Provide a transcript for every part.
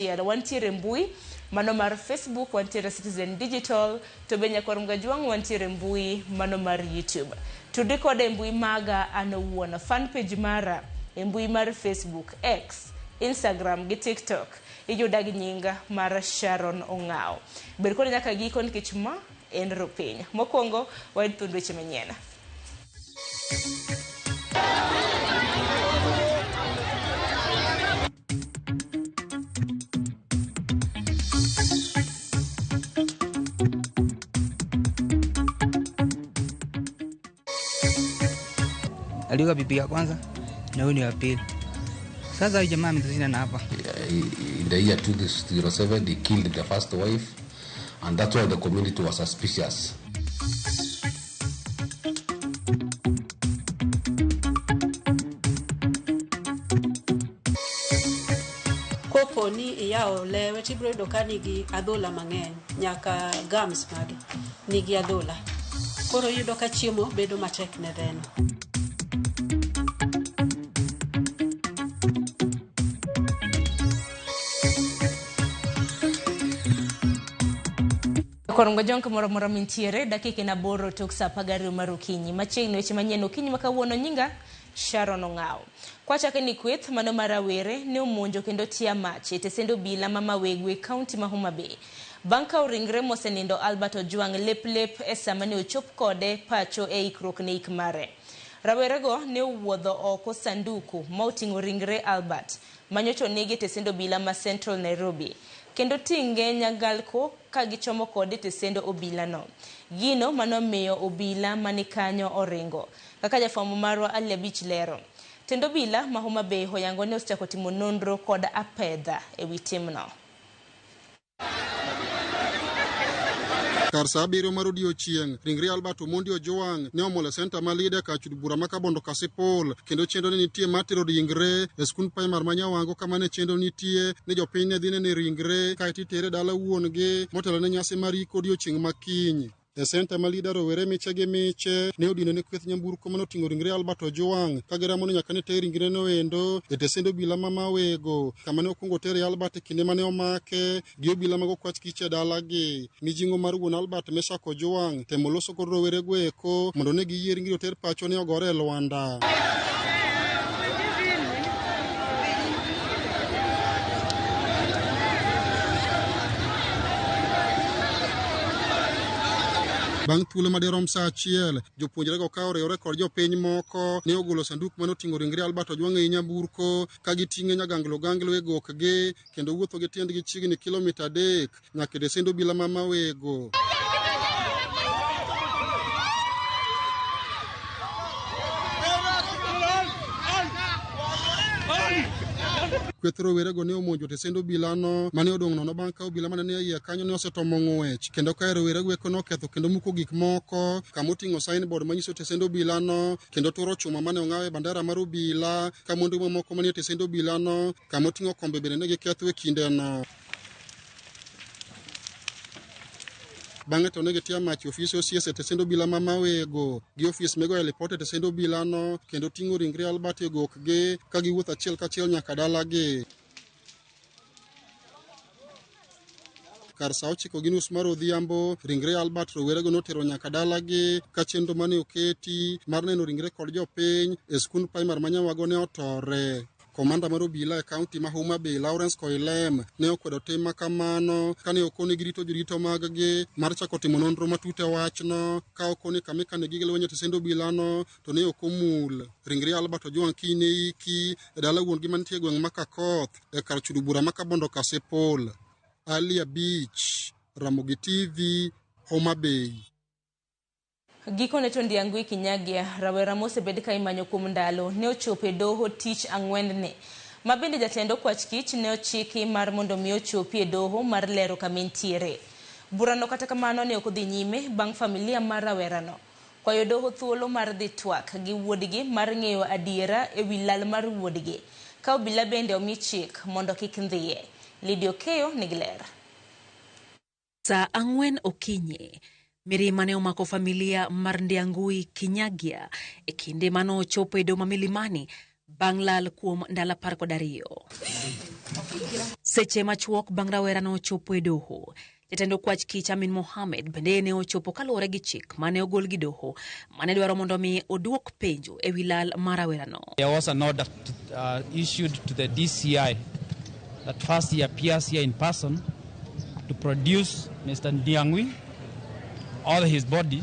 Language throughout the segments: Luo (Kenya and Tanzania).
Achiel, wantiere mbui mano mar Facebook, wantiere Citizen Digital, to be nyakwar Mgajwang' wantiere mbui mano mar YouTube. Tudri koda e mbui maga an owuon, fan page mara e mbui mar Facebook, X, Instagram gi TikTok. Iyuda gi nying mar Sharon Ong'awo. Bed koda nyaka giko nikech ma en Rupiny. Mokwongo wayud thuond weche manyien. Aliuka bibi ya kwanza na huyu ni wa pili. Sasa huyu jamaa ametushinda na hapa. In the year 2007, he killed the first wife, and that's why the community was suspicious. Kopo ni iyawo lewe tibiro yudo ka nigi adhola mang'eny nyaka gums mage nigi adhola. Koro iyudo ka chiemo bedo matek ne dheno. Korongo jong kamoro amora mintiere dakika en 8 tok saa 12 mar okinyi. Machiegni weche manyien okinyi ma kawuono nyinga Sharon Ong'awo. Kwachake ni kweth mano mar rawere ne omonjo kendo tia mach e tesend obila ma Mawego e kaunti ma Homa Bay. Bang' kawo ringre mosenindo Albert Ojwang' lep lep e sama ne ochop kode pacho e ikruok ne ik mare. Rawerego ne owuodho oko sanduku ma oting'o ringre Albert manyocha onegi e tesend obila ma Central Nairobi kendo ting'e nyangalko ka gichomo kode e tesend obilano. Gino manomiyo obila mani kanyo oringo. Kaka jafwambo marwa Ali Abich lero. Tend obila ma Homa Bay oyango ni osechako timo nonro kod apedha e wi timno. Kar saa 7 mar odiochieng', ringre Albert Omondi Ojwang' ne omol e senta ma Lida kar chud bura ma Kabondo Kasipul, kendo chenro ne nitie mar tero ringre e skund primar ma Nyawango kama ne chenro nitie ni jopiny ne dhi nene ringre kaeto itere dala wuon-gi motelo ne nyasi mar iko odiochieng' ma kiny. E senta ma Lida rowere miche gi miche ne odino ne kweth nyamburko mane oting'o ringre Albert Ojwang' ka giramo ni nyaka ne ter ringre no endo e tesend obila ma Mawego kama ne okwongo tere Albert e kinde mane omake gi obila mag okwach kich e dalagi. Mijing'o mar wuon Albert Meshack Ojwang' temo loso kod rowere go eko mondo ne giyie ringre oter pacho ne ogore e lwanda. Bang' thuolo madirom saa achiel, jopuonjrego ka oriwore kod jopiny moko ne ogolo sanduk mane oting'o ringre Albert Ojwang' ei nyamburko ka giting'e nyaganglo ganglo e gokgi kendo wuotho gi tiendgi chiegni kilomita 3 nyaka e tesend obila ma Mawego. Kweth rowerego ne omonjo tesend obilano mane odong' nono bang' ka obila mane nie iye kanyo ne osetomo ng'wech kendo kae rowerego eko noketho kendo muko gik moko kama oting'o signboard manyiso tesend obilano kendo turo chuma mane ong'aw e bandera mar obila ka mwandu mamoko manie tesend obilano kama oting'o kombe bende ne giketho e kindeno. Bang'e to ne gitia mach e ofis OCS e tesend obila ma Mawego gi ofis migoye lipot e tesend obilano kendo ting'o ringre Albert e gokgi ka giwuotho achiel kachiel nyaka dalagi. Kar saa 9:30 mar odhiambo, ringre Albert rowerego notero nyaka dalagi ka chenro mane oketi mar neno ringre kod jopiny e skund primar ma Nyawago ne otore. Komanda mar obila e kaunti ma Homa Bay, Lawrence Koilem, ne okwedo tim ma kamano kane okone girito jorito maggi mar chako timo nonro matut e wachno ka okone kama ikane gige lweny e tesend obilano to ne ok omul. Ringre Albert Ojwang' kiny ne iki e dala wuon-gi mantie e gweng' ma Kakoth e kar chudo bura ma Kabondo Kasipul. Ali Abich, Ramogi TV, Homa Bay. Gikone to Ndiangui Kinyagia, rawera mosebed ka imanyo kuom ndalo, ne ochopo e doho tich ang'wen-ni. Ma bende jatend okwach kich ne ochiki mar mondo mi ochopi e doho mar lero kama entiere. Burano kata kamano ne ok odhi nyime bang' familia mar rawerano kwayo doho thuolo mar dhi twak gi wuodgi mar ng'eyo adiera e wi lal mar wuodgi. Ka obila bende omi chik mondo kik ndhiye. Lydia Okeyo nigi ler. Saa 4 okinyi, mirima ne omako familia mar Ndiangui Kinyagia e kinde mane ochopo e doho ma Milimani bang' lal kuom ndalo 12. Seche machuok bang' rawerano chopo e doho, jatend okwach kich Amin Mohamed bende ne ochopo kaluwore gi chik mane ogol gi doho mane dwaro mondo mi oduok penjo e wi lal mar rawerano. There was an order issued to the DCI that first he appears here in person to produce Mr. Ndiangui or his body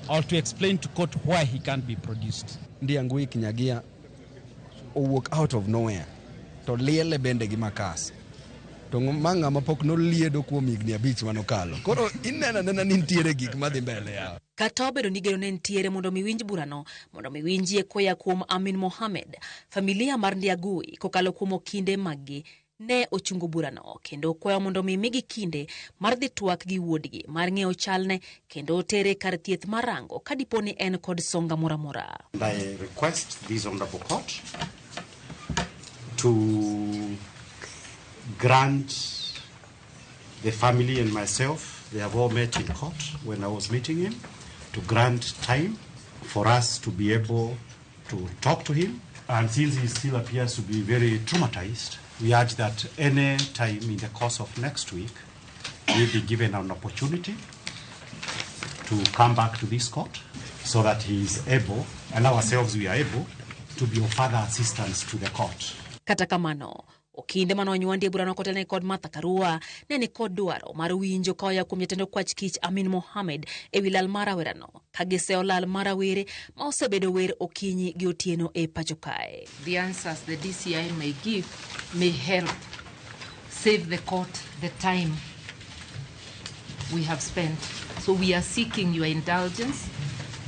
or to explain to court why he can't be produced. Ndiangui Kinyagia owuok out of nowhere to liele bende gi makas to ma ng'ama pok noliedo kuom higni 5 manokalo. Koro ineno anena ni nitiere gik madhi mbele ya. Kata obedo ni geno ne nitiere mondo mi winj burano, mondo mi winjie koya kuom Amin Mohamed, familia mar Ndiangui kokalo kuom okinde maggi ne ochungo burano kendo kwayo mondo mi migi kinde mar dhi twak gi wuodgi mar ng'eyo chalne kendo tere kar thieth mar rango ka dipo ni en kod songa moro amora. And I request this honorable court to grant the family and myself, they have all met in court when I was meeting him, to grant time for us to be able to talk to him. And since he still appears to be very traumatized, we urge that any time in the course of next week, he'll be given an opportunity to come back to this court so that he is able, and ourselves we are able, to be of further assistance to the court. Kata kamano, okinde mane onywandi e burano kotelne kod Martha Karua ne ni kod dwaro mar winjo koya kuom jatend okwach kich Amin Mohamed e wi lal mar rawerano ka giseyo lal mar rawere ma osebedo wer okinyi gi otieno e pacho kae. The answers the DCI may give may help save the court the time we have spent. So we are seeking your indulgence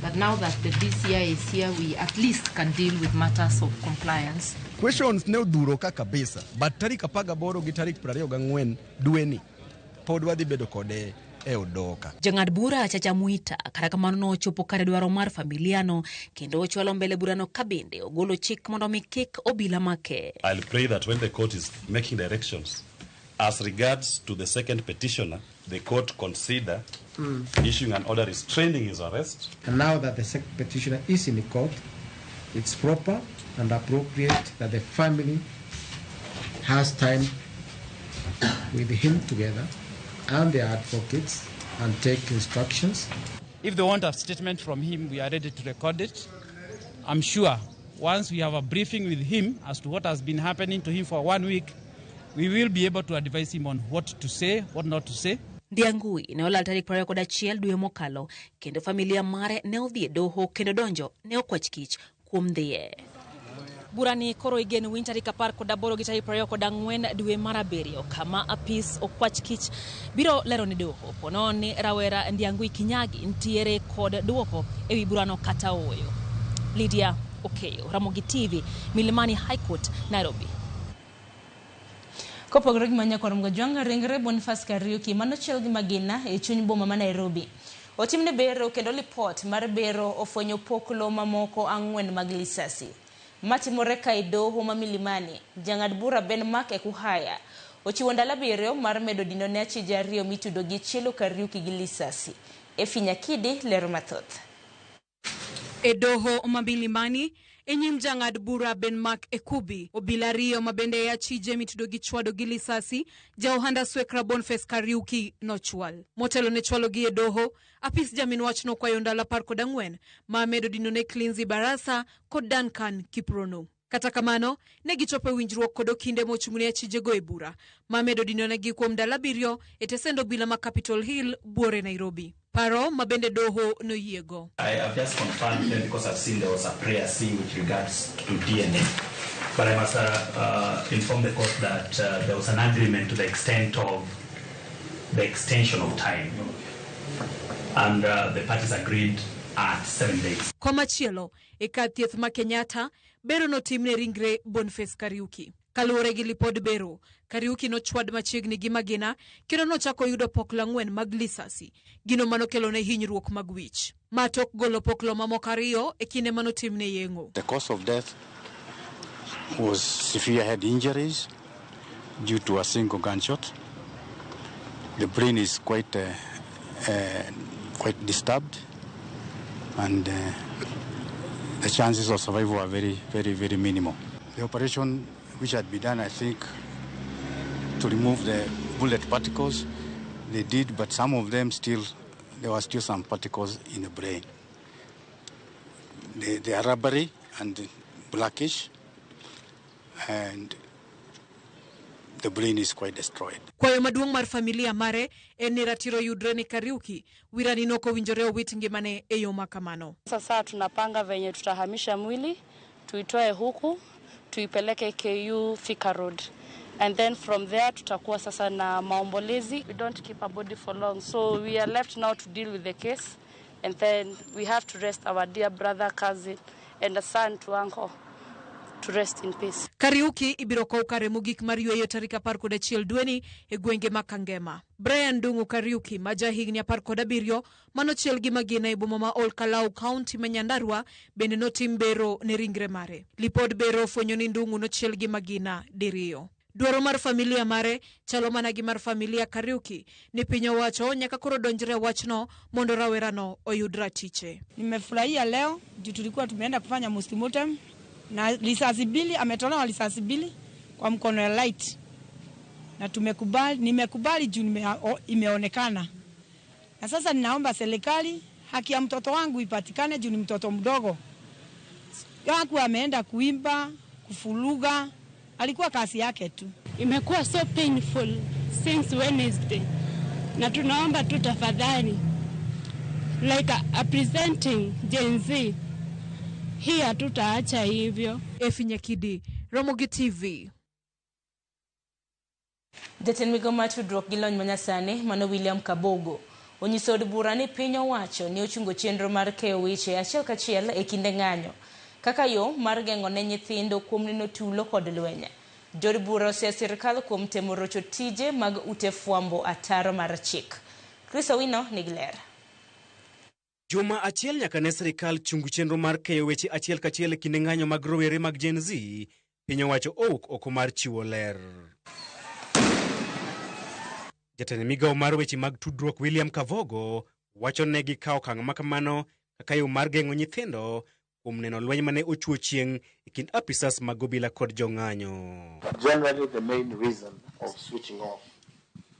that now that the DCI is here, we at least can deal with matters of compliance. Questions ne odhuro ka kabisa, but tarik 18 gi tarik 24 dweni pod wadhi bedo kode e odoka. Jang'ad bura Chacha Mwita kata kamano nochopo kare dwaro mar familiano kendo ochwalo mbele burano ka bende ogolo chik mondo mi kik obila make. I'll pray that when the court is making directions as regards to the second petitioner, the court consider issuing an order restraining his arrest. And now that the second petitioner is in the court, it's proper and appropriate that the family has time with him together and their advocates and take instructions. If they want a statement from him, we are ready to record it. I'm sure once we have a briefing with him as to what has been happening to him for 1 week, we will be able to advise him on what to say, what not to say. Ndiangui ne olal tarik 21 dwe mokalo kendo familia mare ne odhi e doho kendo donjo ne okwach kich kuom dhiye. Burani koro igeno winj tarik 18 gi tarik 24 dwe mar 7 kama apis okwach kich biro lero ne doho pono ni rawera Ndiangui Kinyagi nitiere kod duoko ewi burano kata ooyo. Lydia Okeyo, Ramogi TV, Milimani High Court, Nairobi. Kopogore gi manyakwar Mgajwang', ringre Boniface Kariuki manochiel gi magina e chuny boma ma Nairobi otimne bero kendo lipot mar bero ofwenyo poklo mamoko 4 mag lisasi matimore ka e doho ma Milimani. Jang'ad bura Ben Mark Ekuhaya ochiwo ndalo 7 mar medo dino ne achije 2 mitudo gi chielo Kariuki gi lisasi. Efi Nyakidi lero mathoth. E doho ma Milimani e nyim jang'ad bura Ben Mark Ekubi, obila 2 mabende e achije mitudo gi chwado gi lisasi ja ohanda Swekra Boniface Kariuki nochwal. Motelo ne chwalo gi e doho, apis jamin wach nokwayo ndalo 14 ma medo dino ne Cleansi Barasa kod Duncan Kiprono. Kata kamano, ne gichopo e winjruok kod okinde mochung'ne achijego e bura ma medo dino negi kuom ndalo 7 e tesend obila ma Capitol Hill buore Nairobi. Paro ma bende doho noyiego. I have just confirmed them because I've seen there was a prayer C with regards to DNA. But I must inform the court that there was an agreement to the extent of the extension of time. And the parties agreed at 7 days. Komachielo, e kar thieth ma Kenyatta, bero notimne ringre Boniface Kariuki. Kaluwore gi lipod bero, Kariuki nochwad machiegni gi magina kendo nochako yudo poklo 4 mag lisasi, gino manokelone hinyruok mag wich. Ma tok golo poklo mamoko 2 e kinde manotimne yeng'o. The cause of death was severe head injuries due to a single gunshot. The brain is quite disturbed, and The chances of survival are very, very, very minimal. The operation which had been done, I think, to remove the bullet particles, they did, but some of them still, there were still some particles in the brain. They are rubbery and blackish, and the brain is quite destroyed. Kwayo maduong' mar familia mare en ni ratiro yudre ne Kariuki, Wirani nok owinjore owit ngimane e yo makamano. Sasa tunapanga venye tutahamisha mwili tuitoe huku tuipeleke KU Thika Road, and then from there tutakuwa sasa na maombolezi. We don't keep a body for long, so we are left now to deal with the case, and then we have to rest our dear brother, cousin and a son to uncle to rest in peace. Kariuki ibiro kow kare mogik mar yweyo tarik 11 dweni e gwenge ma Kangema. Brian Ndung'u Kariuki ma ja higni 17 manochiel gi magina e boma ma Ol Kalou, kaunti ma Nyandarua, bende notim bero ne ringre mare. Lipod bero ofwenyo ni Ndung'u nochiel gi magina diriyo. Dwaro mar familia mare chalo mana gi mar familia Kariuki ni piny owacho nyaka koro donjre wachno mondo rawerano oyud ratiche. Nimefurahia leo juu tulikuwa tumeenda kufanya postmortem na risasi mbili, ametolewa risasi mbili kwa mkono ya light, na tumekubali, nimekubali juu imeonekana. Na sasa ninaomba serikali haki ya mtoto wangu ipatikane juu ni mtoto mdogo. Hakuwa ameenda kuimba, kufuruga, alikuwa kazi yake tu. Imekuwa so painful since Wednesday, na tunaomba tu tafadhali, like a presenting Gen Z, hii hatutaacha hivyo. Efi Nyakidi, Ramogi TV. Jatend migao mar tudruok gi lony manyasani mano William Kabogo onyiso od bura ni piny owacho ni ochungo chenro mar keyo weche achiel kachiel e kinde ng'anyo kaka yo mar geng'o ne nyithindo kuom neno tulo kod lweny. Jood bura osiyo sirkal kuom temo rocho tije mag ute fwambo ataro mar chik. Chris Owino nigi ler. Juma achiel nyaka ne sirikal chungu chenro mar keyo weche achiel kachiel e kinde ng'anyo mag rowere mag Gen Z, piny owacho owuok oko mar chiwo ler. Jatend migao mar weche mag tudruok William Kavogo wacho ne gikawo okang' makamano kaka yo mar geng'o nyithindo kuom neno lweny mane ochuo chieng' e kind apisas mag obila kod jong'anyo. Generally, the main reason of switching off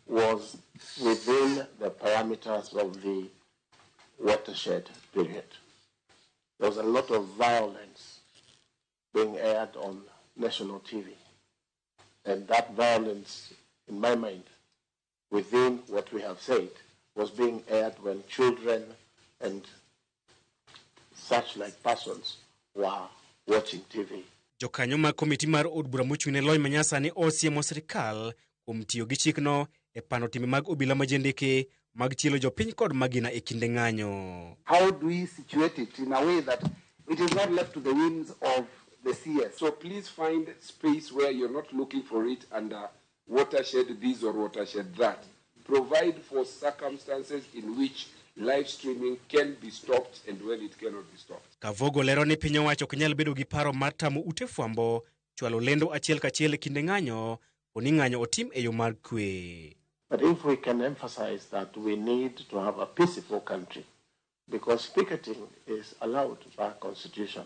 was within the parameters of the watershed period. There was a lot of violence being aired on national TV. And that violence, in my mind, within what we have said, was being aired when children and such like persons were watching TV. Jokanyo mag komiti mar od bura mochung' ne lony manyasani osiemo sirikal kuom tiyo gi chikno e pando timbe mag obila majendeke mag chielo jopiny kod magina e kinde ng'anyo. How do we situate it in a way that it is not left to the whims of the CS? So please find space where you're not looking for it under watershed this or watershed that. Provide for circumstances in which live streaming can be stopped and when it cannot be stopped. Kavogo lero ni piny owacho ok nyal bedo gi paro mar tamo ute fwambo chwalo lendo achiel kachiel e kinde ng'anyo koni ng'anyo otim e yo mar kwe. But if we can emphasize that we need to have a peaceful country, because picketing is allowed by constitution,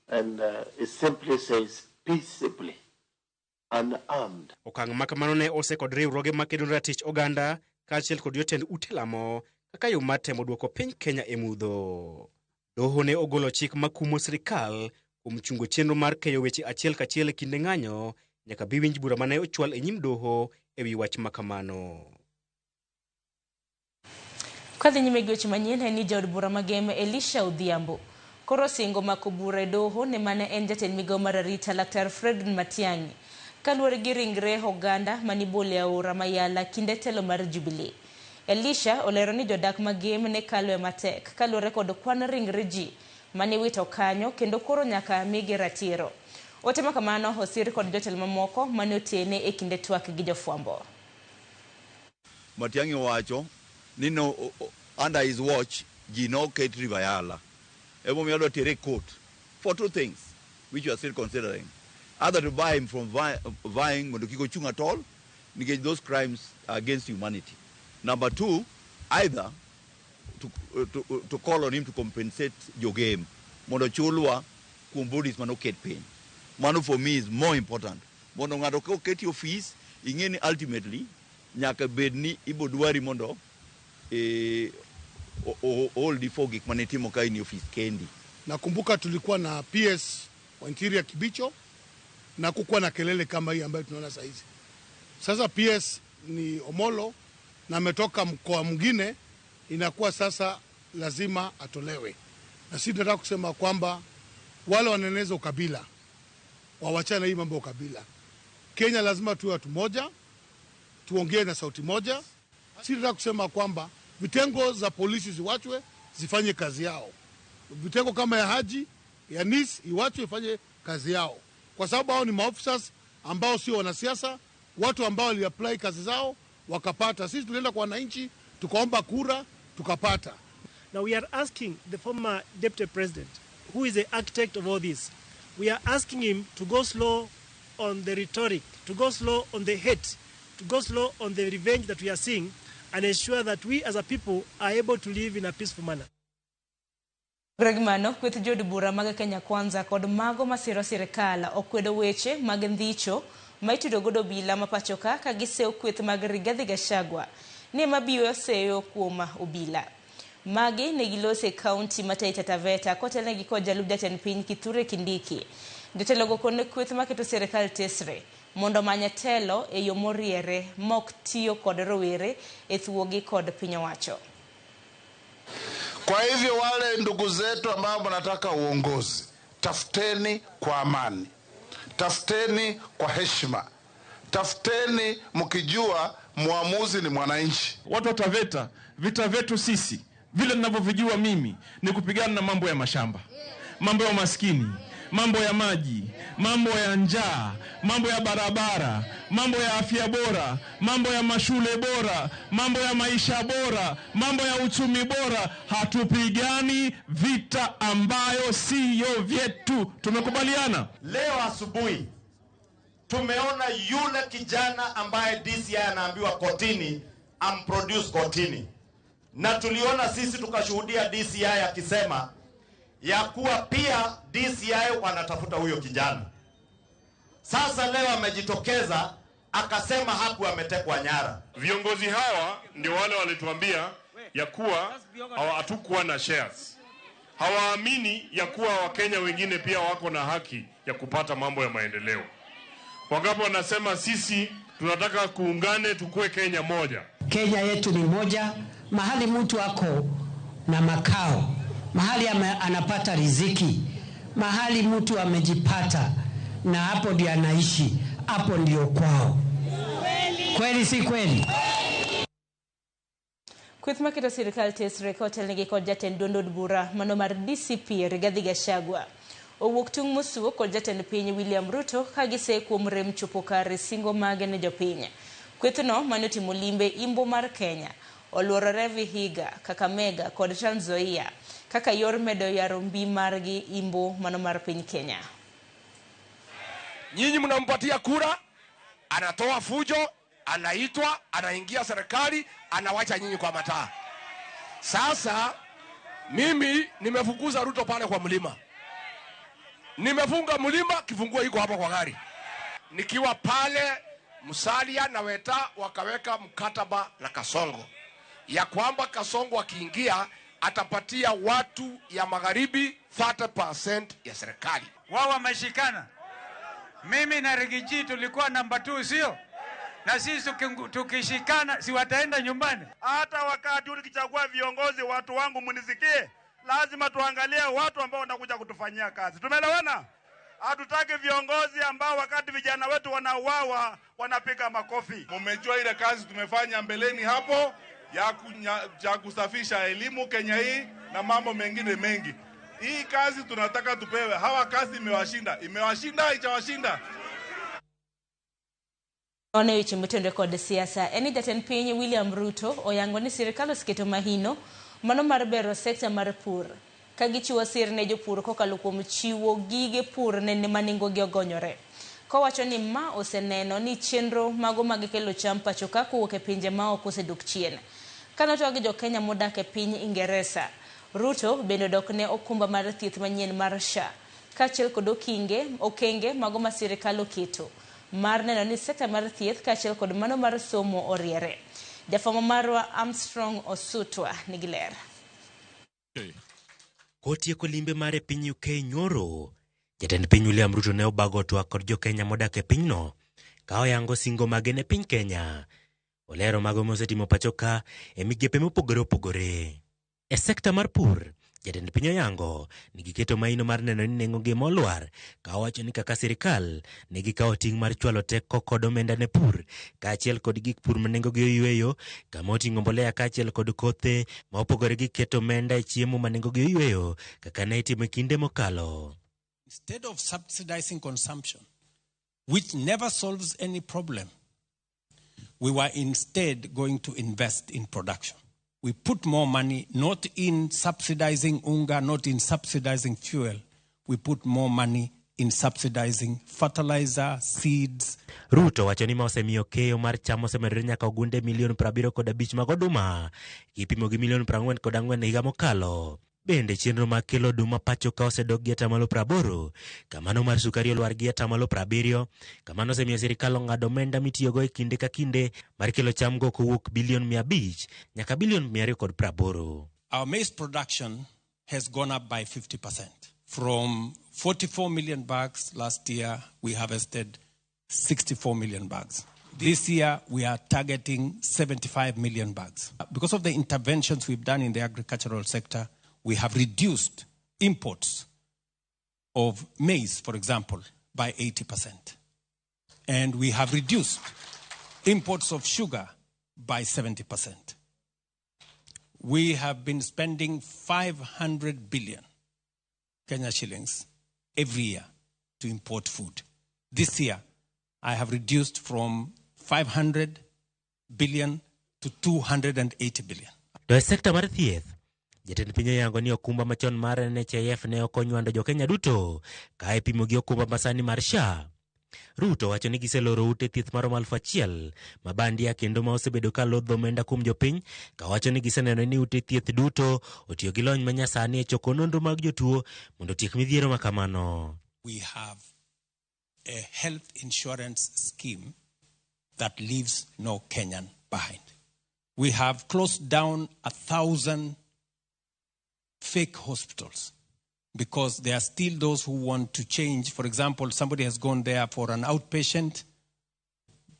and it simply says peaceably, unarmed. Okang' makamano ne osekod riwruoge makedo ne ratich oganda kaachiel kod jotend ute lamo kaka yo mar temo duoko piny Kenya e mudho. Doho ne ogolo chik makumo sirikal kuom chungo chenro mar keyo weche achiel kachiel e kinde ng'anyo nyaka bi winj bura mane ochwal e nyim doho e wi wach makamano. Kadhi nyime gi weche manyien en ni jaod bura magem Elisha Odhiambo koro singo mako bura e doho ne mane en jatend migao mar arita Laktar Fred Matiang'i kaluwore gi ringre oganda manibolo e aora Mayala kinde telo mar Jubilee. Elisha olero ni jodak magem ne kalo e matek kaluwore kod kwan ringre ji mane wito kanyo kendo koro nyaka migi ratiro. Ote makamano osir kod jotelo mamoko mane otene e kinde twak gi jofwambo. Matiang'i owacho ni no, under his watch ji noket River Yala. Emomiyo adwa tere e court for two things which we are still considering. Either to bar him from vying mondo kik ochung' at all, nikech those crimes are against humanity. Number two, either to call on him to compensate Jogem. mondo chulwa kuom bodies manoket piny. Mano for me is more important. Mondo ng'ato ka oketi ofis, ing'e ni ultimately nyaka bed ni ibodwari mondo holdi for gik manitimo ka in e ofis kendi. Nakumbuka tulikuwa na PS wa Interior Kibicho na kukuwa na kelele kama hii ambayo tunaona saa hizi. Sasa PS ni Omolo na ametoka mkoa mwingine, inakuwa sasa lazima atolewe. Na sisi tunataka kusema kwamba wale wanaeneza ukabila wawachane hii mambo ya ukabila. Kenya lazima tuwe watu moja, tuongee na sauti moja. Sisi tunataka kusema kwamba vitengo za polisi ziwachwe zifanye kazi yao. Vitengo kama ya Haji, ya NIS iwachwe ifanye kazi yao. Kwa sababu hao ni maofficers ambao sio wanasiasa, watu ambao waliapply kazi zao wakapata. Sisi tulienda kwa wananchi, tukaomba kura, tukapata. Now we are asking the former deputy president, who is the architect of all this, we are asking him to go slow on the rhetoric, to go slow on the hate, to go slow on the revenge that we are seeing, and ensure that we as a people are able to live in a peaceful manner. Greg mano, kweth jood bura mag Kenya Kwanza kod mago masiro sirikal okwedo weche mag ndhicho ma itudo godo obila ma pacho ka ka giseyo kweth mag Rigathi Gachagua ni ema biro seyo kuom obila. Magi ne giloso e kaunti ma Taita Taveta kotelnegi kod jalup jatend piny Kithure Kindiki. Jotelogo kone kweth maketo sirikal tesre mondo omany telo e yo moriere mok tiyo kod rowere e thuogi kod piny owacho. Kwa hivyo wale ndugu zetu ambao mnataka uongozi, tafuteni kwa amani, tafuteni kwa heshima, tafuteni mkijua muamuzi ni mwananchi. Watu wa Taveta, vita vyetu sisi vile ninavyovijua mimi ni kupigana na mambo ya mashamba, mambo ya maskini, mambo ya maji, mambo ya njaa, mambo ya barabara, mambo ya afya bora, mambo ya mashule bora, mambo ya maisha bora, mambo ya uchumi bora. Hatupigani vita ambayo siyo vyetu. Tumekubaliana. Leo asubuhi tumeona yule kijana ambaye DCI anaambiwa kotini amproduce kotini. Na tuliona sisi tukashuhudia DCI akisema ya kuwa pia DCI wanatafuta huyo kijana. Sasa leo amejitokeza akasema hakuwa ametekwa nyara. Viongozi hawa ndio wale walituambia ya kuwa hatukuwa na shares. Hawaamini ya kuwa Wakenya wengine pia wako na haki ya kupata mambo ya maendeleo. Wangapi wanasema sisi tunataka kuungane tukue Kenya moja. Kenya yetu ni moja, mahali mtu ako na makao, mahali anapata riziki, mahali mtu amejipata na hapo ndio anaishi, hapo ndio kwao. Kweli si kweli? Kweth maketo sirikal tesre kotelnegi kod jatend duond od bura mano mar DCP Rigathi Gachagua owuok tung' mosuo kod jatend piny William Ruto ka giseye kuom rem chopo kare singo mage ne jopiny. Kwethno mane otimo limbe imbo mar Kenya oluorore Vihiga, Kakamega kod Trans Nzoia kaka yor medo yaro mbi margi imbo mano mar piny Kenya. Nyinyi mnampatia kura, anatoa fujo, anaitwa, anaingia serikali, anawacha nyinyi kwa mataa. Sasa mimi nimefukuza Ruto pale kwa mlima. Nimefunga mlima, kifunguo iko hapa kwa gari. Nikiwa pale Musalia na Weta wakaweka mkataba na Kasongo ya kwamba Kasongo akiingia atapatia watu ya magharibi 30% ya serikali. Wao wameshikana. Mimi na Rigiji tulikuwa namba 2, sio? Na sisi tukishikana si wataenda nyumbani. Hata wakati ulikichagua viongozi, watu wangu mnisikie, lazima tuangalie watu ambao wanakuja kutufanyia kazi. Tumeelewana? Hatutaki viongozi ambao wakati vijana wetu wanauawa wanapiga makofi. Mmejua ile kazi tumefanya mbeleni hapo ya kusafisha elimu Kenya hii na mambo mengine mengi. Hii kazi tunataka tupewe. Hawa kazi imewashinda. Imewashinda, haijawashinda. One weche motudore kod siasa en ni jatend piny William Ruto oyango ni sirikal oseketo mahino mano mar bero sekta mar pur ka gichiwo sir ne jopur kokalo kuom chiwo gige pur ne ma nengogi ogonyore. Kowacho ni ma oseneno ni chenro mago mag kelo cham pacho ka kowuok e pinje maoko osedok chien. Kanotwag gi jokenya modak e piny Ingeresa, Ruto bende odok ne okumba mar thieth manyien mar SHA kaachiel kod okenge mago ma sirikal oketo mar neno ni sekta mar thieth kaachiel kod mano mar somo oriere. Jafwambo marwa Armstrong Osutwa nigi ler. Kotieko limbe mare piny UK nyoro, jatend piny William Ruto ne obago twak kod jokenya modak e pinyno ka oyango singo mage ne piny Kenya. Olero mago mosetimo pacho ka e migepe mopogore opogore. E sekta mar pur, jatend piny oyango ni giketo maino mar neno ni nengo ngima olwar ka owacho ni kaka sirikal ne gikawo ting' mar chwalo teko kod omenda ne pur kaachiel kod gik pur ma nengogi oyweyo kama oting'o mbolea kaachiel kod kothe ma opogore gi keto omenda e chiemo ma nengogi oyweyo kaka ne itimo e kinde mokalo. Instead of subsidizing consumption, which never solves any problem, we were instead going to invest in production. We put more money not in subsidizing unga, not in subsidizing fuel. We put more money in subsidizing fertilizer, seeds. Ruto wacho ni ma osemiyo keyo mar cham osemedore nyaka ogunde milion 75 mag oduma kipimo gi milion 44 higa mokalo. Bende chenro mag kelo oduma pacho ka osedok gi 80%, kamano mar sukari olwar gi 70%, kamano osemiyo sirikal ong'ado omenda mitiyogo e kinde ka kinde mar kelo cham go kowuok bilion 500 nyaka bilion 280. Our maize production has gone up by 50%. From 44 million bags last year, we harvested 64 million bags. This year, we are targeting 75 million bags. Because of the interventions we've done in the agricultural sector, we have reduced imports of maize, for example, by 80%. And we have reduced imports of sugar by 70%. We have been spending 500 billion Kenya shillings every year to import food. This year, I have reduced from 500 billion to 280 billion. To e sekta mar thieth, jatend piny oyango ni okumba machon mar NHIF ne ok onywando jokenya duto ka ipimo gi okumba masani mar SHA. Ruto wacho ni giseloro ute thieth maromo 1000 ma bandia kendo ma osebedo ka lodho omenda kuom jopiny, kawacho ni giseneno ni ute thieth duto otiyo gi lony manyasani e choko nonro mag jotuo mondo otiek midhiero ma kamano. We have a health insurance scheme that leaves no Kenyan behind. We have closed down 1,000 fake hospitals because there are still those who want to change. For example, somebody has gone there for an outpatient.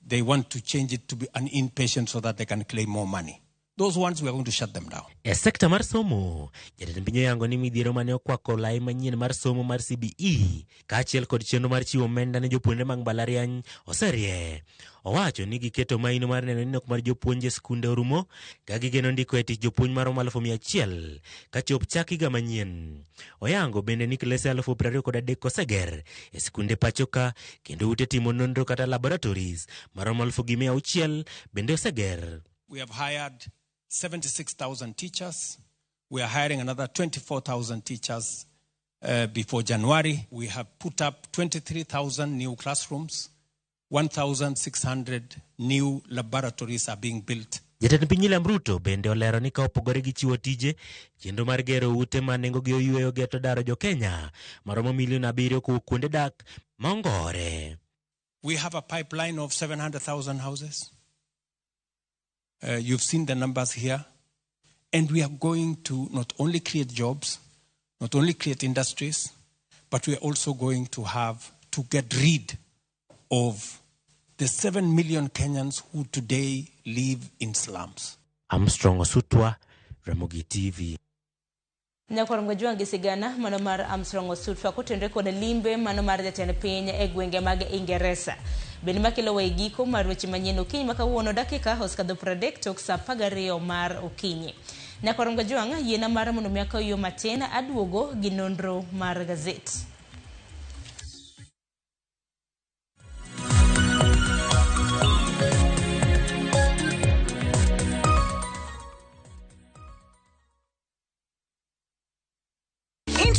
They want to change it to be an inpatient so that they can claim more money. Those ones, we are going to shut them down. E sekta mar somo, jatend piny oyango ni midhiero mane okwako lai manyien mar somo mar CBE kaachiel kod chenro mar chiwo omenda ne jopuonjre mag mbalariany oserie. Owacho ni giketo maino mar neno ni nok mar jopuonj e skunde orumo ka gigeno ndiko e tich jopuonj maromo 100,000 kachop chak higa manyien. Oyango bende ni klese 23,000 oseger e skunde pacho ka kendo ute timo nonro kata laboratories maromo 6,600 bende oseger. We have hired 76,000 teachers. We are hiring another 24,000 teachers before January. We have put up 23,000 new classrooms. 1,600 new laboratories are being built. Jatend piny William Ruto bende olero ni ka opogore gi chiwo tije, chenro mar gero ute ma nengogi oyweyo geto daro jokenya maromo milion 7 kowuok kuonde dak ma ongore. We have a pipeline of 700,000 houses. You've seen the numbers here. And we are going to not only create jobs, not only create industries, but we are also going to have to get rid of the 7 million Kenyans who today live in slums. Armstrong Osutwa, Ramogi TV. Nyakwar Mgajwang' gi sigana mano mar Armstrong Osutwa kotenore kod limbe mano mar jatend piny e gwenge mag Ingeresa. Bende makelo wa e giko mar weche manyien okinyi ma kawuono dakika osekadho 30 tok saa 12 mar okinyi. Nyakwar Mgajwang' yiena mar mondo mi akaw yo matin aduogo gi nonro mar gazet.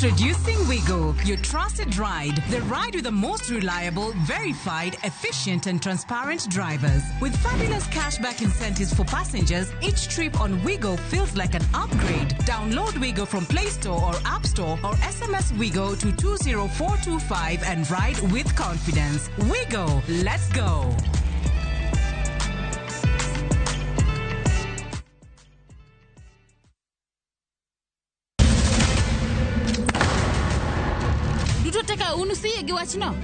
Introducing Wigo, your trusted ride. The ride with the most reliable, verified, efficient, and transparent drivers. With fabulous cashback incentives for passengers, each trip on Wigo feels like an upgrade. Download Wigo from Play Store or App Store or SMS Wigo to 20425 and ride with confidence. Wigo, let's go. Duto teka un usiyie gi wachno?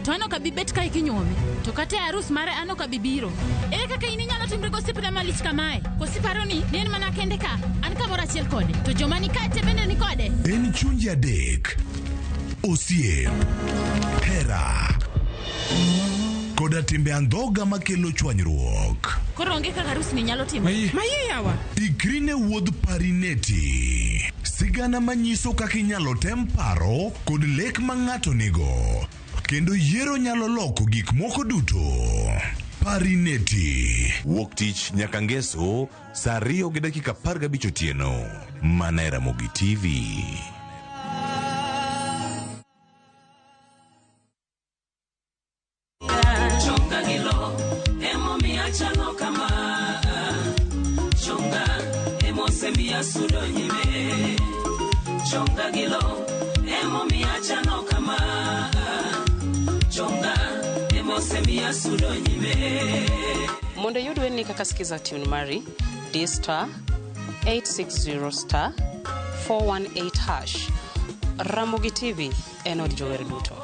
To an ok abi bet kae kinyuome. To kata e arus mare an ok abi biro. Ere kaka in inyalo timri gosiepna malich kamae? Koso iparo ni en mana kende ka? An kamoro achiel kode. To joma ni kae te bende ni kode? En chunje adek, osiep, hera, koda timbe andhoga makelo chwanyruok. Koro onge kaka arus ni nyalo timore. Mayie yawa. Ikri ne wuodh Parineti. Sigana manyiso kaka inyalo tem paro kod lek ma ng'ato nigo. Kendo yiero nyalo loko gik moko duto. Parineti. Wuok tich nyaka ngeso saa 2:15 otieno. Mana e Ramogi TV. Chonga gi lo emomiyo achalo kama. Chonga emosemiyo asudo nyime. Chonga gi lo emomiyo achalo kama. Chonga emosemiyo asudo nyime. Mondo iyud wendni kaka Skiza tune mari, di star 860 star 418 hash. Ramogi TV en od jower duto.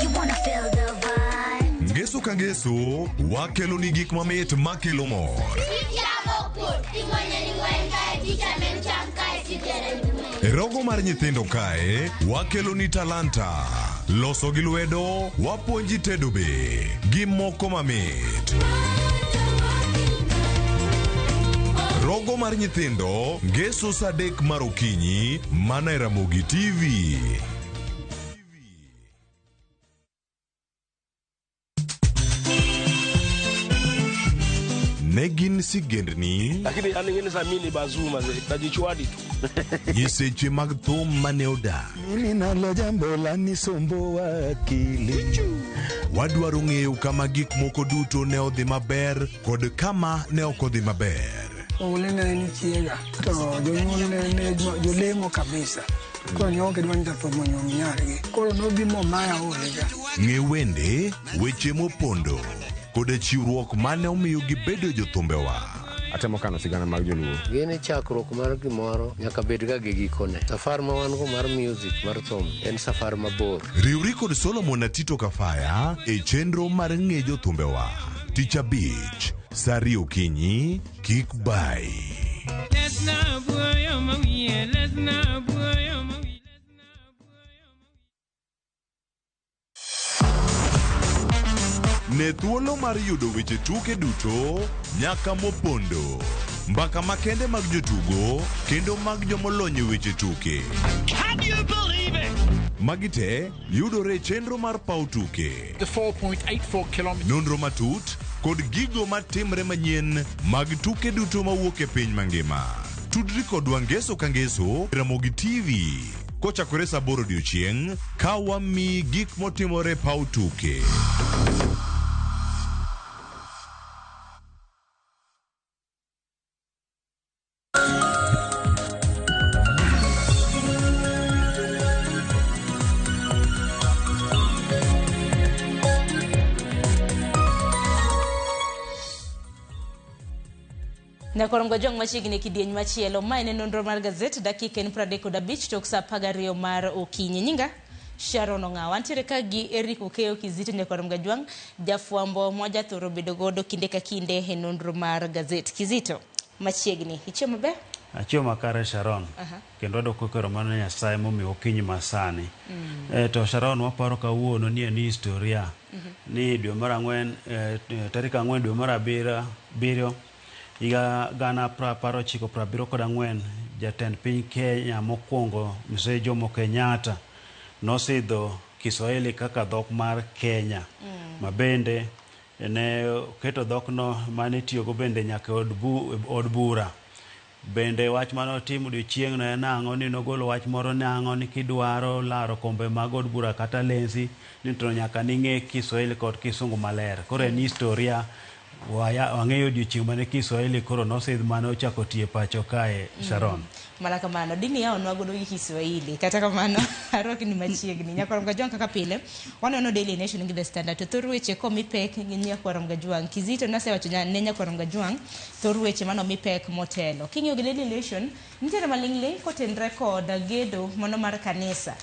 You wanna feel the vibe. Ngeso ka ngeso, wakelo ni gik mamit makelo mor. E rogo mar nyithindo kae, wakelo ni talanta. Loso gi lwedo, wapuonji tedo be, gi moko mamit. Rogo mar nyithindo, ngeso saa 3 mar okinyi, mana e Ramogi TV. Ne gin sigendni, Lakini yani ngine za mimi ni bazuma ze najichwadi tu. nyiseche mag thum mane odak. Mimi nalo jambo la nisumbuwa akili. Wadwaro ng'eyo kama gik moko duto ne odhi maber kod kama ne ok odhi maber. Oule ne en chiega to jonyuol ne ne jolemo kabisa. Koro ne ok gidwa ni jathum onyuom nyargi. Koro nobi momaya olega. Ng'e wende, weche mopondo, koda chiwruok mane omiyo gibedo jothumbewa. Atemo kano sigana mag joluo. Gini chakruok mar gimoro nyaka bed ga gi gikone. Safar ma wan go mar music mar thum en safar mabor. Riwri kod Solomon Atito Kafaya e chenro mar ng'e jothumbewa. Tich abich, saa 2 okinyi, kik bai. Ne thuolo mar yudo weche tuke duto nyaka mopondo. Mbaka makende mag jotugo kendo mag jomolony e weche tuke. Can you believe it? Magi te yudore e chenro mar paw tuke. The 4.84 kilometers. Nonro matut kod gigo matimre manyien mag tuke duto mawuok e piny mangima. Tudri kodwa ngeso ka ngeso Ramogi TV kochakore saa 8 odiochieng' ka wamiyi gik motimore paw tuke. Nyakorom Gajwang' machiegni e kidieny machielo. Ma en nonro mar gazet, dakika en 35 tok saa 12 mar okinyi. Nyinga Sharon Ong'aw. Antiere ka gi Eric Okeyo Kizito Nyakorom Gajwang', jafwambo ma jathoro bedo godo kinde ka kinde e nonro mar gazet. Kizito, machiegni. Ichiemo maber? Achiewo makare Sharon. Kendo adwoko erokamano ne Nyasaye momiyo okinyi masani. To Sharon waparo kawuono ni en historia. Ni dwe mar ang'wen, tarik 4 dwe mar 7 higa 1974 jatend piny Kenya mokwongo Mzee Jomo Kenyatta nosidho Kiswahili kaka dhok mar Kenya. Ma bende ne oketo dhokno mane itiyogo bende nyaka od bura. Bende wach mane otimo odiochieng'no en ang'o ni nogolo wach moro nang'o ni kidwaro laro kombe mag od bura kata lensi ni to nyaka ning'e Kiswahili kod Kisungu maler. Koro en historia wang'eyo odiochieng' mane Kiswahili koro nosidh mane ochako tiyo e pacho kae Sharon. Mana kamano, dini yaonwa godo gi Kiswahili. Kata kamano, arwaki ni machiegni. Nyakorom Gajwang' kaka pile, waneno Daily Nation gi The Standard. To thor weche komi pek gi Nyakorom Gajwang'. Kizito nasewacho ne Nyakorom Gajwang' thor weche manomi pek motelo. King'iyo gi Daily Nation, nitiere maling'ling' kotenre kod gedo mano mar kanisa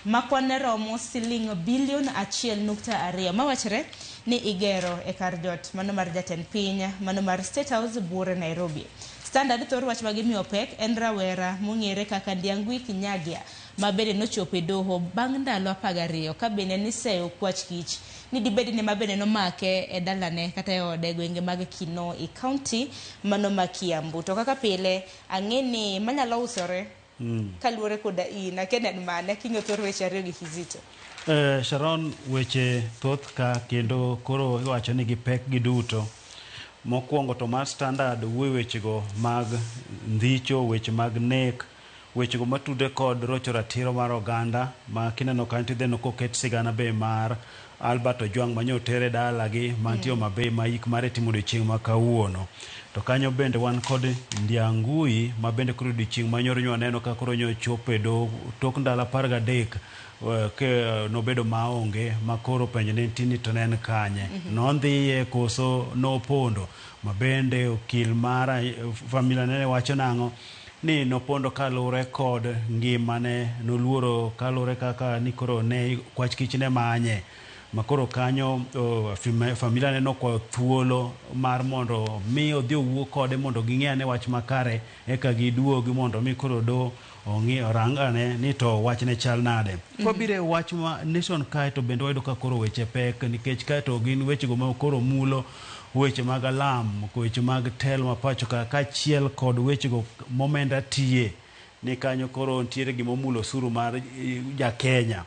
ma kwan ne romo siling bilion 1.2 mawachre ni igero e kar jot mano mar jatend piny mano mar State House buore Nairobi. Standard thor wach ma gimiyo pek en rawera mong'ere kaka Ndiang'ui Kinyagia ma bende nochopo e doho bang' ndalo 12 ka bende niseyo kwach kich ni dibed ni ma bende nomake e dalane kata e ode e gwenge mag Kinoo e county mano ma Kiambu. To kaka pile ang'e ni manyalo usore kaluwore koda in akia ni en mane king'iyo thor weche ariyo gi Kizito. Sharon, weche thoth ka kendo koro iwacho ni gipek giduto. Mokwongo to mar Standard wuoyo wechego mag ndhicho, weche mag nek, wechego matude kod rocho ratiro mar oganda ma kineno kanyo tidhi koket sigana be mar Albert Ojwang' manyo otere dalagi mantie Homa Bay ma yik mare timo odiochieng' ma kawuono. To kanyo bende wan kod Ndiang'ui ma bende koro odiochieng' ma nyoro nyo waneno ka koro nyo chopo e doho tok ndalo 13 ke nobedo maonge ma koro penjo ne nitie ni to ne en kanye. Nondhiye koso nopondo ma bende okil mar familia ne wacho nang'o ni nopondo kaluwore kod ngimane noluoro kaluwore kaka ni koro ne kwach kich ne manye. Makoro kanyo familia ne nokwayo thuolo mar mondo mi odhi owuo kode mondo ging'e ane wach makare eka giduogi mondo mi koro do ong'i orang ane ni to wachne chal nade. Kwabiro e wach ma Nation kae to bende wayudo ka koro weche pek nikech kae to gin wechego ma koro mulo weche mag alam, weche mag telo ma pacho ka kaachiel kod wechego momenda tiye ni kanyo koro nitiere gimomulo osuru mar ja Kenya.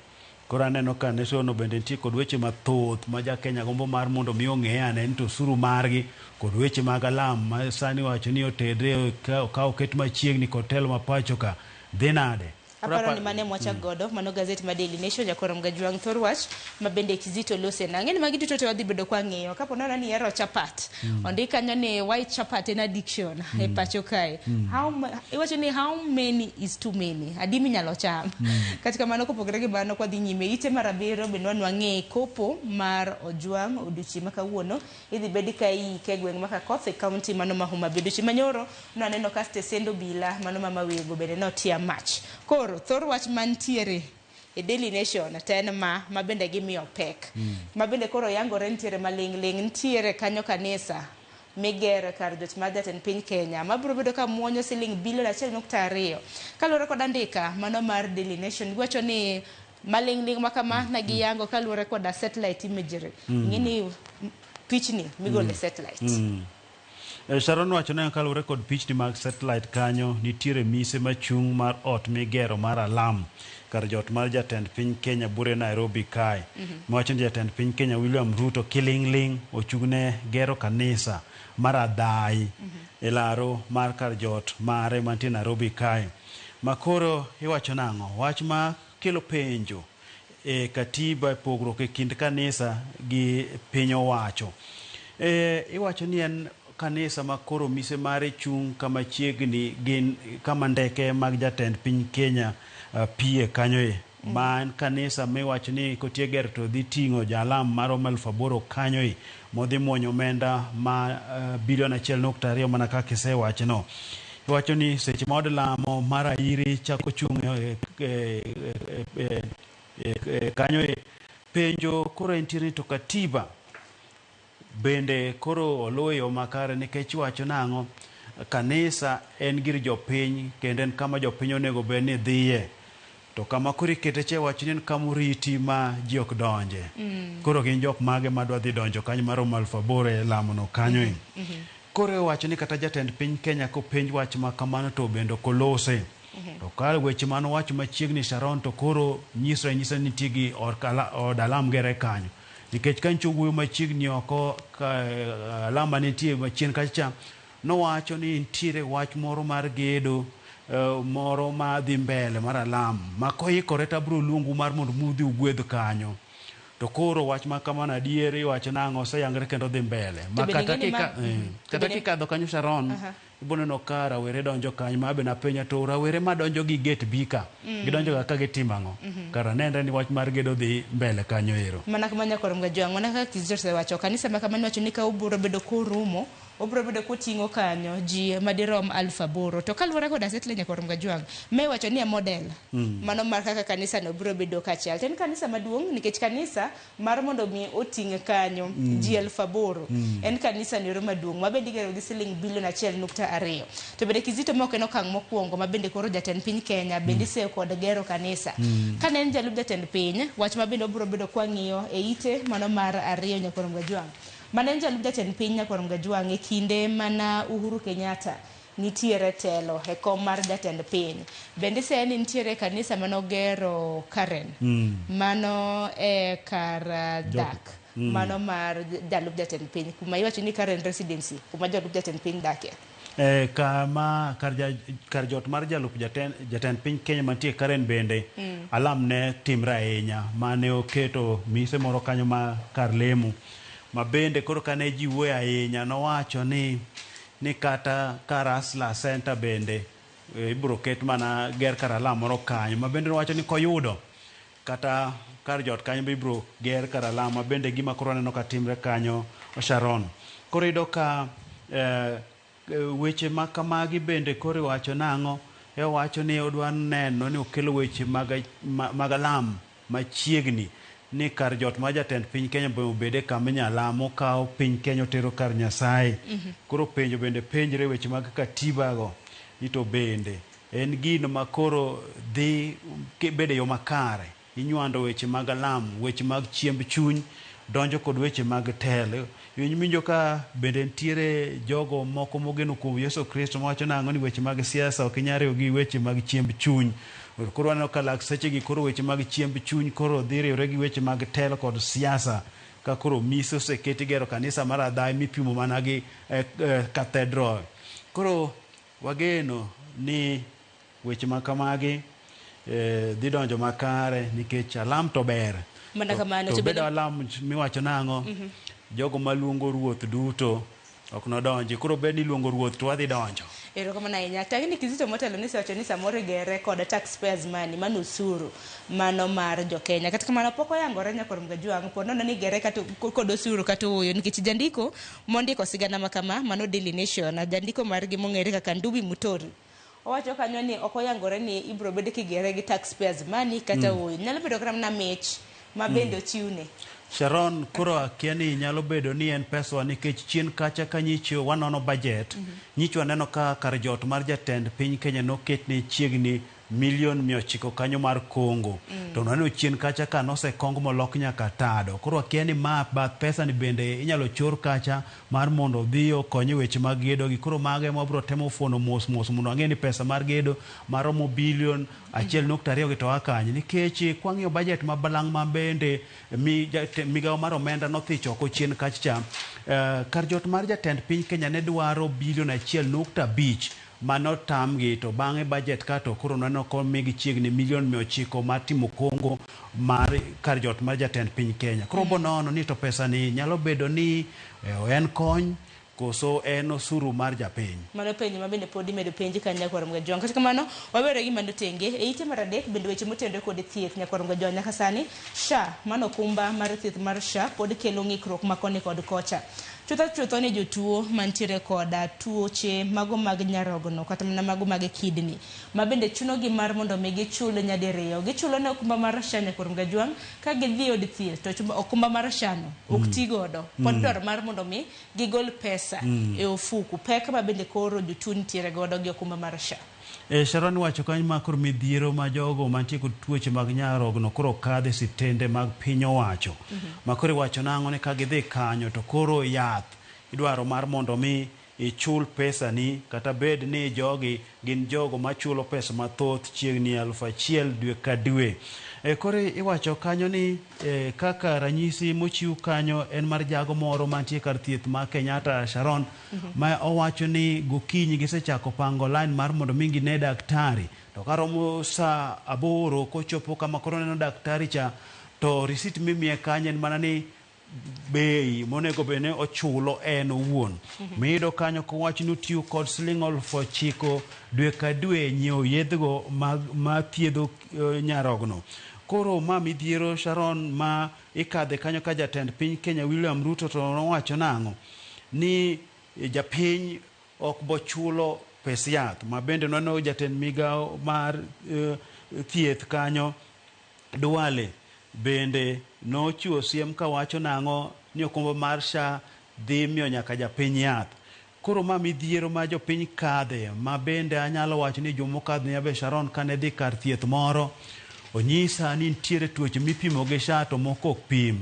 Koro aneno ka Nation bende nitie kod weche mathoth ma ja Kenya gombo mar mondo mi ong'e ane ni to osuru margi kod weche mag alam ma sani iwacho ni otedre ka oket machiegni kod telo ma pacho ka dhi nade. Aparo ni mane mwachak godo mano gazet ma Daily Nation Jakorom Gajwang' thor wach ma bende Kizito lose na. Ang'e ni magi duto te wadhi bedo kwa ng'iyo kapo nono ni ihero chapat. Ondik kanyo ni why chapat en addiction e pacho kae. Iwacho ni how many is too many? Adi minyalo cham. Kata kamano kopogore gi mano kwadhi nyime ite mar 7 bende wanwang'e kopo mar Ojwang' odiochieng' ma kawuono idhi bed ka iike e gweng' ma Kakoth e county mano ma Homa Bay. Odiochieng' manyoro nwaneno ka stesend obila mano ma Mawego bende notia mach. Koro thor wach mantiere e Daily Nation to en ma bende gimiyo pek. Ma bende koro yangore nitiere maling'ling' nitiere kanyo kanisa migero kar jot mar jatend piny Kenya mabiro bedo ka muonyo siling bilion 1.2. Kaluwore kod andika mano mar Daily Nation giwacho ni maling'ling' ma kama ne giyango kaluwore koda satellite imagery. Ing'e ni pichni migolo e satellite. Sharon wacho ne kaluwore kod pichni mag satellite kanyo nitiere mise machung' mar ot migero mar alam kar jot mar jatend piny Kenya bure Nairobi kae. Mawacho ni jatend piny Kenya William Ruto kiling'ling' ochung'ne gero kanisa mar adhai e laro mar kar jot mare mantie Nairobi kae. Makoro iwacho nang'o? Wach ma kelo penjo e katiba e pogruok e kind kanisa gi piny owacho. Iwacho ni en kanisa ma koro mise mare chung' kama chiegni gin kama ndeke mag jatend piny Kenya pie kanyo e. Ma en kanisa miwacho ni kotiek gero to dhi ting'o jalam maromo 8,000 kanyo i modhi muonyo omenda ma bilion 1.2 mana kaka isewachono. Iwacho ni seche ma od lamo mar Airi chako chung' kanyo e penjo koro entiere ni to katiba bende koro oluwo e yo makare nikech iwacho nang'o kanisa en gir jopiny kendo en kama jopiny onego bed ni dhiye to kama koro ikete cha iwacho ni en kama oriti ma ji ok donje. Koro gin jok mage madwa dhi donjo kanyo maromo 8,000 e lamono kanyo e. Koro iwacho ni kata jatend piny Kenya kopenj wach ma kamano to bende ok olose. To ka weche mane owacho machiegni Sharon to koro nyisre nyisa ni nitie gi od alam gere kanyo. Nikech ka nyocha owuoyo machiegni oko alam manitie machien kacha cha nowacho ni nitiere wach moro mar gedo moro madhi mbele mar alam ma koikore to abiro luongu mar mondo mudhi ugwedh kanyo. To koro wach ma kamano adier iwacho nang'o oseyangre kendo dhi mbele. Ma kata kikadho kanyo Sharon ibo neno ka rawere donjo kanyo ma be napenja to rawere madonjo gi gate B ka gidonjo ga ka gitimo ang'o? Kara nenre ni wach mar gedo dhi mbele kanyo ero. Mana kama Nyakwar Mgajwang', mana kaka Kizito osewacho, kanisa ma kamano iwacho ni ka obiro bedo korumo, obiro bedo koting'o kanyo ji madirom 8,000. To kaluwore kod Asetle Nyakwar Mgajwang', me iwacho ni e model mano mar kaka kanisa no biro bedo kachal. To en kanisa maduong' nikech kanisa mar mondo mi oting' kanyo ji 8,000. En kanisa nero maduong' ma bende igero gi siling bilion 1.2. To bende Kizito ma ok en okang' mokwongo ma bende koro jatend piny Kenya bende iseyo kod gero kanisa. Kane en jalup jatend piny, wach ma bende obiro bedo kwang'iyo e ite mano mar 2 Nyakwar Mgajwang'. Mane en jalup jatend piny Nyakwar Mgajwang' e kinde mana Uhuru Kenyatta nitiere telo e kom mar jatend piny. Bende iseye ni nitiere kanisa manogero Karen. Mano e kar dak. Mano mar jalup jatend piny kuma iwacho ni Karen Residency kuma jalup jatend piny dakie. Kama kar jot mar jalup jatend piny Kenya mantie Karen bende alam ne timre ahinya mane oketo mise moro kanyo ma kar lemo ma bende koro kane ji wuoyo ahinya nowacho ni kata kar Asla Center bende ibiro ket mana ger kar alam moro kanyo ma bende nowacho ni koyudo kata kar jot kanyo be ibiro ger kar alam ma bende gima koro aneno ka timre kanyo Sharon. Koro iyudo ka weche ma kamagi bende koro iwacho nang'o iwacho ni odwa neno ni okelo weche mag alam machiegni ni kar jot mar jatend piny Kenya be obede kama inyalo lam okawo piny Kenya otero kar Nyasaye. Koro penjo bende penjre weche mag katiba go ni to bende en gino ma koro dhi bedo e yo makare inywando weche mag alam, weche mag chiemb chuny donjo kod weche mag telo. Iwinjo ka bende nitiere jogo moko mogeno kuom Yesu Kristo mawacho nang'o ni weche mag siasa ok inyal riwo gi weche mag chiemb chuny. Koro waneno ka lak sechegi koro weche mag chiemb chuny koro dhi riwre gi weche mag telo kod siasa ka koro mise oseketi gero kanisa mar Adhai mipimo mana gi cathedral. Koro wageno ni weche ma kamagi dhi donjo makare nikech alam to ber. Mana kamano to bedo alam miwacho nang'o jogo maluongo ruoth duto ok nodonji. Koro bed ni iluongo ruoth to wadhi donjo. Erokamano ahinya. Tangni Kizito motelo ni osewacho ni samoro igere kod taxpayers money, mano osuru mano mar jo Kenya. Kata kamano pok oyangore Nyakwar Mgajwang' pod nono ni igere kata kod osuru kata ooyo nikech jandiko mondiko sigana ma kama mano Daily Nation, jandiko margi mong'ere kaka Ndubi Mutori owacho kanyo ni ok oyangore ni ibiro bed kigere gi taxpayers money kata ooyo. Nyalo bedo kata mana mich ma bende ochiwne. Sharon, koro akia ni nyalo bedo ni en peswa nikech chien kacha ka nyicho wanono budget, nyicho waneno ka kar jot mar jatend piny Kenya noketne chiegni milion 900 kanyo mar Kongo. To waneno chien kacha ka nosekong molok nyaka tado. Koro akia ni ma bath pesa ni bende inyalo chor kacha mar mondo odhi okony e weche mag gedo gi. Koro mago ema wabiro temo fuono mos mos mondo wang'e ni pesa mar gedo maromo bilion 1.2 gi to a kanye. Nikech kwang'iyo budget ma balang' ma bende migawo mar omenda nothicho oko chien kacha cha, kar jot mar jatend piny Kenya ne dwaro bilion 1.5 mano tamgi to bang'e budget ka to koro neno komigi chiegni milion 900 mar timo Kongo mar kar jot mar jatend piny Kenya. Koro bonono ni to pesa ni nyalo bedo ni en kony Koso en osuru mar japiny? Mano penjo ma bende pod imedo penji ka Nyakwar Mgajwang'. Kata kamano, wawere gi mano tenge. E ite mar adek bende weche motenore kod thieth Nyakwar Mgajwang' nyaka sani, SHA, mano okumba mar thieth mar SHA pod kelo ng'ikruok ma koni kod kocha. Chutho chutho ni jotuo mantiere koda tuoche mago mag nyarogno kata mana mago mag kidney ma bende chunogi mar mondo mi gichul nyadiriyo. Gichulo ne okumba mar SHA Nyakwar Mgajwang' ka gidhi e od thieth to okumba mar SHA no ok ti godo. Pod dwaro mar mondo mi gigol pesa e ofuku. Pek ma bende koro jotuo nitiere godo gi okumba mar SHA. Sharon wacho kanyo ma koro midhiero ma jogo mantie kod tuoche mag nyarogno koro kadhe sitende mag piny owacho. Ma koro iwacho nang'o ni ka gidhi kanyo to koro yath idwaro mar mondo mi ichul pesani kata bed ni jogi gin jogo machulo pesa mathoth chiegni 1000 dwe ka dwe. Koro iwacho kanyo ni kaka ranyisi mochiw kanyo en mar jago moro mantie kar thieth ma Kenyatta Sharon ma owacho ni gokinyi gisechako pango line mar mondo mi gine daktari to karomo saa 8 kochopo kama koro neno daktari cha to receipt mimiye kanyo en mana ni bei monego bed ni ochulo en owuon. Miyudo kanyo kowacho ni otiyo kod siling 9,000 dwe ka dwe nyiewo yedhgo ma thiedho nyarogno. Koro ma midhiero Sharon ma ikadhe kanyo ka jatend piny Kenya William Ruto to nowacho nang'o ni japiny ok bochulo pes yath ma bende nwaneno jatend migawo mar thieth kanyo Duale bende nochiwo siem kawacho nang'o ni okumba mar SHA dhi miyo nyaka japiny yath. Koro ma midhiero ma jopiny kadhe ma bende anyalo wacho ni joma okadho ni abe Sharon kane dhi kar thieth moro onyisa ni nitiere tuoche mipimo gi SHA to moko ok pim.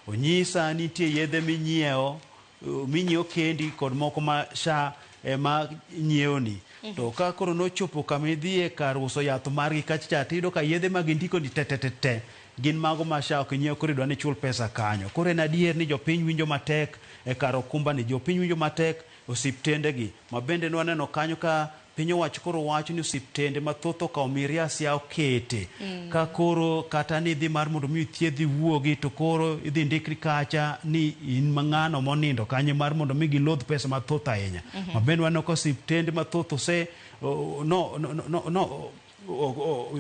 Onyisa ni nitie yedhe minyiewo kendi kod moko ma SHA ema nyiewoni. To ka koro nochopo kama idhiye kar uso yath margi kacha cha tiyudo ka yedhe ma gindiko ni te te te te gin mago ma SHA ok nyiew koro idwa ni chul pesa kanyo. Koro en adier ni jopiny winjo matek e kar okumba ni jopiny winjo matek osiptendegi ma bende nwaneno kanyo ka piny owacho koro wacho ni osiptende mathoth okawo miriasia okete. Ka koro kata ni idhi mar mondo mi ithiedhi wuogi to koro idhi ndikri kacha ni in mang'ano monindo kanyo mar mondo mi gilodh pesa mathoth ahinya. Ma bende waneno ka osiptende mathoth ose no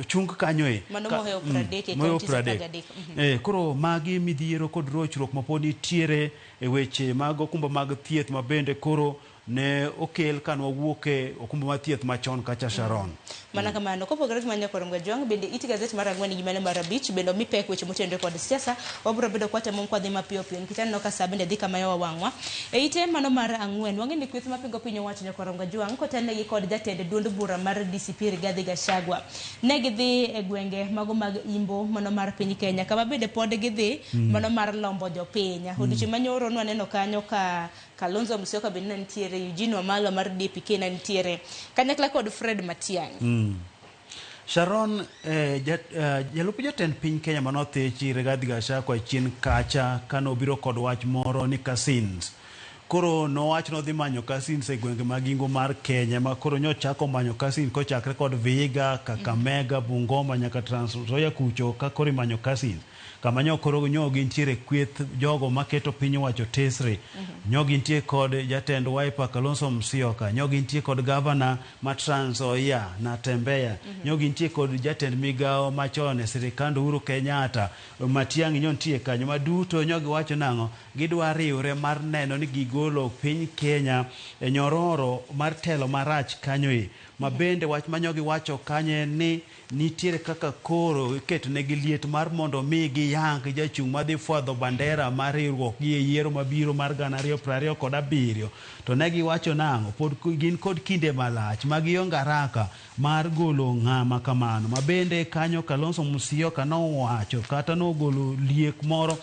ochung kanyo e. Mano mohewo 30 e kaunti 13. Koro magi midhiero kod rochruok ma pod nitiere e weche mag okumba mag thieth ma bende koro ne okel kanwa wuok e okumba mar thieth machon kacha Sharon. Mana kamano kopogore gi mano Nyakwar Mgajwang' bende it gazet mar 4 gi mano mar 5 bende omi pek weche motenore kod siasa wabiro bedo kwatemo kwadhi mapiyo piyo nikech aneno ka saa bende dhi kama yowa wang'wa. E ite mano mar 4 wang'e ni kweth mapingo piny owacho Nyakwar Mgajwang' kotelnegi kod jatend duond bura mar DCP Rigathi Gachagua. Ne gidhi e gwenge mago mag Imbo mano mar piny Kenya kama bende pod gidhi mano mar lombo jopiny. Odiochieng' manyoro nwaneno kanyo ka Kalonzo Musyoka bende ne nitiere, Eugene Wamalwa mar DPK ne nitiere kanyakla kod Fred Matiang'i. Sharon, jalup jatend piny Kenya manothechi Rigathi Gachagua chien kacha kanobiro kod wach moro ni cousins. Koro nowacho nodhi manyo cousins e gwenge mag Imbo mar Kenya ma koro nyochako manyo cousins kochakre kod Vihiga, Kakamega, Bungoma nyaka Trans Nzoia kucho ka koro imanyo cousins. Kama nyo koro nyo gintiere kweth jogo maketo piny owacho tesre. Nyo gintie kod jatend Wiper Kalonzo Musyoka, nyo gintie kod gavana ma Trans Nzoia Natembeya, nyo gintie kod jatend migawo machon e sirikand Uhuru Kenyatta Matiang'i nyo nitie kanyo ma duto nyo giwacho nang'o gidwa riwre mar neno ni gigolo piny Kenya e nyororo mar telo marach kanyo e. Ma bende wach ma nyo giwacho kanyo ni nitiere kaka koro iketonegi liet mar mondo mi giyang jachung' madhi fwadho bandera mar riwruok gi e yiero mabiro mar 2027. To ne giwacho nang'o pod gin kod kinde malach ma gionge haraka mar golo ng'ama kamano. Ma bende kanyo Kalonzo Musyoka nowacho kata nogolo liek moro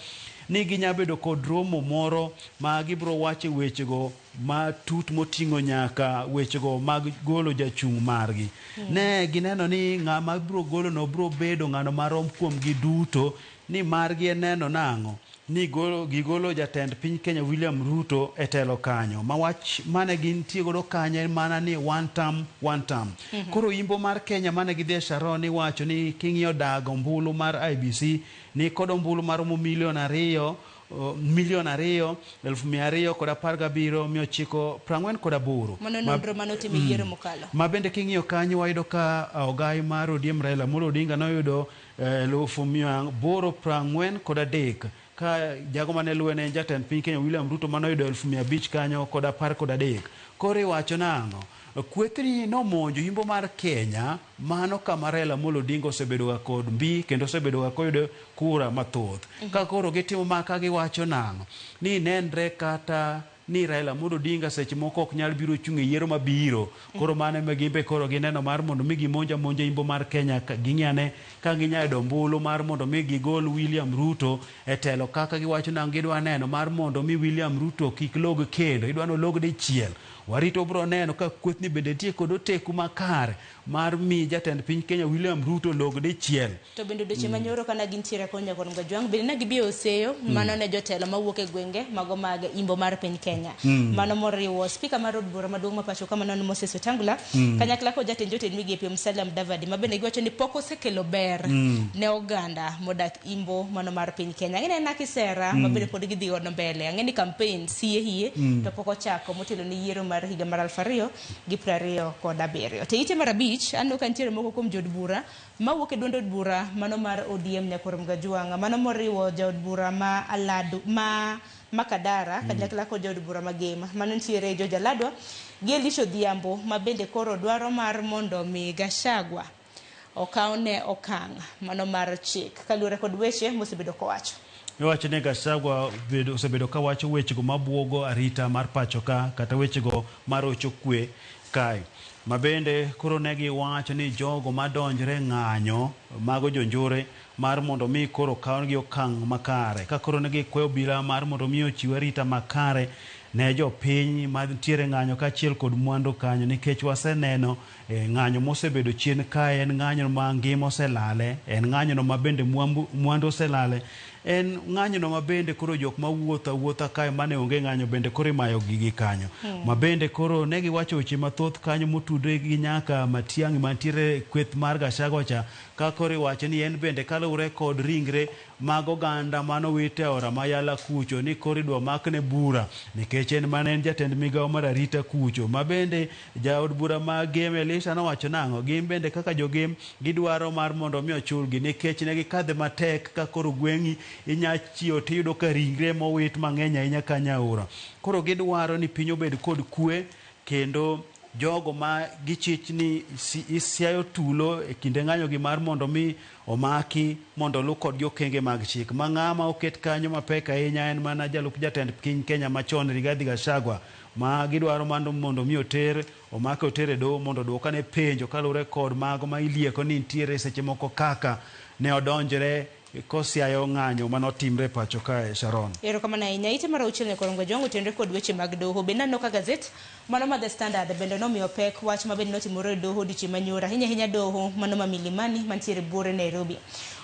ni ginya bedo kod romo moro ma gibiro wacho wechego matut moting'o nyaka wechego mag golo jachung' margi. Ne gineno ni ng'ama biro golo no biro bedo ng'ano marom kuom gi duto ni margi en neno nang'o ni gigolo jatend piny Kenya William Ruto e telo kanyo. Ma wach mane gintie godo kanyo en mana ni one term, one term. Koro Imbo mar Kenya mane gidhi e Sharon iwacho ni king'iyo dag ombulu mar IEBC ni kod ombulu maromo milion 2 milion 2 217 948. Mano nonro mane otim e yiero mokalo. Ma bende king'iyo kanyo wayudo ka ogai mar ODM Raila Amolo Odinga noyudo 843,000 ka jago mane luwe ne jatend piny Kenya William Ruto manoyudo 500,000 kanyo kod 13. Koro iwacho nang'o? Kwethni nomonjo yimbo mar Kenya, mano kama Raila Amolo Odinga osebedo ga kod mbi kendo osebedo ga koyudo kura mathoth. Ka koro gitimo ma ka giwacho nang'o? Ni nenre kata ni Raila Amolo Odinga seche moko ok nyal biro chung' e yiero mabiro. Koro mano ema gimbe koro gineno mar mondo mi gimonj amonja yimbo mar Kenya, ging'iyane ka ginyalo yudo ombulu mar mondo mi gigol William Ruto e telo kaka giwacho nang'o gidwa neno mar mondo mi William Ruto kik log kendo, idwa ni olog dichiel. Warito bro neno ka kwethni bende nitie kod oteku makare mar mi jatend piny Kenya William Ruto log dichiel. To bende odiochieng' manyoro kana gintiere kod Nyakwar Mgajwang', bende ne gibiro oseyo mano ne jotelo mawuok e gwenge mago mag imbo mar piny Kenya. Mano moriwo spika mar od bura maduong' ma pacho ka mano en Moses Wetangula, kanyakla kod jatend jotend migepe Musalia Mudavadi, ma bende giwacho ni pok osekelo ber ne oganda modak imbo mano mar piny Kenya. Ang'e ni en kisera ma bende pod gidhi godo mbele. Ang'e ni campaign sie hie to pok ochako motelo ne yiero mar higa mar 2027. To ite mar 5 aneno ka nitiere moko kuom jood bura mawuok e duond od bura mano mar ODM Nyakwar Mgajwang', mano moriwo jaod bura ma Alado ma Makadara kanyakla kod jaod bura ma Gem, mano nitiere George Aladwa gi Elisha Odhiambo ma bende koro dwaro mar mondo mi Gachagua okawne okang' mano mar chik kaluwore kod weche mosebedo kowacho. Iwacho ni Gachagua osebedo kawacho wechego mabuogo arita mar pacho ka kata wechego marocho kwe kae. Ma bende koro ne giwacho ni jogo madonjre ng'anyo mago jonjore mar mondo mi koro kawnegi okang' makare. Ka koro ne gikweyo obila mar mondo mi ochiw arita makare ne jopiny mantiere ng'anyo kaachiel kod mwandu kanyo, nikech waseneno ng'anyo mosebedo chien kae en ng'anyo ma ngima oselale, en ng'anyo ma bende mwandu oselale, en ng'anyo no ma bende koro jok mawuotho awuotha kae mane onge ng'anyo bende koro imayo gigi kanyo. Ma bende koro ne giwacho weche mathoth kanyo motudre gi nyaka Matiang'i mantiere kweth mar Gachagua cha, ka koro iwacho ni en bende kaluwore kod ringre mag oganda manowit e aora ma Yala kucho ni koro idwa makne bura nikech en mane en jatend migawo mar arita kucho. Ma bende jaod bura ma Gem Elisha nowacho nang'o, gin bende kaka jogem gidwaro mar mondo mi ochulgi nikech ne gikadhe matek ka koro gweng'i inya chiewo tiyudo ka ringre mowit mang'eny ahinya kanyo aora. Koro gidwaro ni piny obed kod kwe kendo jogo ma gichich ni isiayo tulo e kinde ng'anyo gi mar mondo mi omaki mondo oluw kodgi okenge mag chik. Ma ng'ama oket kanyo mapek ahinya en mana jalup jatend piny Kenya machon Rigathi Gachagua, ma gidwaro mondo mi oter omake oter e doho mondo oduokane penjo kaluwore kod mago ma ilieko ni nitiere seche moko kaka ne odonjre kosiayo ng'anyo manotimre pacho kae. Sharon, erokamano ahinya. Ite mar 6 Nyakwar Mgajwang' otenre kod weche mag doho. Bende aneno ka gazet mano ma The Standard bende nomiyo pek wach ma bende notimore e doho odiochieng' manyoro, ahinya ahinya doho mano ma Milimani mantiere buore Nairobi.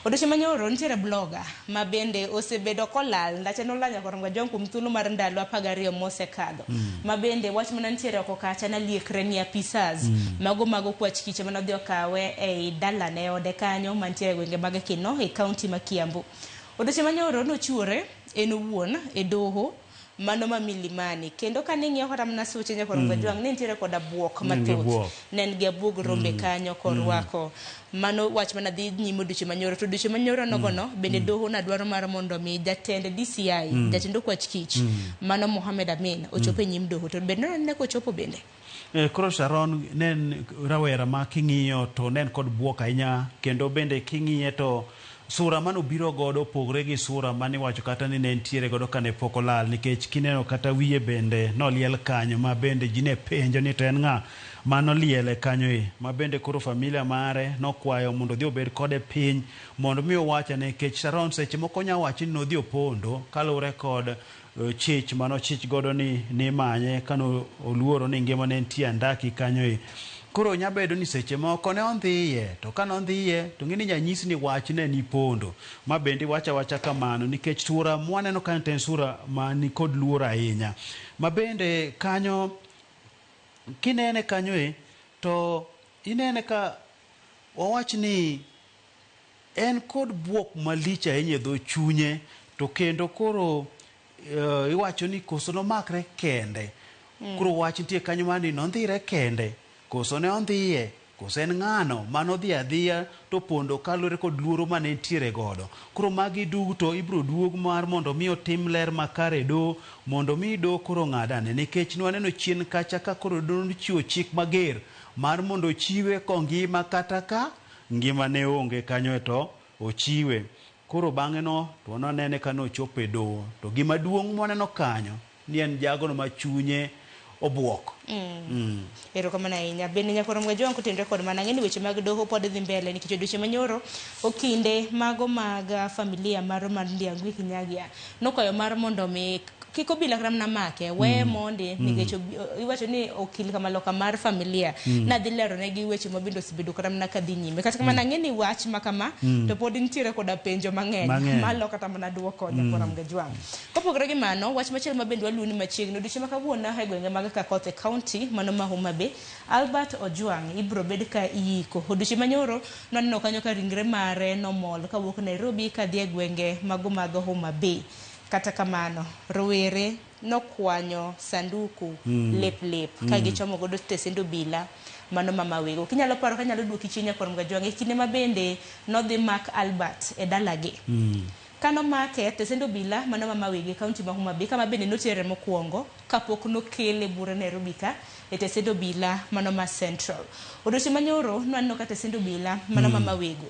Odiochieng' manyoro nitiere blogger ma bende osebedo kolal, ndache nolal Nyakwar Mgajwang' kuom thuolo mar ndalo 12 mosekadho. Ma bende wach mana nitiere oko kacha naliekre ni apisas mago kwach kiche manodhi okawe ei dalane ode kanyo mantiere e gwenge mag Kino e kaunti ma Kiambu. Odiochieng' manyoro nochiwore en owuon e doho mano ma Milimani, kendo kane ing'iyo kata mana suche Nyakwar Mgajwang' ne nitiere koda buok mathoth, ne en gi abuog rombe kanyo korwako. Mano wach mana dhi nyime odiochieng' manyoro. To odiochieng' manyoro nogono bende doho nadwaro mar mondo mi jatend DCI, jatend okwach kich mano Mohamed Amin ochopo e nyim doho, to bende nonene kochopo bende. Koro Sharon, ne en rawera ma king'iyo to ne en kod buok ahinya, kendo bende king'iye to sura manobiro godo opogore gi sura maniwacho kata ni ne nitiere godo kane pok olal, nikech kineno kata wiye bende noliel kanyo ma bende ji ne penjo ni to en ng'a manoliele kanyo e, ma bende koro familia mare nokwayo mondo odhi obed kode piny mondo mi owache, nikech Sharon seche moko nya wacho ni nodhi opondo kaluwore kod chich manochich godo ni nimanye kano oluoro ni ngimane nitie andaki kanyo e. Koro nyabedo ni seche moko ne ondhiye, to ka nondhiye to ng'eni nyanyisi ni wachne ni pondo. Ma bende wacha wacha kamano nikech sura mwaneno kanyo to en sura ma ni kod luor ahinya. Ma bende kanyo kinene kanyo e to inene ka wawach ni en kod buok malich ahinya e dho chunye, to kendo koro Iwacho ni koso nomakre kende. Koro wach nitie kanyo mar ni nondhire kende, koso ne ondhiye, koso en ng'ano manodhi adhiya to pondo kaluwore kod luoro mane entiere godo. Koro magi duto ibiro duog mar mondo mi otim ler makare e doho, mondo mi doho koro ng'adane. Nikech nwaneno chien kacha ka koro doho nochiwo chik mager mar mondo ochiwe kongima kata ka ngimane onge kanyo to ochiwe. Koro bang'e no to nwanene ka nochopo e doho. To gima duong' mwaneno kanyo ni en jagono ma chunye obuok. Erokamano ahinya. Bende nyakoro Mgajwang' kotenore kod mana ng'eni weche mag doho pod dhi mbele nikech odiochieng' manyoro okinde mago mag familia mar Ndiang'ui Kinyagia nokwayo mar mondo mi kik obila kata mana make weye mondi nikech iwacho ni okil kamaloka mar familia nadhi lero negi weche mabende osebedo kata mana kadhi nyime. Kata kamano ang'e ni wach ma kama to pod nitiere koda penjo mang'eny malo kata mana duoko nyakoro Mgajwang'. Kopogore gi mano, wach machielo ma bende waluwo ni machiegni odiochieng' ma kawuono e gwenge mag Kakoth e county mano ma Homa Bay, Albert Ojwang' ibiro bed ka iyiko. Odiochieng' manyoro nwaneno kanyo ka ringre mare nomol kawuok Nairobi kadhi e gwenge mago mag Homa Bay. Kata kamano, rowere nokwanyo sanduku lep lep ka gichomo godo stesend obila mano ma Mawego. Kinyalo paro kanyalo duoki chien nyakor Mgajwang' e kinde ma bende nodhi mak Albert e dalagi. Kano make stesend obila mano ma Mawego e county ma Homa Bay kama bende notere mokwongo kapok nokele bure Nairobi ka e tesend obila mano ma Central. Odiochieng' manyoro nwaneno ka tesend obila mano ma Mawego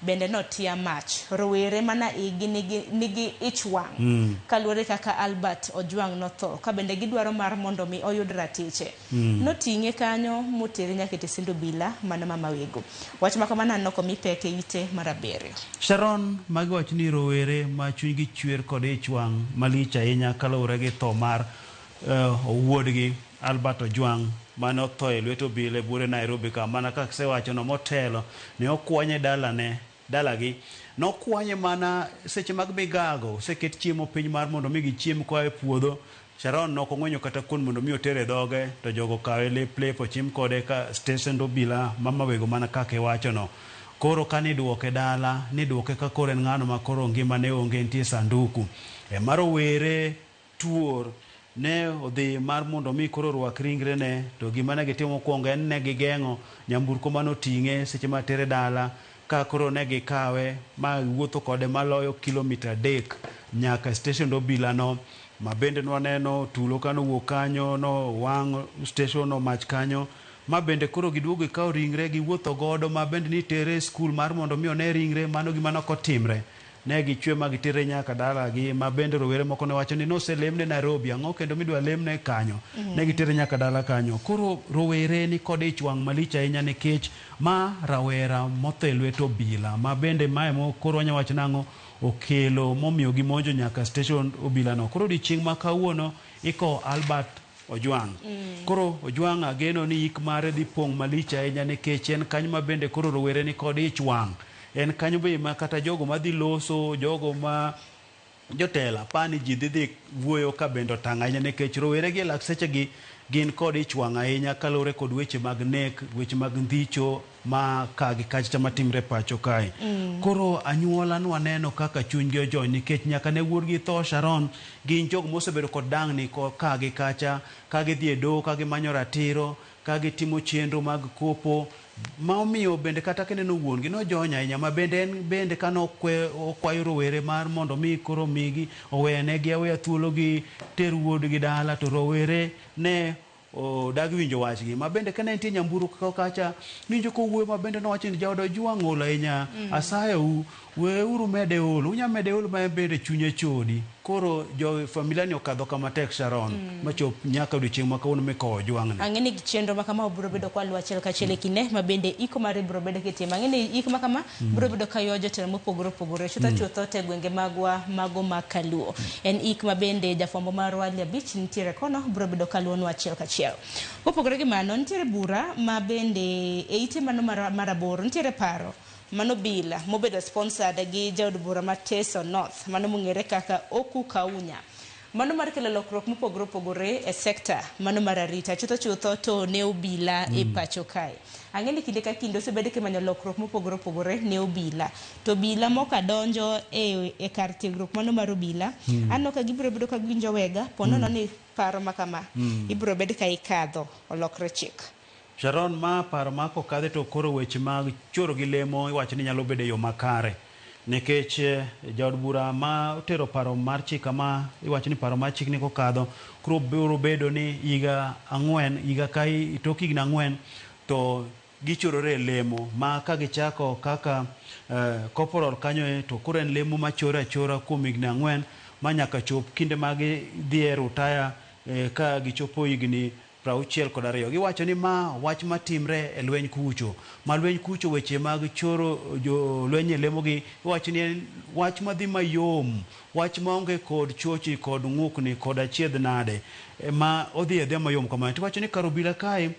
bende notia mach. Rowere mana igi nigi ich wang' kaluwore kaka Albert Ojwang' notho ka bende gidwaro mar mondo mi oyud ratiche. Noting'e kanyo motere nyaka e tesend obila mano ma Mawego. Wach ma kamano aneno komi pek e ite mar abiriyo. Sharon, magi wach ni rowere ma chunygi chwer kod ich wang' malich ahinya kaluwore gi tho mar owuodgi Albert Ojwang' mane otho e lwet obila e buore Nairobi ka mana kaka asewacho no motelo ne okwanye dalane dalagi nokwanye mana seche mag migago oseket chiemo piny mar mondo mi gichiem koa e puodho. Sharon nok ong'wenyo kata kuon mondo mi oter e dhoge to jogo okawe lep lep ochim kode ka stesend obila ma Mawego mana kaka iwacho no. Koro kaniduoke dala niduoke ka koro en ng'ano ma koro ngimane onge nitie sanduku. Ema rowere tuor ne odhi mar mondo mi koro orwak ringre ne to gima ne gitimo mokwongo en ne gigeng'o nyamburko manoting'e seche matere dala ka koro ne gikawe ma wuotho kode maloyo kilomita 3 nyaka stesend obila no ma bende nwaneno tulo kanowuok kanyo nowang' station no mach kanyo ma bende koro giduogo gikawo ringre giwuotho godo ma bende nitere e skul mar mondo mi one ringre mano gima nok otimre. Ne gichwe ma gitere nyaka dalagi ma bende rowere moko ne wacho ni noselemne Nairobi ang'o kendo midwa lemne kanyo. Ne gitere nyaka dala kanyo. Koro rowere ni kod ich wang' malich ahinya nikech ma rawera motho e lwet obila ma bende mae mo koro wanya wacho nang'o okelo momiyo gimonjo nyaka station obila no. Koro odiochieng' ma kawuono ikowo Albert Ojwang'. Koro Ojwang' ageno ni yik mare dhi pong' malich ahinya nikech en kanyo ma bende koro rowere ni kod ich wang'. En kanyo be ma kata jogo madhi loso, jogo ma jotelo apani ji dhi wuoyo ka bende otang' ahinya nikech rowere gi e lak seche gi gin kod ich wang' ahinya kaluwore kod weche mag nek, weche mag ndhicho ma ka gi kacha matimre pacho kae. Koro anyuola nwaneno kaka chunygi ojony nikech nyaka ne wuodgi tho Sharon gin jogo mosebedo kod dang'ni ka gi kacha ka gidhi e doho ka gimanyo ratiro ka gitimo chenro mag kopo ma omiyo bende kata kineno wuon gi nojony ahinya ma bende en bende kane okwayo rowere mar mondo mi koro migi owenegi aweya thuolo gi ter wuodgi dala to rowere ne odagi winjo wachgi ma bende kane nitie nyamburko kacha niwinjo kowuoyo ma bende nowacho ni jaod Ojwang' ol ahinya asayou weuru mede olo unya mede olo ma en bende chunye chodi. Koro jo familia ni okadho kama tek Sharon machop nyaka odiochieng' ma kawuono mikowo Ojwang' ni. Ang'e ni chenro ma kama biro bedo kwa luwo achiel kachiel e kinde ma bende iko mare biro bedo kitimo. Ang'e ni ik ma kama biro bedo ka ywayo jotelo mopogore opogore chutho chutho te gwenge magwa mago mag Kaluo. En ik ma bende jafwambo marwa Ali Abich nitiere kono biro bedo kaluwonwa achiel kachiel. Kopogore gi mano, nitiere bura ma bende e ite mano mar aboro nitiere paro mano bila mobedo sponsored gi jaod bura ma Teso North mano mong'ere kaka Oku Kaunya. Mano mar kelo lokruok mopogore opogore e sekta mano mar arita chutho chutho to ne obila e pacho kae. Ang'e ni kinde ka kinde osebed kimanyo lokruok mopogore opogore ne obila. To obila moka donjo e kar tiegruok mano mar obila, aneno ka gibiro bedo ka giwinjo wega, po nono ni paro ma kama ibiro bed ka ikadho olokre chik. Sharon, ma paro ma kokadhi to koro weche mag choro gi lemo iwacho ni nyalo bedo e yo makare. Nikech jaod bura ma otero paro mar chik kama iwacho ni paro mar chik ni kokadho koro biro bedo ni higa 4, higa ka tok higni 4 to gichorore e lemo ma ka gichako kaka corporal kanyo to koro en lemo machore achora kuom higni 4 ma nyaka chop kinde ma gidhi e rutaya ka gichopo higni 62. Giwacho ni ma wach matimre e lweny kucho. Ma lweny kucho weche mag choro jolweny e lemogi, iwacho ni en wach madhi mayom, wach maonge kod chochi kod ng'ukni kod achiedh nade ma odhi adhiya mayom kamano. Tiwacho ni kar obila kae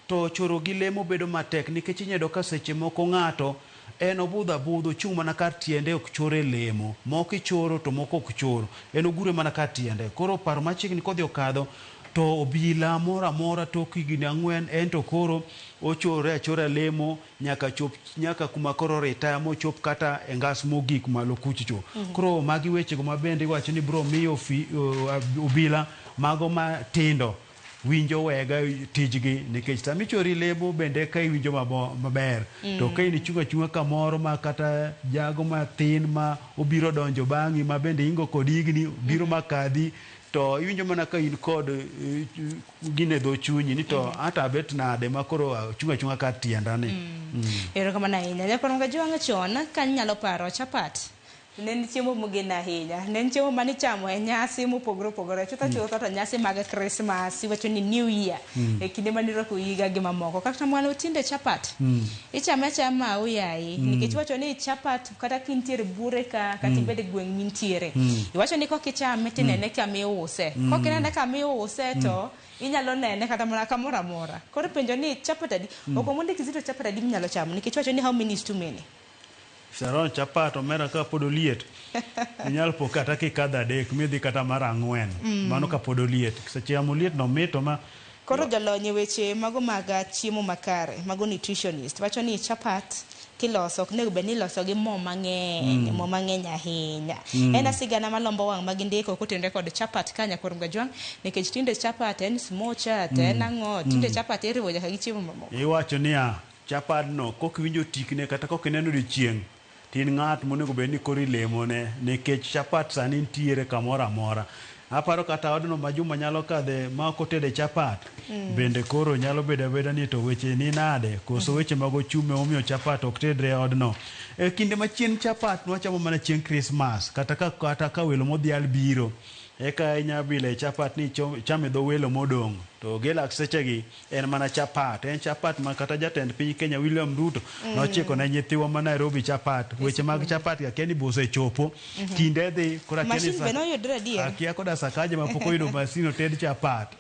to choro gi lemo bedo matek nikech inyalo ka seche moko ng'ato en obudho abudha ochung' mana kar tiende ok chore lemo. Moko ichoro to moko ok chor. En ogure mana kar tiende. Koro paro machiegni kodhi okadho to obila moro amora tok higni 4 en to koro ochore achora lemo nyaka chop nyaka kuma koro retire mochop kata e ngas mogik malo kuchocho. Koro magi wechego ma bende iwacho ni biro miyo obila mago matindo winjo wega tijgi nikech sama ichori lemo bende ka iwinjo maber. To ka in ichung' achung'a kamoro ma kata jago mathin ma obiro donjo bang'i ma bende ingo kod higni biro makadhi to iwinjo mana ka in kod gine dho chunyi ni to ata abet nade ma koro achung' achung'a kar tienda ni. Erokamano ahinya. Nyakwar Kajwang' chon ka inyalo paro chapat ne en chiemo mogen ahinya. Ne en chiemo manichamo e nyasi mopogore opogore. Chutho chutho to nyasi mag Christmas, iwacho ni New Year, e kinde manirwako higa gi mamoko. Kata mwalo tinde chapat, ichame achama aoyaye. Nikech iwacho ni chapat kata kintiere bure ka, kata ibed e gweng' mintiere. Iwacho ni kokichame tinene kama iuse. Kokinene kama iuse to inyalo nene kata mana kamoro amora. Koro penjo ni chapat adi? Ok omondi kizito chapat adi minyalo chamo nikech iwacho ni how many is too many. Sharon, chapat omera ka pod oliet. Inyalo po kata kikadho 3 midhi kata mar 4. Mano ka pod oliet. Seche moliet no mit to ma Koro jolony e weche mago mag chiemo makare, mago nutritionist, wacho ni chapat kiloso ok onego bed ni iloso gi mo mang'eny, mo mang'eny ahinya. En asigana malombo wang' ma gindiko kotenore kod chapat ka Nyakwar Kajwang', nikech tinde chapat en smocha, to en ang'o, tinde chapat iriwo nyaka gi chiemo mamoko. Iwacho niya, chapat no kok iwinjo tikne kata kok ineno odiochieng' to in ng'at monego bed ni koro ilemone nikech chapat sani nitiere kamoro amora. Aparo kata odno ma Juma nyalo kadhe ma ok otede chapat, bende koro nyalo bedo abeda ni to weche ni nade, koso weche mag ochumi omiyo chapat ok tedre e odno. E kinde machien chapat nwachamo mana chieng' Christmas, kata ka welo modhial biro, eka inya bilo e chapat ni chame dho welo modong'. To Gelax sechegi en mana chapat, en chapat ma kata jatend piny Kenya William Ruto nochiko ne nyithiwa ma Nairobi chapat. Weche mag chapat ga kia ni bosechopo, kinde dhi koro akia ni Masin be noyudre adier. Akia koda Sakaja ma pok oyudo masin oted chapat.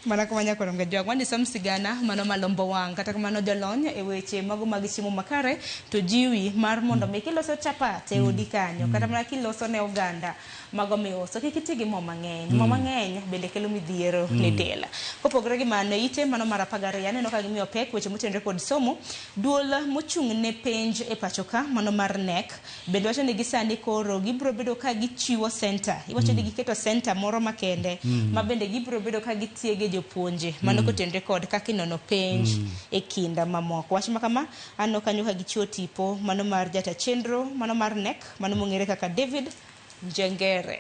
Mana kama Nyakwar Kajwang', wandisom sigana mano malombo wang', kata kamano jolony e weche mago mag chiemo makare to jiwi mar mondo mi kiloso chapat e odi kanyo, kata mana kiloso ne oganda mago miuso, kik iti gi mo mang'eny. Mo mang'eny bende kelo midhiero ne del. Kopogore gi mano, ite mano mar 12 aneno ka gimiyo pek weche motenore kod somo. Duol mochung' ne penj e pacho ka mano mar KNEC bende wacho ni gisani koro gibiro bedo ka gichiwo center. Iwacho ni giketo center moro makende ma bende gibiro bedo ka gitiege jopuonje mano kotenore kod kaka inono penj e kinda mamoko. Wach ma kama aneno kanyo ka gichiwo tipo mano mar jata chenro mano mar KNEC mano mong'ere kaka David Njengere.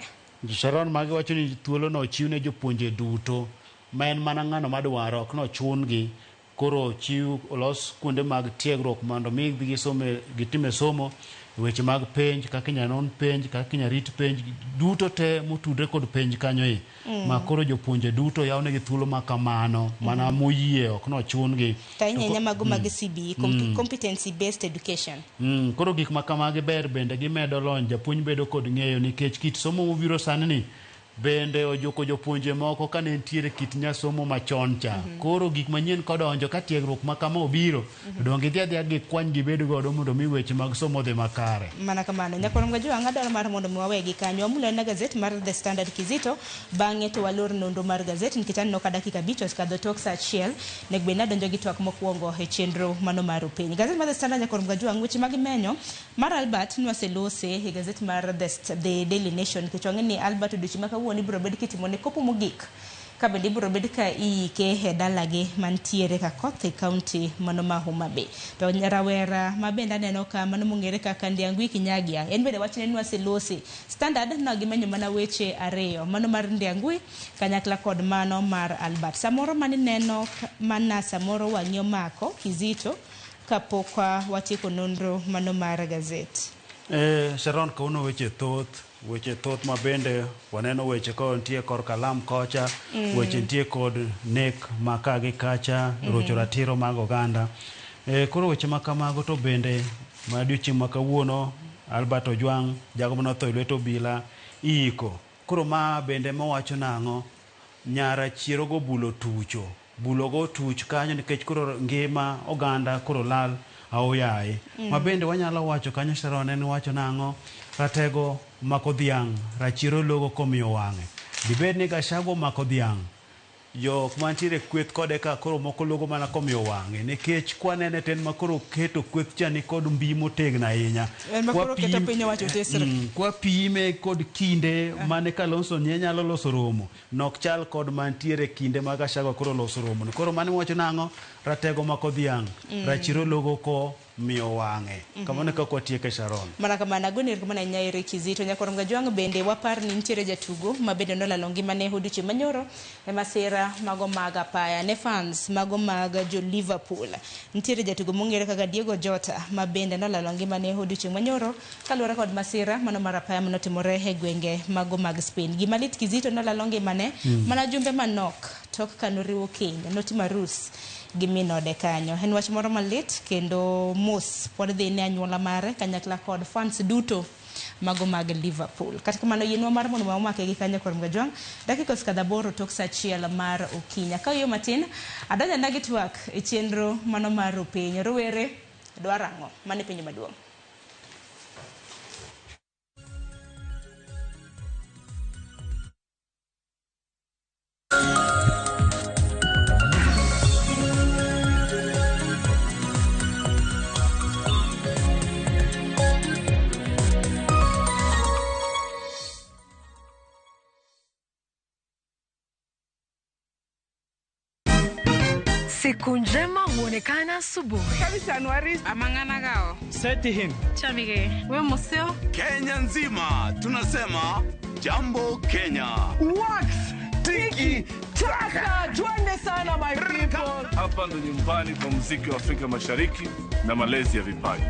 Sharon, magi wacho ni thuolo no ochiw ne jopuonje duto ma en mana ng'ano madwaro ok nochun gi. Koro ochiw olos kuonde mag tiegruok mondo mi gisome gitime somo weche mag penj, kaka inyalo non penj, kaka inyalo rit penj duto te motudre kod penj kanyo e. Ma koro jopuonje duto yawnegi thuolo ma kamano mana moyie ok nochun gi. To ahinya ahinya mago mag CBE, competency based education. Koro gik ma kamagi ber bende gimedo lony, japuonj bedo kod ng'eyo nikech kit somo mobiro sani ni Bende ojuko jopuonje moko kane nitiere kit nyasomo machon cha. Koro gik manyien kodonjo ka tiegruok ma kama obiro, to donge gidhi adhiya gikwany gibed godo mondo mi weche mag somo odhi makare. Mana kamano. Nyakwar Mgajwang' adwaro mar mondo mi wawegi kanyo. Wamulo na gazet mar The Standard Kizito, bang'e to walor nonro mar gazet nikech aneno ka dakika 5 osekadho tok saa 1, nego bed ni adonjo gi twak mokwongo e chenro mano mar opiny. Gazet mar The Standard Nyakwar Mgajwang', weche mag menyo mar Albert nwaselose e gazet mar The Daily Nation nikech wang'e ni Albert odiochieng' ma kawuono ibiro bed kitimone kopo mogik ka bende ibiro bed ka iike e dalagi mantiere Kakoth e kaunti mano ma Homa Bay. To rawera ma bende aneno ka mano mong'ere kaka Ndiang'ui Kinyagia, en bende wachne nwaselose. Standard no gimenyo mana weche 2, mano mar Ndiang'ui kanyakla kod mano mar Albert. Samoro manineno mana samoro wang'i omako Kizito kapok watieko nonro mano mar gazet. Sharon, kawuono weche thoth ma bende waneno weche ko nitie kor kalam kocha, weche nitie kod nek ma ka gi kacha, rocho ratiro mag oganda. Koro weche ma kamago to bende ma odiochieng' ma kawuono Albert Ojwang' jago manotho e lwet obila iiko. Koro ma bende mawacho nang'o, nyara chiero go bulo tucho. Bulo go tuch kanyo nikech koro ngima oganda koro lal aoyaye. Ma bende wanyalo wacho kanyo Sharon en wacho nang'o, ratego mako dhiang', rachiero logo komiyo wang'e. Dibed ni Gachagua mako dhiang', jok mantiere kweth kode ka koro moko logo mana komiyo wang'e nikech kwanene to en ma koro keto kweth cha ni kod mbi motegno ahinya. En ma koro keto piny owacho tesre. Kwapime kod kinde mane Kalonzo ne nyalo loso romo, nok chal kod mantiere kinde ma Gachagua koro loso romo. Koro mano wacho nang'o, ratego mako dhiang', rachiero logo ko miyo wang'e. Kamano kaka watieke Sharon. Mana kamano, agoni erokamano ahinya Eric Kizito. Nyakwar Mgajwang' bende wapar ni nitiere jatugo ma bende nolalo ngimane odiochieng' manyoro e masira mago mag apaya ne fans mago mag jo Liverpool. Nitiere jatugo mong'ere kaka Diego Jota ma bende nolalo ngimane odiochieng' manyoro kaluwore kod masira mano mar apaya manotimore e gwenge mago mag Spain. Gima lit Kizito nolalo ngimane mana jumbe manok tok kanoriwo keny, notimo arus gi minode kanyo. En wach moro malit kendo mos pod dhi ne anyuola mare kanyakla kod fans duto mago mag Liverpool. Kata kamano yienwa mar mondo wamake gi kanyo kor Mgajwang' dakika osekadho 8 tok saa 1 mar okinyi. Ka yo matin adonjo na gi twak e chenro mano mar opiny. Rowere dwaro ang'o? Mano e penjo maduong'. Siku njema huonekana asubuhi. Amang'ana Seti him. Chamige. We museo. Kenya nzima tunasema jambo Kenya. Wax tiki taka. Twende sana my people. Hapa ndo nyumbani kwa muziki wa Afrika Mashariki na malezi ya vipaji.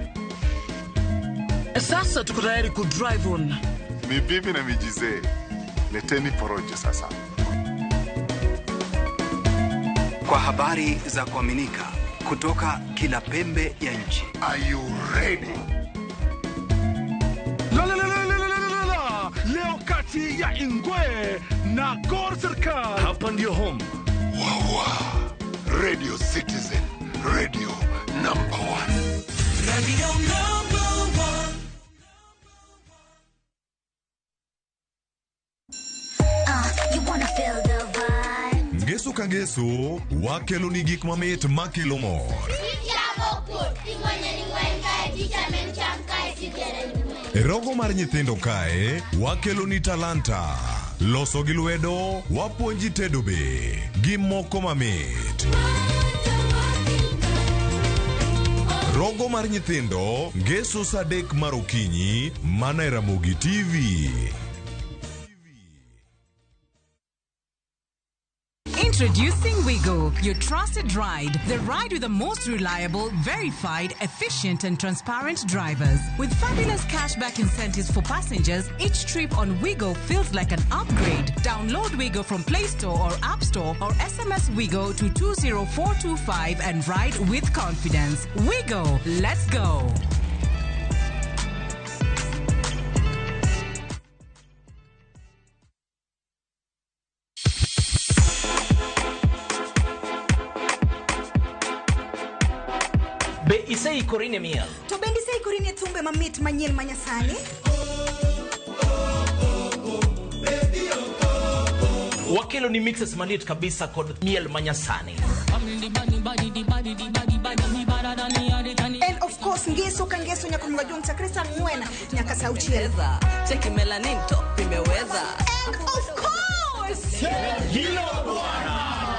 Sasa tuko tayari ku drive on. Ni bibi na mijize. Leteni porojo sasa. Kwa habari za kuaminika kutoka kila pembe ya nchi. Are you ready? La la la la la la la. Leo kati ya Ingwe na Gor Serikal. Hapa ndio home. Wawa. Radio Citizen. Radio number 1. Radio number 1. You wanna feel the vibe. Ngeso ka ngeso wakelo ni gik mamit makelo mor. E rogo mar nyithindo kae wakelo ni talanta. Loso gi lwedo wapuonji tedo be gi moko mamit. Rogo mar nyithindo ngeso saa 3 mar okinyi mana e Ramogi TV. Introducing Wigo, your trusted ride. The ride with the most reliable, verified, efficient and transparent drivers. With fabulous cashback incentives for passengers, each trip on Wigo feels like an upgrade. Download Wigo from Play Store or App Store or SMS Wigo to 20425 and ride with confidence. Wigo, let's go. Be iseikori ne miel? To bende iseikori ne thumbe mamit manyien manyasani? Wakelo ni mixes maliet kabisa kod miel manyasani. And of course, ngeso ka ngeso nyaka mga chakre saa 4 nyaka saa 6. Cheki melanin top imeweza. And of course, Hilo bwana.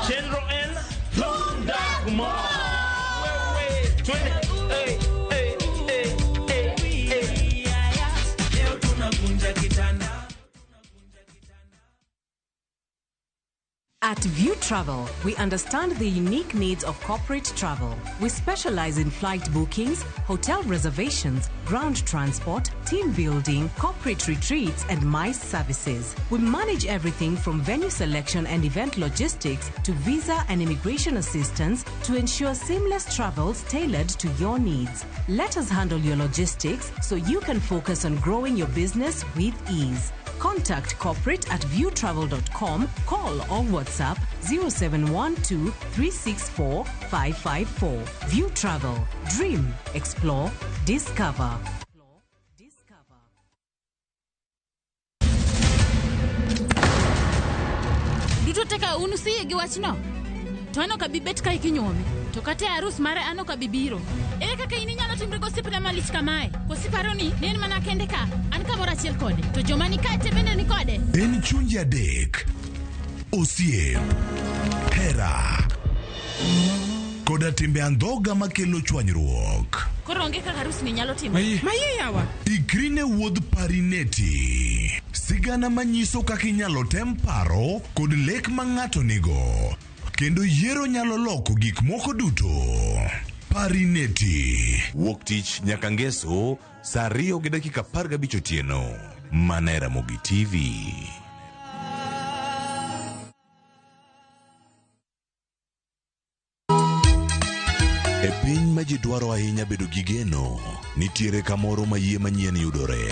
Chenro N Thunda Kumar. Wewe twende. Hey, hey, hey, hey, hey. Leo tunavunja kitanda. At View Travel, we understand the unique needs of corporate travel. We specialize in flight bookings, hotel reservations, ground transport, team building, corporate retreats, and MICE services. We manage everything from venue selection and event logistics to visa and immigration assistance to ensure seamless travels tailored to your needs. Let us handle your logistics so you can focus on growing your business with ease. Contact corporate at viewtravel.com, call or WhatsApp 0712 364 554. View Travel. Dream, explore, discover. Duto teka unu siye gi wachno. To an ok abi bet ka ikinyuomi. To kata e arus mare an ok abi biro. Ere kaka in inyalo timri gosiepna malich kamae? Koso iparo ni ne en mana kende ka? An kamoro achiel kode. To joma ni kae te bende ni kode. En chunje adek, osiep, hera, koda timbe andhoga makelo chwanyruok. Koro onge kaka arus ni nyalo timore. Mayie yawa. Ikri ne wuodh Parineti, sigana manyiso kaka inyalo tem paro kod lek ma ng'ato nigo, kendo yiero nyalo loko gik moko duto. Parineti, wuok tich nyaka ngeso saa 2:15 otieno, mana e Ramogi TV. E piny ma ji dwaro ahinya bedo gi geno, nitiere kamoro ma yie manyien yudore.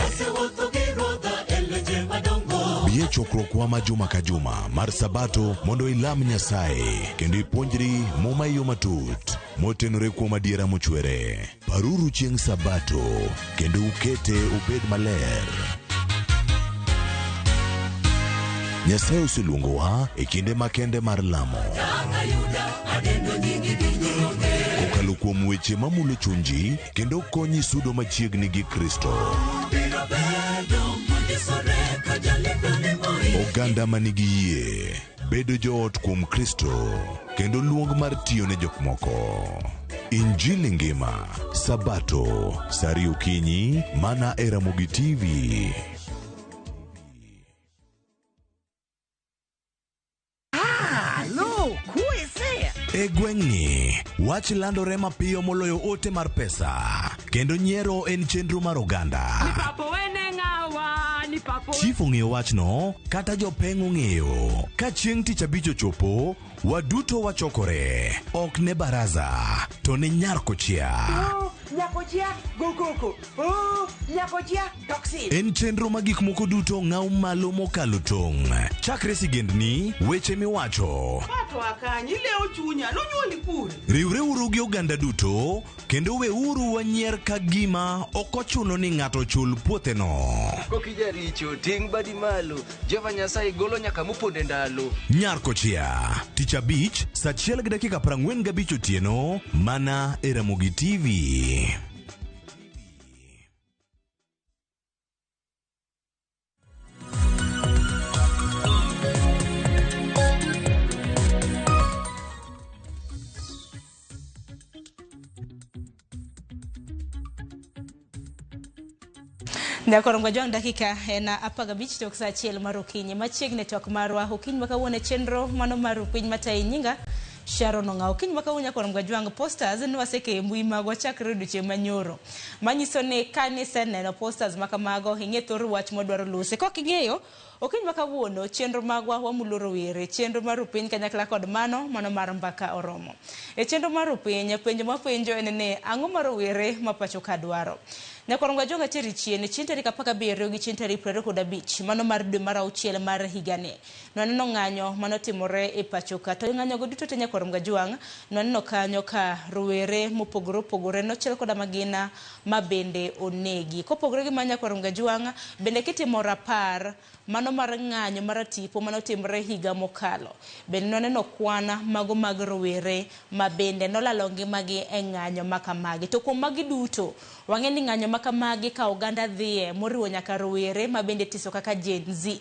Bi e chokruokwa ma juma ka juma mar Sabato mondo ilam Nyasaye kendo ipuonjri Muma e yo matut motenore kuom adiera mochwere. Paruru chieng' Sabato kendo ukete obed maler. Nyasaye oseluongowa e kinde makende mar lamo. Kokalo kuom weche mamulo chunji kendo konyi sudo machiegni gi Kristo. Oganda manigi yie, bedo joot kuom Kristo, kendo luong mar tiyo ne jok moko. Injili ngima, Sabato, saa 2 okinyi, mana e Ramogi TV. E gweng'ni, wach landore mapiyo moloyo ote mar pesa, kendo nyiero en chenro mar oganda. Chief ong'eyo wachno, kata jopeng' ong'eyo. Ka chieng' tich abich ochopo, waduto wachokore. Ok ne baraza, to ne nyar kochia. En chenro ma gik moko duto ng'aw malo mokalo tong'. Chakre sigendni, weche miwacho. Riwreuru gi oganda duto, kendo weuru wanyier ka gima ok ochuno ni ng'ato chul puotheno. Kokijaricho, ting' badi malo, Jehova Nyasaye golo nyaka moponde ndalo. Nyar kochia, tich abich, saa 1:45 otieno, mana e Ramogi TV. Nyakorongo jwang' dakika en 15 tok saa 1 mar okinyi. Machiegni twak marwa okinyi makawuono chenro mano mar piny matayi nyinga Sharon Ong'aw. Okinyi makawuono nyakorongo jwang' posters nwaseke mbui magwa chakre odiochieng' manyoro. Manyiso ni kaniseneno posters makamago ing'e thor wach mwadwaro lose. Kok ing'eyo okinyi makawuono chenro magwa wamulo rowere, chenro mar piny kanyakla kod mano mar mbaka oromo. E chenro mar piny, penjo mapenjo en ni ang'o ma rowere ma pacho ka dwaro? Nyakwar Ngwajonga teri chien chieng' tarik 17 gi chieng' tarik 25 mano mar dwe mar auchiel mar higani. Nwaneno ng'anyo manotimore e pacho ka. To ng'anyo go duto te Nyakwar Mgajwang' nwaneno kanyo ka rowere mopogore opogore nochiel koda magina ma bende onegi. Kopogore gi ma Nyakwar Mgajwang' bende kitimo rapar mano mar ng'anyo mar tipo manotimore higa mokalo. Bende nwaneno kwan mago mag rowere ma bende nolalo ngimagi e ng'anyo makamagi. To kuom magi duto, wang'e ni ng'anyo makamagi ka oganda dhiye moriwo nyaka rowere ma bende tiso kaka Gen Z.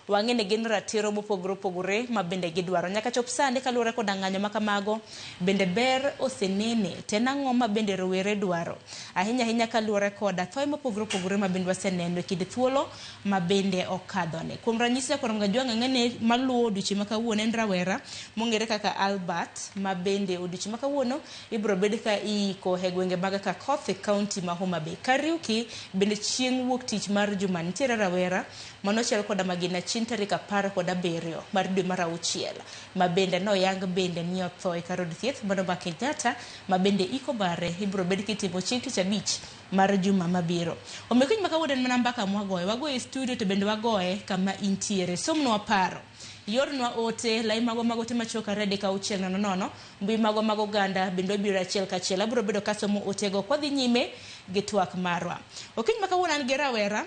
Wang'e ni gin ratiro mopogore opogore ma bende gidwaro. Nyaka chop sani kaluwore koda ng'anyo makamago, bende ber osenene. To en ang'o ma bende rowere dwaro? Ahinya ahinya kaluwore koda thoe mopogore opogore ma bende waseneno e kind thuolo ma bende okadhoni. Kuom ranyisi Nyakwar Mgajwang' ang'e maluwo odiochieng' ma kawuono en rawera mong'ere kaka Albert ma bende odiochieng' ma kawuono ibiro bed ka iiko e gwenge mag Kakoth e kaunti ma Homa Bay. Kariuki bende chieng' wuok tich mar juma nitiere rawera manochiel koda magina chieng' tarik 17 mar dwe mar auchiel ma bende noyang bende ni otho e kar od thieth mano ma Kenyatta ma bende iko mare ibiro bed kitimo chieng' tich abich mar juma mabiro. Omiyo kiny ma kawuono en mana mbaka mwagoyo. Wagoye e studio to bende wagoye kama intiere. Somnwa paro. Iornwa ote, lai magwa mag ote machuok 2 3 6 0 0, mbui magwa mag oganda bende wabiro achiel kachiel. Abiro bedo kasomo otego kwadhi nyime gi twak marwa. Okinyi ma kawuono an gi rawera,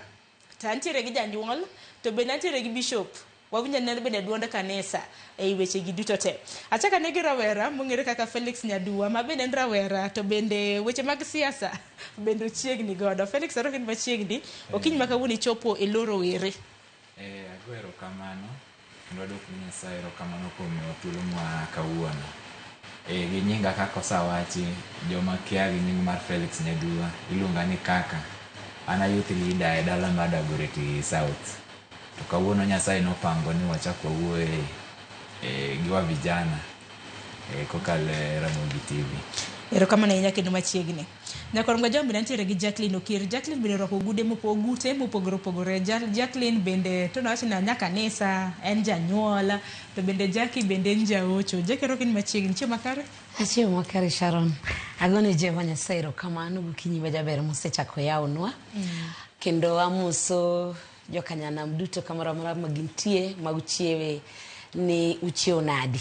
to antiere gi janyuol, to bende antiere gi bishop. Wawinjo ane bende duond kanisa ei weche gi duto te. Achako ane gi rawera mong'ere kaka Felix Nyadua ma bende en rawera to bende weche mag siasa bende ochiegni godo. Felix arwaki machiegni. Okinyi ma kawuono ichopo e lo rowere. Ago erokamano kendo aduoko ne Nyasaye erokamano kuom miyowa thuolo ma kawuono. Gi nyinga kaka osewachi, joma kia gi nying mar Felix Nyadua, iluonga ni kaka. An a youth leader e dala mar Dagoretti South. To kawuono Nyasaye nopango ni wachak wawuoye gi wa vijana kokalo e Ramogi TV. Erokamano ahinya kendo machiegni. Nyakwar Mgajwang' bende antiere gi Jacqueline Okir. Jacqueline bende orwako ogude ogute mopogore opogore. Jacqueline bende to nawach ni nya kanisa, en janyuol, to bende Jackie bende en jaocho. Jackie arwaki ni machiegni. Chiemo makare? Achiemo makare Sharon. Agone Jehova Nyasaye erokamano gokinyi ma jaber mosechako yawnwa. Kendo amoso jokanyanam duto kamoro amora ma gintie ma uchiewe ni uchiew nadi.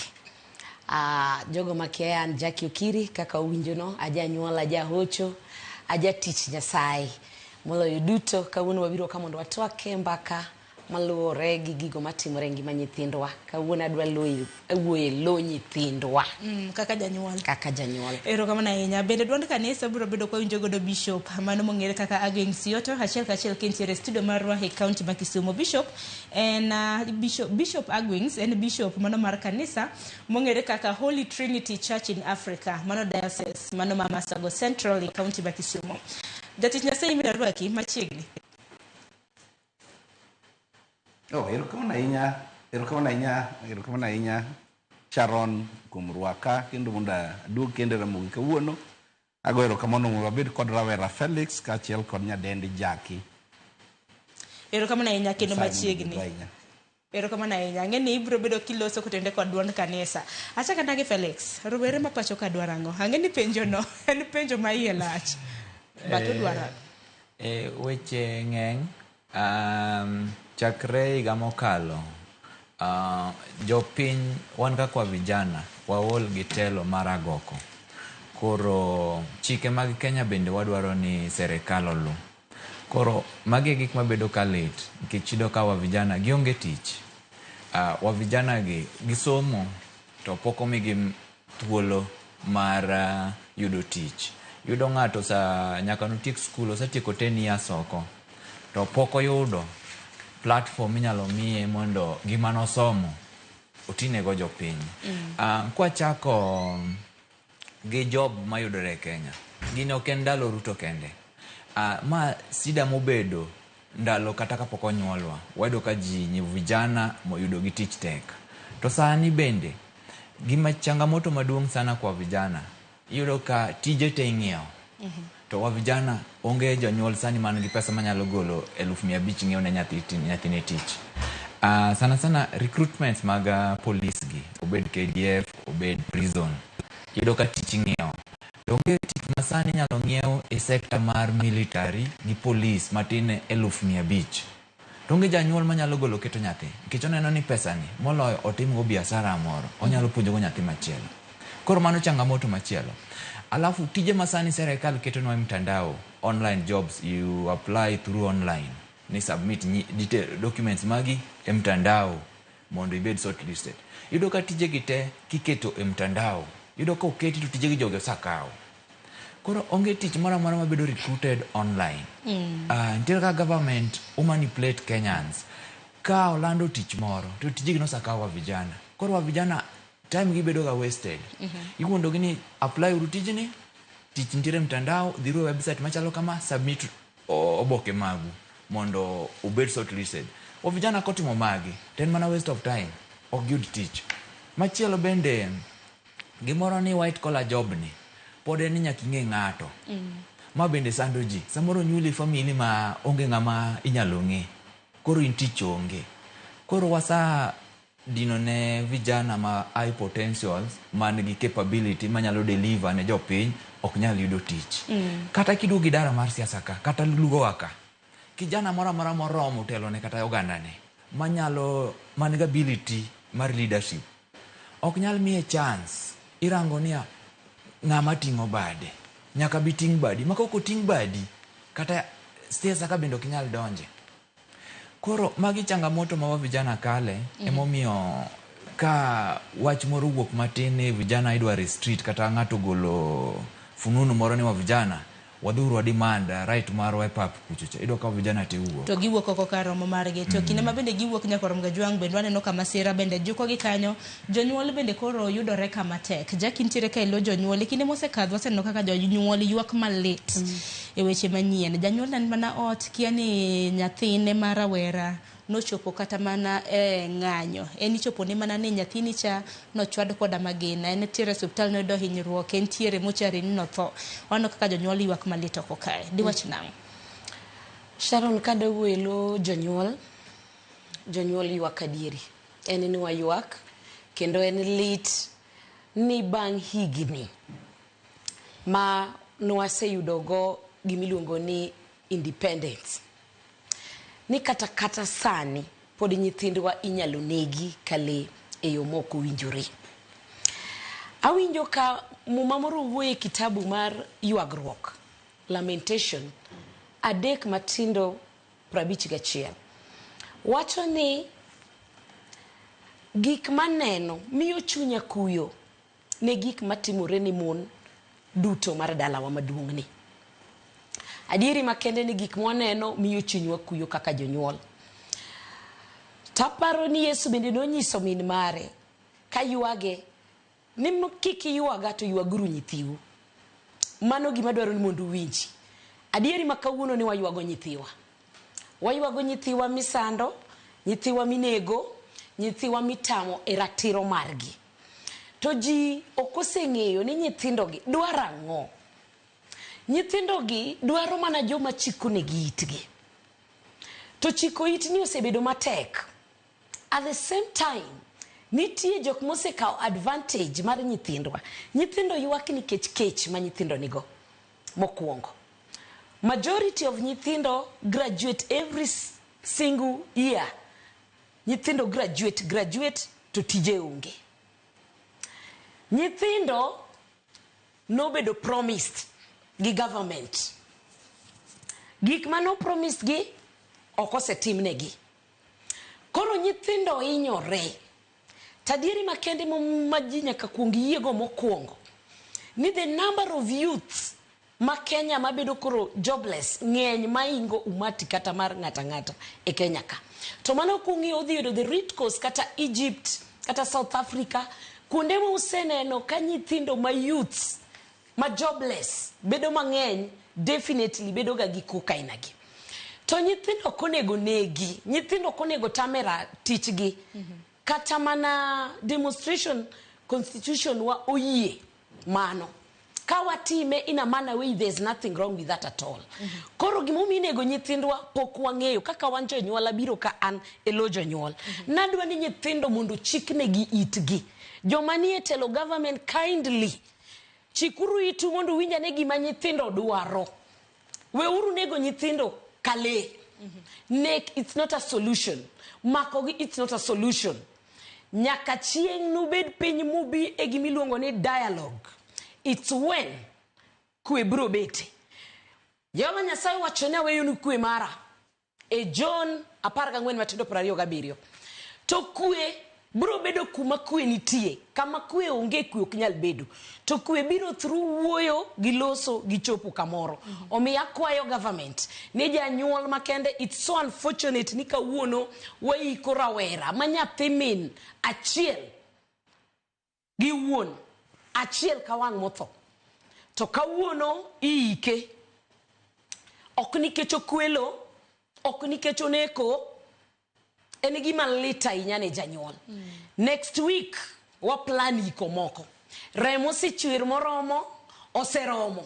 Jogo makia an Jackie Okiri kaka uwinjo no, ajanyuol, ajahocho, ajatich Nyasaye. Moloyo duto kawuono wabiro ka mondo watwak e mbaka maluwore gi gigo matimore e ngima nyithindwa. Kawuono adwa wuoyo e lo nyithindwa. Kaka janyuol. Kaka janyuol. Erokamano ahinya. Bende duond kanisa biro bedo kwawinjo godo Bishop mano mong'ere kaka Ageng Sioto achiel kachiel kintiere e studio marwa e kaunti ma Kisumu. Bishop en Bishop Agwings en bishop mano mar kanisa mong'ere kaka Holy Trinity Church in Africa mano diocese mano ma Masago Central e kaunti ma Kisumu. Jatich Nyasaye ibiro rwaki machiegni. Oh, erokamano ahinya, erokamano ahinya, erokamano ahinya Sharon kuom rwaka kendo mondo aduog kendo e Ramogi kawuono. Ago erokamano mondo wabed kod rawera Felix kaachiel kod nyadendi Jackie. Erokamano ahinya kendo Nyasaye mondo machiegni. ogwedhu ahinya. Erokamano ahinya. Ang'e ni ibiro bedo kiloso kotende kod duond kanisa. Achako ane gi Felix. Rowere ma pacho ka dwaro ang'o? Ang'e ni penjo no en penjo ma iye lach. But udwaro ang'o? Weche ng'eny chakre higa mokalo jopiny wan kaka vijana waol gi telo mar agoko. Koro chike mag Kenya bende wadwaro ni serikal olu. Koro magi e gik mabedo ka lit nikech iyudo ka wa vijana gionge tich. Wa vijana gi gisomo to pok omigi thuolo mar yudo tich. Iyudo ng'ato sa nyaka notiek skul osetieko 10 years oko to pok oyudo platform minyalo miye mondo gima nosomo otinego jopiny. Kwachako gi job mayudore e Kenya, gini ok en ndalo Ruto kende. Ma sida mobedo ndalo kata kapok onyuolwa. Wayudo ka ji vijana moyudo gi tich tek. To sani bende gima changamoto maduong' sana kwa vijana iyudo ka tije te ing'iewo. To wa vijana onge jonyuol sani man gi pesa manyalo golo 500,000 ng'iewo ne nyathine tich. Sana sana recruitments mag police gi, obed KDF, obed prison. Iyudo ka tich ing'iewo. To onge tich masani sani inyalo ng'iew e sekta mar military gi police matin 500,000. To onge janyuol manyalo golo keto nyathi nikech oneno ni pesani moloyo otimgo biashara moro onyalo puonjogo nyathi machielo. Koro mano changamoto machielo. Alafu tije masani serikal ketonwa e mtandao, online jobs, you apply through online, ni submit detail, documents magi e mtandao mondo ibed shortlisted. Iyudo ka tijegi te kiketo e mtandao, iyudo ka oketi to tijegi jogi osakawo. Koro onge tich moro amora mabedo recruited online. Nitiere kaka government omanipulate Kenyans. Ka olando tich moro, to tijegi nosakaw wa vijana. Koro wa vijana time gi bedo ga wasted. Iwuondo gi ni apply uru tijni, tich nitiere e mtandao, dhiuru e website machalo kama, submit oboke magu mondo ubed shortlisted. Wa vijana kotimo magi, to en mana waste of time, ok giyud tich. Machielo bende, gimoro ni white collar job ni, pod en ni nyaka ing'e ng'ato. Ma bende sando ji. Samoro onyuoli e family ma onge ng'ama inyalo ng'e. Koro in tich onge. Koro wasa dino ne vijana ma high potentials man gi capability manyalo deliver ne jopiny ok nyal yudo tich. Kata kiduogo gi dara mar siasa ka, kata lugowa ka, kijana moro amora moromo telo ne kata oganda ne, manyalo, man gi ability mar leadership, ok nyal miye chance. Irango niya, ng'ama ting'o bade, nyaka bi ting' badi. Ma kok oting' badi, kata siasa ka bende ok inyal donje. Koro magi changamoto ma wa vijana kale, emomiyo ka wach moro wuok matin ni vijana idwa restrict kata ng'ato golo fununu moro ni wa vijana wadhuru wa demand right marwa e pap kuchocha, iyudo ka vijana te wuok. To giwuok oko kar romo margi. To kinde ma bende giwuok nyaka rom Gajwang' bende waneno ka masira bende jukogi kanyo. Jonyuol bende koro yudore kama tek. Jackie nitiere ka elo jonyuol. E kinde mosekadho waseneno kaka jonyuol ywak malit e weche manyien. Janyuol en mana ot kia ni nyathine ma rawera nochopo kata mana e ng'anyo. En ichopo ne mana ni nyathini cha nochwad koda magina. En nitiere e osiptal noyudo hinyruok. Entiere mochari ni notho. Waneno kaka jonyuol ywak malit oko kae. Diwach nang'o? Sharon, kada wuoyo jonyuol, jonyuol ywak adieri. En ni waywak, kendo en lit ni bang' higni ma nwaseyudogo gimiluongo ni independence. Ni kata sani pod nyithindwa inyalo negi ka lee e yo mok owinjore. Awinjo ka muma moro wuoyo e kitabu mar ywagruok, Lamentation, 3:51. Wacho ni gik maneno miyo chunya kuyo ne gik matimore ne mon duto mar dalawa maduong'ni. Adieri makende ni gik mwaneno miyo chunywa kuyo kaka jonyuol. Taparo ni Yesu bende nonyiso min mare ka ywage ni kik iywaga to ywaguru nyithiu. Mano gima dwaro ni mondo uwinji. Adieri ma kawuono ni waywago nyithiwa. Waywago nyithiwa misando, nyithiwa minego, nyithiwa mitamo e ratiro margi. To ji ok oseng'eyo ni nyithindogi dwaro ang'o. Nyithindogi dwaro mana joma chiko negi itgi. To chiko itni osebedo matek. At the same time, nitie jok mosekawo advantage mar nyithindwa. Nyithindo ywak nikech kech ma nyithindo nigo. Mokwongo. Majority of nyithindo graduate every single year. Nyithindo graduate to tije onge. Nyithindo nobedo promised gi government. Gik mano promised gi ok osetimnegi. Koro nyithindo hinyore. Tadieri makende ma ji nyaka kuong yiego mokwongo ni the number of youths ma Kenya mabedo koro jobless ng'eny maingo umati kata mar ng'ata ng'ata e Kenya ka. To mano kung'iyo udhi yudo the root cause kata Egypt kata South Africa kuonde ma useneno ka nyithindo ma youths ma jobless bedo mang'eny definitely bedo ga gi kuka aina gi. To nyithindo ok onego negi, nyithindo ok onego tame tichgi. Kata mana demonstration constitution wa oyie mano. Ka watime in a manner way there's nothing wrong with that at all. Koro gimomiyo inego nyithindwa pok wang'eyo kaka wan jonyuol abiro ka an e lo jonyuol. Nadwa ni nyithindo mondo chiknegi itgi. Joma nie telo government kindly. Chikuru itu mondo uwinj ane gima nyithindo dwaro. Weuru nego nyithindo kale. Nek it's not a solution. Makogi it's not a solution. Nyaka chieng' nubed piny mubi e gimiluongo ni dialogue. It's when kwe biro bete. Jehova Nyasaye wacho ni aweyonu kwe mara. E John 14 matindo 27. To kwe biro bedo kuma kwe nitie. Kama kwe onge kwe ok nyal bedo. To kwe biro through wuoyo gi loso gi chopo kamoro. Omiyo akwayo government ni janyuol makende it's so unfortunate ni kawuono waiko rawera ma nyathi min achiel gi wuon achiel ka wang' motho. To kawuono iike. Ok nikech okwelo, ok nikech oneko, en gima lit ahinya ne janyuol. Next week wa plan iko moko. Remo osechwer moromo, oseromo.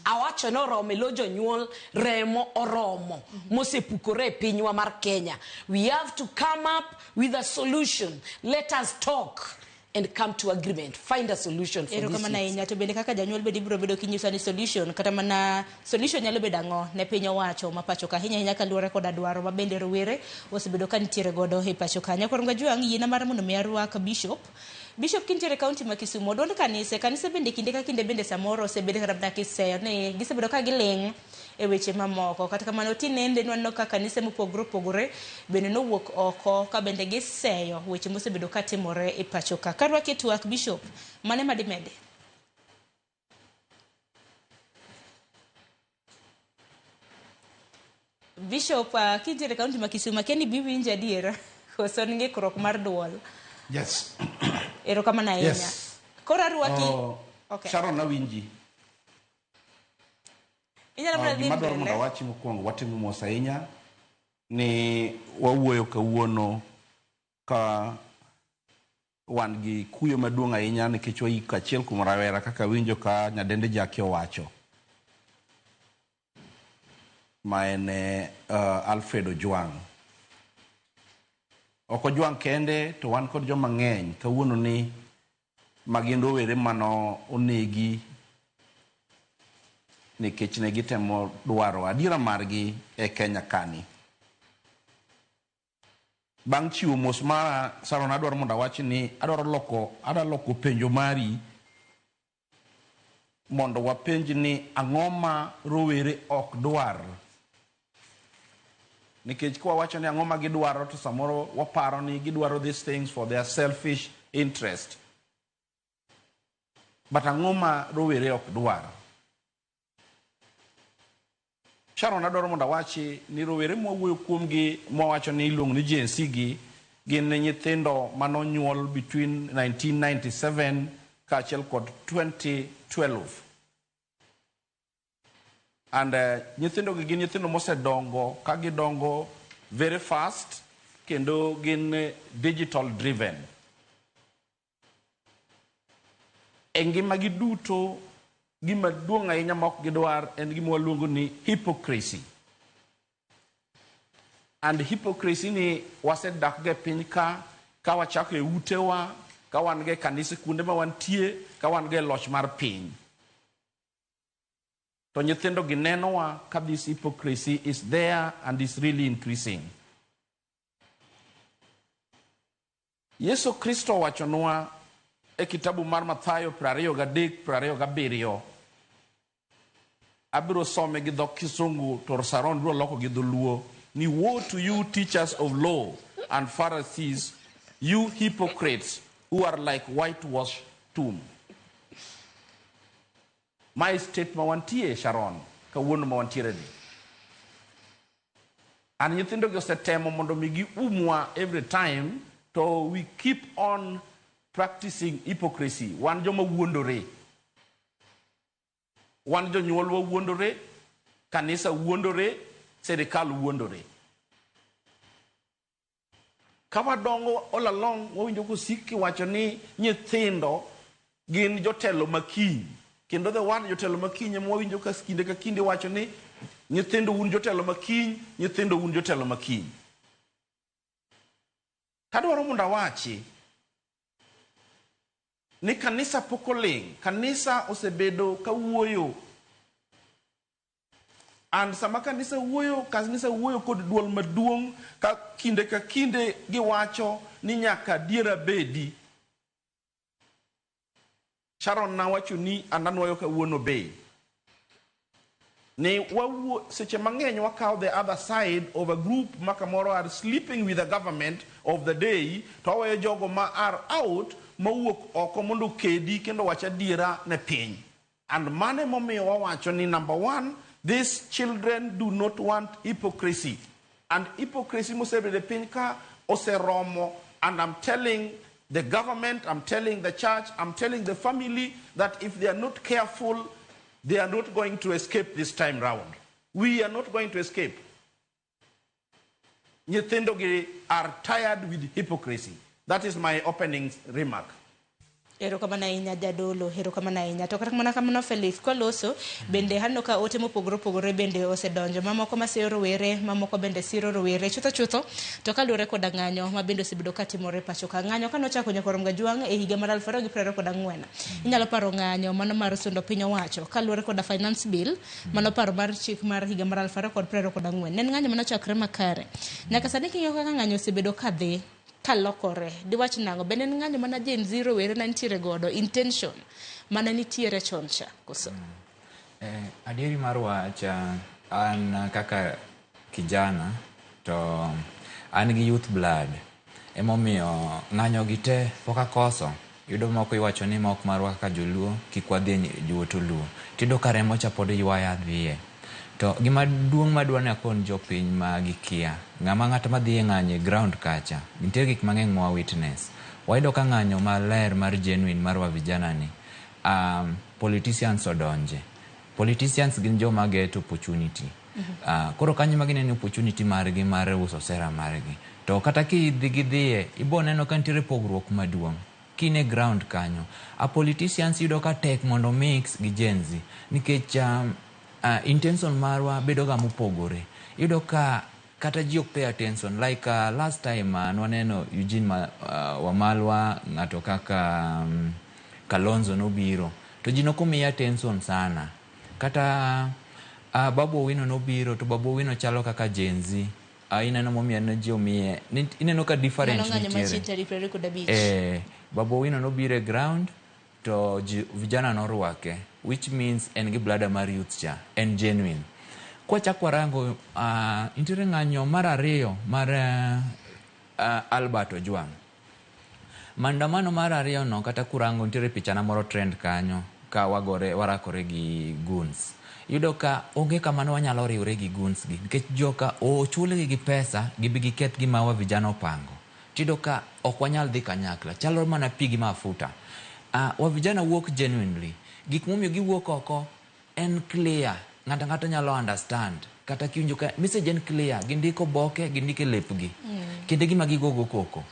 Awacho ni oromo e lo jonyuol, remo oromo mosepukore e pinywa mar Kenya. We have to come up with a solution. Let us talk and come to agreement. Find a solution for this. Erokamano ahinya to bende kaka janyuol bende ibiro bedo kinyisa ni solution kata mana solution nyalo bedo ang'o ne piny owacho ma pacho ka ahinya ahinya kaluwore koda dwaro ma bende rowere osebedo ka nitiere godo e pacho ka. Nyakwar Ngajwang' yiena mar mondo mi arwak Bishop. Bishop kintiere e kaunti ma Kisumo, duond kanise, kanise bende kinde ka kinde bende samoro osebedo kata mana kiseyo ni gisebedo ka giling' e weche mamoko. Kata kamano tinende nwaneno ka kanise mopogore opogore bende nowuok oko ka bende giseyo weche mosebedo ka timore e pacho ka. Karwaki e twak Bishop, mane madimedi? Bishop, kintiere e kaunti ma Kisumo, akia ni biwinjo adier koso en ng'ikruok mar duol. Yes. Erokamano ahinya. Yes. Koro arwaki. Oh, Okay. Sharon awinji. Inyalo mana dhi Gima adwaro mondo mbele. awachi mokwongo watimo mos ahinya ni wawuoyo kawuono ka wan gi kuyo maduong' ahinya nikech waiko achiel kuom rawera kaka winjo ka nyadende Jackie owacho ma en Alfred Ojwang'. Ok Ojwang' kende to wan kod joma ng'eny kawuono ni ma gin rowere mano onegi nikech ne gitemo dwaro adiera margi e Kenya kani. Bang' chiwo mos mara, Sharon, adwaro mondo awach ni adwaro loko, adwa loko penjo mari mondo wapenj ni ang'o ma rowere ok dwar. Nikech kwa wacho ni ang'o ma gidwaro to samoro waparo ni gidwaro these things for their selfish interest. But ang'o ma rowere ok dwar? Sharon, adwaro mondo awachi ni rowere mwawuoyo kuomgi mwawacho ni iluongo ni Gen Z gi gin nyithindo manonyuol between 1997 kaachiel kod 2012. And nyithindo gi gin nyithindo mosedongo ka gidongo very fast kendo gin digital driven. E ngimagi duto gima duong' ahinya ma ok gidwar en gima waluongo ni hypocrisy. And hypocrisy ni wasedak go e piny ka, ka wachako e utewa, ka wan go e kanise kuonde ma wantie, ka wan go e loch mar piny. To nyithindo gi nenowa ka this hypocrisy is there and is really increasing. Yesu Kristo owachonwa e kitabu mar Mathayo 23:27. Abiro some gi dho Kisungu to Sharon biro loko gi dholuo ni woe to you teachers of law and Pharisees, you hypocrites who are like whitewashed tomb. My state ma wantie Sharon, kawuono ma wantiere ni. And nyithindo gi osetemo mondo mi giumwa every time to we keep on practicing hypocrisy. Wan joma wuondore. Wan jonyuol wuondore, kanisa wuondore, sirikal wuondore. Ka wadongo all along, wawinjo kosik kiwacho ni nyithindo gin jotelo makiny. Kendo the word jotelo makiny ema wawinjo ka kinde ka kinde wacho ni nyithindo un jotelo makiny, nyithindo un jotelo makiny. Kadwaro mondo awachi Ni kanisa pok oling', kanisa osebedo kawuoyo. And sama kanisa wuoyo kod duol maduong' ka kinde ka kinde giwacho ni nyaka adiera bedi. Sharon nawacho ni ananwoyo kawuono be. Ni wawuo seche mang'eny wakawo the other side of a group ma kamoro are sleeping with the government of the day to waweyo jogo ma are out mawuok oko mondo okedi kendo wach adiera ne piny. And mano emomiyo wawacho ni number one, these children do not want hypocrisy. And hypocrisy mosebedo e piny ka oseromo, and I'm telling the government, I'm telling the church, I'm telling the family that if they are not careful, they are not going to escape this time round. We are not going to escape. Nyithindo gi are tired with hypocrisy. That is my opening remark. Erokamano ahinya jadolo, erokamano ahinya. To kata mana kamano Felix, kwaloso, bende aneno ka ote mopogore opogore bende osedonjo. Mamoko masiyo rowere, mamoko bende siro rowere. Chutho chutho, to kaluwore koda ng'anyo ma bende osebedo katimore pacho ka. Ng'anyo kanochako Nyakorom Gajwang' e higa mar 2024. Inyalo paro ng'anyo mano mar sundo piny owacho. Kaluwore koda finance bill, mano paro mar chik mar higa mar 2024. Ne en ng'anyo manochakre makare. Nyaka sani king'iyo kaka ng'anyo osebedo kadhi, kalokore diwach nang'o bende en ng'anyo mana Gen Z rowere na nitiere godo intention mana nitiere chon cha koso? Adieri mar wach, an kaka kijana to an gi youth blood, emomiyo ng'anyo gi te pok akoso. Yudo moko iwacho ni mok marwa kaka joluo kik wadhi juoto luo, tiyudo ka remo cha pod ywaya dhiye. To gima duong' madwa ni akon jopiny ma gikia, ng'ama ng'at madhi e ng'anyo e ground kacha, nitie gik mang'eny mwa witness. Wayudo ka ng'anyo maler mar genuine mar wa vijana ni, politicians odonje. Politicians gin joma get opportunity. Koro kanyo ma gineno opportunity margi mar uso sera margi. To kata kidhi gidhiye, ibo neno ka nitiere pogruok maduong'. Kine ground kanyo, a politicians yudo ka tek mondo mix gi Gen Z. Nikech intention marwa bedo ga mopogore. Iyudo ka kata ji ok pay attention. Like last time nwaneno Eugene Wamalwa, ng'ato kaka Kalonzo nobiro, to ji nokomiye attention sana. Kata Babu Owino nobiro, to Babu Owino chalo kaka Gen Z. Ineno momiyo ne ji omiye, ineno ka difference nitiere. Babu Owino nobiro e ground, to vijana norwake, which means en gi blada mar youth cha, en genuine. Kwachako warango, nitiere ng'anyo mar ariyo mar Albert Ojwang'. Maandamano mar ariyo no, kata kurango nitiere pichana moro trend kanyo, ka wagore, warakore gi goons. Iyudo ka onge kama ne wanyalo riwre gi goons gi, nikech joka ochulgi gi pesa, gibi giketh gima wa vijana opango. Tiyudo ka ok wanyal dhi kanyakla, chalo mana pi gi mafuta. Wa vijana wuok genuinely. Gik momiyo giwuok oko en clear, ng'ato ang'ata nyalo understand. Kata kiwinjo ka message en clear, gindiko boke, gindiko e lepgi. Kendo gima gigogo koko.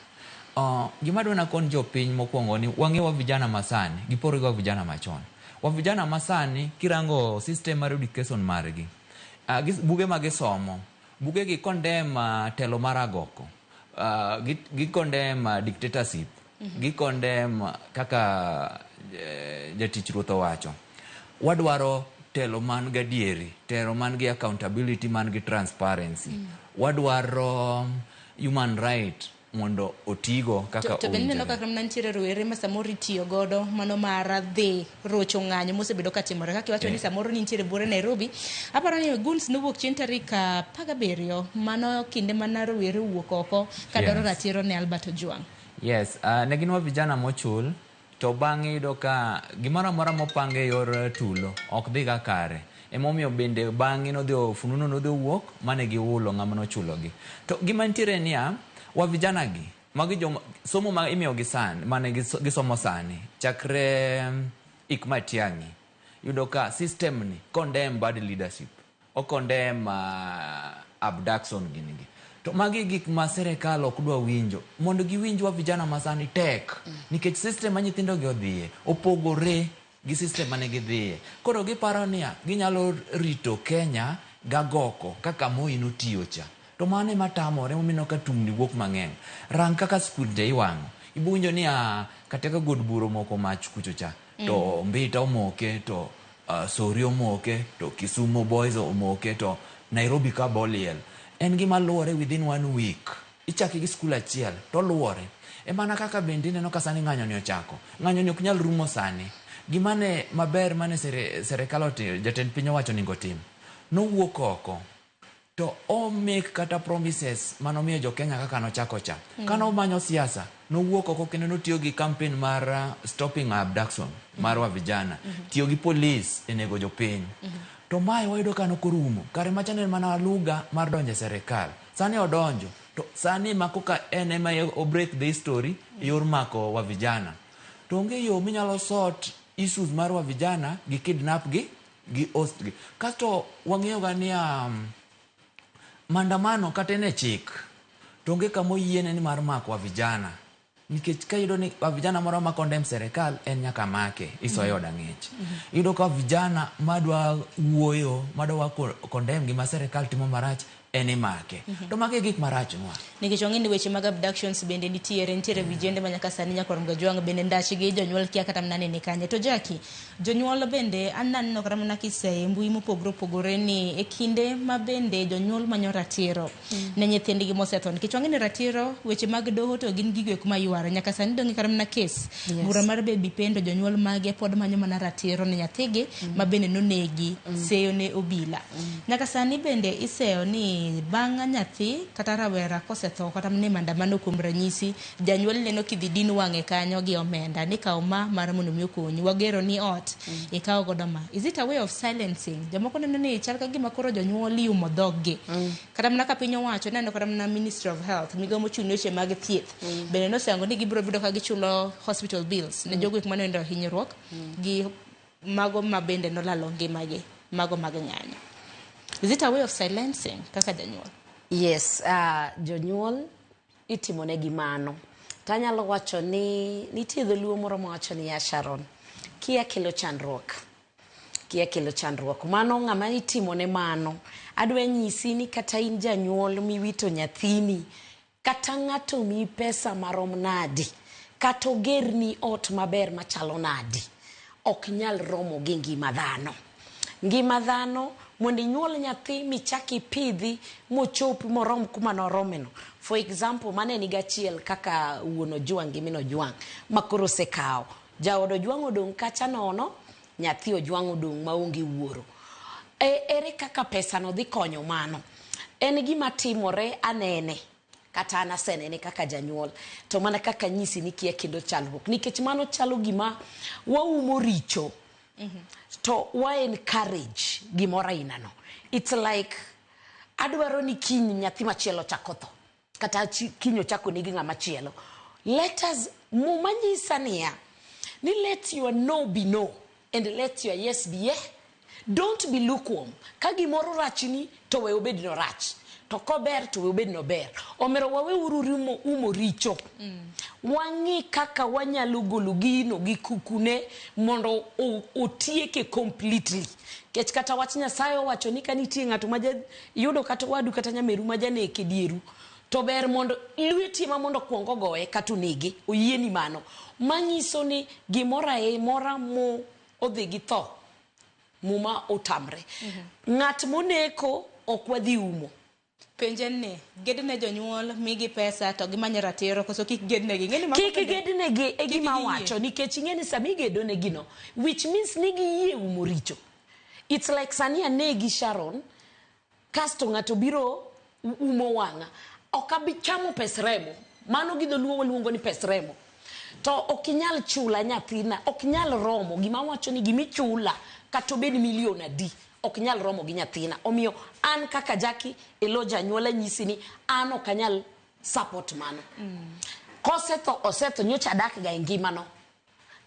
Gima adwa nakon jopiny mokwongo ni wang'e wa vijana masani, gipogore gi wa vijana machon. Wa vijana masani kirango system mar education margi, buge ma gisomo, buge gi condemn telo mar agoko, gi condemn dictatorship, gi condemn kaka jatich ruoth owacho. Wadwaro telo man gadieri, telo man gi accountability, man gi transparency. Wadwaro human right mondo otigo kaka To bende ineno owinjore. kaka nitiere rowere ma samoro itiyo godo mano mar dhi rocho ng'anyo mosebedo katimore. Kaka iwacho ni samoro nitiere buore Nairobi. Aparo ni goons nowuok chieng' tarik 17, mano kinde mana rowere owuok oko kadwaro ratiro ne Albert Ojwang'. Yes, ne gin wa vijana mochul, to bang'e iyudo ka gimoro amora mopang e yor tulo ok dhi ga kare. Emomiyo bende bang'e nodhi fununu nodhi owuok mane gihulo ng'ama nochulogi. To gima nitiere niya, wa vijana gi, magi joma somo ma imiyo gi sani, mane gisomo sani, chakre ik Matiang'i, iyudo ka system ni condemn bad leadership, o condemn abduction gini gi. To magi gik ma sirikal ok dwa winjo. Mondo giwinj wa vijana ma sani tek, nikech system ma nyithindo gi odhiye opogore gi system mane gidhiye. Koro giparo niya, ginyalo rito Kenya gagoko kaka Moi notiyo cha. To mano ema tamore, emomiyo ineno ka tungni wuok mang'eny. Rang kaka skunde iwang'o. Ibuwinjo ni ah, kata ka god bura omoko mach kucho cha to Mbita omoke to Sori omoke to Kisumu Boys omoke to Nairobi ka boliel. En gima luwore within one week. Ichake gi skul achiel to oluwore. E mana kaka bende ineno ka sani ng'anyo ni ochako. Ng'anyo ni ok nyal rumo sani. Gima ne maber mane serikal otimo, jatend piny owacho onego otim. Nowuok oko to o make kata promises manomiyo jo Kenya kaka nochako cha. Kane omanyo siasa, nowuok oko kendo notiyo gi campaign mar stopping abduction mar wa vijana. Tiyo gi police e nego jopiny. To mae wayudo ka nokorumo. Kare macha ne en mana lugha mar donjo e serikal. Sani odonjo. To sani ma koka en ema o break the history e yor mako wa vijana. To onge yo minyalo sort issues mar wa vijana gi kidnap gi gi host gi. Kasto wang'eyo ga ni maandamano kata en e chik to onge kama oyiene ni mar mako wa vijana. Nikech ka iyudo ni wa vijana moro ma condemn serikal en nyaka make isoye od ang'ech. Iyudo ka vijana madwa wuoyo madwa condemn gima serikal timo marach en imake. To magi e gik marach nwa. Nikech wang'e ni weche mag abductions bende nitiere vijende ma nyaka sani nyakwar Mgajwang' bende ndachgi jonyuol kia kata mana ni kanye. To Jackie, jonyuol bende aneno kata mana kiseye mbui mopogore opogore ni e kinde ma bende jonyuol manyo ratiro ne nyithindgi mosetho. Nikech wang'e ni ratiro weche mag doho to gin gigo eko mayware. Nyaka sani dong' kata mana kes. Bura mar Baby Pendo jonyuol mage pod manyo mana ratiro ne nyathigi ma bende nonegi seyo ne obila. Nyaka sani bende iseyo ni bang' nyathi kata rawera kosetho kata mana e maandamano kuom ranyisi, janyuol neno kidhi din wang'e kanyo gi omenda ni kaw ma mar mondo mi okonyi. Wagero ni ot, ikaw godo ma. Is it a way of silencing? Jomoko neno ni chal ka gima koro jonyuol iumo dhog-gi. Kata mana ka piny owacho neno kata mana Ministry of Health, migawo mochung' ne weche mag thieth. Bende noseyango ni gibiro bedo ka gichulo hospital bills ne jogo eko mane oyudo hinyruok gi mago ma bende nolalo ngimagi, mago mag ng'anyo. Is it a way of silencing kaka janyuol? Yes, jonyuol itimonegi mano. Tanyalo wacho ni nitie dholuo moro mawacho ni ya Sharon, kia kelo chandruok. Kia kelo chandruok. Mano ng'ama itimone mano. Adwa nyisi ni kata in janyuol miwito nyathini, kata ng'ato miyi pesa marom nadi, kata ogerni ot maber machalo nadi, ok nyal romo gi ngima dhano. Ngima dhano, mondo inyuol nyathi michak ipidhi mochop morom kuma noromeno. For example, mane ni gachiel kaka wuon Ojwang' gi min Ojwang' ma koro osekawo. Jaod Ojwang' odong' kacha nono, nyathi Ojwang' odong' maonge wuoro. Ere kaka pesa no dhi konyo mano? En gima timore anene. Kata an asenene kaka janyuol. To mana kaka nyisi ni kia kendo chalruok. Nikech mano chalo gima waumo richo. To wa encourage gimoro aina no. It's like adwaro ni kiny nyathi machielo chako tho. Kata kiny ochako nigi ng'ama chielo. Let us, Muma nyisa niya, ni let your no be no and let your yes be yes. Don't be lukewarm. Ka gimoro rachni to we obed no rach. To kober to we obed no ber. Omero wawe uru umo richo. Wang'i kaka wanyalo golo gino gi kukune mondo otieke completely. Kech kata wach Nyasaye owacho ni ka nitie ng'ato ma yudo kata wadu kata nyameru ma janek e dieru, to ber mondo lweti ema mondo okuong ogoye kata onege, oyieni mano. Manyiso ni gimoro amora mo odhi gi tho, Muma otamre. Ng'at moneko ok wadhi umo. Penje ni, gedne jonyuol, migi pesa to gimanyo ratiro, koso kik gednegi. Ing'e ni mago Kik bende gednegi e Kik gima giyie. awacho, nikech ing'e ni sama igedonegi no, which means ni giyie umo richo. It's like sani anegi Sharon, kasto ng'ato biro umo wang'a. Ok abi chamo pes remo. Mano gi dholuo waluongo ni pes remo. To ok inyal chula nyathina, ok nyal romo. Gima awacho ni gimichula kata obed milion adi, ok nyal romo gi nyathina. Omiyo an kaka Jackie elo janyuol anyisi ni an ok anyal support mano. Kosetho, osetho, nyocha adak ga e ngimano.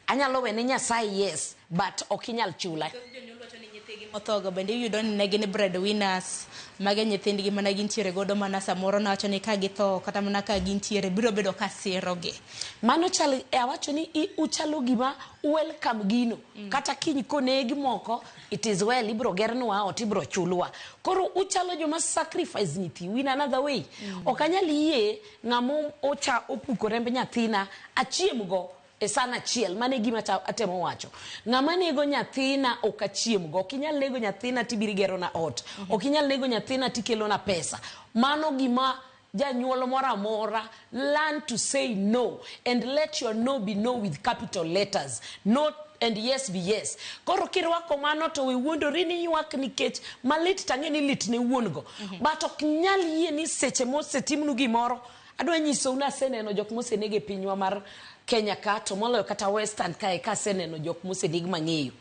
Anyalo wene Nyasaye, yes, but ok inyal chula. Thoth jonyuol wacho ni nyithigi Mothogo bende iyudo ni ne gin breadwinners mage nyithindgi mana gintiere godo mana samoro nawacho ni ka githo kata mana ka gintiere biro bedo ka sirogi. Mano chal awacho ni uchalo gima welcome gino. Kata kiny koneg moko, it is well, ibro gernwa ot, ibro chulwa. Koro uchalo joma sacrifice nyithiu in another way. Ok anyal yie ng'ama ocha opuko remb nyathina achiem go e san achiel. Mano e gima atemo wacho. Ng'ama nego nyathina ok achiem go. Ok inyal nego nyathina tibiro igerona ot. Ok inyal nego nyathina tikelona pesa. Mano gima janyuol moro amora learn to say no and let your no be no with capital letters. No and yes be yes. Koro kirwako mano to we wuondori ni ywak nikech malit tang'e ni lit ne wuon go. But ok nyal yie ni seche mosetimnu gimoro, adwa nyisou ni aseneno jok moseneg e pinywa mar Kenya ka, to moloyo kata Western kae ka aseneno jok moseneg mang'eyo.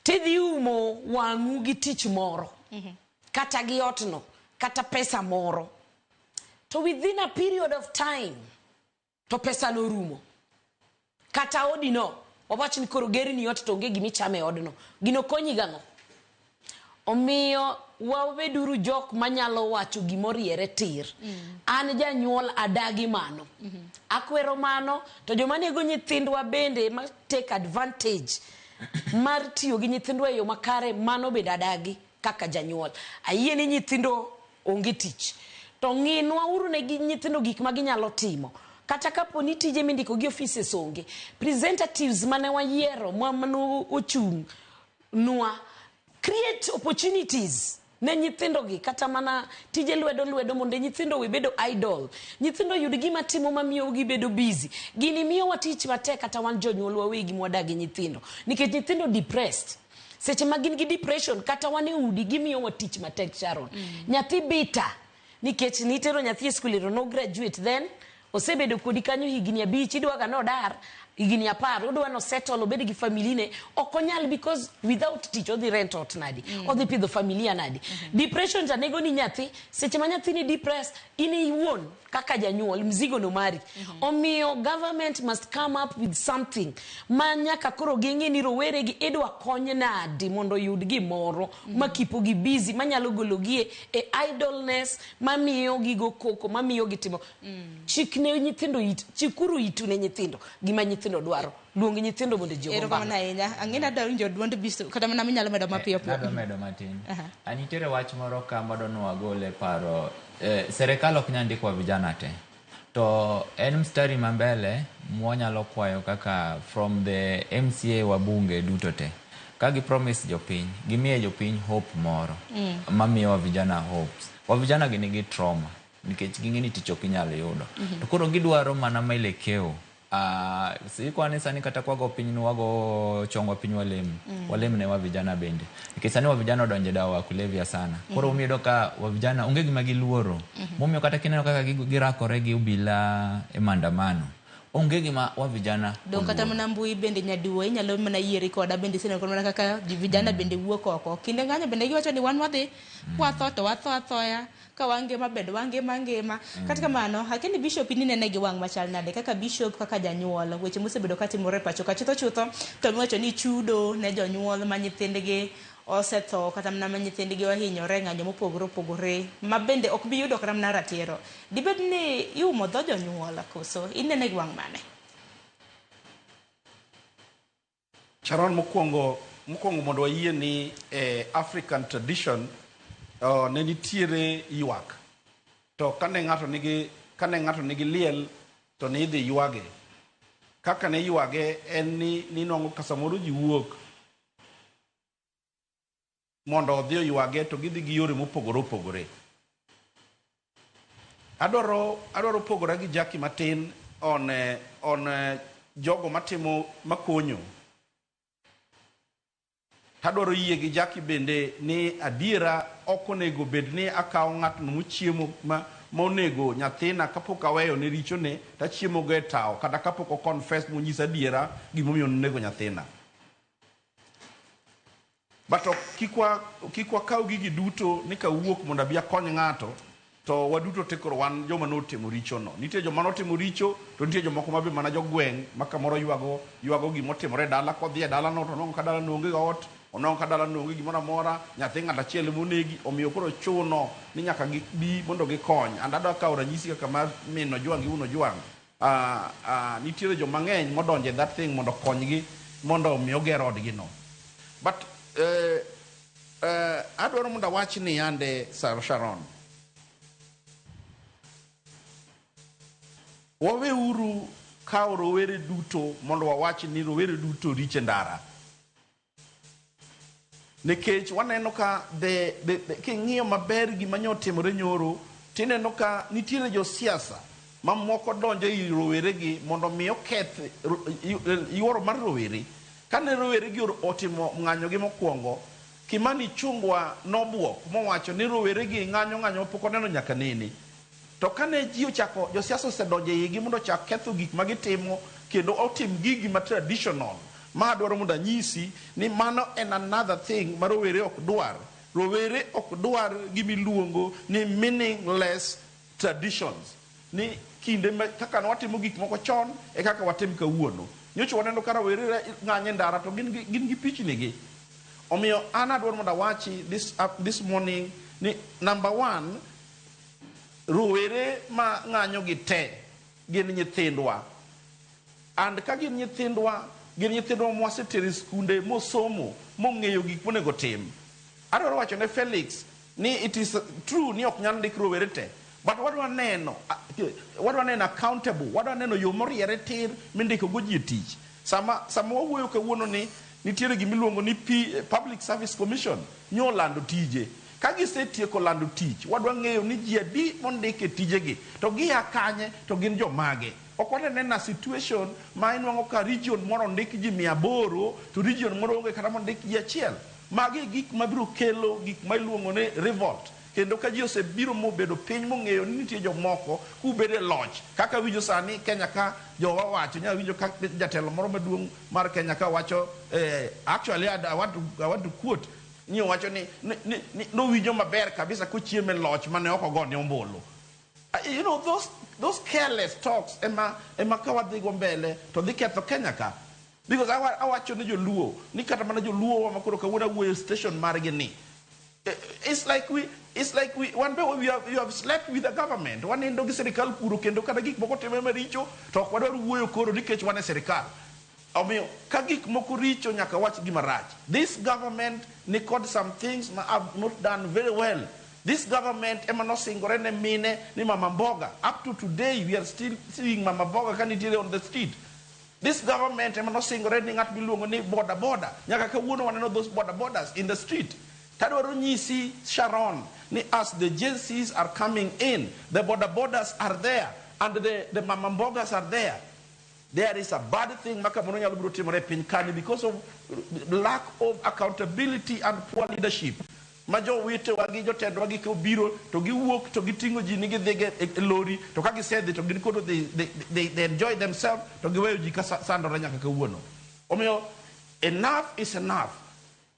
Tidhi umo wang'u gi tich moro, kata gi otno, kata pesa moro. To within a period of time, to pesa no rumo. Kata odi no, wawach ni koro gerni ot to onge gimichamo e odno. Gino konyi gang'o? Omiyo wabeduru jok manyalo wacho gimoriere tir. An janyuol adagi mano. Akwero mano, to joma nego nyithindwa bende ma take advantage mar tiyo gi nyithindwa e yo makare, mano bende adagi kaka janyuol. Ayie ni nyithindo onge tich. To ng'inwa uru ne gi nyithindo gik ma ginyalo timo. Kata kapo ni tije mindiko gi offices onge, representatives mane wayiero mano ochung' nwa create opportunities ne nyithindo gi, kata mana tije lwedo lwedo mondo nyithindo we bedo idle. Nyithindo yud gima timo mamiyo gibedo busy. Gini miyowa tich matek kata wan jonyuol wawegi mwadak gi nyithindo. Nikech nyithindo depressed. Seche ma gin gi depression kata wan e udi gimiyowa tich matek Sharon. Nyathi bitter nikech nitero nyathi e skul ero no graduate then osebedo kodi kanyo higni 5 idwa ga nodar higni 10 odwa no settle obed gi family ne ok onyal because without tich odhi rent ot nadi, odhi pidho familia nadi. Depression cha nego ni nyathi seche ma nyathi ni depressed in iwuon kaka janyuol mzigo no mari. Omiyo government must come up with something ma nyaka koro ging'e ni rowere gi idwa kony nadi mondo oyud gimoro ma kipo gi busy manyalo golo gi e idleness mamiyo gigo koko mamiyo gitimo. Chik ne nyithindo it, chikuru itu ne nyithindo gima nyithindo dwaro. Luong nyithindo mondo ji ogo Erokamano mbaka. ahinya. Ang'e ni adwa winjo duond Biso kata mana minyalo medo mapiyo piyo. Nadwa medo matin. Nitiere wach moro ka madwa ni wagol e paro. Serikal ok nyal ndiko vijana te. To en mstari ma mbele mwanyalo kwayo kaka from the MCA wabunge duto te. Ka gi promise jopiny, gimiye jopiny hope moro. Mamiyo vijana hopes. Wa vijana gi nigi trauma nikech ging'e ni tich ok inyal yudo. To koro gidwaro mana maelekeo. Sikwa sani kata kwago piny wago chongwa piny walem. Walem ne wa vijana bende. Nikech sani wa vijana odonje dawa wa kulevya sana. Koro umiyudo ka wa vijana onge gima giluoro. Momiyo kata kineno kaka girakore gi obila e maandamano. Onge gima wa vijana Dong kata mana mbui bende nyaduo inyalo mana yieri koda bende sineno mana kaka vijana bende wuok oko. Kinde ng'anyo bende giwacho ni wan wadhi kwatho to watho athoya ka wangima bende wangima ngima. Kata kamano akia ni bishop in inene gi wang' machal nade kaka bishop kaka janyuol weche mosebedo katimore e pacho ka chutho chutho to miwacho ni chudo ne jonyuol ma nyithindgi osetho kata mana ma nyithindgi ohinyore e ng'anyo mopogore opogore ma bende ok bi yudo kata mana ratiro. Dibed ni iumo dho jonyuol koso inene gi wang' mane? Sharon, mokwongo mondo wayie ni African tradition ne nitiere ywak. To kane ng'ato nigi liel to ne idhi ywage. Kaka ne ywage en ni ninwang'o ka samoro ji wuok mondo odhi oywage to gidhi gi yore mopogore opogore. Adwaro pogora gi Jackie matin on jogo matimo makonyo. Adwaro yie gi Jackie bende ni adiera ok onego bed ni akawo ng'atno mochiemo ma onego nyathina kapok aweyo ne richone tachiemo go e tawo kata kapok o confess monyisa adiera gimomiyo onego nyathina. But kik wakaw gigi duto ni kawuok mondo abi akony ng'ato to waduto te koro wan joma notimo richono. Nitie joma notimo richo to nitie jomoko ma be mana jogweng' ma kamoro ywago gimotimore e dala kodhi e dalano to nwang'o ka dalano onge ot Onwang'o ka dalano onge gimoro amora, nyathi ng'ato achiel ema onegi, omiyo koro chuno ni nyaka gibi mondo gikony. And adwa kawo ranyisi kaka mar min Ojwang' gi wuon Ojwang'. Nitiere joma ng'eny modonjo e that thing mondo okonygi mondo omi oger odgi no. But adwaro mondo awach ni yande Sharon. Waweuru kawo rowere duto mondo wawach ni rowere duto richo e ndara. Nikech waneno ka king'iyo maber gima nyo otimore nyoro, tineno ka nitiere josiasa mamoko donjo ir rowere gi mondo mi oketh yuoro mar rowere. Kane rowere gi otimo ng'anyo gi mokwongo, Kimani Ichung'wa nobuok mowacho ni rowere gi ng'anyo ng'anyo mapok oneno nyaka nene. To kane ji ochako, josiasa osedonjo e igi mondo ochak ketho gik ma gitimo kendo otim gigi ma traditional. Ma adwaro mondo anyisi ni mano en another thing ma rowere ok dwar. Rowere ok dwar gimiluongo ni meaningless traditions. Ni kinde ma kaka ne watimo gik moko chon e kaka watim kawuono. Nyocha waneno ka rowere ng'anyo e ndara to gin gi pichni gi. Omiyo an adwaro mondo awachi this morning ni number one, rowere ma ng'anyo gi te gin nyithindwa. And ka gin nyithindwa, gin nyithindwa mwasetero e skunde mosomo, mong'eyo gik monego tim. Adwaro wacho ne Felix ni it is true ni ok nyal ndik rowere te. But wadwa neno accountable, wadwa neno yo moriere tir mindiko go ji e tich. Sama wawuoyo kawuono ni nitiere gimiluongo ni Public Service Commission nyo lando tije. Ka gisetieko lando tich, wadwa ng'eyo ni ji adi mondik e tijegi, to gia kanye, to gin jomage. Ok wane nena situation ma inwang'o ka region moro ondik ji 800 to region moro onge kata mondik ji achiel. Magi e gik mabiro kelo gik ma iluongo ni revolt. Kendo ka ji osebiro mobedo piny mong'eyo ni nitie jomoko kubedo e loch kaka winjo sani Kenya ka jowa wacho nya winjo ka jatelo moro maduong' mar Kenya ka wacho, actually I want to quote ni owacho ni nowinjo maber kabisa kochiemo e loch mane ok ogone ombulu. Those careless talks ema ka wadhi go mbele to dhi ketho Kenya ka. Because awacho ni joluo ni kata mana joluo wa makoro kawuono awuoyo e station margi ni it's like we wan be we have slept with the government. Wanindo gi sirikal kuro kendo kata gik moko timore maricho to ok wadwar wuoyo koro nikech wan e sirikal. Omiyo ka gik moko richo nyaka wach gima rach. This government ni kod some things ma have not done very well. This government ema nosingore ne mine ni mama mboga. Up to today we are still seeing mama mboga ka nitiere on the street. This government ema nosingore ni ng'at miluongo ni boda boda. Nyaka kawuono waneno those boda bodas in the street. Tadwaro nyisi Sharon ni as the Gen Zs are coming in, the boda bodas are there and the mama mbogas are there. There is a bad thing ma kamoro nyalo biro timore e piny kani because of lack of accountability and poor leadership. Ma jowetewa gi jotendwa gi kobiro to giwuok to giting'o ji ni gidhi e lori to ka gisedhi to gin koro they enjoy themselves to giweyo ji ka sandore nyaka kawuono. Omiyo enough is enough.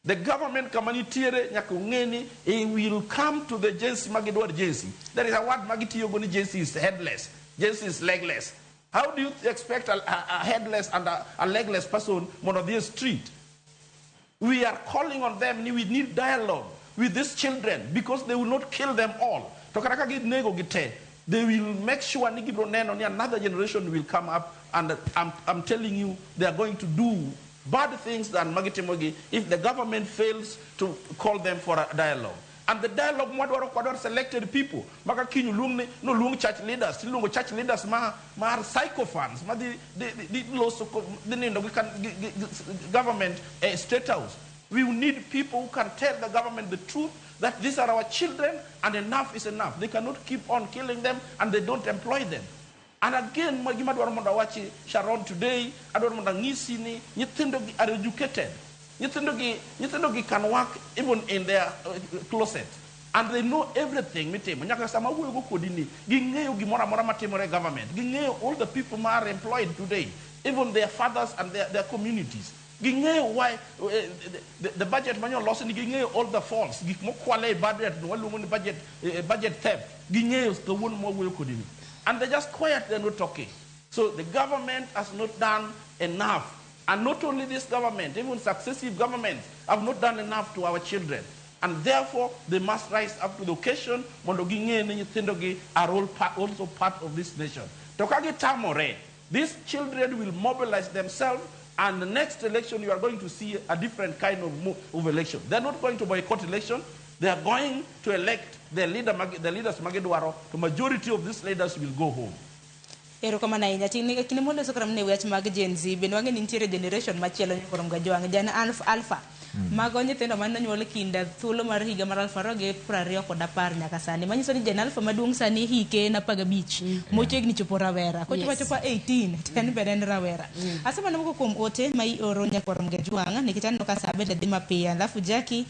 The government kama nitiere nyaka ong'e ni he will come to the Gen Z ma gidwar Gen Z. There is a word ma gitiyogo ni Gen Z is headless. Gen Z is legless. How do you expect a headless and a legless person mondo odhi e street? We are calling on them ni we need dialogue with these children because they will not kill them all. To kata ka ginego gi te, they will make sure ni gibiro neno ni another generation will come up and I'm telling you they are going to do bad things than magitimogi if the government fails to call them for a dialogue. And the dialogue mwadwaro ok wadwar selected people maka kiny oluong ni noluong church leaders tiluongo church leaders ma sycophants ma dhi loso dhi nindo gi government e state house. We need people who can tell the government the truth that these are our children and enough is enough. They cannot keep on killing them and they don't employ them. And again, ma gima dwaro mondo awachi Sharon today, adwaro mondo ang'isi ni nyithindo gi are educated. Nyithindo gi can work even in their closet. And they know everything mitimo. Nyaka sama awuoyo go kodi ni, ging'eyo gimoro amora matimore e government. Ging'eyo all the people ma are employed today, even their fathers and their communities. Ging'eyo why the budget manyo losi ni ging'eyo all the faults. Gik mokwale e budget, waluongo ni budget theft. Ging'eyo kawuono mwawuoyo kodi ni. And they're just quiet, they're not talking. So the government has not done enough. And not only this government, even successive governments have not done enough to our children. And therefore, they must rise up to the occasion mondo ging'e ni nyithindogi are all also part of this nation. To ka gitamore, these children will mobilize themselves, and the next election you are going to see a different kind of election. They are not going to boycott election. They are going to elect the leader, the leaders magidwaro. The majority of these leaders will go home. Erokamano ahinya. Kinde kinde moloso kata mana e wach mag Gen Z, bende wang'e ni nitiere generation machielo nyokorom gajwang' Gen Alpha. Mago nyithindo mane onyuol kind thuolo mar higa mar 2020 nyaka sani. Manyiso ni Gen Alpha maduong' sani hike en 15, mochiegni chopo rawera. Kochopo achopa 18, to en bende en rawera. Asema moko kuom ote ma ioro nyakorom gajwang' nikech aneno ka sa bende dhi mapiyo. Alafu Jackie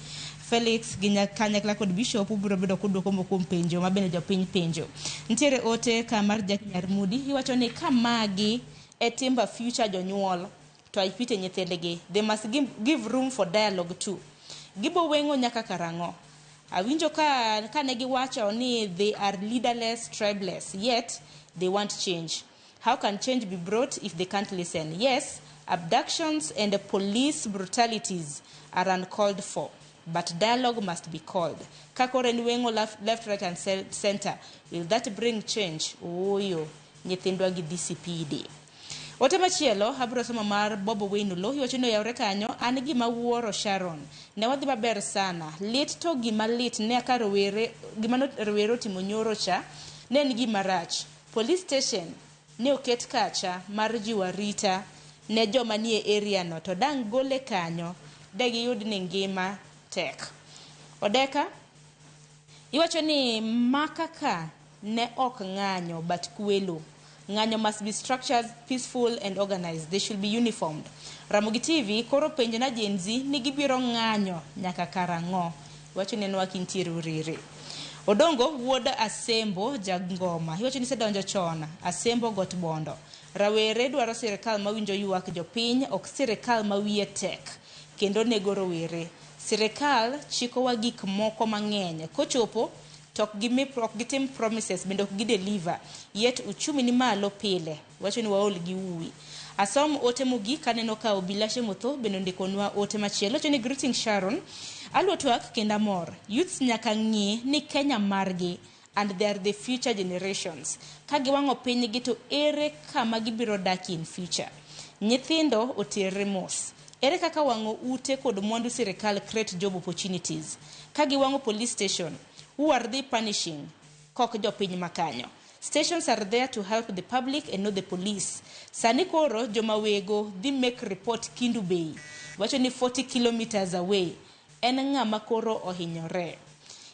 Felix gi kanyakla kod Bishop ubiro bedo kudwoko moko kuom penjo ma bende jopiny penjo. Nitiere ote ka mar Jackie Nyarmudi, iwacho ni ka magi e timba future jonyuol to ipite nyithindgi. They must give room for dialogue too. Gibo weng'o nyaka karang'o? Awinjo ka kane giwacho ni they are leaderless, tribeless, yet they want change. How can change be brought if they can't listen? Yes, abductions and police brutalities are uncalled for, but dialogue must be called. Kakore en weng'o left, right and center. Will that bring change? Ooyo, nyithindwa gi DCPD. Ote machielo abiro somo mar Bobo Wayne Oloo, iwacho ni oyawre kanyo, an gima wuoro Sharon. Ne wadhi maber sana. Lit to gima lit ne ka rowere, gima no rowere otimo nyoro cha, ne en gima rach. Police station ne oket kacha mar jiwo arita ne joma nie area no, to dang' gole kanyo, de giyud ni ngima tek. Odeka, iwacho ni maka ka ne ok ng'anyo but kwelo. Ng'anyo must be structured, peaceful and organized. They should be uniformed. Ramogi TV koro penjo na Gen Z ni gibiro ng'anyo nyaka karang'o. Iwacho ni en wach intiere uriri. Odongo wuod Asembo jangoma. Iwacho ni isedonjo chon. Asembo got bondo. Rawere dwaro sirikal mawinjo ywak jopiny, ok sirikal ma wiye tek kendo nego rowere. Sirikal chikowa gik moko mang'eny. Kochopo to ok gitim promises bende ok gideliver. Yet uchumi ni malo pile. Wacho ni waol gi uwi. Asom ote mogik aneno ka Obilashe Motho bende ondikonwa ote machielo. Wacho ni greeting Sharon. Aluo twak kendo amor. Youths nyaka ng'i ni Kenya margi and they are the future generations. Ka giwang'o pinygi to ere kama gibiro dakie in future? Nyithindo oterre mos. Ere kaka wang'o ute kod mwandu sirikal create job opportunities? Ka giwang'o police station, who are they punishing? Kok jopiny makanyo. Stations are there to help the public and not the police. Sani koro joma wego dhi make report Kindu Bay. Wacho ni 40 kilometers away. En ng'ama koro ohinyore.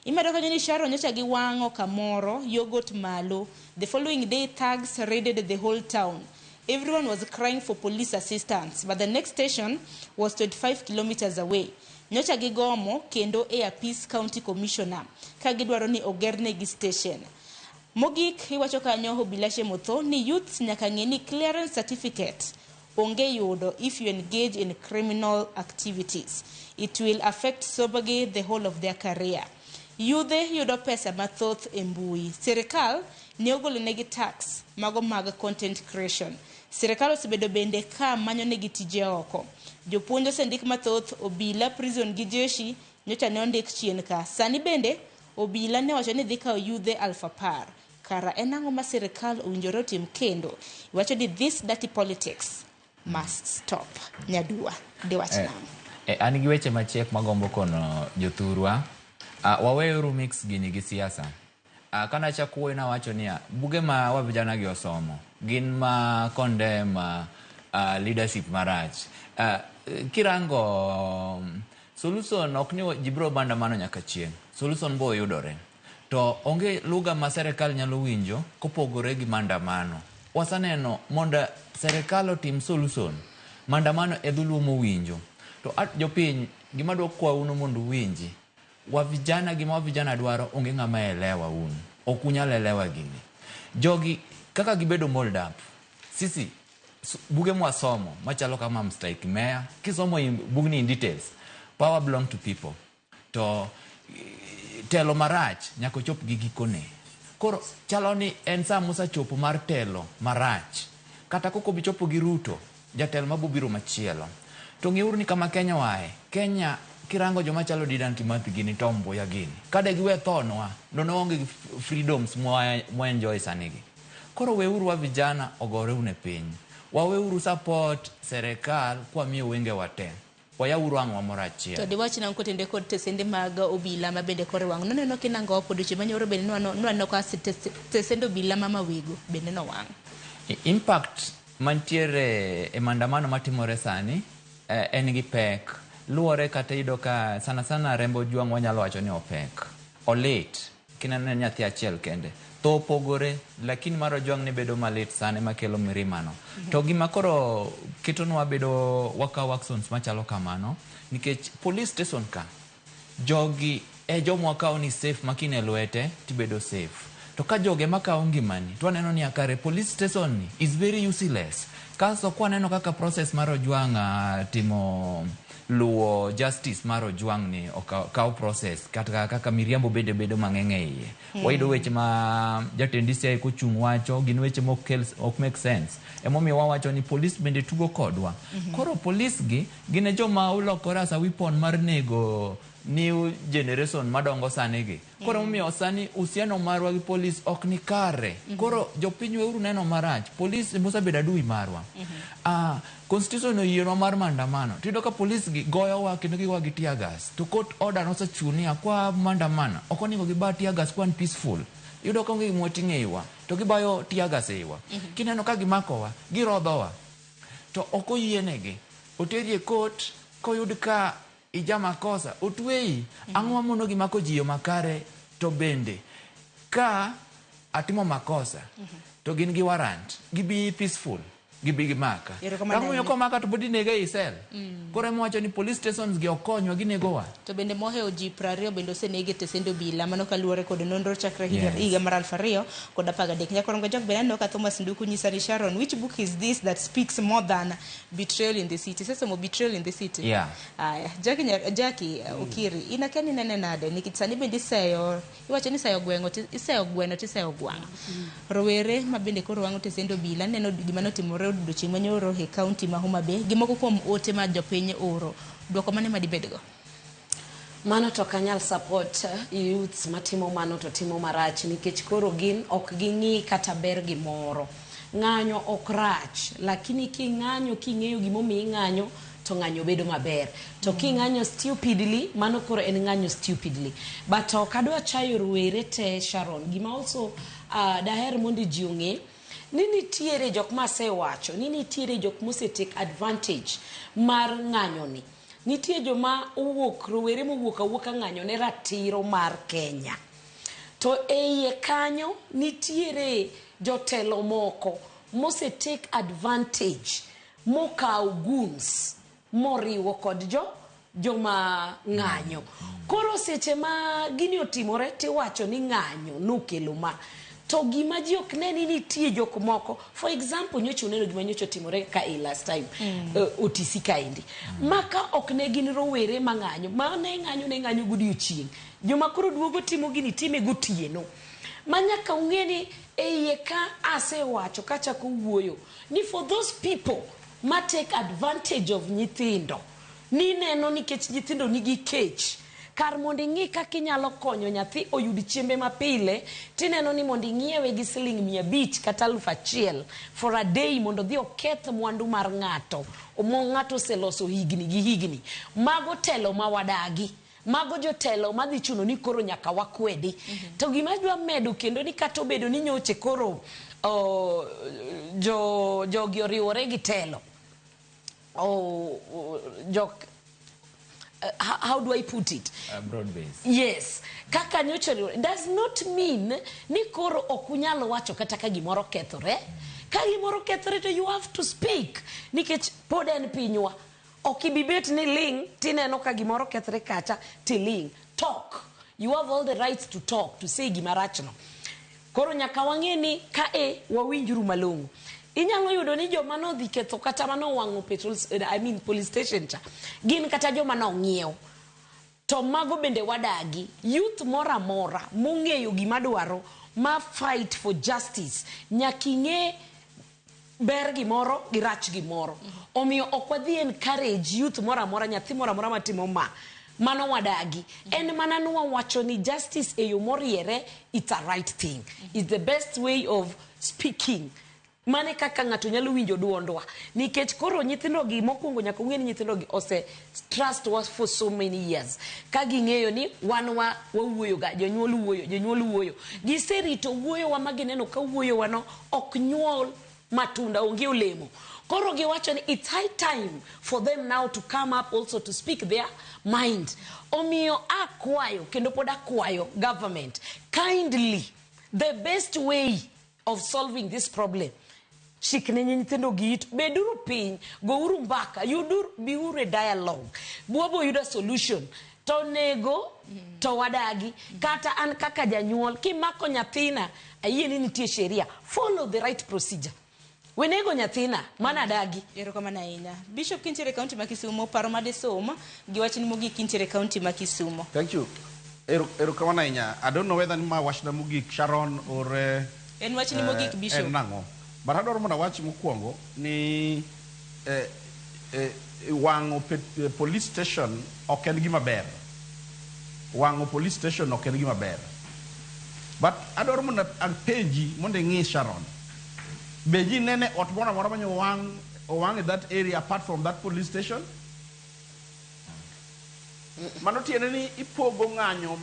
Imedo kanyo ni Sharon nyocha giwang'o kamoro yogot malo. The following day thugs raided the whole town. Everyone was crying for police assistance, but the next station was 25 kilometers away. Nyocha gigomo kendo e apis county commissioner ka gidwaro ni ogernegi station. Mogik iwacho kanyo Obilashe Motho ni youths nyaka ng'e ni clearance certificate onge yudo if you engage in criminal activities. It will affect soberly the whole of their career. Yudhe yudo pesa mathoth e mbui. Sirikal ne ogolo negi tax mago mag content creation. Sirikal osebedo bende ka manyo negi tije oko. Jopuonj osendik mathoth, obila, prison gi jeshi nyocha ne ondik chien ka. Sani bende obila ne owacho ni dhi kawo yudhe 10,000. Kara en ang'o ma sirikal owinjore otim kendo? Iwacho ni this dirty politics must stop. Nyadua, diwach nang'o? An gi weche machiek magombo kono jothurwa. Waweuru mix gini gi siasa. Kana achako wuoyo nawacho niya, buge ma wa vijana gi osomo gin ma condemn leadership marach. Kirango solution ok ni ji biro maandamano nyaka chieng'. Solution bo yudore. To onge lugha ma serikal nyalo winjo kopogore gi maandamano. Waseneno mondo serikal otim solution, maandamano e dholuo mowinjo. To jopiny, gima dwa kwau no mondo uwinji, wa vijana gima wa vijana dwaro onge ng'ama elewa un. Ok unyal elewa gini. Jogi kaka gibedo mold up. Sisi buge mwasomo machalo kama Mstahiki Meya, kisomo bugni in details, power belong to people. To telo marach nyaka ochop gi gikone. Koro chalo ni en sa mosechopo mar telo marach. Kata kok obi chopo gi Ruto, Jatelo mabobiro machielo. To ng'euru ni kama Kenya oaye, Kenya kirango joma chalo Dedan Kimathi gini, Tom Mboya gini. Kade giwe thonwa, nono waonge gi freedoms mwa enjoy sani gi. Koro weuru wa vijana ogore une piny. Waweuru support serikal kwamiyo wenge wa te. Wayauru wang'wa moro achiel. To diwach nang'o kotende kod tesende mag obila ma bende kore wang'? Noneno kinango odiochieng' manyoro bende nwaneno ka tesende obila ma Mawego bende nowang'. Impact mantiere e maandamano matimore sani en gi pek. Luwore kata iyudo ka sana sana Rembo Ojwang' wanyalo wacho ni opek. Olit. Kineno en nyathi achiel kende. Tho opogore, lakini mar Ojwang' ni bedo malit sana ema kelo mirima no. To gima koro ketonwa bedo wakawo actions machalo kamano, nikech police station ka, jogi e joma wakawo ni safe ma kine lwete tibedo safe. To ka jogi ema kawo ngimani, to waneno ni akare police station ni is very useless. Kasto kwaneno kaka process mar Ojwang' timo luwo justice mar Ojwang' ni okaw process kata kaka miriambo bende bedo mang'eny e iye. Wayudo weche ma jatend DCI kochung' wacho gin weche mok kel ok make sense. Emomiyo wawacho ni police bende tugo kodwa. Koro police gi gin e joma olokore as a weapon mar nego new generation madongo sani gi. Koro emomiyo sani uhusiano marwa gi police ok ni kare. Koro jopiny weuru neno marach. Police emosebedo adui marwa. Constitution oyienwa mar maandamano. Tiyudo ka police gi goyowa kendo gigowa gi tear gas. To court order nosechiwo niya kwa maandamano ok onego giba tear gas kwa peaceful. Iyudo ka onge gima wating'o e iwa to gibayo tear gas e iwa. Kineno ka gimakowa, girodhowa. To ok oyienegi. Oteri e court koyud ka ija makosa, otweyi. Ang'o mamono gi mako ji e yo makare to bende ka atimo makosa to gin gi warrant, gibi peaceful, gibi gimaka. Erokamano Kang'o miyo ahinya. komaka to pod inega ei cell. Koro ema wacho ni police stations gi okonywa ginegowa. To bende mohewo ji 20 bende osenegi e tesend obila mano kaluwore kod nonro chakre higa, Yes. higa mar 2013. Nyakorongo Jok bende aneno ka Thomas Nduku nyisa ni Sharon, which book is this that speaks more than Betrayal in the City? Isesomo Betrayal in the City? Yeah. Aya, Jackie Okiri, in akia ni nene nade nikech sani bende iseyo, iwacho ni iseyo gweng'o, iseyo gweno tiseyo gwang'. Rowere ma bende koro wang'o tesend obila neno gima notimore odiochieng' manyoro e kaunti ma Homa Bay gi moko kuom ote ma jopiny oro. Dwoko mane ma dibedgo? Mano to ok anyal support youths matimo mano to timo marach nikech koro gin ok ging'i kata ber gimoro. Ng'anyo ok rach, lakini king'anyo king'eyo gimomiyo ing'anyo to ng'anyo bedo maber. To king'anyo stupidly, mano koro en ng'anyo stupidly. But ok adwa chayo rowere te Sharon. Gima also daher mondo ji ong'e ni nitiere jok masewacho ni nitiere jok mose take advantage mar ng'anyo ni. Nitie joma owuok, rowere mowuok awuoka ng'anyo ne ratiro mar Kenya. To e iye kanyo nitiere jotelo moko mose take advantage mokawo goons moriwo kod joma ng'anyo. Koro seche ma gini otimore tiwacho ni ng'anyo nokelo ma. To gima ji ok ne ni nitie jok moko, for example nyocha uneno gima nyocha otimore ka e last time, OTC kaendi. Ma ka ok ne gin rowere mang'anyo, ma ne ng'anyo ne ng'anyo godiochieng'. Joma koro duogo timo gini time gotieno. Ma nyaka ung'e ni e iye ka asewacho kachako wuoyo ni for those people ma take advantage of nyithindo, ni neno nikech nyithindo nigi kech, kar mondo ing'i kaka inyalo konyo nyathi oyud chiembe mapile, tineno ni mondo ing'iewe gi siling 500 kata 1000 for a day mondo odhi oketh mwandu mar ng'ato, mo ng'ato oseloso higni gi higni. Mago telo ma wadagi. Mago jotelo madhi chuno ni koro nyaka wakwedi. To gima adwa medo kendo ni kata obedo ni nyoche koro jogi oriwore gi telo. Jok, how do I put it? Broad base. Yes. Kaka nyocha oriwore does not mean ni koro ok unyal wacho kata ka gimoro kethore. Ka gimoro kethore to you have to speak. Nikech pod en pinywa. Ok ibi bet ni ling' tineno ka gimoro kethre kacha tiling'. Talk. You have all the rights to talk, to say gima rachno. Koro nyaka wang'e ni ka e wawinjuru malong'o. Inyalo yudo ni joma nodhi ketho kata manowang'o petrol, I mean police station cha, gin kata joma nong'iewo. To mago bende wadagi. Youth moro amora mong'eyo gima dwaro ma fight for justice nyaka ing'e Ber gimoro gi rach gimoro. Omiyo ok wadhi encourage youth moro amora, nyathi moro amora matimo ma. Mano wadagi. En mana ni wawacho ni justice e yo moriere, it's a right thing. It's the best way of speaking. Mane kaka ng'ato nyalo winjo duondwa. Nikech koro nyithindo gi mokwongo nyaka ung'e ni nyithindo gi ose trust us for so many years. Ka ging'eyo ni wan wa wawuoyo ga, jonyuol wuoyo, jonyuol wuoyo. Giserito wuoyo wa ma gineno ka wuoyo wa no ok nyuol matunda, onge olemo. Koro giwacho ni it's high time for them now to come up also to speak their mind. Omiyo akwayo, kendo pod akwayo government, kindly, the best way of solving this problem, chikne nyithindo gi it, beduru piny, gouru mbaka, yuduru, biuru e dialogue. Bwabo yudo solution. To nego, to wadagi. Kata an kaka janyuol, kimako nyathina, ayie ni nitie sheria. Follow the right procedure. Wenego nyathina, mana dagi. Erokamano ahinya. Bishop kintiere e kaunti ma Kisumo, paro madisom gi wachni mogik kintiere e kaunti ma Kisumo. Thank you. Erokamano ahinya. I don't know whether ni ma wachna mogik Sharon or En wachni mogik, Bishop. En nang'o? But adwaro mondo awach mokwongo ni wang'o police station ok en gima ber. Wang'o police station ok en gima ber. But adwaro mondo apenji mondo ing'i Sharon. Be ji nene ot moro amora manyo owang' in that area apart from that police station? Mano tiende ni ipogo ng'anyo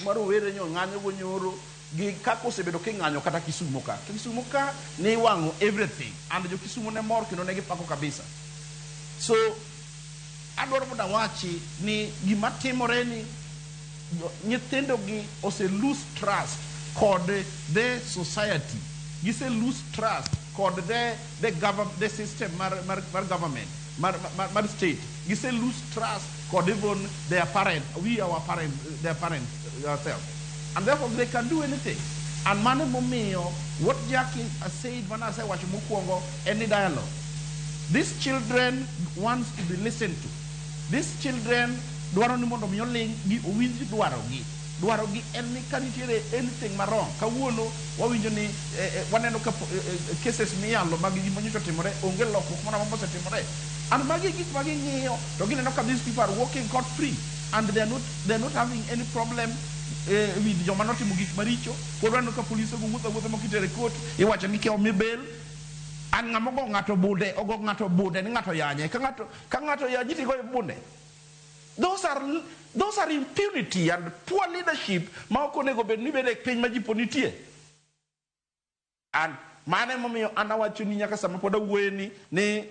ma rowere nyo ng'anyo go nyoro gi kaka osebedo king'anyo kata Kisumo ka. Kisumo ka ne iwang'o everything and jo Kisumo ne mor kendo ne gipako kabisa. So adwaro mondo awachi ni gima timore ni nyithindo gi ose lose trust kod the society. Gise lose trust kod the system mar government, mar state. Gise lose trust kod even their parent, we our parent, their parents ourselves. And therefore they can do anything. And mano momiyo, what Jackie has said, mana asewacho mokwongo, any dialogue. These children wants to be listened to. These children dwaro ni mondo mi oling' gi owinj dwaro gi. Dwaro gi en ni ka nitiere anything ma wrong. Kawuono wawinjo ni waneno ka cases miyalo mag gima nyocha otimore, onge lokruok moro amora mosetimore. And magi gik ma ging'iyo to gineno ka these people are walking scot free and they are not having any problem with joma notimo gik maricho. Pod waneno ka polise go wuotho awuotha mok itere court, iwacho ni kia omi bail. An ng'ama ogo ng'ato bunde, ogo ng'ato bunde ni ng'ato yanye. Ka ng'ato yanyi tigoyo bunde. Those are impunity and poor leadership ma ok onego bed ni bedo e piny ma ji pod nitie. And mano emomiyo an awacho ni nyaka sama pod awuoye ni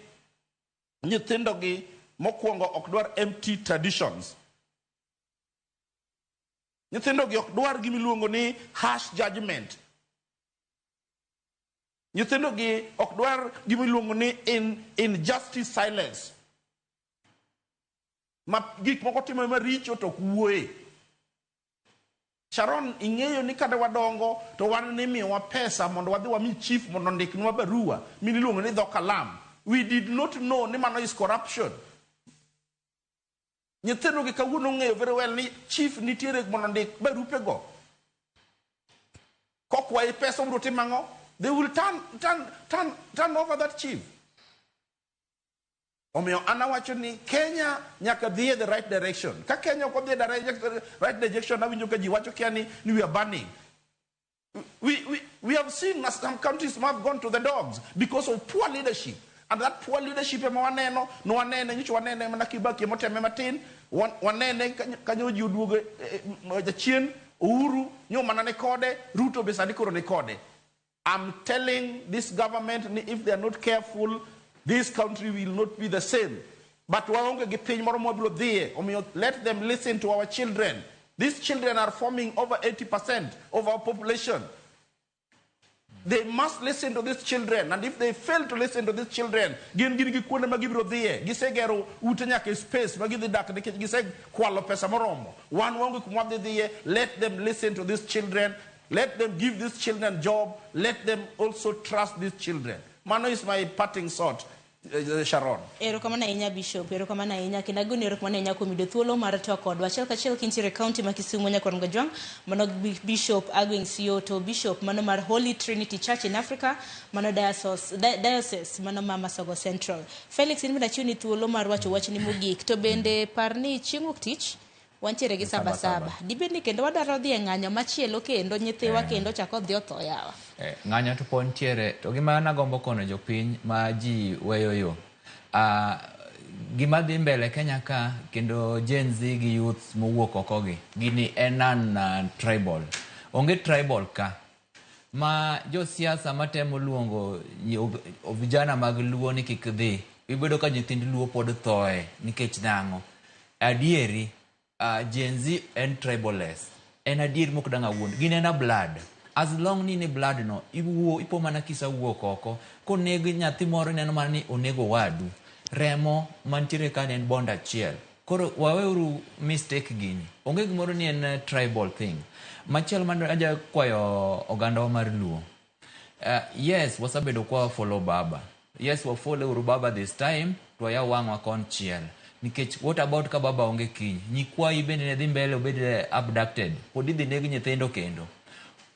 nyithindo gi mokwongo ok dwar empty traditions. Nyithindo gi ok dwar gima iluongo ni harsh judgment. Nyithindo gi ok dwar gima iluongo ni injustice silence. Ma gik moko timore maricho to ok wuoye. Sharon, ing'eyo ni kane wadongo to wan nimiyowa pesa mondo wadhi wami chief mondo ondiknwa barua miluongo ni dho kalam. We did not know ni mano is corruption. Nyithindo gi kawuono ong'eyo very well ni chief nitiere mondo ondik barupego. Kokwayi pesa obiro timo ang'o? They will turn over that chief. Omiyo an awacho ni Kenya nyaka dhi e the right direction. Ka Kenya ok odhi e right direction, awinjo ka ji wacho kia ni we are burning. We have seen some countries have gone to the dogs because of poor leadership. And that poor leadership ema waneno, no wanene, nyocha wanene mana Kibaki emoteme matin, wanene kanyo ji oduogo jachien, Uhuru nyo mana ne kode, Ruto be sani koro ni kode. I'm telling this government ni if they are not careful, this country will not be the same. But waonge gi piny moro mwabiro dhiye, omiyo let them listen to our children. These children are forming over 80% of our population. They must listen to these children, and if they fail to listen to these children, gin gi kuonde ma gibiro dhiye. Gisegero ute nyaka e space ma gidhi dak nikech gisekwalo pesa moromo. Wan waonge kuma wadhi dhiye. Let them listen to these children. Let them give these children job. Let them also trust these children. Mano is my parting thought. Sharon. Erokamano ahinya Bishop, erokamano ahinya kendo agoni erokamano ahinya kuom yudo thuolo mar twak kodwa. Achiel kachiel kintiere e kaunti ma Kisumu Nyakwar Ngajwang', mano Bishop Agweng Siyo to Bishop mano mar Holy Trinity Church in Africa, mano diocese, diocese mano ma Masogo Central. Felix, in bende achiwni thuolo mar wacho wachni mogik, to bende par ni chieng' wuok tich wantiere gi saba saba. Dibed ni kendo wadwaro dhi e ng'anyo machielo kendo nyithiwa kendo chako dhi otho yawa. Ng'anyo to pod ntiere to gima nagombo kono jopiny ma ji weyo yo gima dhi mbele Kenya ka kendo Gen Z gi youth mowuok oko gi gini en non tribal onge tribal ka ma josiasa matemo luongo vijana mag Luo ni kik dhi ibedo ka nyithind Luo pod thoe nikech nang'o adieri Gen Z en triballess en adier mok dang' awuond gin en a blood as long ni ni blood no iwuo ipo mana kisawuok oko koneg nyathi moro ineno mana ni onego wadu remo mantiere ka en bond achiel koro waweuru mistake gini onge gimoro ni en tribal thing machielo man aja kwayo ogandawa mar Luo yes wasebedo kwa follow baba yes wa follow uru baba this time to wayaw wang'wa konchiel nikech what about ka baba onge kiny nyikwayi bende ne dhi mbele obed abducted pod idhi neg nyithindo kendo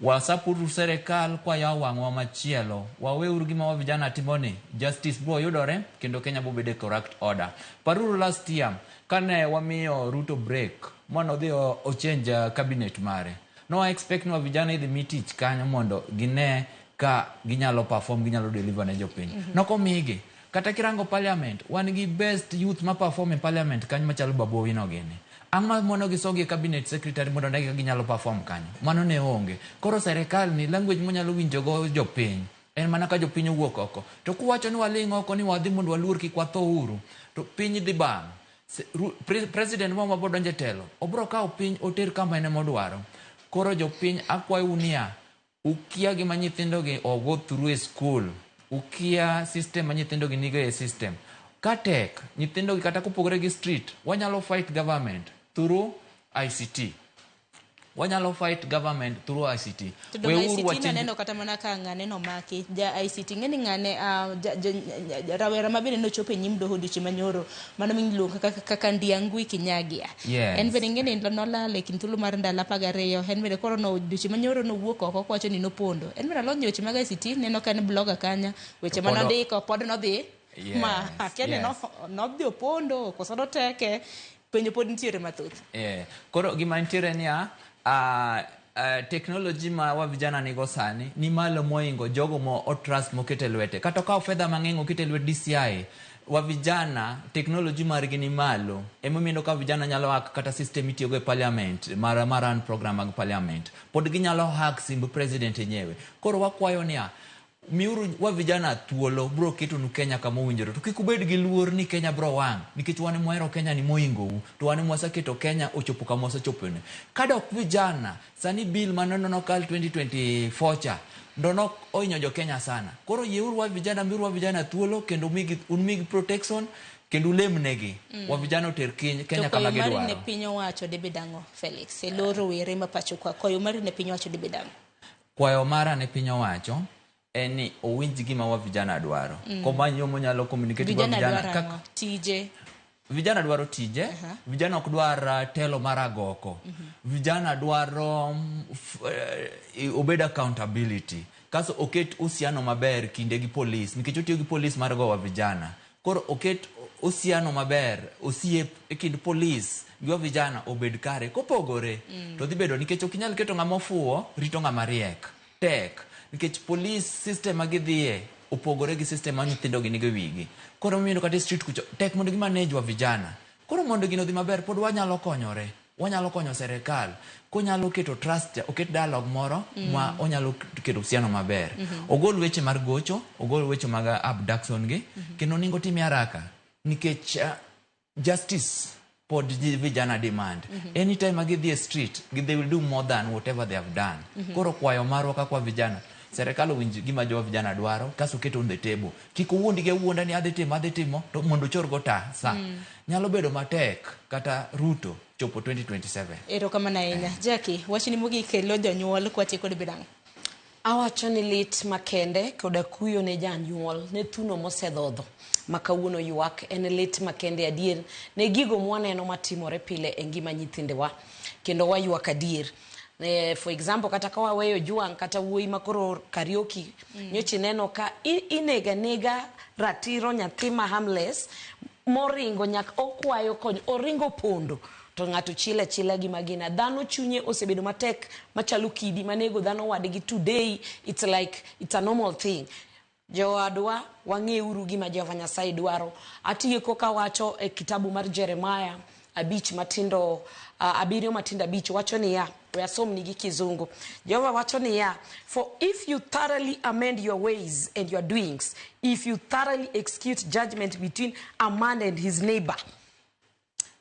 wasapuru serikal kwayawo wang'wa machielo waweuru gima wa vijana timoni justice bro yudore kendo Kenya bo bedo e correct order paruru last year kane wamiyo Ruto break mano odhi o change cabinet mare no expect ni wa vijana idhi mi tich kanyo mondo gine ka ginyalo perform ginyalo deliver ne jopiny nokomigi kata kirango parliament wan gi best youth ma perform e parliament kanyo machalo Babu Owino gini ang' ma mono gisogi e cabinet secretary mondo ne kaka ginyalo perform kanyo mano ne onge koro serikal ni language monyalo winjogo jopiny en mana ka jopiny owuok oko to kuwacho ni waling' oko ni wadhi mondo waluor kik watho uru to piny dhi bang' president ma mabiro donjo e telo obiro kawo piny oter kama en emodwaro koro jopiny akwayou niya ukia gima nyithindogi ogo through e school ukia system ma nyithindogi nigo e system ka tek nyithindogi kata kopogore gi street wanyalo fight government through ICT wanyalo fight government through ICT To donge ICT naneno kata mana ka ng'ane nomaki ja ICT ng'eni ng'ane rawera ma bende nochopo e nyim doho odiochieng' manyoro mano miluongo kaka Ndiangui Kinyagia. En bende ng'eni nolal e kind thuolo mar ndalo 12 en bende koro no odiochieng' manyoro nowuok oko kowacho ni nopondo en bende alony e weche mag ICT neno ka en blogger kanyo weche manondiko pod nodhi ma akia ni nodhi opondo koso noteke penjo pod nitiere mathoth. Koro gima nitiere niya technology ma wa vijana nigo sani ni malo moingo jogo mo otrust mokete lwete kata okawo fedha mang'eny okete lwet DCI wa vijana technology margi ni malo emomiyo ka vijana nyalo hack kata system itiyogo e parliament mar run program mag parliament pod ginyalo hack simb president enyewe koro wakwayo niya miuru wa vijana thuolo bro ketonu Kenya kama owinjore to kik ubed gi luor ni Kenya bro wang' nikech wan ema Kenya ni moingou to wan ema waseketo Kenya ochopo kama osechopone kadok vijana sani bill mane nokal 2024 cha ndo nok ohinyo jo Kenya sana koro yieuru wa vijana miuru wa vijana thuolo kendo unmigi protection kendo ulemnegi wa vijana oter Kenya kama gidwaro. To kwayo mari ne piny owacho dibed ang'o Felix e lo rowere ma pacho ka kwayo mari ne piny owacho dibed ang'o? Kwayo mara ne piny owacho en ni owinj gima wa vijana dwaro. Komanyo monyalo communicate gi vijana kaka tije. Vijana dwaro tije, vijana ok dwar telo mar agoko. Vijana dwaro obed accountability. Kaso oket uhusiano maber kinde gi police nikech otiyo gi police mar gowa vijana. Koro oket uhusiano maber, osiep e kind police gi wa vijana obed kare. Kopogore to dhi bedo nikech ok inyal keto ng'ama ofuwo rito ng'ama riek. Tek nikech police system ma gidhiye opogore gi system ma nyithindo gi nigo e wigi. Koro omiyo kata e street kucho tek mondo gi manage wa vijana. Koro mondo gino odhi maber pod wanyalo konyore. Wanyalo konyo serikal konyalo keto trust oket dialogue moro ma onyalo keto uhusiano maber. Ogol weche mar gocho, ogol weche mag abduction gi kendo onego time haraka nikech justice pod vijana demand. Anytime ma gidhi e street they will do more than whatever they have done. Koro kwayo marwa kaka vijana serikal owinj gima jowa vijana dwaro kaso oket on the table. Kik owuond gi awuonda ni adhi timo to mondo ochorgo ta sa. Nyalo bedo matek kata Ruto chopo 2027. Erokamano ahinya. Jackie, wachni mogik e lo jonyuol kwatieko dibed ang'o? Awacho ni lit makende koda kuyo ne janyuol ne thuno mosedhodho ma kawuono ywak en lit makende adier ne gigo mwaneno matimore pile e ngima nyithindewa kendo waywak adier. For example kata ka waweyo Juang kata wuoyi makoro karaoke nyocha ineno ka inego anega ratiro nyathi ma harmless moringo nyaka okwayo kony oringo pondo to ng'ato chile achila gi magina. Dhano chunye osebedo matek machalo kidi manego dhano wadgi today it's like it's a normal thing. Jowadwa wang'euru gima Jehova Nyasaye dwaro. Atieko kawacho e kitabu mar Jeremiah abich matindo abiriyo matindo abich wacho niya, we asomni gi kizungu. Jehova wacho niya, for if you thoroughly amend your ways and your doings, if you thoroughly execute judgment between a man and his neighbor.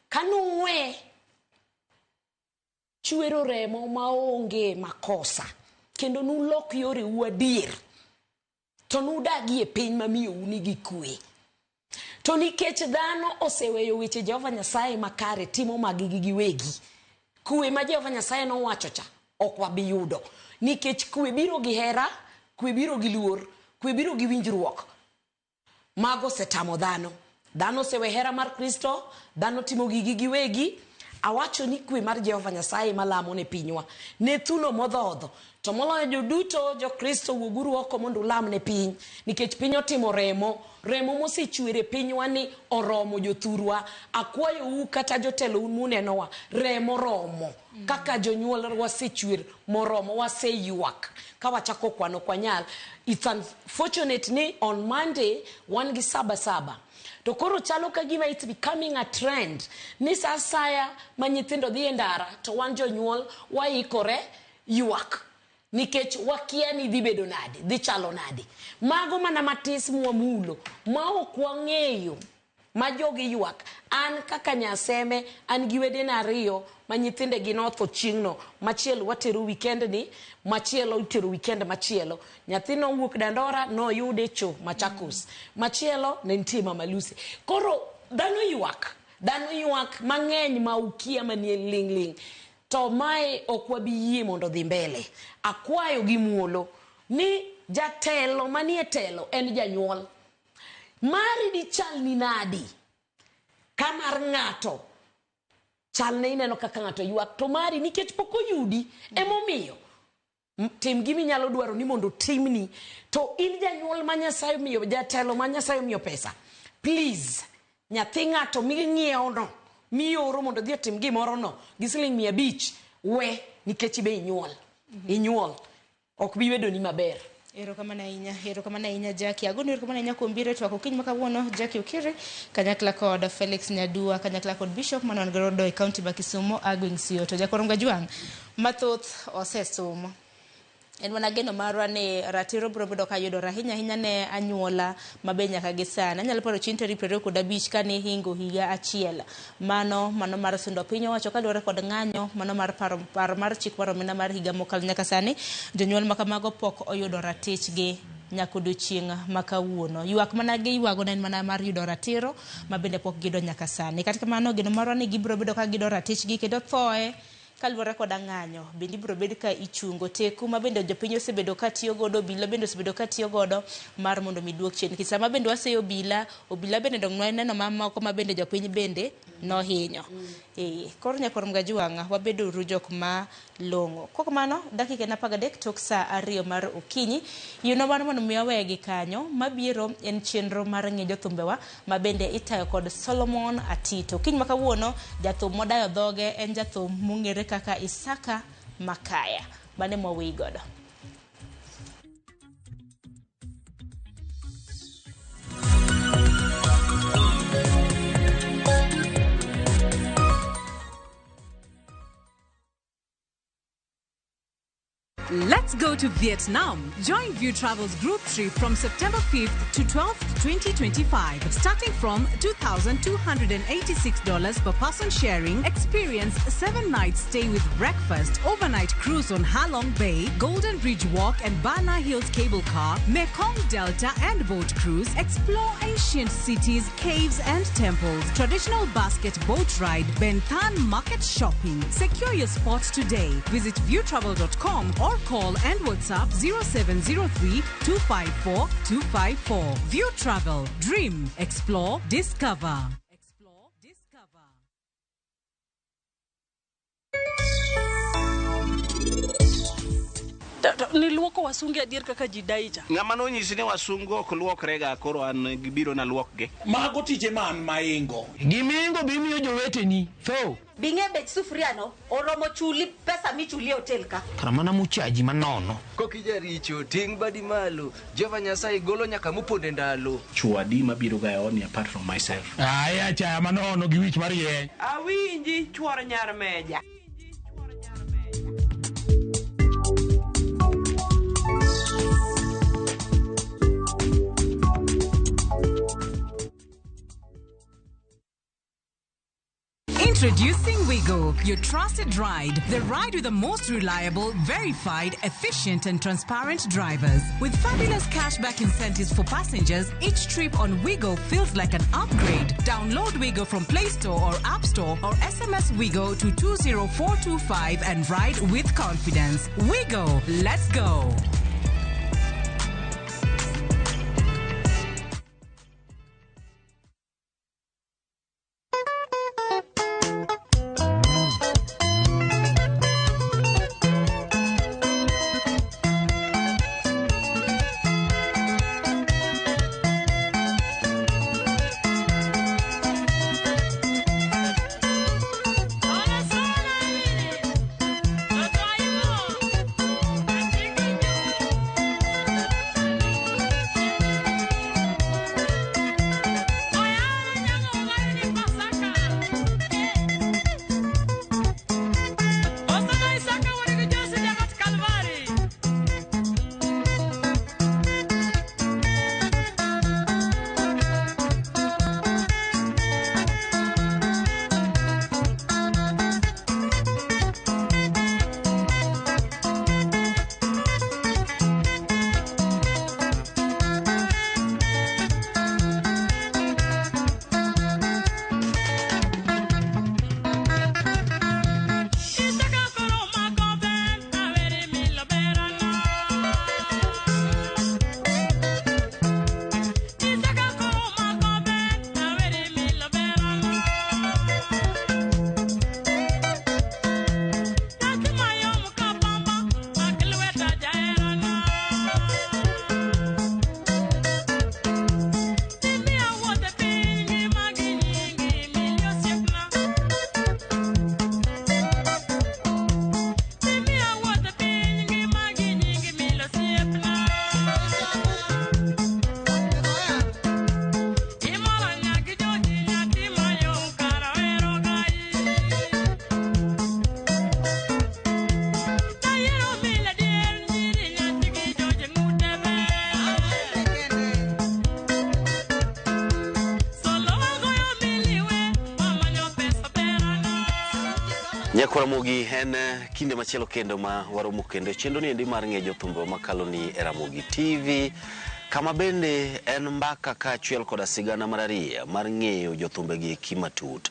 Kanuwe chwero remo maonge makosa kendo nulok yoreu adier to nudagi e piny mamiyou nigi kwe. To nikech dhano oseweyo weche Jehova Nyasaye makare timo maggi giwegi, kwe ma Jehova Nyasaye nowacho cha ok wabi yudo. Nikech kwe biro gi hera, kwe biro gi luor, kwe biro gi winjruok. Mago osetamo dhano. Dhano osewe hera mar Kristo, dhano timo gigi giwegi. Awacho ni kwe mar Jehova Nyasaye malamo ne pinywa. Ne thuno modhodho. To moloyo joduto jo-Kristo wuoguru oko mondo ulam ne piny. Nikech piny otimo remo. Remo mosechwer e pinywa ni oromo jothurwa. Akwayou kata jotelo un munenowa. Remo romo. Kaka jonyuol wasechwer moromo, waseywak. Ka wachako kwano ok wanyal. It's unfortunate ni on Monday wan gi saba saba. To koro chalo ka gima it's becoming a trend ni sa asaya ma nyithindo dhi e ndara to wan jonyuol waikore ywak nikech wakia ni dhi bedo nade, dhi chalo nade. Mago mana matis mwamulo ma ok wang'eyo ma jogi ywak. An kaka nyaseme an gi wedena ariyo ma nyithindegi notho chieng'no. Machielo watero weekend ni, machielo itero weekend machielo. Nyathi nowuok Dandora noyude cho Machakos. Machielo ne nitie Mama Lucy. Koro dhano ywak, dhano ywak mang'eny ma ukia manie ling' ling'. To mae ok wabi yie mondo odhi mbele. Akwayo gi muolo ni jatelo manie telo en janyuol. Mari dichalni nadi ka mar ng'ato chalne ineno kaka ng'ato ywak to mari nikech pok oyudi emomiyo tim gima inyalo dwaro ni mondo otimni to in janyuol ma Nyasaye omiyo jatelo ma Nyasaye omiyo pesa please nyathi ng'ato ming'iewo no mioro mondo odhi otim gimoro no gi siling 500 we nikech ibe inyuol inyuol ok bi bedoni maber. Erokamano ahinya, erokamano ahinya Jackie. Agoni erokamano ahinya kuom biro e twak okinyi ma kawuono Jackie Okiri kanyakla kod Felix Nyadua kanyakla kod Bishop mane wan godo e kaunti ma Kisumu Agweng Siyo. To Jakwarom Gajwang' mathoth osesomo. En mana geno marwa ni ratiro biro bedo ka yudore ahinya ahinya ne anyuola ma be nyaka gi sani. Anyalo paro chieng' tarik 25 kane hingo higa achiel. Mano mar sundo piny owacho kaluwore kod ng'anyo mano mar paro mar chik mar omenda mar higa mokalo nyaka sani jonyuol ma kamago pok oyudo ratichgi nyaka odiochieng' ma kawuono. Ywak mana giywago ne en mana mar yudo ratiro ma bende pok giyudo nyaka sani. Kata kamano geno marwa ni gibiro bedo ka giyudo ratichgi kendo thoe kaluwore koda ng'anyo bende ibiro bed ka ichungo teku ma bende jopiny osebedo ka tiyo godo, obila bende osebedo ka tiyo godo mar mondo mi duok chien. Nikech sama bende waseyo obila, obila bende dong nwaneno mamoko ma bende jopiny bende nohinyo. Koro nyakwar Mgajwang' wabedo uru jok ma long'o. Kok mano dakika en 13 tok saa 2 mar okinyi. Yienwa mar mondo mi wawegi kanyo mabiro en chenro mar ng'e jothumbewa ma bende itayo kod Solomon Atito. Kiny ma kawuono jathum modayo dhoge en jathum mong'ere kaka Isaka Makaya. Mane mwaweyi godo. Let's go to Vietnam. Join View Travel's group trip from September 5th to 12th, 2025. Starting from $2,286 per person sharing, experience 7 nights stay with breakfast, overnight cruise on Halong Bay, Golden Bridge Walk and Bana Hills Cable Car, Mekong Delta and boat cruise, explore ancient cities, caves and temples, traditional basket boat ride, Ben Thanh market shopping. Secure your spot today. Visit viewtravel.com or Or call and WhatsApp 0703 254 254. View Travel, Dream, Explore, Discover. Niluoko wasunge adier kaka ji dai cha. Ng'ama nonyisi ni wasungu ok luokrega koro an gibiro na luokgi. Mago tije man maingo. Gimingo bimiyo joweteni tho. Bing'e bech sufuria no oromo chuli pesa michuli e hotel ka. Kara mana muchaji manono. Kokijaricho ting' badi malo. Jehova Nyasaye golo nyaka moponde ndalo. Chwo adi mabiro ga e odni apart from myself. Aya chaya manono gi wich mar yie. Awinji chuor nyar meja. Introducing Wigo, your trusted ride. The ride with the most reliable, verified, efficient, and transparent drivers. With fabulous cashback incentives for passengers, each trip on Wigo feels like an upgrade. Download Wigo from Play Store or App Store or SMS Wigo to 20425 and ride with confidence. Wigo, let's go. Nyakwaramogi en kinde machielo kendo ma waromo kendo chenro ni endi mar ng'e jothumbe makalo ni e Ramogi TV kama bende en mbaka kaachiel koda sigana marariya mar ng'eyo jothumbe gi eki matut.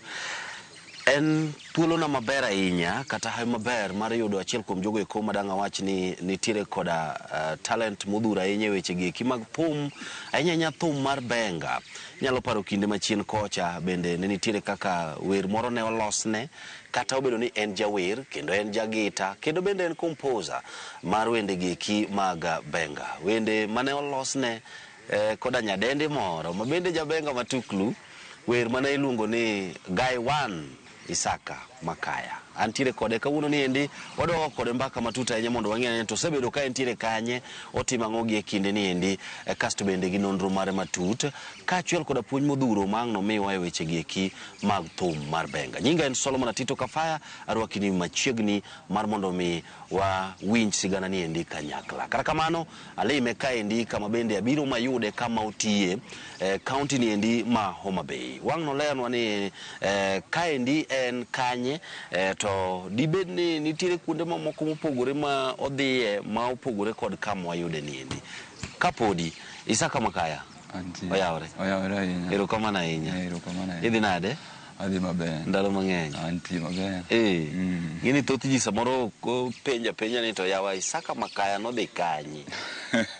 En thuolona maber ahinya kata hawi maber mar yudo achiel kuom jogo eko madang' awach ni nitiere koda talent modhuro ahinya e weche gi eki mag thum, ahinya ahinya thum mar benga. Inyalo paro kinde machien kocha bende ne nitiere kaka wer moro ne olosne kata obedo ni en jawer kendo en jagita kendo bende en composer mar wende gi eki mag benga. Wende mane olosne koda nyadendi moro ma bende jabenga matuklu, wer mane iluongo ni Guy One Isaka Makaya. Antiere kode kawuono ni endi wadwa kode mbaka matut ahinya mondo wang'e ni to osebedo ka entiere kanye, otimo ang'o gi e kinde ni endi, kasto bende gi nonro mare matut kaachiel koda puonj modhuro ma ang' nomiwa e weche gi eki mag thum mar benga. Nyinga en Solomon Atito Kafaya, arwaki ni machiegni mar mondo mi wawinj sigana ni endi kanyakla. Kata kamano alime kaendi kama bende abiro mayude kama otiye kaunti ni endi ma Homa Bay. Wang' noleronwa ni kaendi en kanye, to dibed ni nitiere kuonde mamoko mopogore ma odhiye ma opogore kod kama wayude ni endi. Kapodi Isaka Makaya, oyawore. Oyawore ahinya. Erokamano ahinya. Erokamano ahinya. Idhi nade? Adhi maber. Ndalo mang'eny. Antie maber. Ng'eni thoth ji samoro penja penja ni to yawa Isaka Makaya nodhi kanye?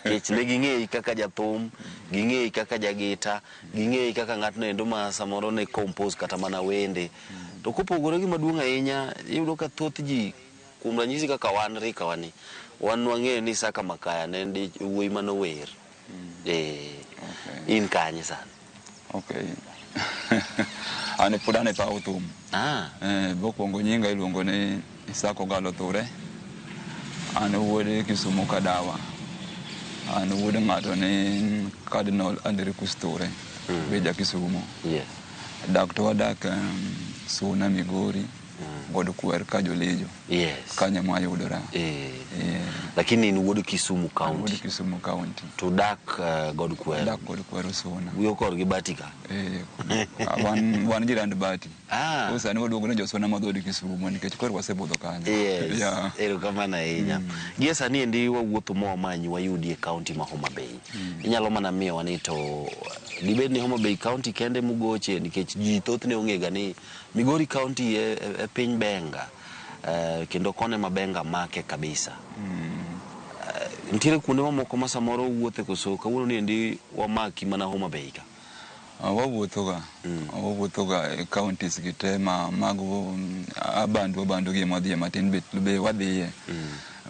Nikech ne ging'eyi kaka jathum, ging'eyi kaka jagita, ging'eyi kaka ng'atno endo ma samoro ne compose kata mana wende. To kopogore gi maduong' ahinya, iyudo ka thoth ji kuom ranyisi kaka wan rika wani, wan wang'eyo ni Isaka Makaya ne en wuoyi manower. In kanye sani? Okay. An pod an e paw thum. Mokwongo nyinga iluongo ni Isaka Ogalo Thure. An wuod Kisumu Kadawa. An wuod ng'ato ni Cardinal Andricus Thure. Be ja Kisumu. Yes. Dak to wadak Suna Migori. God Kwer Kajolejo. Yes. Kanyo ema ayudora. Lakini in wuod Kisumu County. Wuod Kisumu County. To dak God Kwer. Dak God Kwer Suna. Wuyo korgi Bati ka. Wan jirand Bati. Koro sani waluongo ni josuna ma dhood Kisumu nikech koro wasebudho kanyo. Yes. Yeah. Erokamano ahinya. Gie sani endi wawuotho mwamanyi wayudi e county ma Homa Bay. Inyalo mana miyowa ni to dibed ni Homa Bay County kende mugoche nikech ji thothne ong'ega ni Migori County e piny Benga. Kendo kone ma Benga make kabisa. Nitiere kuonde mamoko ma samoro wuothe koso kawuono ni endi wamaki mana Homa Bay ka? Wawuothoga. Wawuothoga e counties gi te ma mag abandu gi ema wadhiye matin be wadhiye.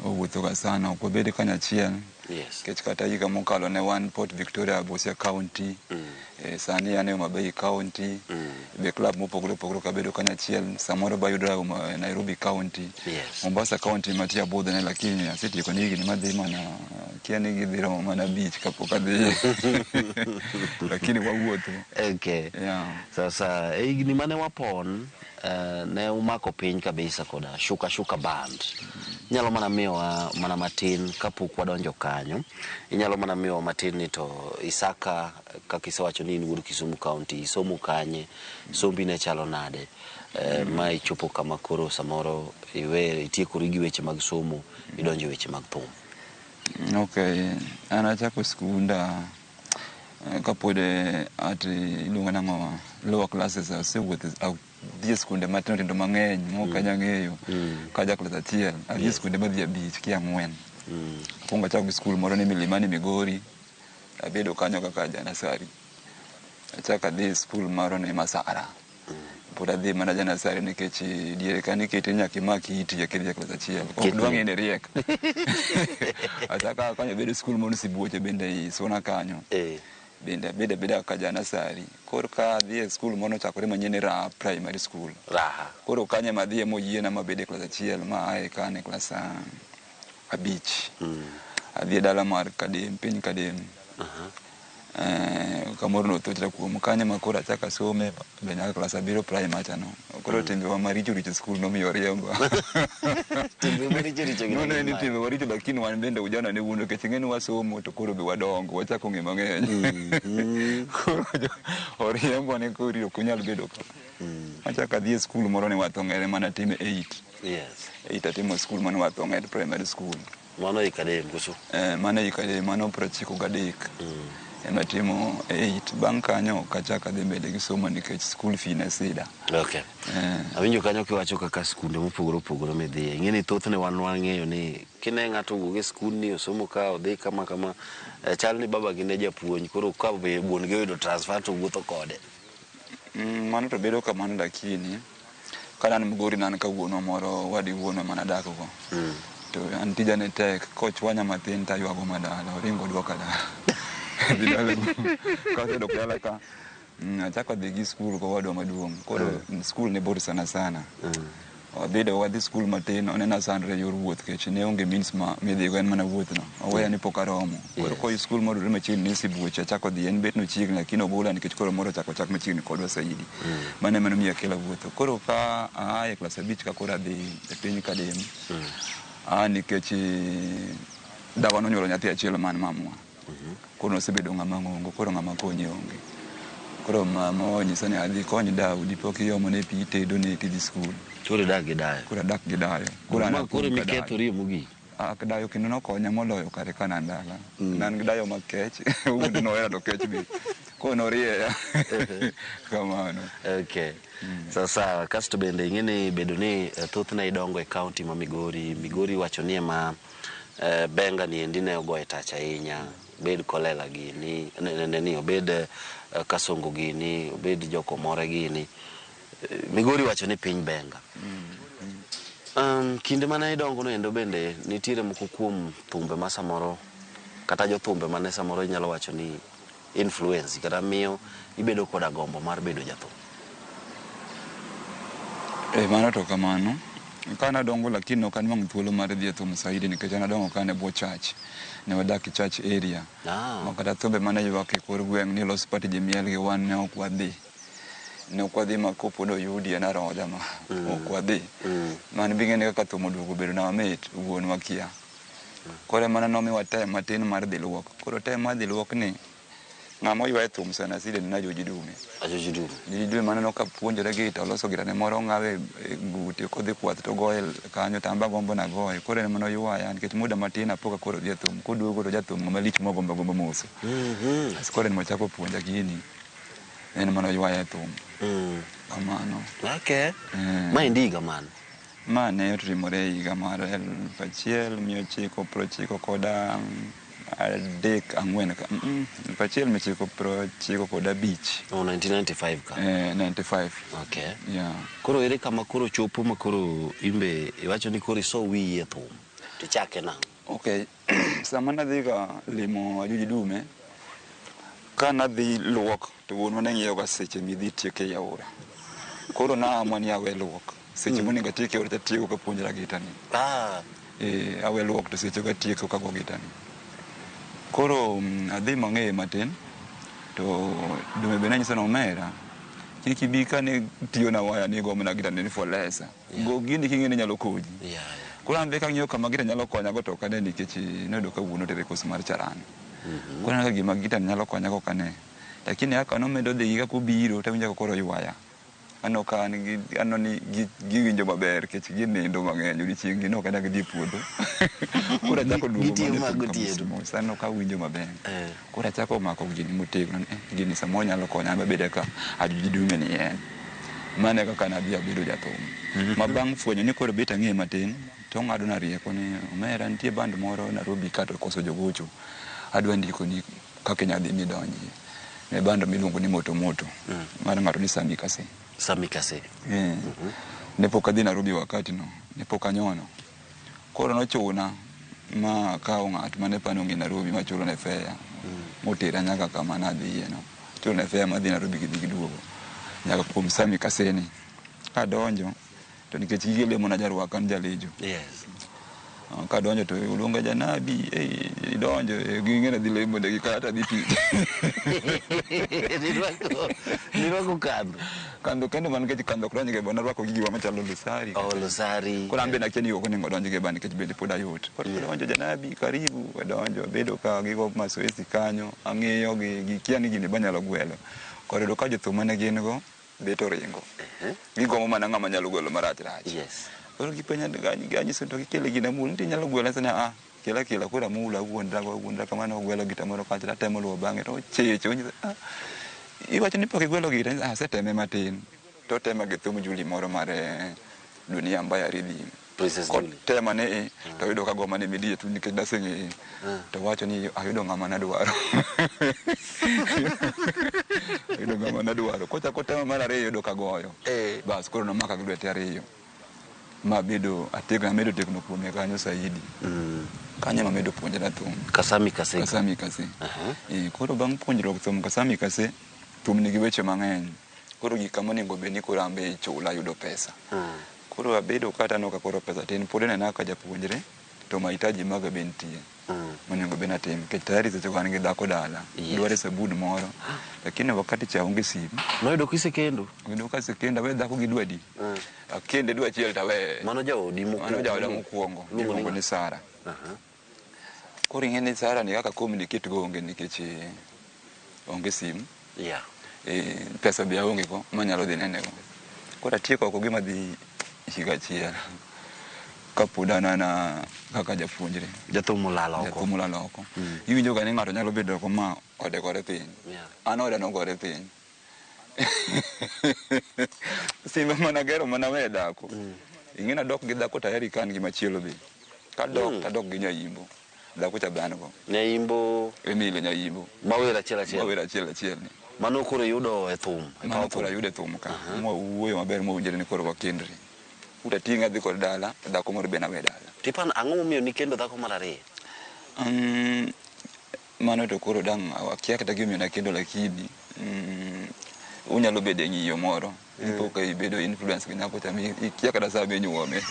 Wawuothoga sana, ok wabed kanyachiel. Yes. Nikech kata higa mokalo ne wan Port Victoria, Busia County. Sani an e Homa Bay County. Be club mopogore opogore ok abedo kanyachiel. Samoro be ayudora Nairobi County. Yes. Mombasa County matia budhone lakini asetieko ni higni madhi mana kia ni gidhi romo mana 5 kapok adhi. Lakini wawuotho. Okay. Yeah. Sasa e higni mane wapon ne umako piny kabisa koda Shuka Shuka Band. Inyalo mana miyowa mana matin kapok wadonjo kanyo. Inyalo mana miyowa matin ni to Isaka kaka isewacho ni in wuod Kisumu County, isomo kanye, sombi ne chalo nade? Ma ichopo kama koro samoro iwe itiekori gi weche mag somo, idonjo e weche mag thum. Okay, an achako skunda kapod ati iluongo nang'o lower classes asewuotho adhi e skunde matindo tindo mang'eny mok anya ng'eyo ka ja klas 1 adhi e skunde madhi 5 kia 4. Akwongo achako gi skul moro ni Milimani Migori, abedo kanyo kaka ja nasari. Achako adhi e skul moro ni Masara. Pod adhi mana ja nasari nikech diere ka nikete nyaka imak iti eka idhi e klas 1. Ok dwa ng'e ni riek. Achako kanyo abedo e skul moro Sibuoche bende ei Suna kanyo. Bende abedo abeda kaka ja nasari. Koro ka adhi e skul moro nochakore manyien ni Raha Primary School. Raha. Koro kanyo ema adhiye moyiena mabedo e klas 1 ma ae ka an e klas 5. Adhi e dala mar Kadem, piny Kadem. Kamoro nothochra kuom kanyo ma koro achako asome be nyaka klas 7 primary chano. Koro timbewa maricho richo e skul nomiyo oriemba. Timbe maricho richo gi Noneno ni ne timbe maricho lakini wan bende ujana ne wuondo nikech ing'e ni wasomo to koro be wadongo wachako ng'e mang'eny. Koro oriembwa ne koro ok onyal bedo ka. Achako adhi e skul moro ni Wath Ong'er mana atime 8. Yes. 8 atimo skul mano Wath Ong'er Primary School. Mano e Kadem koso? Mano e Kadem, mano 93. Ema timo 8. Bang' kanyo ok achako adhi mbele gi somo nikech school fee ne sida. Okay. Awinjo kanyo kiwacho kaka skunde mopogore opogore midhiye. Ing'e ni thothne wan wang'eyo ni kine ng'ato owuok e skul ni osomo ka odhi kama kama, chal ni babagi ne japuonj koro ka be wuon gi oyudo transfer to wuotho kode. Mano to bedo kamano lakini ka an Migori ne an ka wuonwa moro wadi wuonwa mane adak go. To an tija ne tek kochwanya matin to aywago madala oringo oduoka dala. Dhi dala kasedok dala ka achako adhi gi skul kowadwa maduong'. Koro skul ne bor sana sana. Wabedo wadhi skul matin oneno asandre e yor wuoth nikech ne onge means ma midhigo en mana wuoth no. Oweya ni pok aromo. Koro koyi skul modudore machiegni ni Sibuoche achako dhi en bet nochiegni lakini ogola nikech koro moro ochako chak machiegni kodwa saidi. Mano ema nomiyo akela wuotho. Koro ka aa e klas 5 ka koro adhi e piny Kadem. Nikech dawa nonyuolo nyathi achiel man mamwa. Koro nosebedo ng'ama ng'ongo, koro ng'ama konye onge. Koro mama onyisa ni adhi kony dau dipo kiomone pi itedo ne tidhi skul. Koro idak gi dayo. Koro adak gi dayo. Koro an Ma koro akum ka dayo. mikethori mogik. Dayo kendo nokonya moloyo kare ka ne an dala. Ne an gi dayo makech, owuon to nohera to kech be. Koro norieya. Kamano. Okay. Sawa sawa. Kasto bende ing'e ni bedo ni thothne idongo e county ma Migori, Migori wacho ni ema Benga ni endi ne ogoye tach ahinya. Obed Kolela gini, ne obed Kasongo gini, obed Jokomore gini. Migori wacho ni piny Benga. Kinde mane idongo no endo bende nitiere moko kuom thumbe ma samoro kata jothumbe mane samoro inyalo wacho ni influence kata miyo ibedo koda gombo mar bedo jathum. Mano to kamano. Ka nadongo lakini ok anwang'o thuolo mar dhi e thum saidi nikech an adongo ka an e bwo church. Ne wadak e church area. Ma kata thumbe mane ywak e kor gweng' ni los party ji miel gi wan ne ok wadhi. Ne ok wadhi ma kopod oyudi en arodha ma ok wadhi. Mano be ing'e ni kaka thum oduogo bedo na mamit wuonwa kia. Koro ema nomiwa time matin mar dhi luok. Koro time mar dhi luok ni ng'ama oywaye thum sana side ni Ajoji Dume. Ajoji Dume. Ajoji Dume maneno ka puonjore gita oloso gitane moro ong'awe e ng'ute kodhi kwath to goye kanyo to an be agombo nagoye. Koro en ema noywaya nikech muda matin apo ka koro odhi e thum. Koduogo to jathum ng'ama lich mwagombo agomba moso. As koro en mochako puonja gini. En ema noywaya e thum. Kamano. Okay. Maendi higa mane? Ma ne otimore e higa mar 1993 4 ka 1995. Oh, 1995 ka. 95. Okay. Yeah. Koro ere kama koro chopo ma koro imbe iwacho ni koro iso wiyi e thum. Tichake nang'o? Okay. Sama nadhi ga limo Ajuji Dume, ka nadhi luok to wuonwa ne ng'iyo ga seche midhi tieke e aora. Koro naamua ni awe luok. Seche monego atiek e aora tatieko kapuonjra gita ni. Awe luok to seche go atieko kago gita ni. Koro adhi mang'eye matin to Dume be nanyiso ni omera kik ibi ka ne tiyo na waya ni gomna gita ni for lesa. Go gini king'e ni nyalo konyi. Koro an be kang'iyo kama gita nyalo konya go to ok ane nikech noyudo ka wuon otere kos mar charan. Koro aneno ka gima gita nyalo konya go ok ane. Lakini kaka nomedo dhi gi kaka obiro tawinjo ka koro oywaya. Aneno ka an gi aneno ni giwinjo maber nikech ginindo mang'eny odiochieng' gino ok ane gidhi e puodho. Koro achako duogo Gitiyo mana e ma thum gotieno. mos mos aneno ka awinjo maber. Koro achako mako gini motegno ni gini samoro nyalo konya an be abed kaka Ajuji Dume ni en. Mano e kaka nadhi abedo jathum. Ma bang' fwenyo ni koro bet ang'eye matin to ong'adona rieko ni omera nitie band moro Nairobi ka to koso jogocho. Adwa ndikoni kaka inyalo dhi midonjie. Ne band miluongo ni Moto Moto. Mar ng'ato ni Sami Kase. Sami Kase. Ne pok adhi Nairobi wakati no. Ne pok anyono. Koro nochuna ma akawo ng'at mane pano ong'e Nairobi machulo ne fare. Motera nyaka kama nadhiye no. Chulo ne fare madhi Nairobi gidhi giduogo. Nyaka kuom Sami Kaseni. Kadonjo to nikech gige lemo najarwako an jalejo. Yes. Kadonjo to oluonga janabi, idonjo, ging'e ni adhi lemo dakika kata adhi tich. Nirwako kandho. Kandho kendo man nikech kandho ok donj ga e band, narwako gigiwa machalo lusari. Oh, lusari. Koro an be nakia ni ok onego odonj ga e band nikech bende pod ayot. Koro adonjo janabi, karibu, adonjo, abedo ka gigo mazoezi kanyo, ang'iyo gi, gikia ni gini banyalo gwelo. Koro yudo ka jothum mane gin go, bet oringo. Gigombo mana ng'ama nyalo gwelo marach rach. Yes. Koro gipenja anyiso to gikele gini amul, nitie inyalo gwelo, anyiso ni kela kela, koro amulo, awuondra awuondra kamano, ogwelo gita moro kacha, tatemo luwo bang'e, to ochecho, onyiso, iwacho ni pok igwelo gita, anyiso, aseteme matin. To otema gi thum Juli moro mar Dunia Mbaya Rhythm. Princess Juli. Kotema ne to ayudo ka goma ne midie tu nikech naseng'eye. To wacho ni ayudo ng'ama nadwaro. Ayudo ng'ama nadwaro. Kochako otema mar ariyo yudo ka goyo. Bas koro nomaka gi lwete ariyo. Mabedo ategno, amedo tegno kuome kanyo saidi. Kanyo ema amedo puonjra thum. Kasami Kase. Kasami Kase. Koro bang' puonjruok thum Kasami Kase, thum nigi weche mang'eny. Koro gik kama onego bed ni koro an be ichula ayudo pesa. Koro abedo kata aneno ka koro pesa tin, pod inena kaka japuonjre, to mahitaji maga be nitie. Monego bed ni atim, nikech tayari seche go an gi dhako dala, dware sabun moro. Lakini wakati cha onge simu. Noyudo kisekendo? Noyudo kasekendo, awe dhako gi dwe adi? Akende dwe achiel to aweye. Mano jaodi mokwongo? Mano jaoda mokwongo, miluongo ni Sara. Koro ing'e ni Sara ni kaka communicate go onge nikech onge simu. Pesa be aonge go manyalo dhi nene go. Koro atieko oko gima dhi higa achiel. Kapod an ana kaka japuonjre. Jathum olalo oko. Jathum olalo oko. Iwinjo ga ni ng'ato nyalo bedo oko ma ode gore piny. An oda nogore piny. Simba mana gero mana we dhako. Ing'e nadok gi dhako tayari ka an gi machielo be. Kadok tadok gi nyaimbo. Dhako cha be an go. Nyaimbo. Emily Nyaimbo. Mawer achiel achiel. Mawer achiel achiel ni. Mano koro iyudo e thum. E Mano paw koro thum. ayudo e thum ka. Mwawuoyo maber mwawinjore ni koro wakendre. Utating'a adhi kod dala, dhako moro be nawe dala. Tipan ang'o momiyo nikendo dhako mar ariyo? Mano to koro dang' akia kata gimomiyo nakendo lakini unyalo bedo e ng'iyo moro. Ipo ka ibedo influence gi nyako cha mi ikia kata sa minyuome.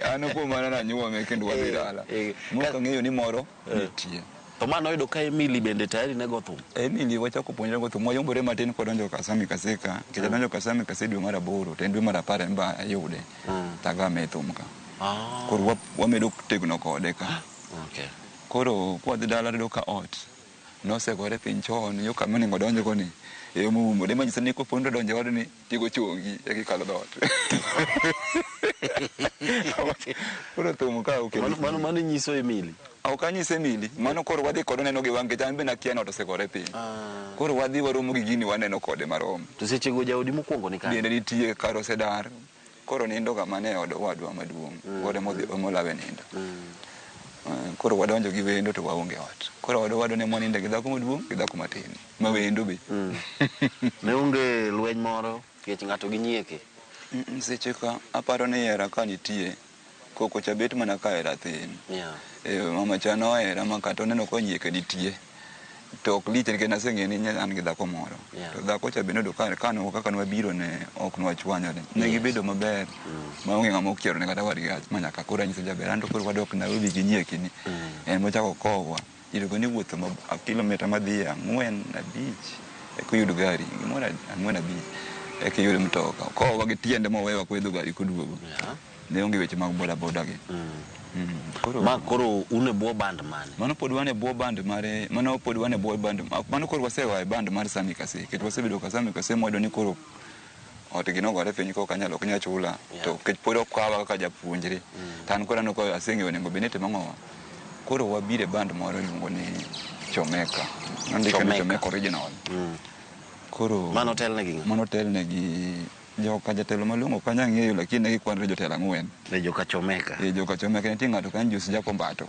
An kuom mano nanyuome kendo wadhi dala. Mok ang'eyo ni moro nitie. To mano oyudo ka Emily bende tayari ne go thum. Emily wachako puonjre go thum, wayombore matin kwadonjo Kasami Kaseka. Nikech adonjo Kasami Kaseka dwe mar 8, to en dwe mar 10 en ba ayude. Tagame e thum ka. Koro wamedo tegno kode ka. Koro kwadhi dala tiyudo ka ot nosegore piny chon, yo kama onego odonjgo ni, e moumore. Manyiso ni kopo ni idonjo e odni, tigo chongi eka ikalo dhoot. Koro thum ka okelo. Mano nyiso Emily. Ok anyis Emily, mano koro wadhi kode oneno gi wang' nikech an be nakia ni ot osegore piny. Koro wadhi waromo gi gini waneno kode marom. To sechego jaodi mokwongo ni kanye? Bende nitie kar osedar. Koro nindo ga mana e od owadwa maduong'. Koro emodhi emolawe nindo. Koro wadonjo gi wendo to waonge ot. Koro od owadwa ne mwaninde gi dhako maduong' gi dhako matin. Ma wendo be. Ne onge lweny moro nikech ng'ato gi nyieke? Seche ka aparo ni hera ka nitie, koko cha bet mana ka hera thin. Mama cha nohera ma kata oneno ka nyieke nitie. To ok lich nikech naseng'eyo ni an gi dhako moro. To dhako cha be noyudo ka kaka nwabiro ne ok nwachwanyore. Ne gibedo maber maonge ng'ama okiero ne kata wadgi ma nyaka koro anyiso jaber an to koro wadok Nairobi gi nyieki ni. En mochako kowa. Iluongo ni wuotho ma kilomita madhi 4 5 eka iyud gari. Gimoro 4 5 eka iyud mtoka. Kowa gi tiende mowewa koidho gari koduogo. Ne onge weche mag boda boda gi. Koro Ma koro un e bwo band mane? Mano pod wan e bwo band mare, mano pod wan e bwo band, mano koro wasewa e band mar Sami Kase. Nikech wasebedo ka Sami Kase mwayudo ni koro ot gi nogore piny kok anyal ok nyal chula. To nikech pod okawa kaka japuonjre. To an koro aneno ka aseng'eyo onego bed ni itimo ang'owa. Koro wabiro e band moro iluongo ni Chomeka. Nondike ni Chomeka original. Koro Mano telne gi ng'a? Mano telne gi joka jatelo malong'o ok anyal ng'eyo lakini ne gikwanre jotelo 4. E joka Chomeka. E joka Chomeka nitie ng'ato kanyo Jose Jakombato.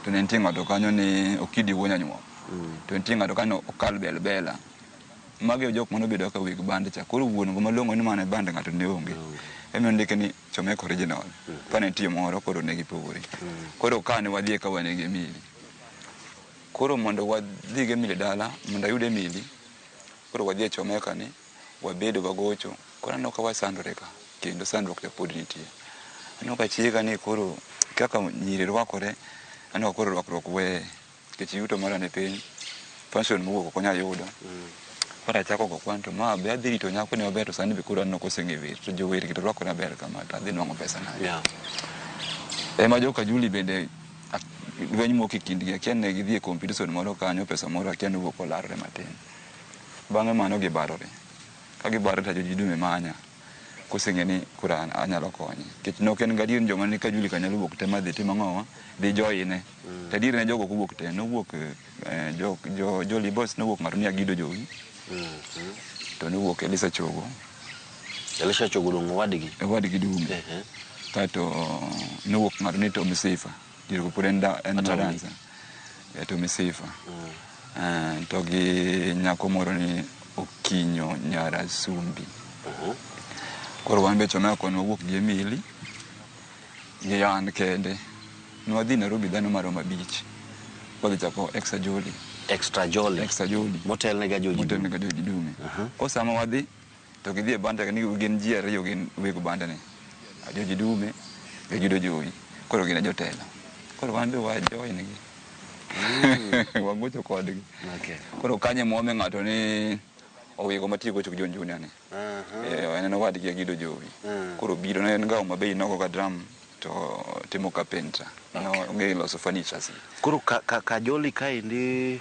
To ne nitie ng'ato kanyo ni Okidi Wuo Nyanyuok. To nitie ng'ato kanyo Okal Belbela. Mago e jok manobedo kaka weg band cha. Koro wuon go malong'o ni mana e band ng'ato ne onge. Emomiyo ondike ni Chomeka original. Ka ne nitie moro koro ne gipogore. Koro ka ne wadhi ka wan gi Emily. Koro mondo wadhi gi Emily dala, mondo ayud Emily, koro wadhi e Chomeka ni, wabedo wagocho. Koro aneno ka wasandore ka, kendo sandruok cha pod nitie. Aneno ka chiega ni koro kaka nyiri rwakore, aneno ka koro rwakruok weye. Nikech yuto mara ni piny, pension mowuok ok onyal yudo. Koro achako go kwan to ma be adhi rito nyako ni maber to sani be koro aneno koseng'e wer. To jower gi to rwakore maber kama to adhi nwang'o pesa nade. Ema joka Juli bende lweny mok e kindgi, akia ne gidhi e competition moro kanyo, pesa moro akia nowuok olarore matin. Bang'e mano gibarore. Ka gibarore to Ajoji Dume manya. Koseng'e ni koro an anyalo konye. Nikech ne ok en gadier ni joma ni ka Juli ka nyalo wuok te madhi tim ang'owa, dhi joine. To adier ne jogo ok owuok te, nowuok jo Libos nowuok ng'ato ni Agido Jowi. To nowuok Elisa Chogo. Elisha Chogo dong' owadgi? Owadgi Dume. Kato nowuok ng'ato ni Tommy Sifa. Dier pod en dansa. Tommy Sifa. To gi nyako moro ni Okinyo Nyarasumbi. Koro wan be Chomeka koni wawuok gi Emily gi an kende. Nwadhi Nairobi dhano maromo 5. Wadhi chako Extra Jolly. Extra Jolly. Extra Jolly. Motelne ga Joji Motelne ga Joji Dume. Koro sama wadhi to gidhi e banda ni gin ji 2 gin weg banda ni. Ajoji Dume gi Agido Jowi. Koro gin e jotelo. Koro wan be wa join gi. Wagocho kodgi. Koro kanyo ema wame ng'ato ni owigo matiyo gocho gi John Junior ni. En owadgi Agido Jowi. Koro biro ne en ga Homa Bay nogo ga drum to timo carpenter. No ong'eyo loso furnitures. Koro ka Jolly kaendi,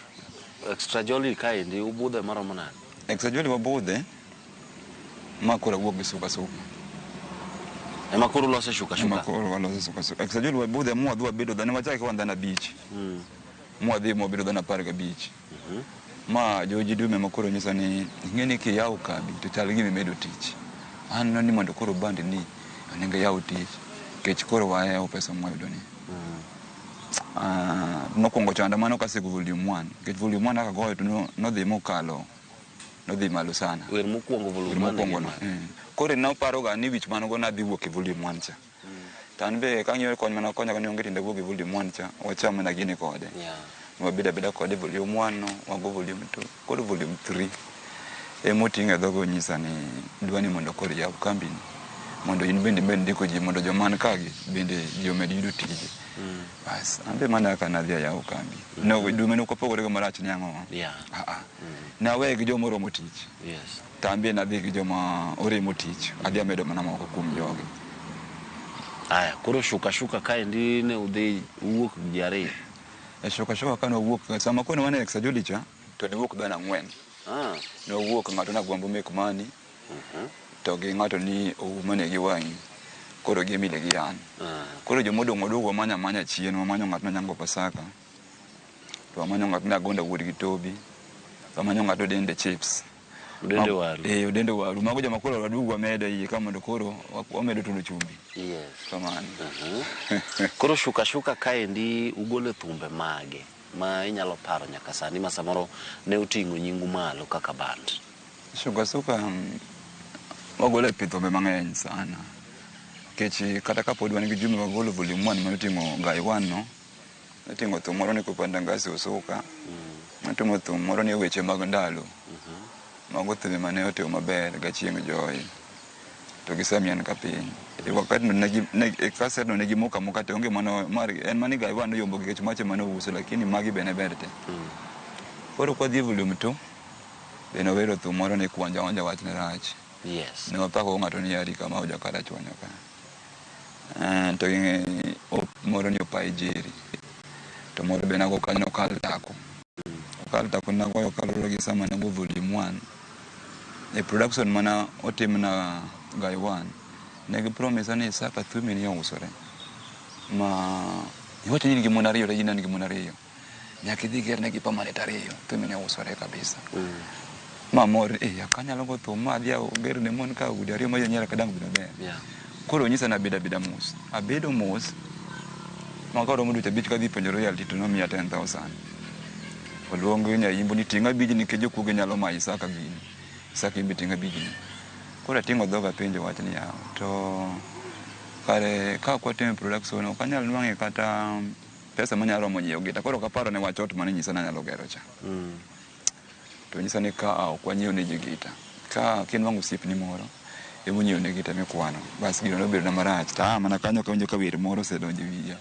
Extra Jolly kaendi ubudhe maromo nade? Extra Jolly wabudhe ma koro awuok gi suka suka. Ema koro ulose shuka shuka? Ema koro walose suka suka. Extra Jolly wabudhe mwadhi wabedo dhano wachake ka wan dhano 5. Mwadhi mwabedo dhano 15. Ma Joji Dume ma koro nyisa ni ing'e ni kiyawo kambi to chal gima imedo tich. An ni mondo koro band ni onego yaw tich nikech koro wahewo pesa mwayudo ni. Nokwongo chanda mano kasego volume 1 nikech volume 1 kaka goyo to nodhi mokalo nodhi malo sana. Wer mokwongo volume Wer 1 mokwongo no. Koro noparo ga ni wich manogo nadhi wuok e volume 1 cha. To an be kang'iyo kony mana konya ni onge tiende wuok e volume 1 cha, wacham mana gini kode. Wabedo abeda kode volume 1 no, wago volume 2, koro volume 3. Emoting'o e dhoge onyisa ni dwa ni mondo koro iyaw kambini mondo in bende imed ndiko ji mondo joma man kagi bende ji omed yudo tije. Bas, an be mana kaka nadhi ayawo kambi. No, dume ne ok wapogore go marach ni ang'o? Naweyo gi joma oromo tich. To an be nadhi gi joma oremo tich, adhi amedo mana moko kuom jogi. Aya, koro shuka shuka kaendi ne udhi uwuok ji ariyo. E shuka shuka ka nwawuok, sama koro ne wan e Exajoli cha, to ne wuok dhano 4. Ne wawuok ng'ato ne Agwambo make money, to gi ng'ato ni ouma negi wang'i. Koro gi Emily gi an. Koro jomodong' waduogo wamanyo amanya chien, wamanyo ng'ato ne Onyango Pasaka, to wamanyo ng'ato ne Agonda wuod gi Tobi, to wamanyo ng'ato Odende Chips. Odende Waru. Odende Waru. Mago joma koro waduogo wamedo iye ka mondo koro wamedo tundo chumbi. Kamano. Koro shuka shuka kaendi ugolo thumbe mage ma inyalo paro nyaka sani ma samoro ne oting'o nyingu malo kaka band? Shuka shuka wagolo e thumbe mang'eny sana. Nikech kata kapod wan gi Juma wagolo volume 1 manoting'o Guy 1 no, noting'o thum moro ni Kupanda Ngazi Usuka, noting'o thum moro ni Weche mag Ndalo. Mago thumbe mane otimo maber ga Chieng' Joy to gi Samian Kapiny. E wakati no negi e kaset no negi moka moka te onge mano mar en mani Guy 1 noyombo nikech mache mane ouso lakini magi be ne ber te. Koro kwadhi e volume 2 be nowero thum moro ni Kwanja Wanja wach ne rach. Ne wapako ng'ato ni Yari kama ojakarachuonyo ka. To gi moro ni Opai Jerry. To moro be nago kanyo Okal Tako. Okal Tako nagoyo kaluwore gi sama nago volume 1. E production mana otim na Guy 1. Ne gi promise ni Isaka thumi ni ousore. Ma iwacho ni in gi mon ariyo to in gi mon ariyo. Nyaka idhi gerne gi permanent ariyo, thumi ni ousore kabisa. Ma mor, akanyalo go thum ma adhi ager ne mon ka udi ariyo ma jonyiera kadang' bedo maber. Koro onyisa ni abed abeda mos. Abedo mos, ma koromo dweche 5 kadhi penjo royalty to nomiya 10,000. Oluong nyaimbo ni ting' abijni nikech jokuoge nyalo mayi Isaka gini. Isaka imbe ting' abijni. Koro ating'o dhoga apenjo wach ni yawa to kare ka ok watimo production ok anyal nwang'e kata pesa manyalo romo nyiewo gita. Koro ok aparo ne wach ot mane nyisa ni anyalo gero cha. To nyisa ni ka ok wanyiew ne ji gita. Ka kinwang'o osiepni moro ema onyiew ne gita mikwano. Bas gino nobedo na marach. To aa mana kanyo kawinjo ka wer moro osedonjo e wiya.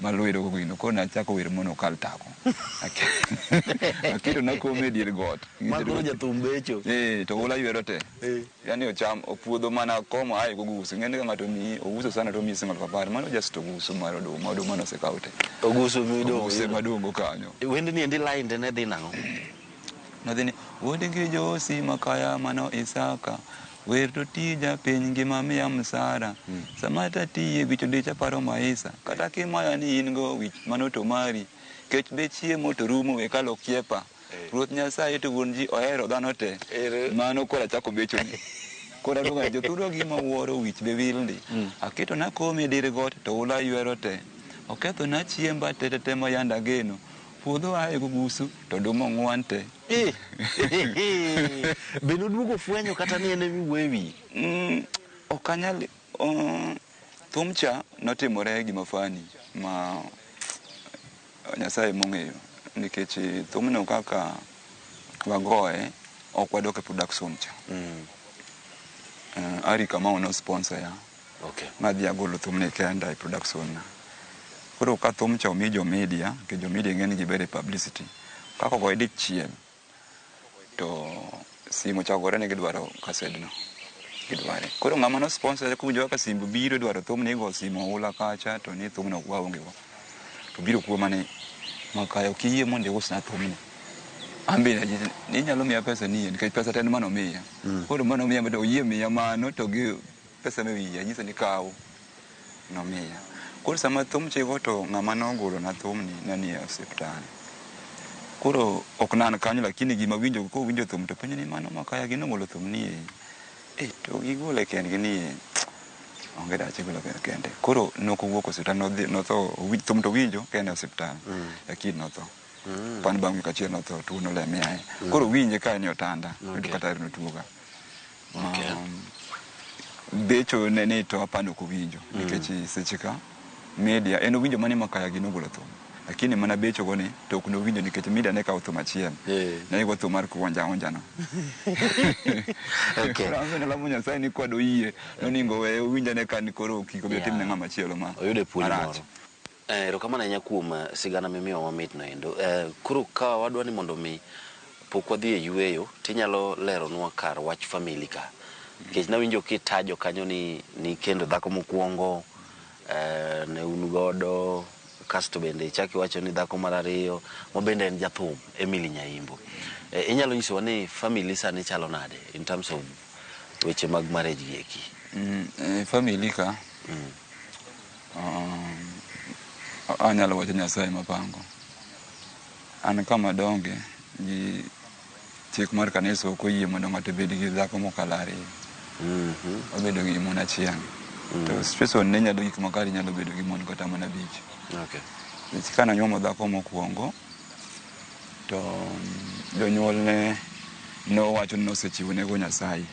Malwero go gino. Koro nachako wer mono Okal Tako. Aketo nakome e dier got. Ma koro jathum becho. To oula ywero te. Yani ocham opuodho mana komo ae gogusu. Ing'e ni ka ng'ato omiyi ouso sana to omiyi siling 10,000. Mano just ogusu mar oduma. Oduma nosekaw te. Ogusu midong'. Ogusu ema dong' go kanyo. Wendni endi line ne dhi nang'o? Nodhi ni wuod gi Josi Makaya mano Isaka wer to tija piny ngima miya msara sama tatiye wich odich aparo maisa kata kimaya ni in go wich mano to mari kech be chiemo to rumo we kalo kiepa Ruoth Nyasaye to wuon ji ohero dhano te mano koro achako becho ni koro aduogo jothurwa gima wuoro wich be wil ndi aketo nakome e dir got to ula ywero te oketho na chiemba te te te mayanda ageno puodho aye gogusu to oduma ong'wan te. Be noduogo fwenyo kata ni en ema iwuoyo e wiye? Ok anyal thum cha notimore gima funny ma Nyasaye mong'eyo nikech thumno kaka wagoye ok wadok e production cha. Ari Kamau no sponsor ya. Madhi agolo thumni kenda e production na. Koro ka thum cha omi jo media, nikech jo media ing'e ni gibedo e publicity. Kaka ogoye dichiel to simu ochako gore ni gidwaro kasedno. Gidware. Koro ng'ama no sponsor kowinjo kaka simu biro dwaro thumni igo simu oula kacha to ni thumno waonge go. To biro kuoma ni Makaya ok iyie mondo iusna thumni. An be inyalo miya pesa ni nikech pesa te en manomiya. Koro manomiya to oyie miya mano to gi pesa me wiye anyise ni kaw nomiya. Koro sama thum chiko to ng'ama nogolo na thumni ne nie osiptal. Koro ok nan kanyo lakini gima winjo kowinjo thum to penjo ni mano Makaya gi nogolo thum ni e to gigole kendgi ni e onge dach golo kende. Koro nokowuok osiptal nodhi notho thum to winjo ka en e osiptal lakini notho. Pan bang' wik achiel notho tuo noleme aye. Koro winje ka en e otanda yudo kata notuo ga. Becho ne ni to apani ok owinjo nikech seche ka media en owinjo mane Makaya gi nogolo thum. Lakini mana becho go ni to ok nowinjo nikech media ne kawo thum achiel. Ne go thum mar kuonja onja no. Koro an bende alamo Nyasaye ni kod oyie noningo we owinj ane ka ni koro kik obi otim ne ng'ama chielo ma Oyude puonj marach. moro. Erokamano ahinya kuom sigana mimiyowa mamit no endo. Koro ka wadwa ni mondo mi pok wadhi e yueyo tinyalo leronwa kar wach family ka. Nikech nawinjo kitajo kanyo ni nikendo dhako mokwongo, ne un godo kasto bende ichak iwacho ni dhako mar ariyo ma bende en jathum Emily Nyaimbo. Inyalo nyisowa ni family sani chalo nade in terms of weche mag marriage gi eki? Family ka anyalo wacho Nyasaye mapango. An kama donge gi chik mar kanisa ok oyie mondo ng'ato obed gi dhako mokalo ariyo. Obedo gi mon achiel. To situation ne nyalo gik makare nyalo bedo gi mon kata mana abich. Nikech ka nanyuomo dhako mokwongo to jonyuolne nowacho ni nosechiwonego Nyasaye.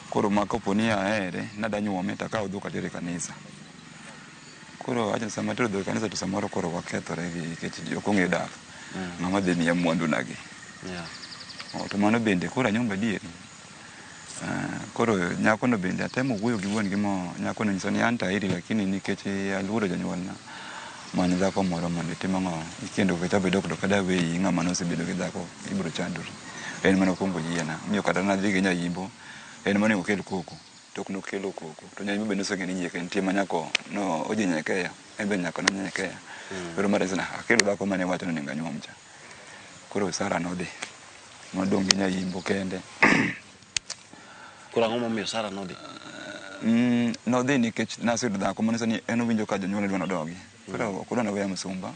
Koro ma kapo ni ahere nada nyuome to akawo dhok atere kanisa. Koro awacho ni sama atero dhok e kanisa to samoro koro wakethore gi nikech ji ok ong'e dak. Ng'ama dhi miya mwandu na gi. To mano bende koro anyombo adieri. Koro nyakono bende atemo wuoyo gi wuon gi mo nyakono nyisa ni an to aheri lakini nikech aluoro jonyuolna many dhako moro mondo itim ang'o ikendo nikech abedo ok kada weyi ng'ama nosebedo gi dhako ibiro chandori. En mane okwongo yiena miyo kata nadhi gi nyaimbo en mane okel koko to ok nokelo koko to nyaimbo be noseng'eyo ni nyieke nitie ma nyako no odhi nyekeya en be nyaka nonyekeya. Koro mar akelo dhako mane wacho ni onego anyuom cha. Koro Sara nodhi nodong' gi nyaimbo kende. Koro ang'o momiyo Sara nodhi? Nodhi nikech naseyudo dhako manyiso ni en owinjo ka jonyuolne dwa nodogi. Koro ok odwa noweya msumba.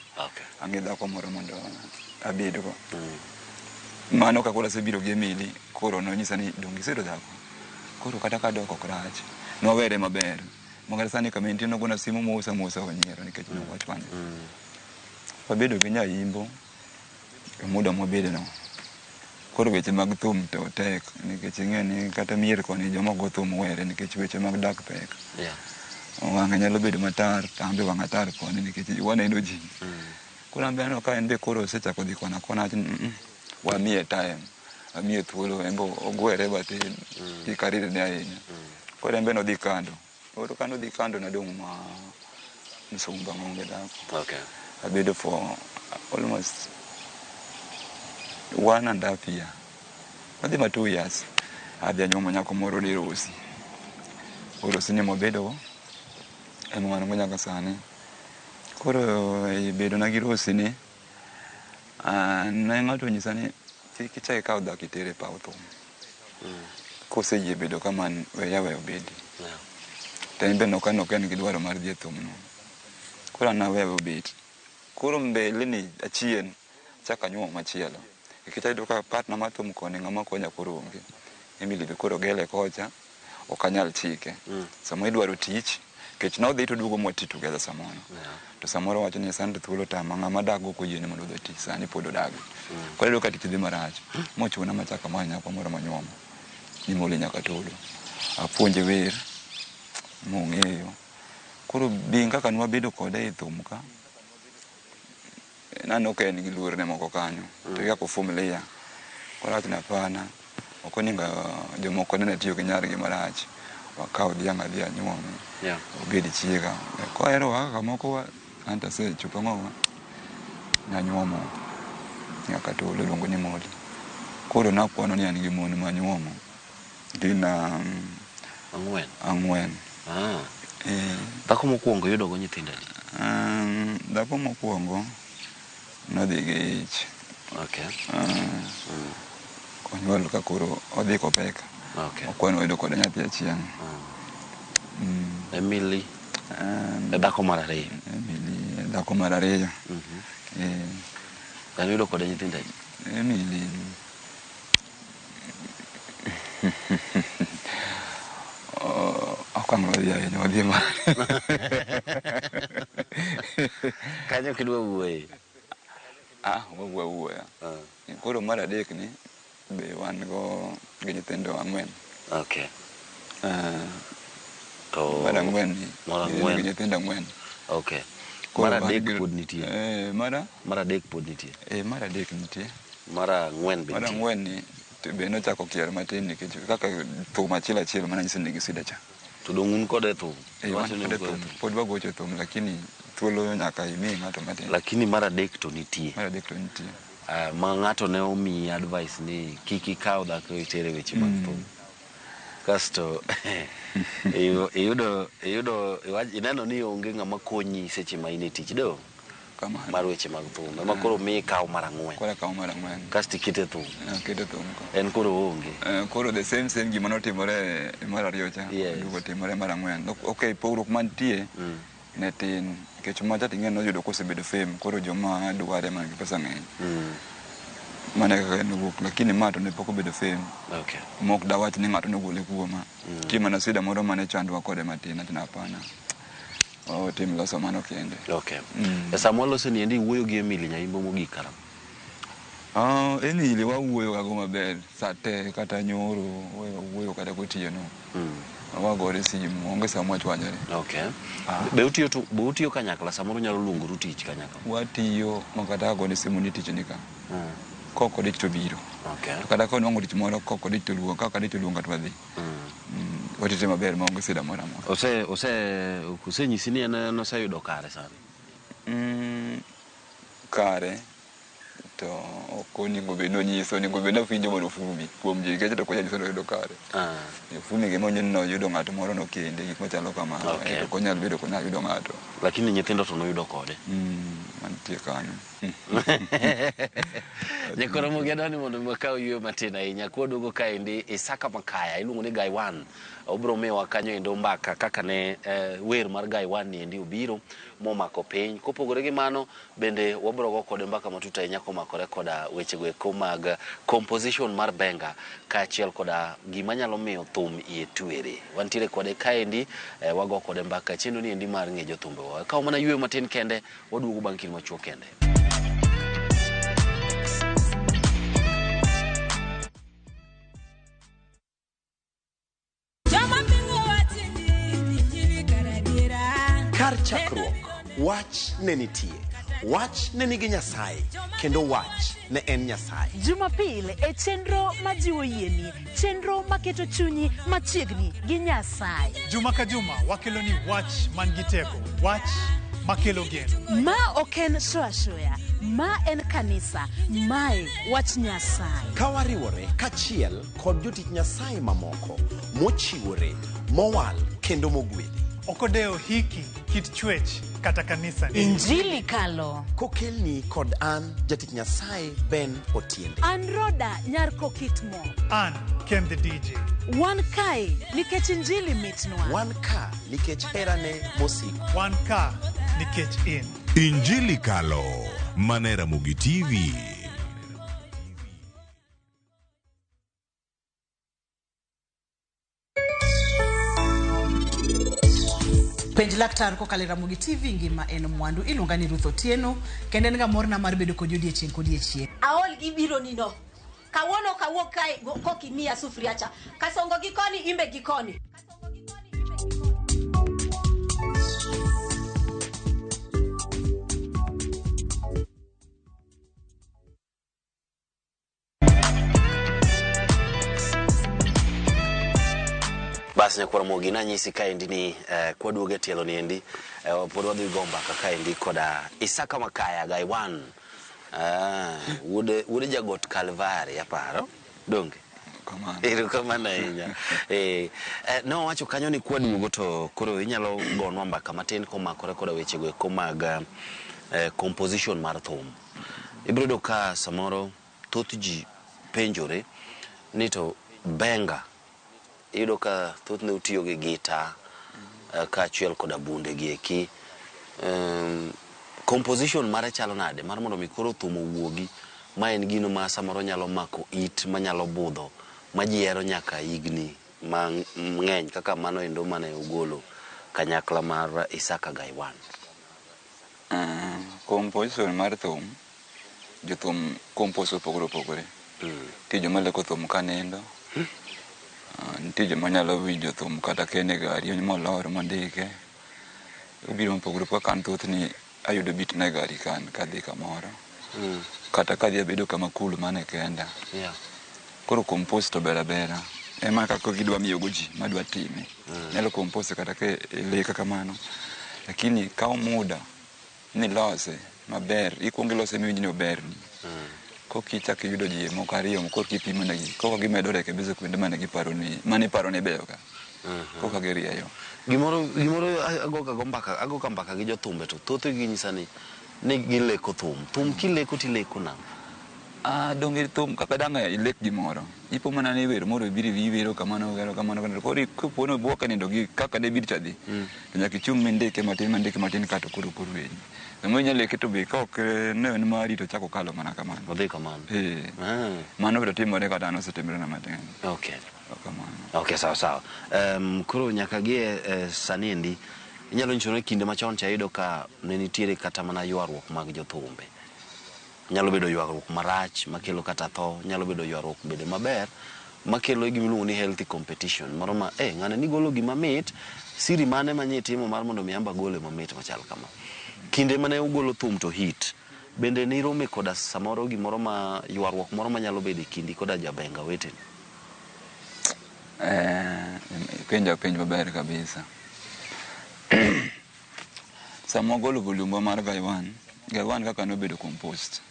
Ang'i dhako moro mondo abedgo. Mano ka koro asebiro gi Emily, koro nonyisa ni donge iseyudo dhako. Koro kata kadok ok rach. Nwawere maber. Ma kata sani kama entie nogona simu mosa mosa onyiero nikech nowachwanye. Wabedo gi nyaimbo e muda mwabede no. Koro weche mag thum to tek nikech ing'e ni kata mier koni joma go thum were nikech weche mag dak pek. Wang'e nyalo bedo matar to an be wang'a tar koni nikech waneno ji. Koro an be aneno ka en be koro osechako dhi kona kona awacho ni wamiye time, amiye thuolo en be ogwere matin kik aridne ahinya. Koro en be nodhi kando. Koro ka nodhi kando nadong' ma msumba maonge dhako. Abedo for almost 1.5 year. Odhi ma 2 years. Adhi anyuomo nyako moro ni Rosi. Koro Rosi ni mwabedo go ema wan go nyaka sani. Koro e bedona gi Rosi ni ne ng'ato onyisa ni kik ichak ikaw dhako iter e paw thum. Koseyie bedo kamano weye aweya obedi. To en be nok en gi dwaro mar dhi e thum no. Koro an naweya obet. Koro mbele ni achien achako anyuomo machielo. Nikech ayudo ka partner mar thum koni ng'ama konya koro onge. Emily be koro gele kocha ok anyal chike. Sama idwaro tich nikech nodhi to oduogo mwati together samoro. To samoro owacho ni sani to thuolo tama ng'ama dak go ok oyiene mondo odhi oti sani pod odagi. Koro ayudo ka tich dhi marach. Mochuna machako amanyo nyako moro manyuomo. Ni Molly nyaka Tolo. Apuonje wer mong'eyo. Koro being kaka nwabedo kode e thum ka, naneno ka en gi luorne moko kanyo. To kaka ofumilia. Koro awacho ni hapana, ok onego jomoko nene tiyo gi nyargi marach. Wakaw dhiang' adhi anyuome. Obed chiega. Koherowa kaka moko anto asechopo ang'owa, nanyuomo nyaka Tolo iluongo ni Molly. Koro nakwano ni an gi mon manyuomo. Gin ang'wen. Dhako mokwongo iyudo go nyithindo adi? Dhako mokwongo nodhi gi ich. Onyuol ka koro odhi kopek. Okwano wayudo kode nyathi achiel. Emily e dhako mar ariyo. Emily e dhako mar ariyo. En yudo kode nyithindo adi? Emily ok ang' wadhi ahinya wadhi malo. Kanyo ok idwa wuoye. Ah, wawuoyo awuoya. Koro mar adek ni be wan go gi nyithindo ang'wen. Okay. To mar ang'wen ni mar ang'wen. gi nyithindo ang'wen. Okay. Koro Mar wan adek gi- pod nitie. Eh, mara Mar adek pod nitie. Eh, mar adek nitie. Mar ang'wen be Mar nitie. ang'wen ni to be nochako kier matin nikech kaka thum achiel achiel mana nyiso ni nigi shida cha. To dong' un kode e thum. Eh, wan Iwacho ni kode un kode e thum. Pod wagocho thum lakini thuolo nyaka imi ng'ato matin. Lakini mar adek to nitie. Mar adek to nitie. Ma ng'ato ne omiyi advice ni kik ikaw dhako iter e weche mag thum. Kasto iyudo iyudo ineno ni onge ng'ama konyi seche ma in e tich do. Mar weche mag thum. Ema koro miyi ikaw mar ang'wen. Koro akaw mar ang'wen. Kasto ikete thum. Akete thum ko. En koro oonge. Koro the same same gima notimore e mar ariyo cha. Yes. Oduogo timore mar ang'wen. Okay, pogruok mantie ne tin. Nikech macha ting'e noyudo kosebedo fame, koro joma dware man gi pesa ng'eny. Mano e kaka en owuok, lakini ma to ne pok obedo fame. Okay. Mok dawach ni ng'ato nogole kuoma. Nitie mana shida moro mane chandwa kode matin, acho ni hapana. Watim loso mano kende. Okay. E sama waloso ni endi iwuoyo gi Emily Nyaimbo mogik karang'o? Emily wawuoyo gago maber sa te kata nyoro wawuoyo kata gotieno. Wagore simu, onge sama wachwanyore. Okay. Be utiyo to be utiyo kanyakla samoro unyalo luongoru tich kanyakla? Watiyo ma kata agone simu ni tich ni ka. Kok odich to biro. Okay. To kata ka onwang'o tich moro kok odich to luonga, ka ok odich to luonga to wadhi. Watite maber maonge shida moro amora. Ose ose osenyisi ni en oseyudo kare sani? Kare to ok onego bed ni onyiso, onego bed ni awinjo mondo ofumi kuom ji nikech to ok onyal nyiso ni oyudo kare. Ofumi gima onyiso ni noyudo ng'ato moro nokende gik machalo kamano. Okay. To ok onyal bedo konyal yudo ng'ato. Lakini nyithindo to noyudo kode. Mantie kanyo. Nyakoro Ramogi adwa ni mondo wakaw yueyo matin ahinya. Kwaduogo kaendi Isaka Makaya iluongo ni Guy One. Obiro miyowa kanyo endo mbaka kaka ne wer mar Guy One ni endi obiro momako piny. Kopogore gi mano bende wabiro go kode mbaka matut ahinya komakore koda wechego eko mag composition mar benga kaachiel koda gima nyalo miyo thum iye twere. Wantiere kode kaendi wago kode mbaka chenro ni endi mar ng'e jothumbewa. Wakaw mana yueyo matin kende waduogo bang' kinde machuok kende. Kar chakruok, wach ne nitie. Wach ne nigi Nyasaye, kendo wach ne en Nyasaye. Jumapil e chenro majiwo yieni, chenro maketo chunyi machiegni gi Nyasaye. Juma ka juma wakelo ni wach man gi teko, wach makelo geno. Ma ok en show ashoya, ma en kanisa, mae wach Nyasaye. Ka wariwore kachiel kod jotich Nyasaye mamoko mochiwore, mowal kendo mogwedhi. Ok odewo hiki, kit chwech kata kanisa. Injili kalo. Kokelni kod an jatich Nyasaye Ben Otiende. An Roda nyar Kokitmo. An Ken the DJ. Wan kae nikech Injili mitnwa. Wan ka nikech herane mosiko. Wan ka nikech in. Injili kalo mana e Ramogi TV. Penj laktar kokalo e Ramogi TV ngima en mwandu. Iluonga ni Ruth Otieno kendo en ga morna mar bedo kodi odiechieng' kodiechieng'. Aol gi biro ni no. Kawuono ok awuog kae kok imiya sufuria cha. Kasongo gi koni imbe gi koni. Bas nyakwar Ramogi nanyisi kaendi ni kwaduogo e tielo ni endi pod wadhi go mbaka kaendi koda Isaka Makaya Guy One. Wuod Jagot Kalvari aparo. Donge? Erokamano ahinya. Nowacho kanyo ni kwaduogo to koro inyalo gonwa mbaka matin komakore koda wechego eko mag composition mar thum. Ibiro yudo ka samoro thoth ji penjore ni to benga iyudo ka thothne utiyo gi gita kaachiel koda bunde gi eki. Composition mare chalo nade mar mondo mi koro thum owuogi ma en gino ma samoro nyalo mako it manyalo budho ma ji hero nyaka higni mang'eny kaka mano endo mane ugolo kanyakla mar Isaka Gaiwan? Composition mar thum, jothum compose opogore opogore. Nitie joma leko thum ka nindo, nitie joma nyalo winjo thum kata ka en e gari molor mondike. Obiro mopogore kaka an thothne ayudo beat na e gari ka an kadhi kamoro. Kata kadhi abedo kama cool mane kenda. Koro compose to ber abera. Ema kaka gidwa miyogo ji madwa time. Nyalo compose kata ka e leka kamano. Lakini kawo muda nilose maber. Ikuongo ilose miwinj ni oberni. Koka ichako iyudo ji moko ariyo korka ipimo negi. Koka gimedo rekebisho kuonde mane giparo ni mane iparo ni beyo ka. Koka girieyo. Gimoro ago ka mbaka gi jothumbe to thothgi nyisa ni gileko thum. Thum kileko tileko nang'o? Donge thum kaka dang' ilek gimoro. Ipo mana ni wer moro ibiro iwero kamano wero kamano kamano. Koro kopo ni obuok e nindo gi kaka ne beat cha dhi. To nyaka ichung' mindike matin mindike matin kato koro koro weni. Samoro inyalo leke to be ka ok ne en mari to chako kalo mana kamano. Odhi kamano. Mano biro timore kata an osetimore na matin. Okay. Kamano. Okay, sawa sawa. Koro nyaka gi sani endi inyalo nyiso ni kinde machon cha iyudo ka ne nitiere kata mana ywaruok mag jothumbe. Nyalo bedo ywaruok marach makelo kata tho, nyalo bedo ywaruok bende maber makelo gima iluongo ni healthy competition. Moro ma ng'ane nigolo gima mit, siri mane manye itimo mar mondo mi amba gole mamit machal kama. Kinde mane ugolo thum to hit, bende nirome koda samoro gimoro ma ywaruok moro manyalo bedo e kindi koda jabenga weteni? Penja penj maber kabisa. Sama wagolo volume mar Gaiwan, Gaiwan kaka nobedo composed.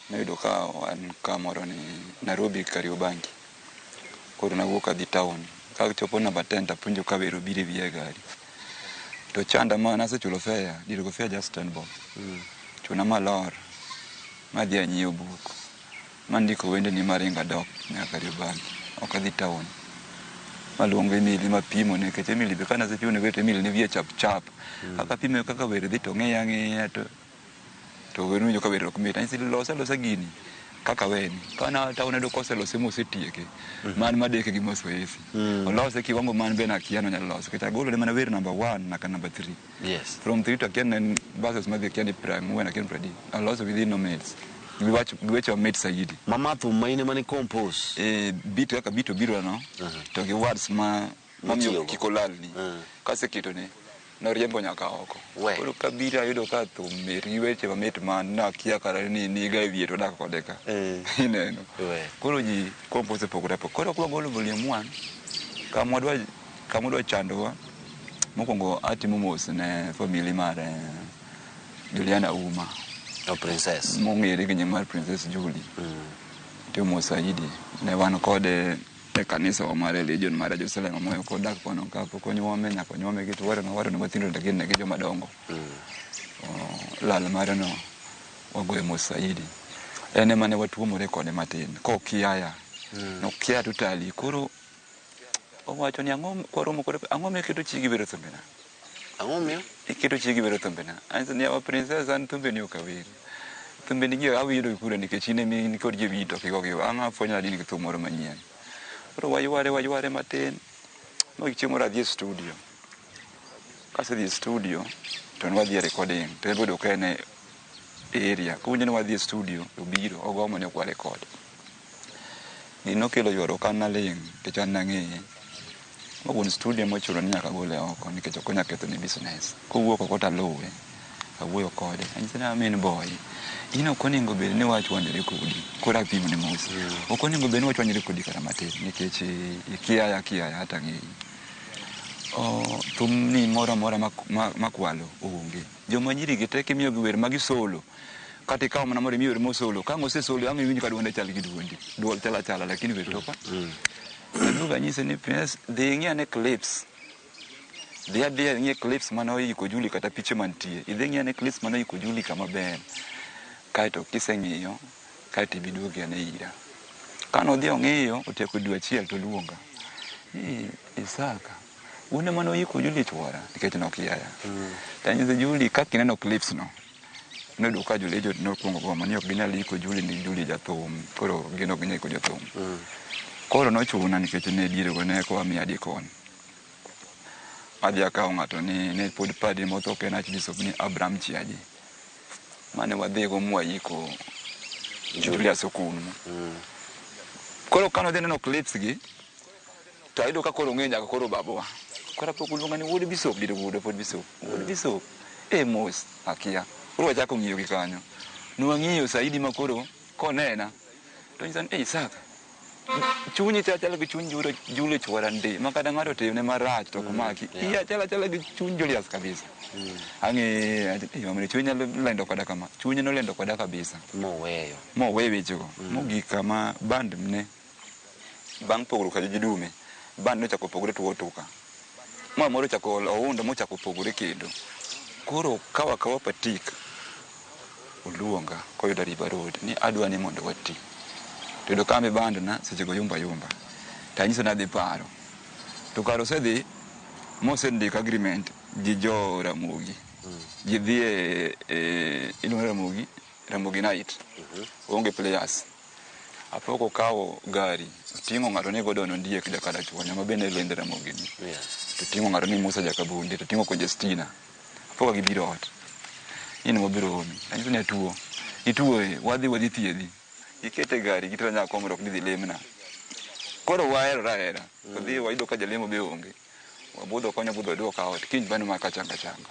Noyudo ka wan kamoro ni Nairobi Kariobangi. Koro nawuok adhi town. Kachopo namba 10 tapuonjo ka wer obiro e wiya e gari. To chanda ma nasechulo fare, diere go fare just 10 bob. Chuna malor, madhi anyiewo buk. Mandiko wendeni maringo adok nyaka Kariobangi. Ok adhi town. Maluongo Emily mapimo ne nikech Emily be kane asepimo ne wer to Emily ne wiye chap chap. Kaka apime kaka wer dhi to ng'iya ang'iya to wer winjo ka wer ok mit. Anyise ni los alosa gini kaka weni. Kana town ayudo koselose mosetieke. Man madeke gi mazoezi. Olose kiwango man be nakia nonyalo loso. Nikech agolo ne mana wer number 1 nyaka number 3. Yes. From 3 to akia ne en verses madhi akia ni prime 1 akia ni pradi. Aloso within no minutes. Gi weche mamit saidi. Mama thum ma in ema ni compose. Beat kaka beat obiro no. To gi words ma mamiyo Mitiyogo. kik olalni. Kaseketo ne noriembo nyaka oko. Koro kabiro ayudo ka thum mit gi weche mamit ma nakia kata ni niga e wiye to dak kode ka. Ineno. Koro ji compose opogore opogore. Koro kwagolo volume 1 kama wadwa chandowa mokwongo atimo mos ne family mar Juliana Uma. O princess. Mong'ere gi nying mar Princess Julie. Timo mos saidi. Ne wan kode e kanisa wa mar religion mar Jerusalem moyo kodak kono kapok onyuome nyaka onyuome gi tuore no waro no mathindo to gin ne gi joma dongo. Lal mare no wagoyo mos saidi. En ema ne watuomore kode matin kokiaya. Nokia totally. Koro owacho ni ang'o kwaromo kode ang'o miketo chiegi wero thumbena? Ang'o miyo? Iketo chiegi wero thumbena. Anyiso ni yawa princess an thumbeni ok awer. Thumbeni gi awinjo kure nikech in ema in kod ji e wiyi to ok igo gi ang' afwenyo ni in gi thum moro manyien. Koro wayware matin. Ma chieng' moro adhi e studio. Kasedhi e studio to ne wadhi e recording. To en be ka en e area. Kowinjo ni wadhi e studio to obiro ogomo ni ok wa record. Gini nokelo ywaruok an naling' nikech an nang'eye. Ma wuon studio mochuno ni nyaka gole oko nikech ok onyal ketho ne business. Kowuok oko taluwe. Awuoyo kode. Anyise ni amin boy. In ok onego bed ni wachwanyore kodi. Koro apimo ne mos. Ok onego bed ni wachwanyore kodi kata matin nikech ikiaya kiaya hata ng'eyi. Thum ni moro amora makwalo onge. Joma nyiri gi te kimiyo gi wer magi solo. Kata ikawo mana mondo imi wer mosolo. Ka ang' osesolo ang' iwinj ka duonde chal gi duondi. Duol chal achala lakini wer to ka. Aduogo anyise ni Princess dhi ing'i ane clips. Dhi adhiya ing'i clips mane oiko Julie kata piche mantie. Idhi ing'i ane clips mane oiko Julie kama ber. Kaeto kiseng'iyo kaeto ibiduogi ane ira. Kane odhi ong'iyo otieko dwe achiel to oluonga. Isaka, wuone mane oiko Julie chuora nikech nokiaya. Tanyise Julie kaka ineno clips no. Noyudo ka Jolejo nokwongo goma ni ok ginyal iko Juli ni Juli jathum, koro gin ok ginyal iko jothum. Koro nochuna nikech ne dierego ne koa miya dikon. Adhi akawo ng'ato ni ne pod padri motho ka en Archbishop ni Abraham Chiaji. Mane wadhigo mwaiko Julius Okunu. Koro kane odhi neno clips gi, to ayudo ka koro ong'eyo nyaka koro babwa. Koro apok oluonga ni wuod Bishop, dir wuodwa pod Bishop. Wuod Bishop. E mos, akia. Koro wachako ng'iyo gi kanyo. Nwang'iyo saidi ma koro konena, to onyisa ni, "Ei Isaka, chunyi chal achala gi chuny Julio chwora ndi, ma kata ng'ato otimne marach to ok maki. Iya chal achala gi chuny Julius kabisa." Ang'iye, awacho, "Eh, mamani chunyi nyalo lendo koda kama." Chunye nolendo koda kabisa. Moweyo. Moweyo wechego. Mogik kama band ne, bang' pogruok ka Jidume, band nochako pogore tuo tuka. Ma moro ochako oundo mochako pogore kendo. Koro kawa kawa patik, oluonga koyudo River Road ni adwa ni mondo wati. To yudo kambi band na sechego yumba yumba. To anyiso ni adhi paro. To kar osedhi mosendiko agreement gi jo Ramogi. Gidhi e iluongo Ramogi, Ramogi Night. Onge players. Apoko okawo gari, oting'o ng'ato ni Gordon Ondiek jakarachuonyo ma bende lendo Ramogi ni. To ting'o ng'ato ni Musa Jakabunde, to ting'o Conjestina. Apoka gibiro ot. In wabiro omi. Anyiso ni atuo. Ituo e, wadhi wadhi thiedhi. Ikete gari gitero nyaka komrok ni dhi lemna. Koro waherore ahera. Wadhi wayudo ka jalemo be onge. Wabudho konyo budho waduoka ot. Kiny bano ma kachanga changa.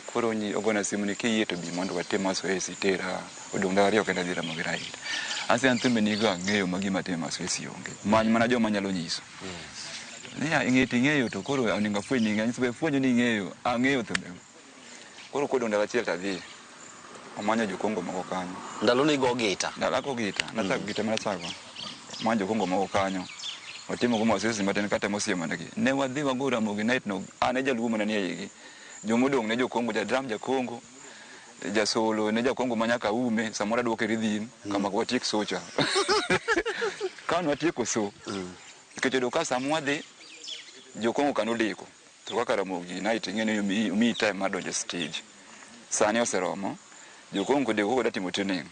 Koro nyi ogona simu ni kiyie to bi mondo watim masoesi tera odong' ndalo ariyo kenda dhi Ramogi Raid. Ase an thumbe nigo ang'eyo ma gima timo masoesi onge. Many mana joma nyalo nyiso. Niya ing'e to ing'eyo to koro onego afweny ni ing'eyo. Anyiso be fwenyo ni ing'eyo. Ang'eyo thumbe go. Koro kodong' ndalo achiel to adhi. Omanyo jokongo moko kanyo. Ndalo ni go gita. Ndalo ago gita. Nachako gita mana chako. Omanyo jokongo moko kanyo. Watimo go masoesi matin katemo siemo negi. Ne wadhi wago Ramogi Night no. An e jaluo mana nie igi. Jomodong' ne jokongo, ja drum jakongo, jasolo ne jakongo ma nyaka ume, samoro aduoke rhythm, kama watiek socha. Ka nwatieko so, nikech oyudo ka sama wadhi, jokongo ka nodeko. To kaka Ramogi Night ing'e ni omiyi time mar donjo e stage. Sani oseromo, jokongo kodeko koro timo training.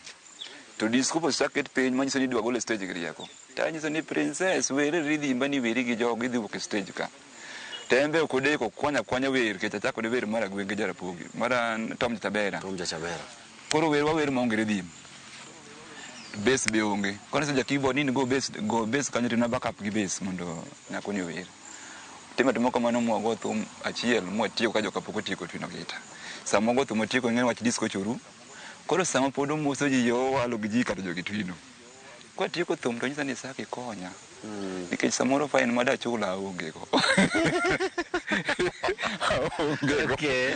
To disco osechak ket piny manyiso ni idwa gol e stage gi rieko. To anyiso ni princess were rhythm bani weri gi jogo idhi wuok e stage ka. To en be ok odeko kwanya kwanya wer nikech achako ne wer mar Agwenge Jarapogi, mar Tom Jachabera. Tom Jachabera. Koro wer wawer maonge rhythm. Bass be onge. Koro ja keyboard ni go bass, go bass kanyo to na backup gi bass mondo nyako ni ower. Timo atima kamano mwago thum achiel mwatieko ka joka pok otieko twino gita. Sama wago thum watieko ing'e wach disco choru. Koro sama pod omoso ji yo owalo gi ji kata jogi twino. Kwatieko thum to nyisa ni Isaka ikonya. Nikech samoro fine madachula aonge go. Aonge go. Okay.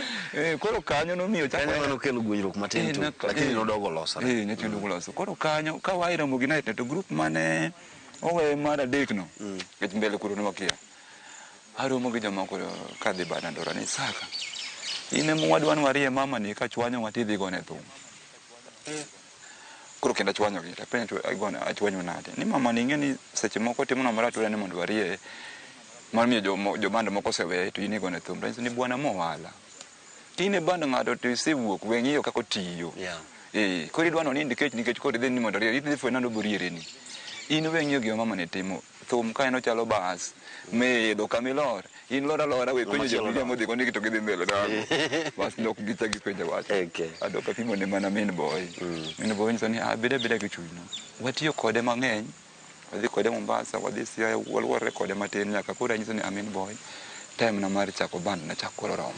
Koro kanyo nomiyo chako Kanyo nokelo gwenyruok matin to, lakini nodogo losore. Nyathi oduogo loso. Koro kanyo ka wae Ramogi Night to group mane owe mar adek no, nikech mbele kuro ne wakia. Aromo gi jomoko kadhi bada ndora ni Isaka. In ema wadwa ni warie mama ni ka chwanyowa tidhi gone thum. Koro kendo achwanyogi, to apenjo to agone achwanyo nade? Ni mama ni ing'e ni seche moko timonwa marach to ni mondo warie mar miyo joband moko oseweye to in igone thum. To anyiso ni bwana mowala. In e band ng'ato to isewuok we ng'iyo kaka otiyo. Koro idwa nonind kech nikech koro idhi ni mondo oriere, idhi fwenyo ni oboriereni. In we ng'iyo gima mama ni timo. Thum ka en ochalo bas, miidho kamilor, in lor alora we penjo jo modhi koni to gidhi mbele nang'o. Bas nok gichak gipenjo wach. Adok apimo ne mana min boy. Min boy nyiso ni ah bed abeda gi chunyno. Watiyo kode mang'eny, wadhi kode Mombasa, wadhi Siaya, waluorre kode matin nyaka koro anyiso ni amin boy, time na mar chako band nachak koro romo.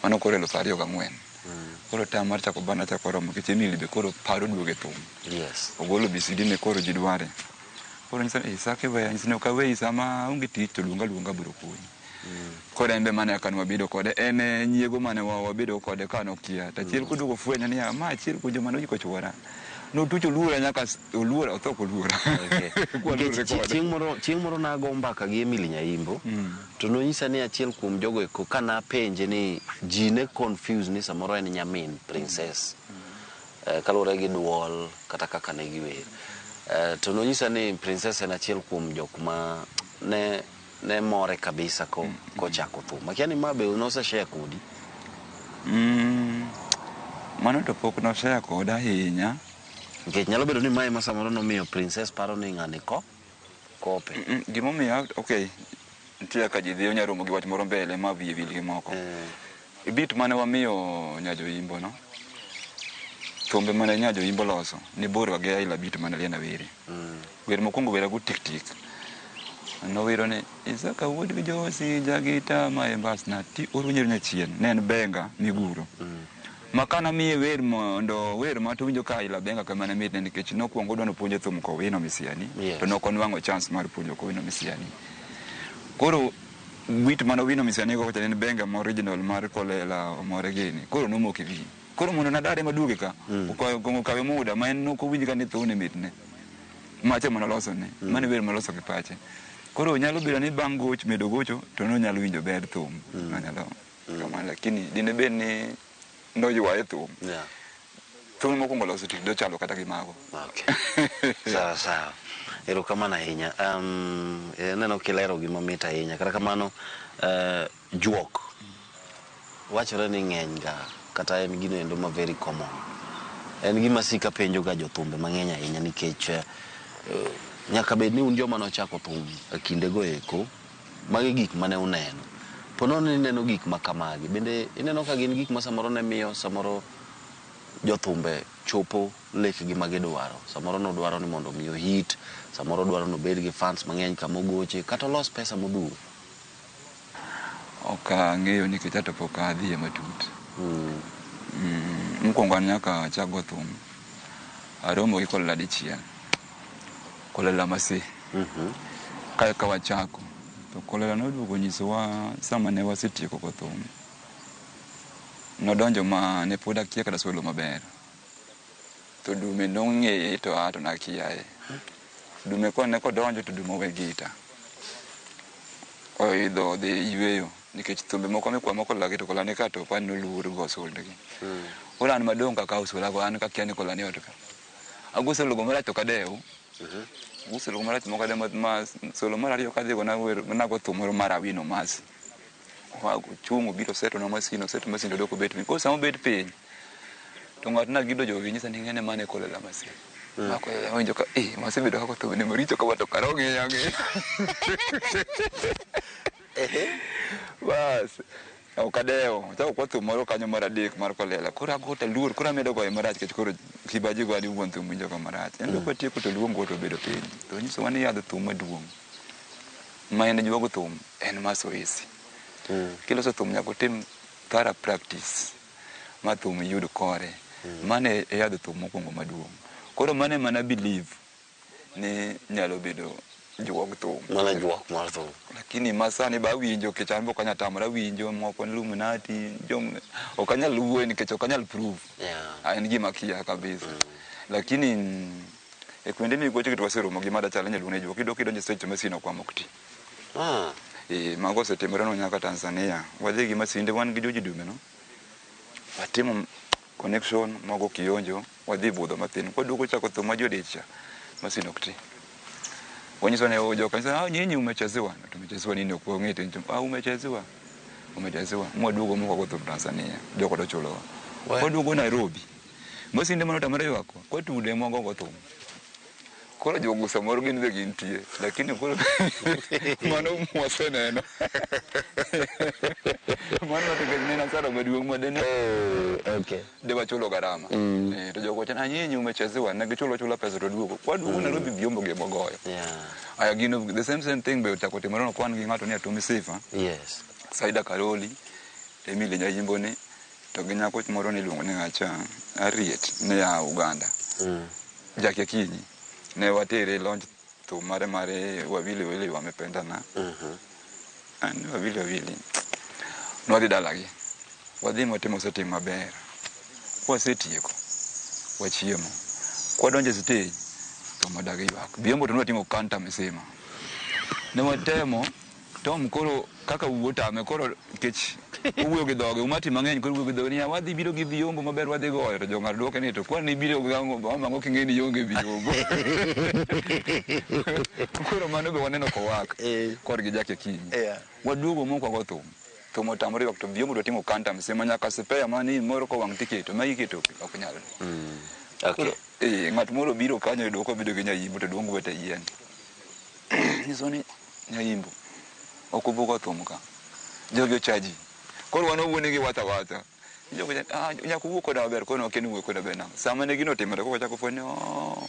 Mano koro 2004. Koro time mar chako band nachako romo nikech Emily be koro paro duogo e thum. Ogolo BCD ne koro ji dware. Koro nyisa ni Isaka iweya, nyisa ni ok aweyi sama aonge tich to luonga luonga abiro konyi. Koro en be mane kaka nwabedo kode, en e nyiego mane wabedo kode ka nokia. To achiel koduogo fwenyo niya, ma achiel kuom joma noyiko chuora. Notucho oluora nyaka oluora, otho ok oluora. Kwaluorre kode. Chieng' moro nago mbaka gi Emily Nyaimbo, to nonyisa ni achiel kuom jogo eko ka napenje ni ji ne confuse ni samoro en nyamin Princess. Kaluwore gi duol kata kaka ne giwer. To nonyisa ni Princess en achiel kuom jok ma ne more kabisa kochako thum. Akia ni ma be nose share kodi? Mano to pok noshare koda ahinya. Nikech nyalo bedo ni mae ma samoro nomiyo Princess paro ni ng'ani ko kope. Gimomiyo, okay, nitie kaka ji dhi onya romo gi wach moro mbele ma wiye wil gi moko. Beat mane wamiyo Nyajoimbo no, thumbe mane Nyajoimbo loso, ne bor gi aila beat mane Lienda were. Wer mokwongo wera go tik tik. Nowero ni Isaka wuod gi Josi jagita ma embas na ti oro nyiero nyachien ne en benga miguro. Ma kana miye wer mondo wer ma to winjo ka aila benga kamane mitne nikech nokwongo odwa nopuonje thum kowino Misiani. Yes. To nok onwang'o chance mar puonjo kowino Misiani. Koro wit mane owino Misiani go kocha ne en benga ma original mar Kolela omore gini. Koro nomoko e wiye. Koro mondo nadare maduoge ka, okuongo okawe muda ma en nok owinj ka ni thumni mitne. Mache mane olosone. Mano e wer moloso gi pache. Koro nyalo bedo ni bang' gocho medo gocho to nonyalo winjo ber thum. Nonyalo kamano lakini dine bed ni noywaye thum. Yeah. Thum mokwongo loso tik dochalo kata gi mago. Okay. Sawa sawa. Erokamano ahinya. Aneno kilero gima mit ahinya. Kata kamano, juok wachore ni ng'eny ga kata en gino endo ma very common. En gima sika penjo ga jothumbe mang'eny ahinya nikech nyaka bed ni un joma nochako thum e kindego eko, magi gik mane uneno. Po nono ni ineno gik ma kamagi, bende ineno ka gin gik ma samoro ne miyo samoro jothumbe chopo lekgi ma gidwaro. Samoro nodwaro ni mondo mi ohit, samoro odwaro ni obed gi fans mang'eny kama ogoche, kata olos pesa modhuro. Ok ang'eyo nikech ato pok adhiye matut. Mokwongo an nyaka achak go thum. Aromo gi Kolela dichiel. Kolela Masi. Kae ka wachako. To Kolela noduogo nyisowa sama ne wasetieko go thum. Nodonjo ma ne pod akia kata solo maber. To Dume nong'eye to an to nakiaye. Dume kone kodonjo to Dume owe gita. Oidho odhi yweyo nikech thumbe moko mikwamo Kolela gi to Kolela ni ka to opani noluor go soldgi. Koro an madong' kakawo sola go an kakia ni Kolela ni ot ka. Ago solo go marach to ok adew. Ago solo go marach mok adew ma solo mar ariyo kadhi go nawer nago thum moro mar Awino Masi. Ochung' obiro oseto na masin oseto masin to odok obet piny. Koro sama obet piny to ng'at na gido jowi nyisa ni ing'e ni mano e Kolela Masi. Ma Kolela awinjo ka masebedo kaka thum ne maricho kama to kara ong'eya ang'eya. Bas ok adewo. Achako kwa thum moro kanyo mar adek mar Kolela. Koro ago to aluor koro amedo goye marach nikech koro kibaji goya ni wuon thum winjo ga marach. En be kwatieko to oluongo to obedo piny. To onyisowa ni yadh thum maduong' ma en juogo thum en mazoezi. Kiloso thum nyaka otim thorough practice ma thum iyud kore. Mano e yadh thum mokwongo maduong'. Koro mano ema na believe ni nyalo bedo juog thum. Mana juok mar thum. Lakini masani be awinjo nikech an be ok anyal tamora awinjo moko ni Illuminati, jom ok anyal wuoyo nikech ok anyal prove. Yeah. En gima akia kabisa. Lakini e kuonde migoche gi to waseromo gi mada chal inyalo luong ni juok. Iyudo kidonjo e stage to masin okwamo ok ti. Mago osetimore nwa nyaka Tanzania. Wadhi gi masinde wan gi George Dume no. Watimo connection mogo kionjo, wadhi budho mathin. Kwaduogo chako thum ma jodich cha, masin ok ti. Wanyiso ne joka nyiso, nyinyi umechezewa. Tumechezewa nini ok wang'e to umechezewa. Umechezewa. Mwaduogo mwago thum Tanzania. Joko to chulowa. Kwaduogo Nairobi. Masinde mane otamore ywak kwatude mwagogo thum. Koro jogo samoro gin be gintie, lakini koro mano mwaseneno. Mano nikech ne en hasara maduong' ma dene Okay. de wachulo garama. To jogo wacho ni nyinyi umechezewa, ne gichulo chula pesa to duogo. Kwaduogo Nairobi vyombo gi mogoyo. Yeah. Aya gino the same thing be ochako timore no kwan gi ng'ato ni Atumi Sifa. Yes. Saida Karoli, Emily Nyayimbo ni to gi nyako moro niluongo ni ng'acha Harriet ne ya Uganda. Jackie Akinyi ne watere launch thum mare wawili wawili wamependana. An wawili wawili. Nwadhi dalagi. Wadhi mwatimo setting maber. Kwasetieko, wachiemo. Kwadonjo e stage, to wadagi ywak. Vyombo to nwating'o kanta misima. Ne watemo, Tom koro kaka wuo tame koro nikech owuoyo gi dhoge, umati mang'eny koro wuoyo gi dhoge niya wadhi biro gi vyombo maber wadhi goyo to jong'ato dwoke ni to kwani ibiro gi ang'o king'e ni ionge vyombo. Koro mano be waneno kowak korgi Jackie Akinyi. Yeah. Waduogo mok wago thum. Thum otamore ywak to vyombo dwa ting'o kanta msima nyaka spare mani moro kowang' tiketo magi iketo ok nyal. Okay. Koro, ng'at moro biro kanyo yudo kobedo gi nyaimbo to duong' wete yien. Nyiso ni nyaimbo ok obugo thum ka. Jogi ochaji. Koro wan owuone gi wacha wacha. Jogo nyaka wuo koda maber koro ok en wuoyo koda maber nang'o. Sama ne gino otimore koro wachako fwenyo ni ooh.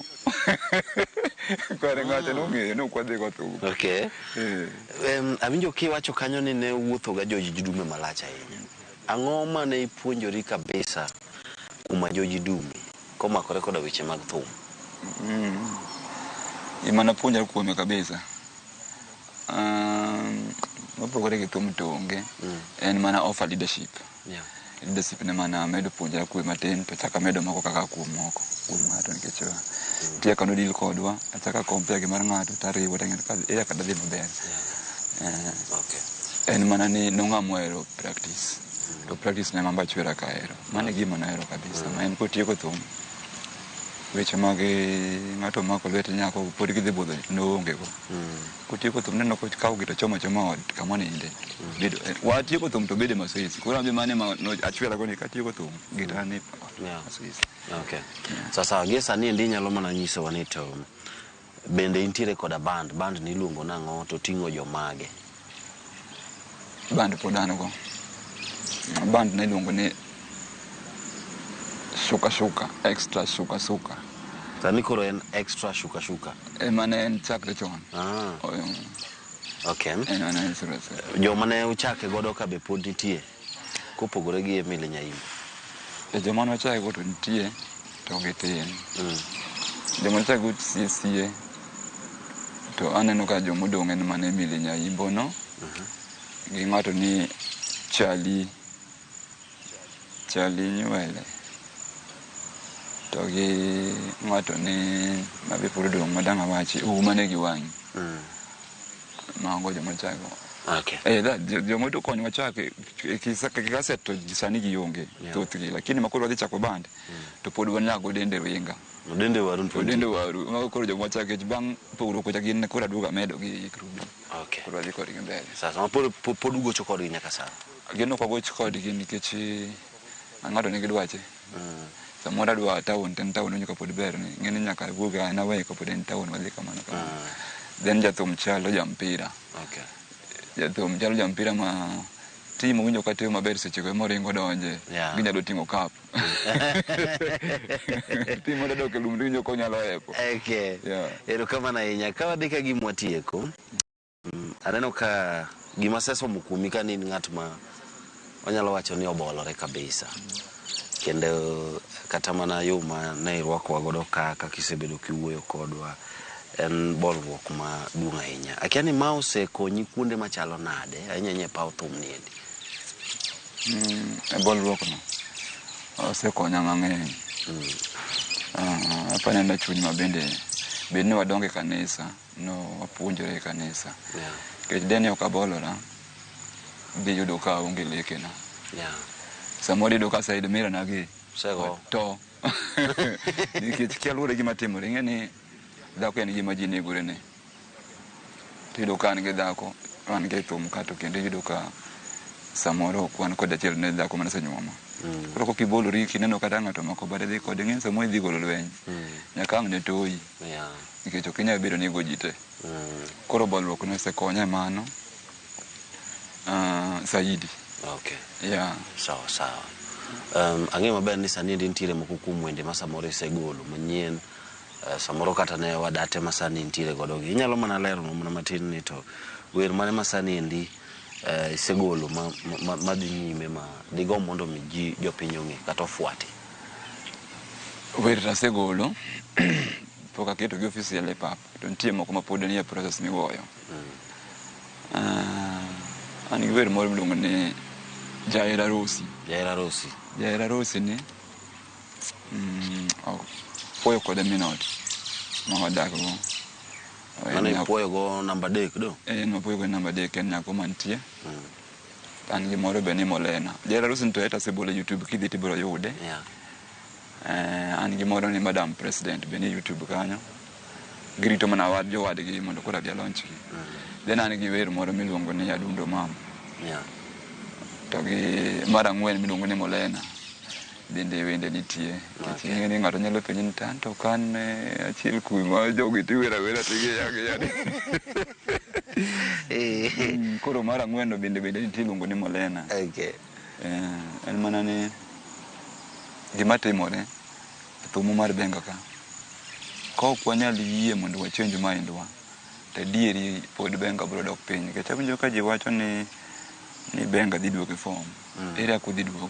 Kare ng'ato nong'eyo ni ok wadhi go thum. Okay. Awinjo kiwacho kanyo ni ne uwuotho ga George Dume malach ahinya. Ang'o mane ipuonjori kabisa kuom George Dume komakore koda weche mag thum? Gima napuonjora kuome kabisa. Mopogore gi thum to onge. En mana offer leadership. Leadership ne mana amedo puonjora kuome matin to achako amedo moko kaka kuom moko kuom ng'ato nikech nitie kaka nodil kodwa achako compare gi mar ng'ato tariwo tang'eyo ka ere kaka dadhi maber. En mana ni nong'ama ohero practice. To practice ne mamba chwera ka ahero. Mano e gima nahero kabisa. Ma en kotieko thum, weche mag ng'ato mako lwet nyako pod gidhi budho noonge go. Kotieko thum neno kokawo gi to chomo achoma ot kama oninde. Bedo, watieko thum to bede masoesi. Koro an be mano ema achwera go ni katieko thum gita ni masoesi. Okay. Sasa gie sani endi inyalo mana nyisowa ni to bende intiere koda band, band ni iluongo nang'o to ting'o jomage? Band pod an go. Band ne iluongo ni Shuka Shuka, Extra Shuka Shuka. Sani koro en Extra Shuka Shuka. Ema ne en chakre chon. Okay. En mana en Shuka Shuka. Joma ne uchake godo ka be pod nitie kopogore gi Emily Nyaimbo? Joma ne wachake go to nitie to gitin. Joma ne wachake go sie sie to aneno ka jomodong' en mana Emily Nyaimbo no. Gi ng'ato ni Charlie Nywele to gi ng'ato ni mabe pod odong' madang' awachi Ouma ne gi wang'i. Mago joma chako. Okay. Joma to konyowa chako kaset to sani gionge thothgi, lakini makoro wadhi chako band to pod wan nyaka Odende Winga. Odende Waru nitie. Odende Waru. Mago koro joma chako nikech bang' pogruok kocha gin koro aduogo amedo gi crew. Okay. Koro wadhi kodgi mbele. Sasa ma pod ugocho kodgi nyaka sani? Gin ok wagoch kodgi nikech ng'ato nigi dwache. Samoro adwa town to en town winjo kapod ber ni ng'eni nyaka awuog an aweye kapod en town wadhi kamano kamano. Then jathum chalo jampira. Okay. Jathum chalo jampira ma team owinjo ka timo maber sechego ema oringo donje. Ginyalo ting'o cup. Team mondo dok e lum to iwinjo ka onyalo hepo. Okay. Erokamano ahinya. Ka wadhi ka gima watieko, aneno ka gima asesomo kuomi ka ni in ng'at ma wanyalo wacho ni obolore kabisa. Kendo kata mana yo ma ne irwakowa godo ka kaka isebedo kiwuoyo kodwa en bolruok maduong' ahinya. Akia ni ma osekonyi kuonde machalo nade ahinya ahinya e paw thum ni endi? E bolruok no osekonya mang'eny. Apaneno chuny ma bende bed ni wadongo e kanisa, no wapuonjore e kanisa. Nikech deni ok abolora, dhi yudo ka aonge lekena. Samoro iyudo ka side mirror na gi to nikech kia luwore gi gima timore, ing'e ni dhako en gima ji negore ne. To iyudo ka an gi dhako, an gi thum ka to kendo iyudo ka samoro ok wan kod achiel ne dhako mane osenyuomo. Koro kok ibolori kineno kata ng'ato omako bade dhi kode, ing'e ni samoro idhi golo lweny. Nyaka ang' ne toyi. Nikech ok inyal bedo ni igo ji te. Koro bolruok no osekonya e mano saidi. Okay. Yeah. Sawa sawa. Ang'eyo maber ni sani endi nitiere moko kuom wende ma samoro isegolo manyien, samoro kata ne wadate ma sani intiere godo gi. Inyalo mana leronwa mana matin ni to wer mane ma sani endi isegolo ma dhi nyime ma digomb mondo mi ji jopiny ong'e kata ofuati? Wer to asegolo, pok aketo gi official e pap, to nitie moko ma pod nie process migoyo. An gi wer moro miluongo ni Jahera Rosi. Jahera Rosi. Jahera Rosi ni apuoyo kode min ot ma wadak go. Mano ipuoyo go namba 3 do? Napuoyo go namba 3 en nyako mantie. An gi moro be ni Molena. Jahera Rosi ni to eta asebolo e YouTube kidhi tibiro yude. An gi moro ni Madam President be ni YouTube kanyo. Girito mana wad jowadgi mondo koro abi alaunch gi. Then an gi wer moro miluongo ni Adundo Mam. To gi mar ang'wen miluongo ni Molena bende wende nitie. Nikech ing'e ni ng'ato nyalo penji ni to anto ka an achiel kuom jogi tiwer awera tigiya giya. Koro mar ang'wen no bende nitie iluongo ni Molena. Okay. En mana ni gima timore e thum mar benga ka ok wanyal yie mondo wa change mind wa to adieri pod benga biro dok piny nikech awinjo ka ji wacho ni benga dhi duogo e form. Ere kaka odhi duogo?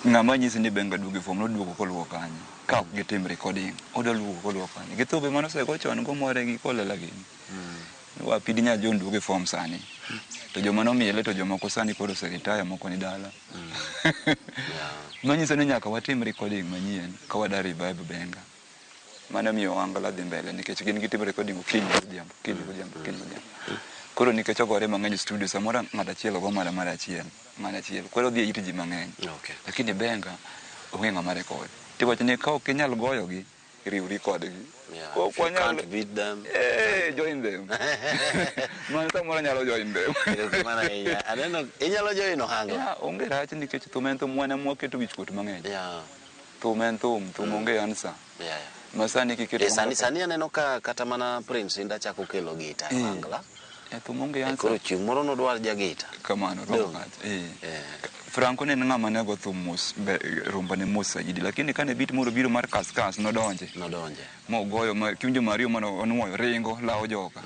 Ng'ama nyisi ni benga duogo e form noduogo koluwo kanye? Ka ok gitim recording, odwa duogo koluwo kanye? Gi thumbe manosego chon go more gi kolela gini. Wapidi nya John duogo e form sani. To joma nomiele to jomoko sani koro oseretire moko ni dala. Manyiso ni nyaka watim recording manyien ka wada revive benga. Mano miyo Ohangla dhi mbele nikech gin gitimo recording okinyi godhiambo, okinyi godhiambo, okinyi godhiambo. Koro nikech ogore mang'eny e studio samoro ng'ato achiel go mana mar achiel, mana achiel. Koro odhi e it ji mang'eny. Okay. Lakini benga onge ng'ama record. Tiwacho ni ka ok inyal goyogi, riwri kodgi. Yeah, Ok if you wanyal can't beat them. Join them. Mano samoro nyalo join them. Erokamano ahinya. Aneno inyalo join Ohangla. Yeah, onge rach nikech thum en thum wan ema waketo wichkuot mang'eny. Yeah. Thum en thum, thum onge answer. Yeah. Ma sani kiketo Sani aneno ka kata mana Prince Indah chako kelo gita e Ohangla. Thum onge answer. Koro chieng' moro nodwar jagita. Kamano, romo kacha. Franco ne en ng'ama ne go thum mos, rumba ne mos saidi, lakini kane beat moro biro mar kaskas nodonje. Nodonje. Mogoyo ma kiwinjo Mario mano onuoyo ringo lawo joka.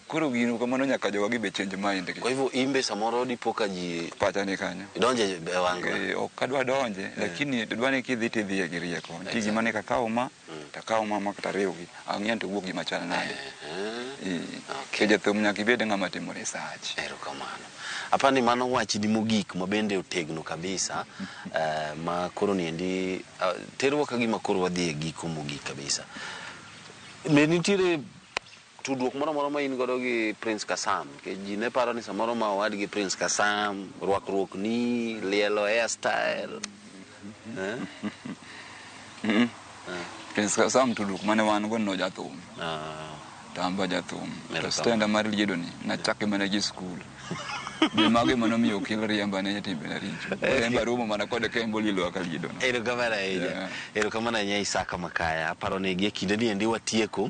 Koro gino kamano nyaka jowa gi be change mind gi. Kwa hivyo imbe samoro dipo ka ji pacha ni kanyo. Idonje e Ohangla. Ok adwa donje, lakini dwa ni kidhi tidhiye gi rieko. Nitie gima ne kakawo ma, takawo ma ma tariwgi. Ang'eyo to wuok gima chal nade. Okay. Jathum nyaka ibed ng'ama timo research. Erokamano. Apani mano wachni mogik ma bende otegno kabisa, ma koro niendi terwa ka gima koro wadhi e giko mogik kabisa. Be nitiere tudruok moro amora ma in godo gi Prince Kasam? Nikech ji ne paro ni samoro ma owadgi Prince Kasam, rwakruok ni, lielo hairstyle. Prince Kasam tudruok mane wan go no jathum. To an be jathum. To stenda mar liedo ni nachake mana gi skul. Mago ema nomiyo okel riemba ne timbe na richo. Riemba rumo mana kod kembo lilo kaka liedo no. Erokamano ahinya. Erokamano ahinya Isaka Makaya. Aparo ni gi e kinde ni endi watieko.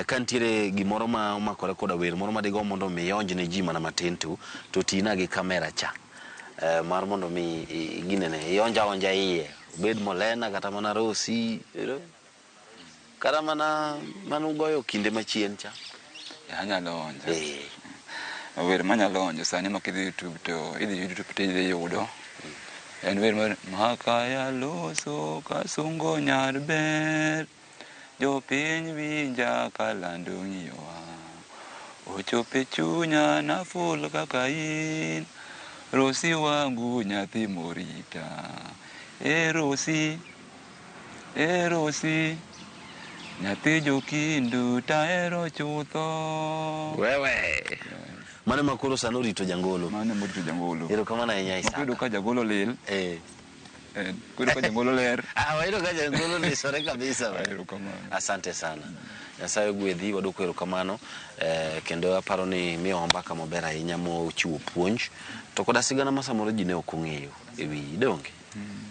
Ka nitiere gimoro ma omakore koda wer moro ma digo mondo mi ionj ne ji mana matin to tina gi kamera cha. Mar mondo mi ginene ionj aonja iye. Obed Molena kata mana Rosi. Kata mana manugoyo kinde machien cha. Anyalo onjo. Wer manyalo onjo sani ma kidhi YouTube to idhi YouTube to idhi yudo. En wer mar Makaya loso kasungo nyar ber. Jopiny winja kalando ng'iyowa. Ochope chunya naful kaka in. Rosi wangu nyathi morita. E Rosi, e Rosi. Nyathi jokindu taero chutho. Wewe. Mano ma koro sani orito jangolo. Mano morito jangolo. Erokamano ahinya Isaka. Wayudo ka jagolo lil. Wayudo ka jangolo ler. Wayudo ka jangolo lisore kabisa. Erokamano. Asante sana. Nyasaye ogwedhi, wadwoko erokamano. Kendo aparo ni miyowa mbaka maber ahinya mochiwo puonj. To koda sigana ma samoro ji ne ok ong'eyo e wiyi, donge?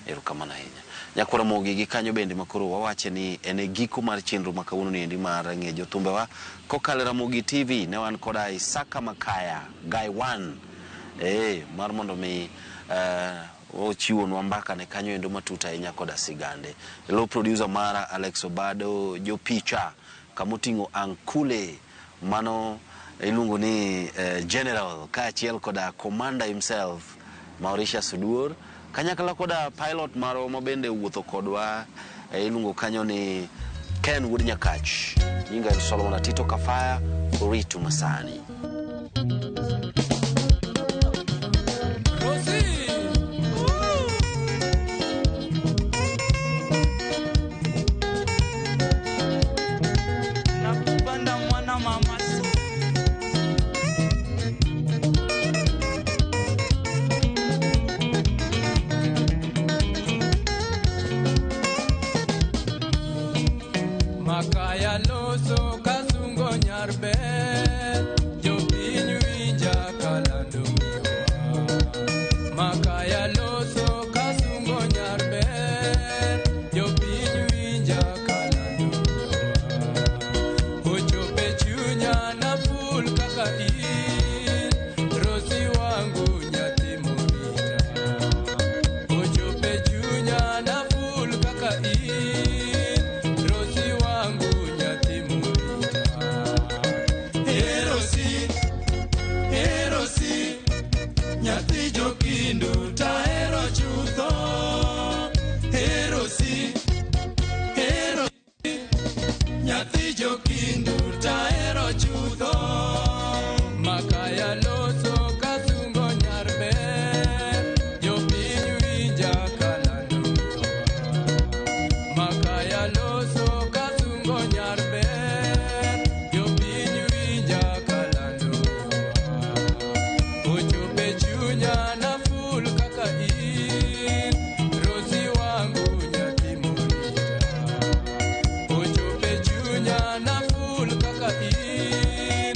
Erokamano ahinya. Nyakwara Ramogi gi kanyo bende makoro wawache ni en e giko mar chenro ma kawuono ni endi mar ng'e jothumbewa kokalo e Ramogi TV ne wan koda Isaka Makaya Guy One mar mondo mi ochiwonwa mbaka ne kanyo endo matut ahinya koda sigande. Lo producer mara Alex Obado, jopicha kamoting'o Ankule mano iluongo ni General kaachiel koda Commander himself Mauritius Oduor kanyakla koda pilot marwa ma bende wuotho kodwa iluongo kanyo ni Ken Wuod Nyakach. Nyinga en Solomon Atito Kafaya, Oritu Masani. Nakupenda mwana mama. Makaya loso kasungo nyar ber. Makaya loso kasungo nyar ber, jopiny winja kalando jowa. Ochope chunya naful kaka in, Rosi wangu nyathi morita. Ochope chunya naful kaka in, Rosi wangu nyathi morita. Erosi, Erosi, nyathi jokindu tahero chutho. Erosi, Erosi, nyathi jokindu tahero chutho. Makaya loso kasungo nyar ber, jopiny winja kalando jowa. Makaya loso kasungo nyar ber, jopiny winja kalando jowa. Ochope chunya naful kaka in, Rosi wangu nyathi morita. Ochope chunya naful kaka in,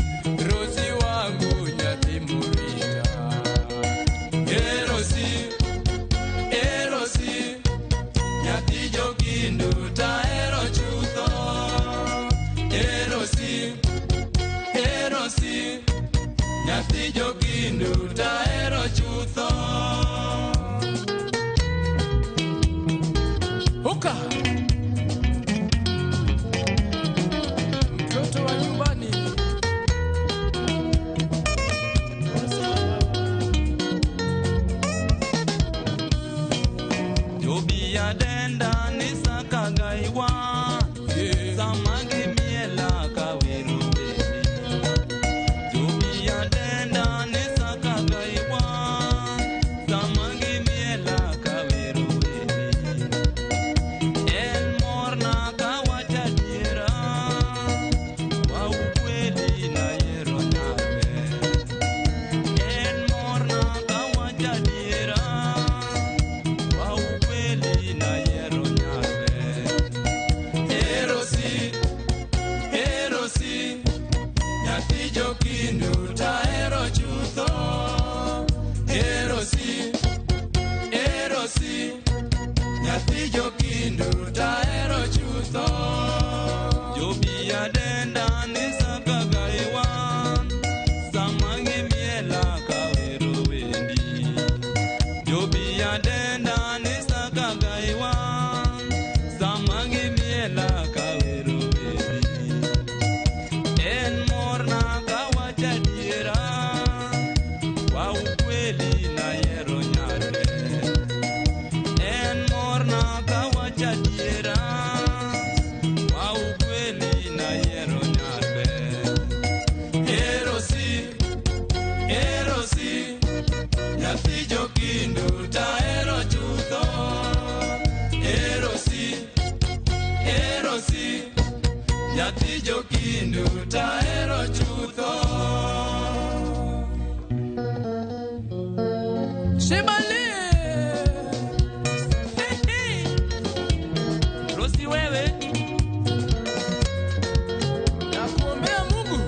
Rosi wangu nyathi morita. Erosi, Erosi, nyathi jokindu tahero chutho. Erosi, Erosi, nyathi jokindu tahero chutho. Huka mtoto wa nyumbani. Jobia denda ni sakagaiwa sama gimiela kawero wendi. Jobia denda ni sakagaiwa sama gimiela kawero wendi. En morna kawacha diera wa ukweli na yero nyabe. En morna kawacha diera wa ukweli na yero nyabe. Erosi, Erosi, nyathi jokindu tahero chutho. Erosi, Erosi, nyathi jokindu tahero chutho. Jobia denda ni sakagaiwa sama gimiela kawero wendi. Jobia denda ni sakagaiwa sama gimiela kawero wendi. En morna kawacha diera wa ukweli na yero nyarbe. En morna kawacha diera wa ukweli na yero nyarbe. Erosi, Erosi, nyathi jokindu tahero chutho. Erosi, Erosi, nyathi jokindu tahero chutho. Shebale! Hey, hey! Rosi wewe, Nakuombea Mungu.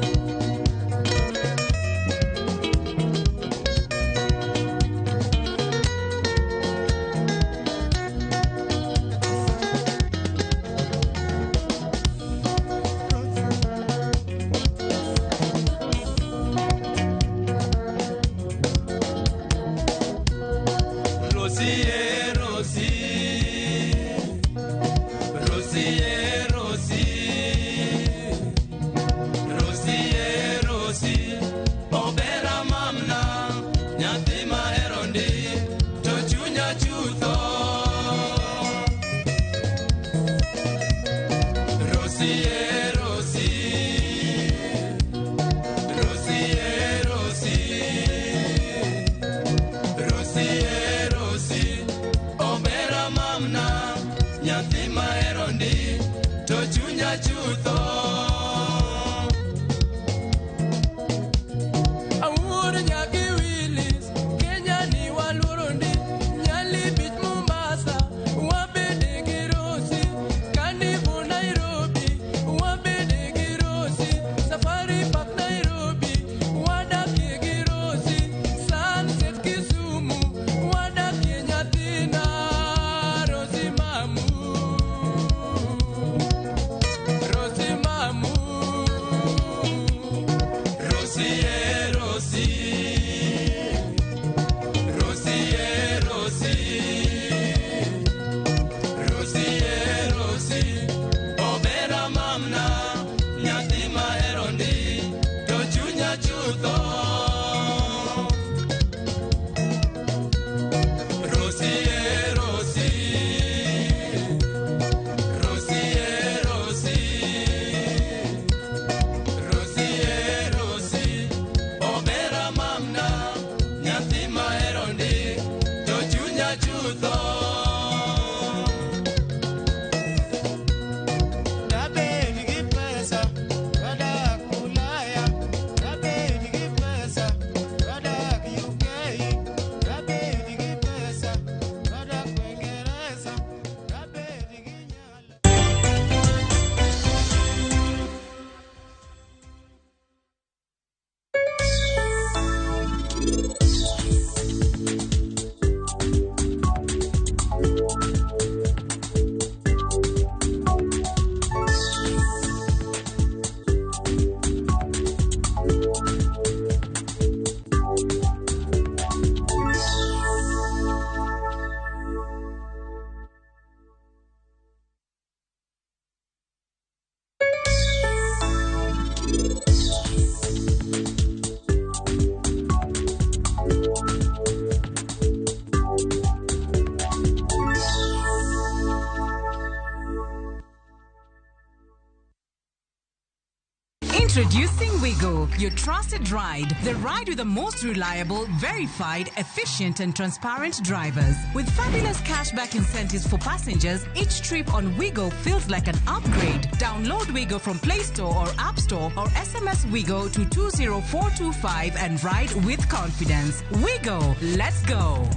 Introducing Wigo, your trusted ride. The ride with the most reliable, verified, efficient, and transparent drivers. With fabulous cashback incentives for passengers, each trip on Wigo feels like an upgrade. Download Wigo from Play Store or App Store or SMS Wigo to 20425 and ride with confidence. Wigo, let's go.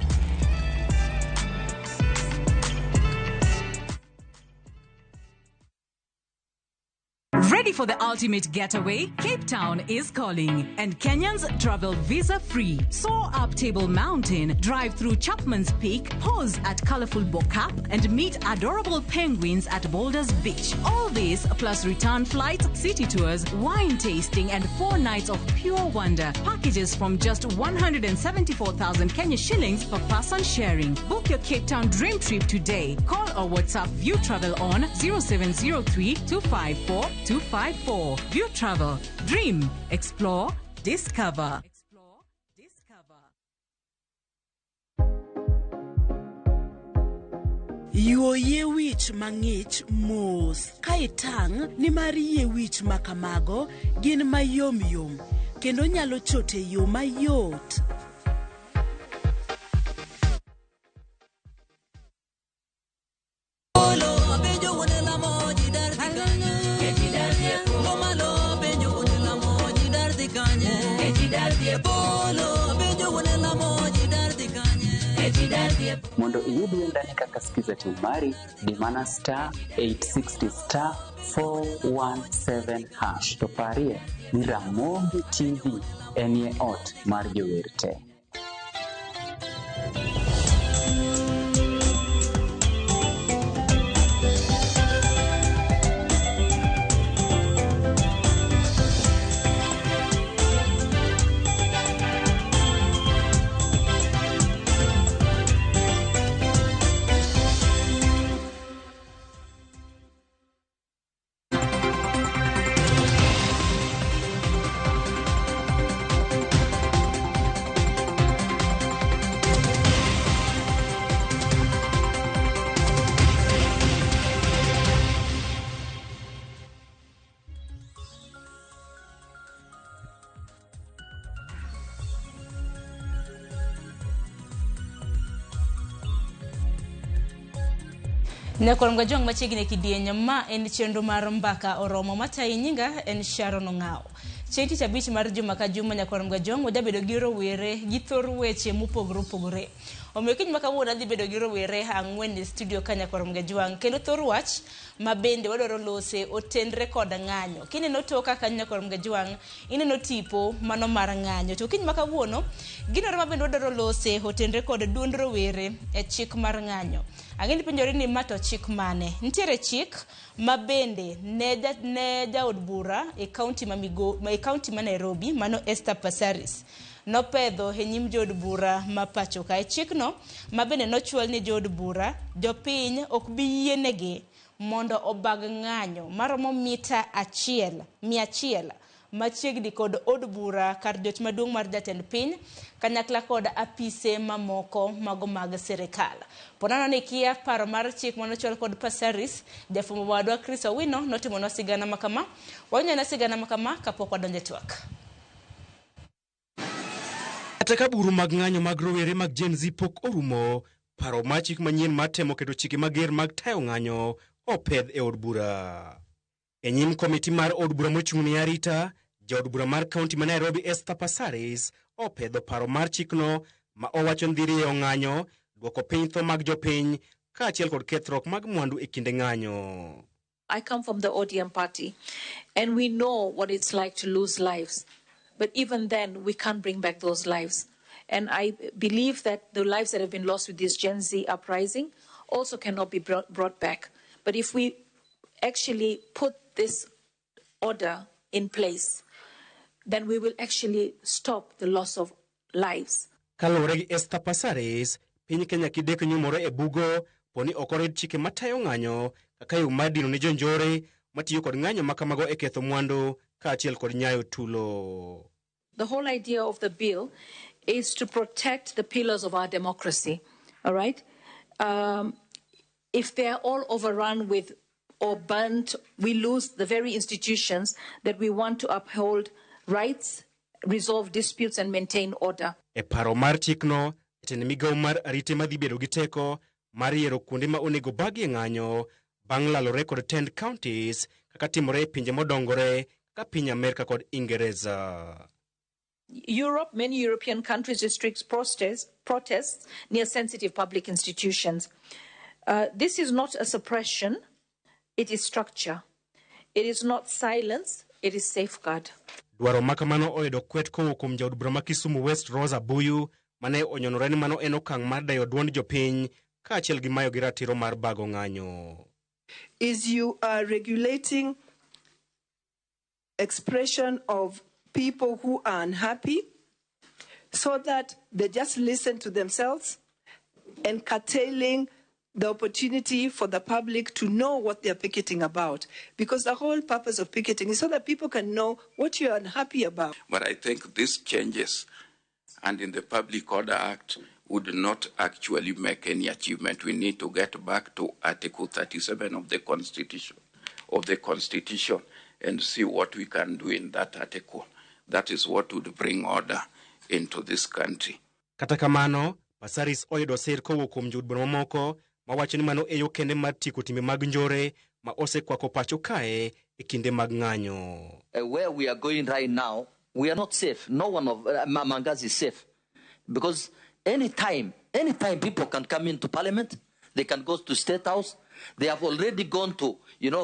Ready for the ultimate getaway? Cape Town is calling, and Kenyans travel visa free. Soar up Table Mountain, drive through Chapman's Peak, pause at colorful Bo-Kaap, and meet adorable penguins at Boulders Beach. All this plus return flights, city tours, wine tasting, and 4 nights of pure wonder. Packages from just 174,000 Kenya shillings per person sharing. Book your Cape Town dream trip today. Call or WhatsApp View Travel on 0703 254 254. View Travel. Dream. Explore. Discover. Yuo yie wich mang'ich mos ka itang' nimar yie wich ma kamago gin mayom yom kendo nyalo chot e yo mayot. Mondo iyud wendani kaka Skiza Tune mari, di mana star 860 star 417 hash. To parie ni Ramogi TV enie ot mar jower te. Nyakwar Mgajwang' machiegni e kidieny ma en chenro mar mbaka oromo matayi nyinga en Sharon Ong'awo. Chieng' tich abich mar juma ka juma Nyakwar Mgajwang' wajabedo gi rowere gi thor weche mopogore opogore. Omiyo kiny ma kawuono adhi bedo gi rowere ang'wen e studio ka Nyakwar Mgajwang' kendo thor wach ma bende wadwaro lose otenre kod ng'anyo. Kineno toka kanyo Nyakwar Mgajwang' ineno tipo mano mar ng'anyo. To kiny ma kawuono ginoro ma bende wadwaro lose otenre kod duond rowere e chik mar ng'anyo. Ang'e ni penjore ni ma to chik mane? Nitiere chik ma bende ne jaod bura e kaunti ma e kaunti ma Nairobi mano Esther Passaris nopedho e nyim jood bura ma pacho kae. Chikno ma bende nochwal ne jood bura, jopiny ok bi yienegi mondo obag ng'anyo maromo mita 100 machiegni kod od bura kar jot maduong' mar jatend piny kanyakla kod apise mamoko mago mag sirikal. Ponano ni kia paro mar chik manochwal kod Passaris, jafwambo wadwa Chris Owino notimonwa sigana makama. Wawinjo sigana makama kapok wadonjo e twak. Kata ka buru mag ng'anyo mag rowere mag Gen Z pok orumo, paro mar chik manyien mar temo keto chike mager mag tayo ng'anyo opedh e od bura. E nyim komiti mar od bura mochung' ne arita, jaod bura mar kaunti ma Nairobi Esther Passaris opedho paro mar chikno ma owacho ni dhi rieyo ng'anyo, duoko piny tho mag jopiny kaachiel kod kethruok mag mwandu e kinde ng'anyo. I come from the ODM party and we know what it's like to lose lives. But even then, we can't bring back those lives. And I believe that the lives that have been lost with this Gen Z uprising also cannot be brought back. But if we actually put this order in place, then we will actually stop the loss of lives. Kaluwore gi Esther Passaris, piny Kenya kidek nyumore e bugo poni ok orid chike matayo ng'anyo kaka yo mar dino ne jonjore matiyo kod ng'anyo makamago e ketho mwandu kaachiel kod nyayo tulo. The whole idea of the bill is to protect the pillars of our democracy, all right? If they are all overrun with or burnt, we lose the very institutions that we want to uphold rights, resolve disputes, and maintain order. E paro mar chikno, jatend migawo mar arite madhi bedo gi teko mar yiero kuonde ma onego bagie ng'anyo bang' lalore kod tend counties kaka timore e pinje modongore kaka piny Amerka kod Ingereza. Europe, many European countries restrict protests near sensitive public institutions. This is not a suppression, it is structure. It is not silence, it is safeguard. Dwaro ma kamano oyudo kwet kowuok kuom jaod bura ma Kisumu West Rosa Buyu mane onyonore ni mano en okang' mar dayo duond jopiny kaachiel gi mayogi ratiro mar bago ng'anyo. Is you are regulating expression of people who are unhappy so that they just listen to themselves and curtailing the opportunity for the public to know what they're picketing about. Because the whole purpose of picketing is so that people can know what you're unhappy about. But I think these changes and in the Public Order Act would not actually make any achievement. We need to get back to Article 37 of the Constitution, and see what we can do in that article. That is what would bring order into this country. Kata kamano, Pasaris oyudo sir kowuok kuom jood bura mamoko mawacho ni mano e yo kende mar tieko timbe mag njore ma osekwako pacho kae e kinde mag ng'anyo. Where we are going right now, we are not safe. No one of among us is safe. Because anytime people can come into parliament, they can go to State House. They have already gone to,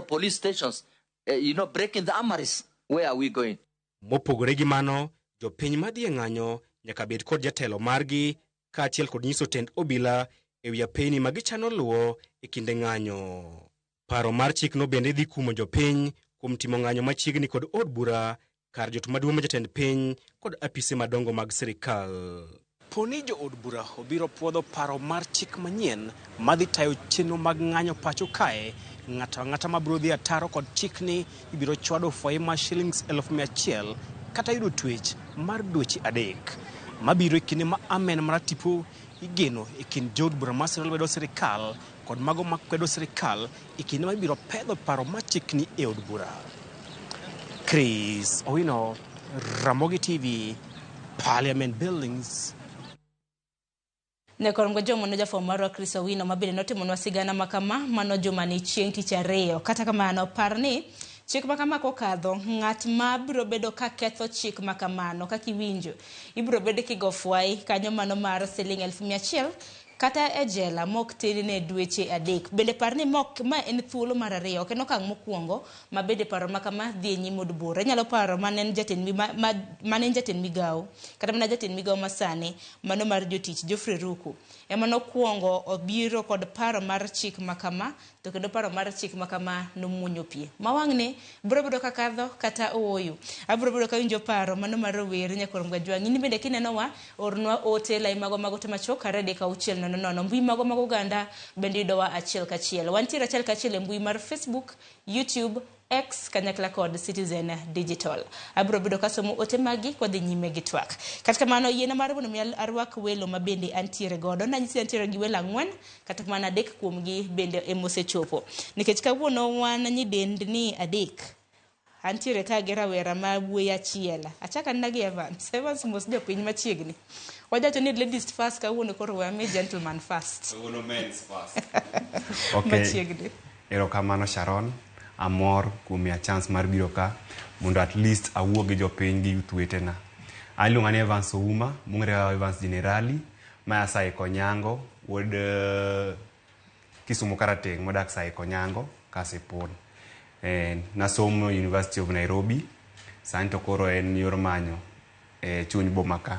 police stations, breaking the armories. Where are we going? Mopogore gi mano, jopiny madhi e ng'anyo nyaka bed kod jatelo margi kaachiel kod nyiso tend obila e wi apeyni ma gichano luwo e kinde ng'anyo. Paro mar chikno bende dhi kumo jopiny kuom timo ng'anyo machiegni kod od bura, kar jot maduong' ma jatend piny kod apise madongo mag sirikal. Poni jo od bura obiro puodho paro mar chik manyien madhi tayo chenro mag ng'anyo pacho kae, ng'ato ang'ata mabiro dhi ataro kod chikni ibiro chwado fwai mar shillings 100,000 kata yudo twech mar dweche 3. Mabiro e kinde ma amen mar tipo igeno e kind jood bura masiro lwedo sirikal kod mago makwedo sirikal e kinde ma ibiro pedho paro mar chikni e od bura. Chris Owino, Ramogi TV, Parliament Buildings. Nyakorongo jomo no jafwambo marwa Chris Owino ma bende notimonwa sigana makama mano juma ni chieng' tich ariyo. Kata kamano par ni chik makama kokadho, ng'at ma biro bedo ka ketho chik makamano kaka iwinjo ibiro bedo kigo fwai kanyo mano mar siling 100,000 kata e jela mok tin ne dweche 3. Bende par ni mok ma en thuolo mar 2, ok en okang' mokwongo ma bende paro makama dhi e nyim od bura. Inyalo paro mane en jatend migawo kata mana jatend migawo masani mano mar jotich Geoffrey Ruku ema nokwongo obiro kod paro mar chik makama, to kendo paro mar chik makama nomuonyo pi. Ma wang'ni biro bedo kakadho kata ooyo. Abiro bedo kawinjo paro mano mar rowere Nyakorom Gajwang'. In bende kinenowa, ornwa ote lai mago mag ote machuok 236 00. Mbui mago mag oganda bende yudowa achiel kachiel. Wantiere achiel kachiel e mbui mar Facebook, YouTube, X kanyakla kod Citizen Digital. Abiro bedo kasomo ote magi kwadhi nyime gi twak. Kata kamano yiena mar mondo mi arwak welo ma bende antiere godo. Nanyisi antiere gi welo 4, kata kamano 3 kuomgi bende emosechopo. Nikech kawuono wan nyidendni 3. Antiere ka gi rawera ma wuoyi achiel. Achako anena gi Evans. Evans mos jopiny machiegni. Wajacho ni ladies first kawuono koro wami gentleman first. Kawuono men's first. Okay. Machiegni. Erokamano Sharon. Amor kuom miya chance mar biro ka mondo at least awuo gi jopiny gi youth wetena. An iluonga ni Evans Ouma, mong'ere kaka Evans Generali, maya Saiko Nyango, wuod Kisumu Karateng' modak Saiko Nyango, Kasipul. Nasomo University of Nairobi, sani to koro en yor manyo chuny boma ka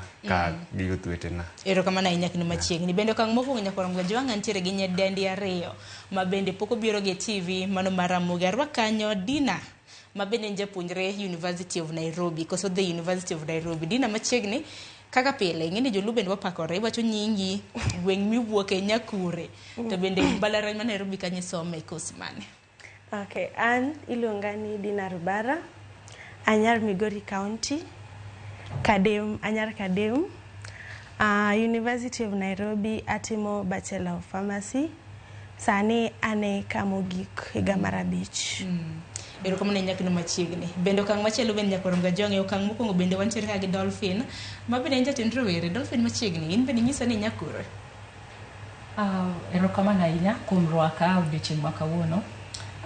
gi youth wetena. Erokamano ahinya kendo machiegni. Bende okang' mokwongo Nyakorom Gajwang' antiere gi nyadendi 2 ma bende pok obiro gi TV mano mar Ramogi. Arwak kanyo Dina ma bende en japuonjre University of Nairobi koso the University of Nairobi. Dina machiegni kaka pile ing'e ni joluo bende wapakore, iwacho nyingi, gweng' miwuoke, Nyakure, to bende mbalariany ma Nairobi kanyo isome course mane? Okay, an iluonga ni Dina Rubara, anyar Migori County, Kadem, anyar Kadem. University of Nairobi atimo Bachelor of Pharmacy. Sani an e kamogik higa mar 5. Erokamano ahinya kendo machiegni. Bende okang' machielo bende nyaka rom gajwang' e okang' mokwongo bende wantiere ka gi Dolphin ma bende en jatend rowere. Dolphin machiegni, in bende inyisa ni inyakure. Erokamano ahinya kuom rwaka odiochieng' ma kawuono.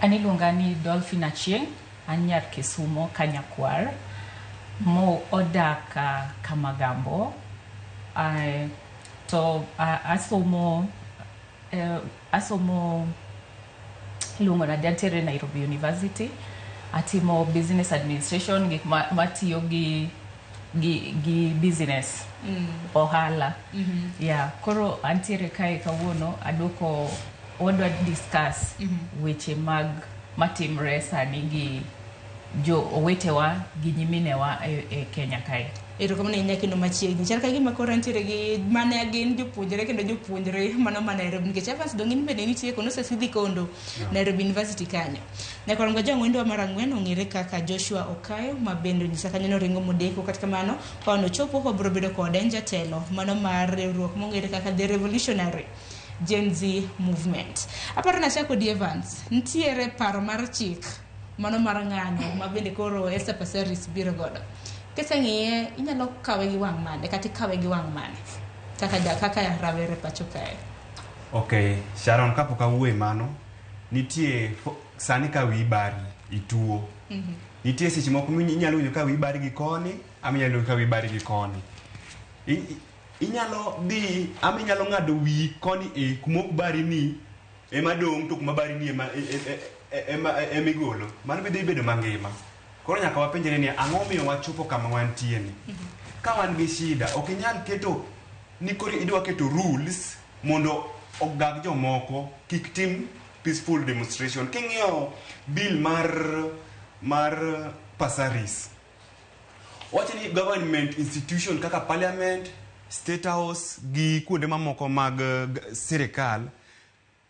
An iluonga ni Dolphin Achieng', an nyar Kisumo Kanyakwar mo odak Kamagambo. To asomo iluongo nade, antiere Nairobi University. Atimo business administration, gik matiyo gi business, ohala. Yeah, koro antiere kae kawuono aduoko wadwa discuss weche mag matimre sani gi jo owetewa gi nyiminewa e Kenya kae. Erokamano ahinya kendo machiegni. Chal ka gima koro antiere gi mane gin jopuonjre kendo jopuonjre mano ma Nairobi nikech Evans dong in bende nitie kono osesidhi kondo Nairobi University kanyo. Nyaka rom gajwang' wendwa mar 4 ong'ere kaka Joshua Okayo ma bende onyisa kanyo noringo modeko kata kamano ka ochopo wabiro bedo kode en jatelo mano mar riwruok mong'ere kaka The Revolutionary Gen Z Movement. Aparo nachako di Evans, nitiere paro mar chik mano mar ng'anyo ma bende koro Esther Passaris biro godo. Kiseng'iye inyalo kawe gi wang' mane kata ikawe gi wang' mane kaka rawere pacho kae? Okay, Sharon, kapok awuoye mano, nitie sani ka wiyi bari ituo. Nitie seche moko minyalo winjo ka wiyi bari gi koni ama inyalo winjo ka wiyi bari gi koni. Inyalo dhi ama inyalo ng'ado wiyi koni e kuma ok bari ni ema dong' to kuma bari ni ema igolo. Mano be dhi bedo mangima. Koro nyaka wapenjre ni ang'o miyo wachopo kama wantie ni. Ka wan gi shida, ok inyal keto ni koro idwa keto rules mondo ogag jomoko kik tim peaceful demonstration. King'iyo bill mar Passaris, wacho ni government institution kaka parliament, state house gi kuonde mamoko mag sirikal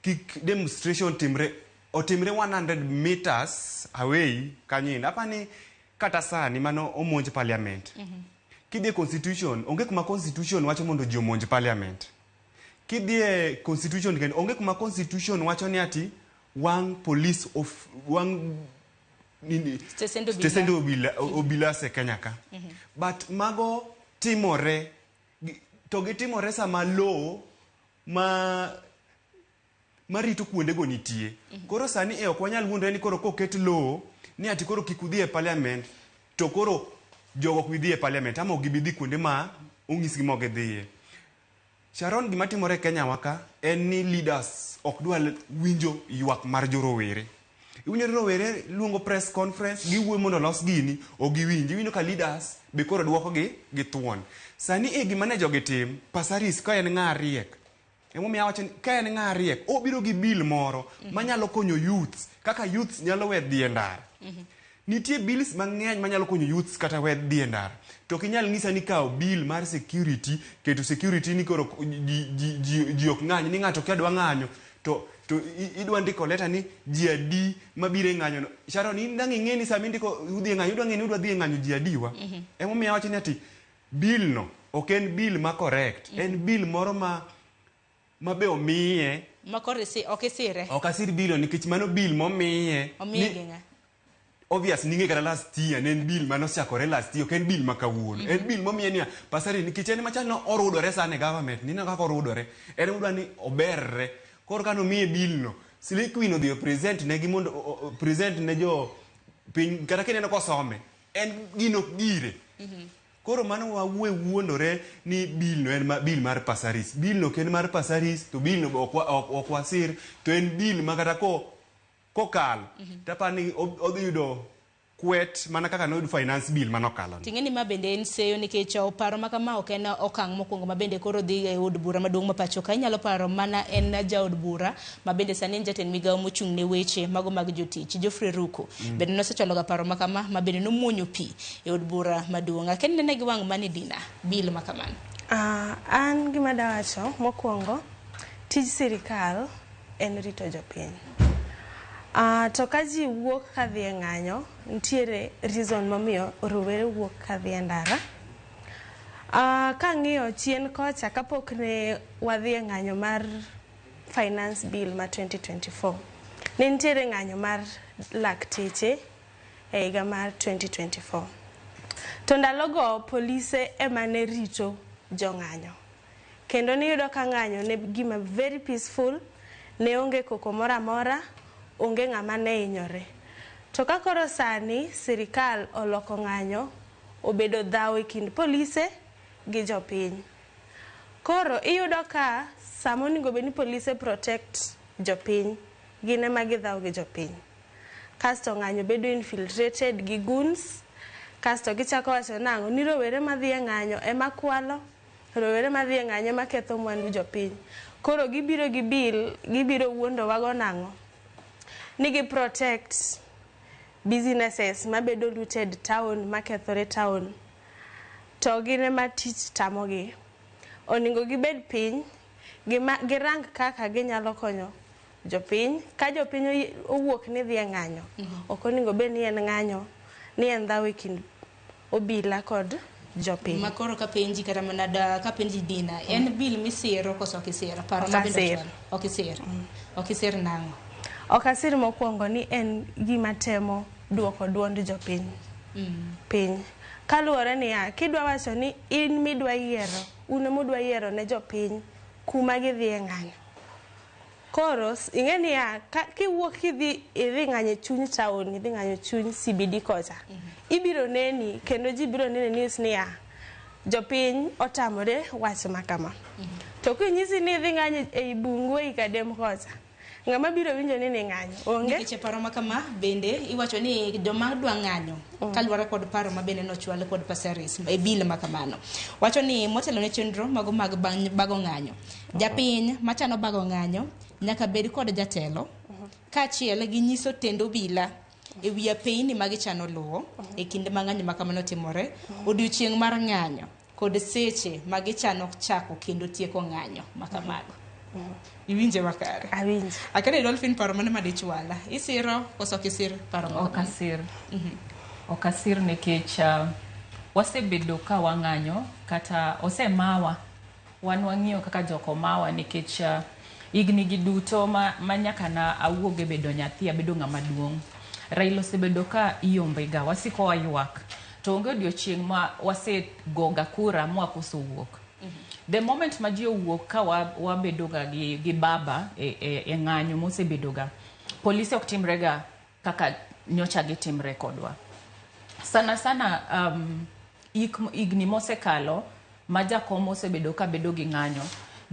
kik demonstration timre otimre 100 meters away kanyo. Apani kata sani mano omonj parliament. Kidhi e constitution, onge kuma constitution wacho mondo ji omonj parliament. Kidhi e constitution kendo onge kuma constitution wacho ni ati wang' police of wang' nini stesende obila se Kenya ka. But mago timore to gitimore sama law ma marito kuondego nitie. Koro sani e ok wanyal wuondre ni koro koket law ni ati koro kik udhi e parliament to koro jogo ok bi dhi e parliament ama ok gibi dhi kuonde ma onyisgi ma ok gidhiye. Sharon, gima timore e Kenya wa ka en ni leaders ok dwar winjo ywak mar jorowere. Iwinjo ni rowere luongo press conference, giwuoyo mondo olos gini, ok giwinj. Iwinjo ka leaders be koro duokogi gi thuon. Sani e gima ne jogi tim, Passaris ka en ng'a riek, emomiyo awacho ni ka en ng'a riek, obiro gi bill moro manyalo konyo youths, kaka youths nyalo we dhi e ndara. Nitie bills mang'eny manyalo konyo youths kata we dhi e ndara. To ok inyal nyisa ni kawo bill mar security, keto security ni koro ji ok ng'any, ni ng'ato kia dwa ng'anyo, to idwa ndiko leta ni ji adi mabiro e ng'anyo no. Sharon, in dang' ing'e ni sama indiko udhi e ng'anyo, idwa ng'e ni udwa dhi e ng'anyo ji adiwa. Emomiyo awacho ni ati bill no ok en bill ma correct, en bill moro ma be omiye. Ma koro ok isire. Ok asir bill no nikech mano bill momiye. Omiye gi ng'a? Obvious ning'e kata last year ne en bill manosechakore last year, ok en bill ma kawuono. En bill momiye niya Passaris nikech en machal no orudore sana e government, nineno kaka orudore. En odwa ni oberre. Koro kane omiye bill no, Slay Queen odhi o present ne gi mondo present ne jo piny kata kineno kosome, en gino ok gire. Koro mano wawuoye wuondore ni bill no en bill mar Passaris. Bill no ok en mar Passaris, to bill no be ok wasir, to en bill ma kata kokalo, tapani odhi yudo kwet mana kaka noyudo finance bill manokalo. Ting'e ni ma bende en seyo nikech paro ma kama ok en okang' mokwongo ma bende koro dhi e od bura maduong' ma pacho ka. Inyalo paro mana en jaod bura ma bende sani en jatend migawo mochung' ne weche mago mag jotich Geoffrey Ruku. Bende nosechwalo ga paro ma kama ma bende nomuonyo pi e od bura maduong'. Akia ni nene gi wang' mane Dina bill ma kamano? An gima dawacho mokwongo, tij sirikal en rito jopiny. To ka ji wuok kadhi e ng'anyo, nitiere reason momiyo rowere wuok kadhi e ndara. Kang'iyo chien kocha kapok ne wadhi e ng'anyo mar finance bill ma 2024. Ne nitiere ng'anyo mar lakteche e higa mar 2024. To ndalogo polise ema ne rito jong'anyo. Kendo niyudo ka ng'anyo ne gima very peaceful, ne onge koko moro amora, onge ng'ama ne hinyore. To ka koro sani sirikal oloko ng'anyo obedo dhawo e kind polise gi jopiny. Koro iyudo ka sama onego bed ni polise protect jopiny, gin ema gidhawo gi jopiny. Kasto ng'anyo bedo infiltrated gi goons, kasto gichako wacho nang'o ni rowere madhi e ng'anyo ema kwalo, rowere madhi e ng'anyo ema ketho mwandu jopiny. Koro gibiro gi bill, gibiro wuondowago nang'o? Ni gi protect businesses mabedo looted town, makethore town. To gin ema tich tamogi. Onego gibed piny, girang kaka ginyalo konyo jopiny. Ka jopiny owuok ni dhi e ng'anyo, ok onego bed ni en ng'anyo, ni en dhawo e kind obila kod jopiny. Ma koro kapenji kata mana da kapenji Dina, en bill misiro koso ok isiro? Paro Ok ma bende asir. ochwalo. Ok isir. Ok isir nang'o? Ok asir mokwongo ni en gima temo duoko duond jopiny piny. Kaluwore niya, kidwa wacho ni in midwa yiero, un emudwa yiero ne jopiny kuma gidhi e ng'anyo. Koro ing'e niya, kiwuok kidhi idhi ng'anyo e chuny town, idhi ng'anyo e chuny CBD kocha, ibiro neni kendo ji biro neno e news niya, jopiny otamore wach ma kama. To kinyisi ni idhi ng'anyo ei bungu ei Kadem kocha, ng'ama biro winjo ni ning'anyo onge. Nikech e paro ma kama bende iwacho ni joma dwa ng'anyo kaluwore kod paro ma bende nochwal kod Passaris e bill ma kamano. Wacho ni motelo ne chenro mago mag bago ng'anyo. Japiny machano bago ng'anyo nyaka bed kod jatelo kaachiel gi nyiso tend obila e wi apeyni ma gichano luwo e kinde ma ng'anyo ma kamano timore, odiochieng' mar ng'anyo kod seche ma gichano chako kendo tieko ng'anyo ma kamago. Iwinje makare? Awinjo. Akene Dolphin paro mane madichwala? Isiro koso ok isir paro ma Ok kamano? asir. Ok asir nikech wasebedo ka wang'anyo kata osemawa. Wan wang'iyo kaka jok omawa nikech higni gi duto ma nyaka na awuog e bedo nyathi abedo ng'ama duong'. Raila osebedo ka iyombe ga, wasiko waywak. To onge odiochieng' ma wasegoga kura mwakoso wuok. The moment ma ji owuok ka wabedo ga gi baba e ng'anyo mosebedo ga, polise ok timre ga kaka nyocha gitimre kodwa. Sana sana higni mosekalo ma jakom osebedo ka bedo gi ng'anyo,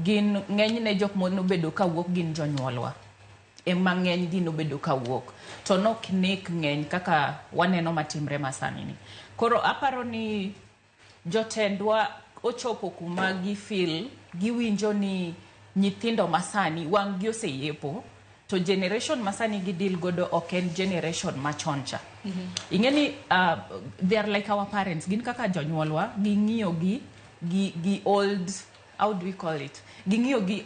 gin ng'enyne jok monobedo ka wuok gin jonyuolwa. Ema ng'eny gi nobedo ka wuok. To nok nek ng'eny kaka waneno matimre masani ni. Koro aparo ni jotendwa ochopo kuma gi feel, giwinjo ni nyithindo masani wang' gi oseyepo, to generation masani gi deal godo ok en generation machon cha. Ing'e ni they are like our parents, gin kaka jonyuolwa, ging'iyo gi old, how do we call it? Ging'iyo gi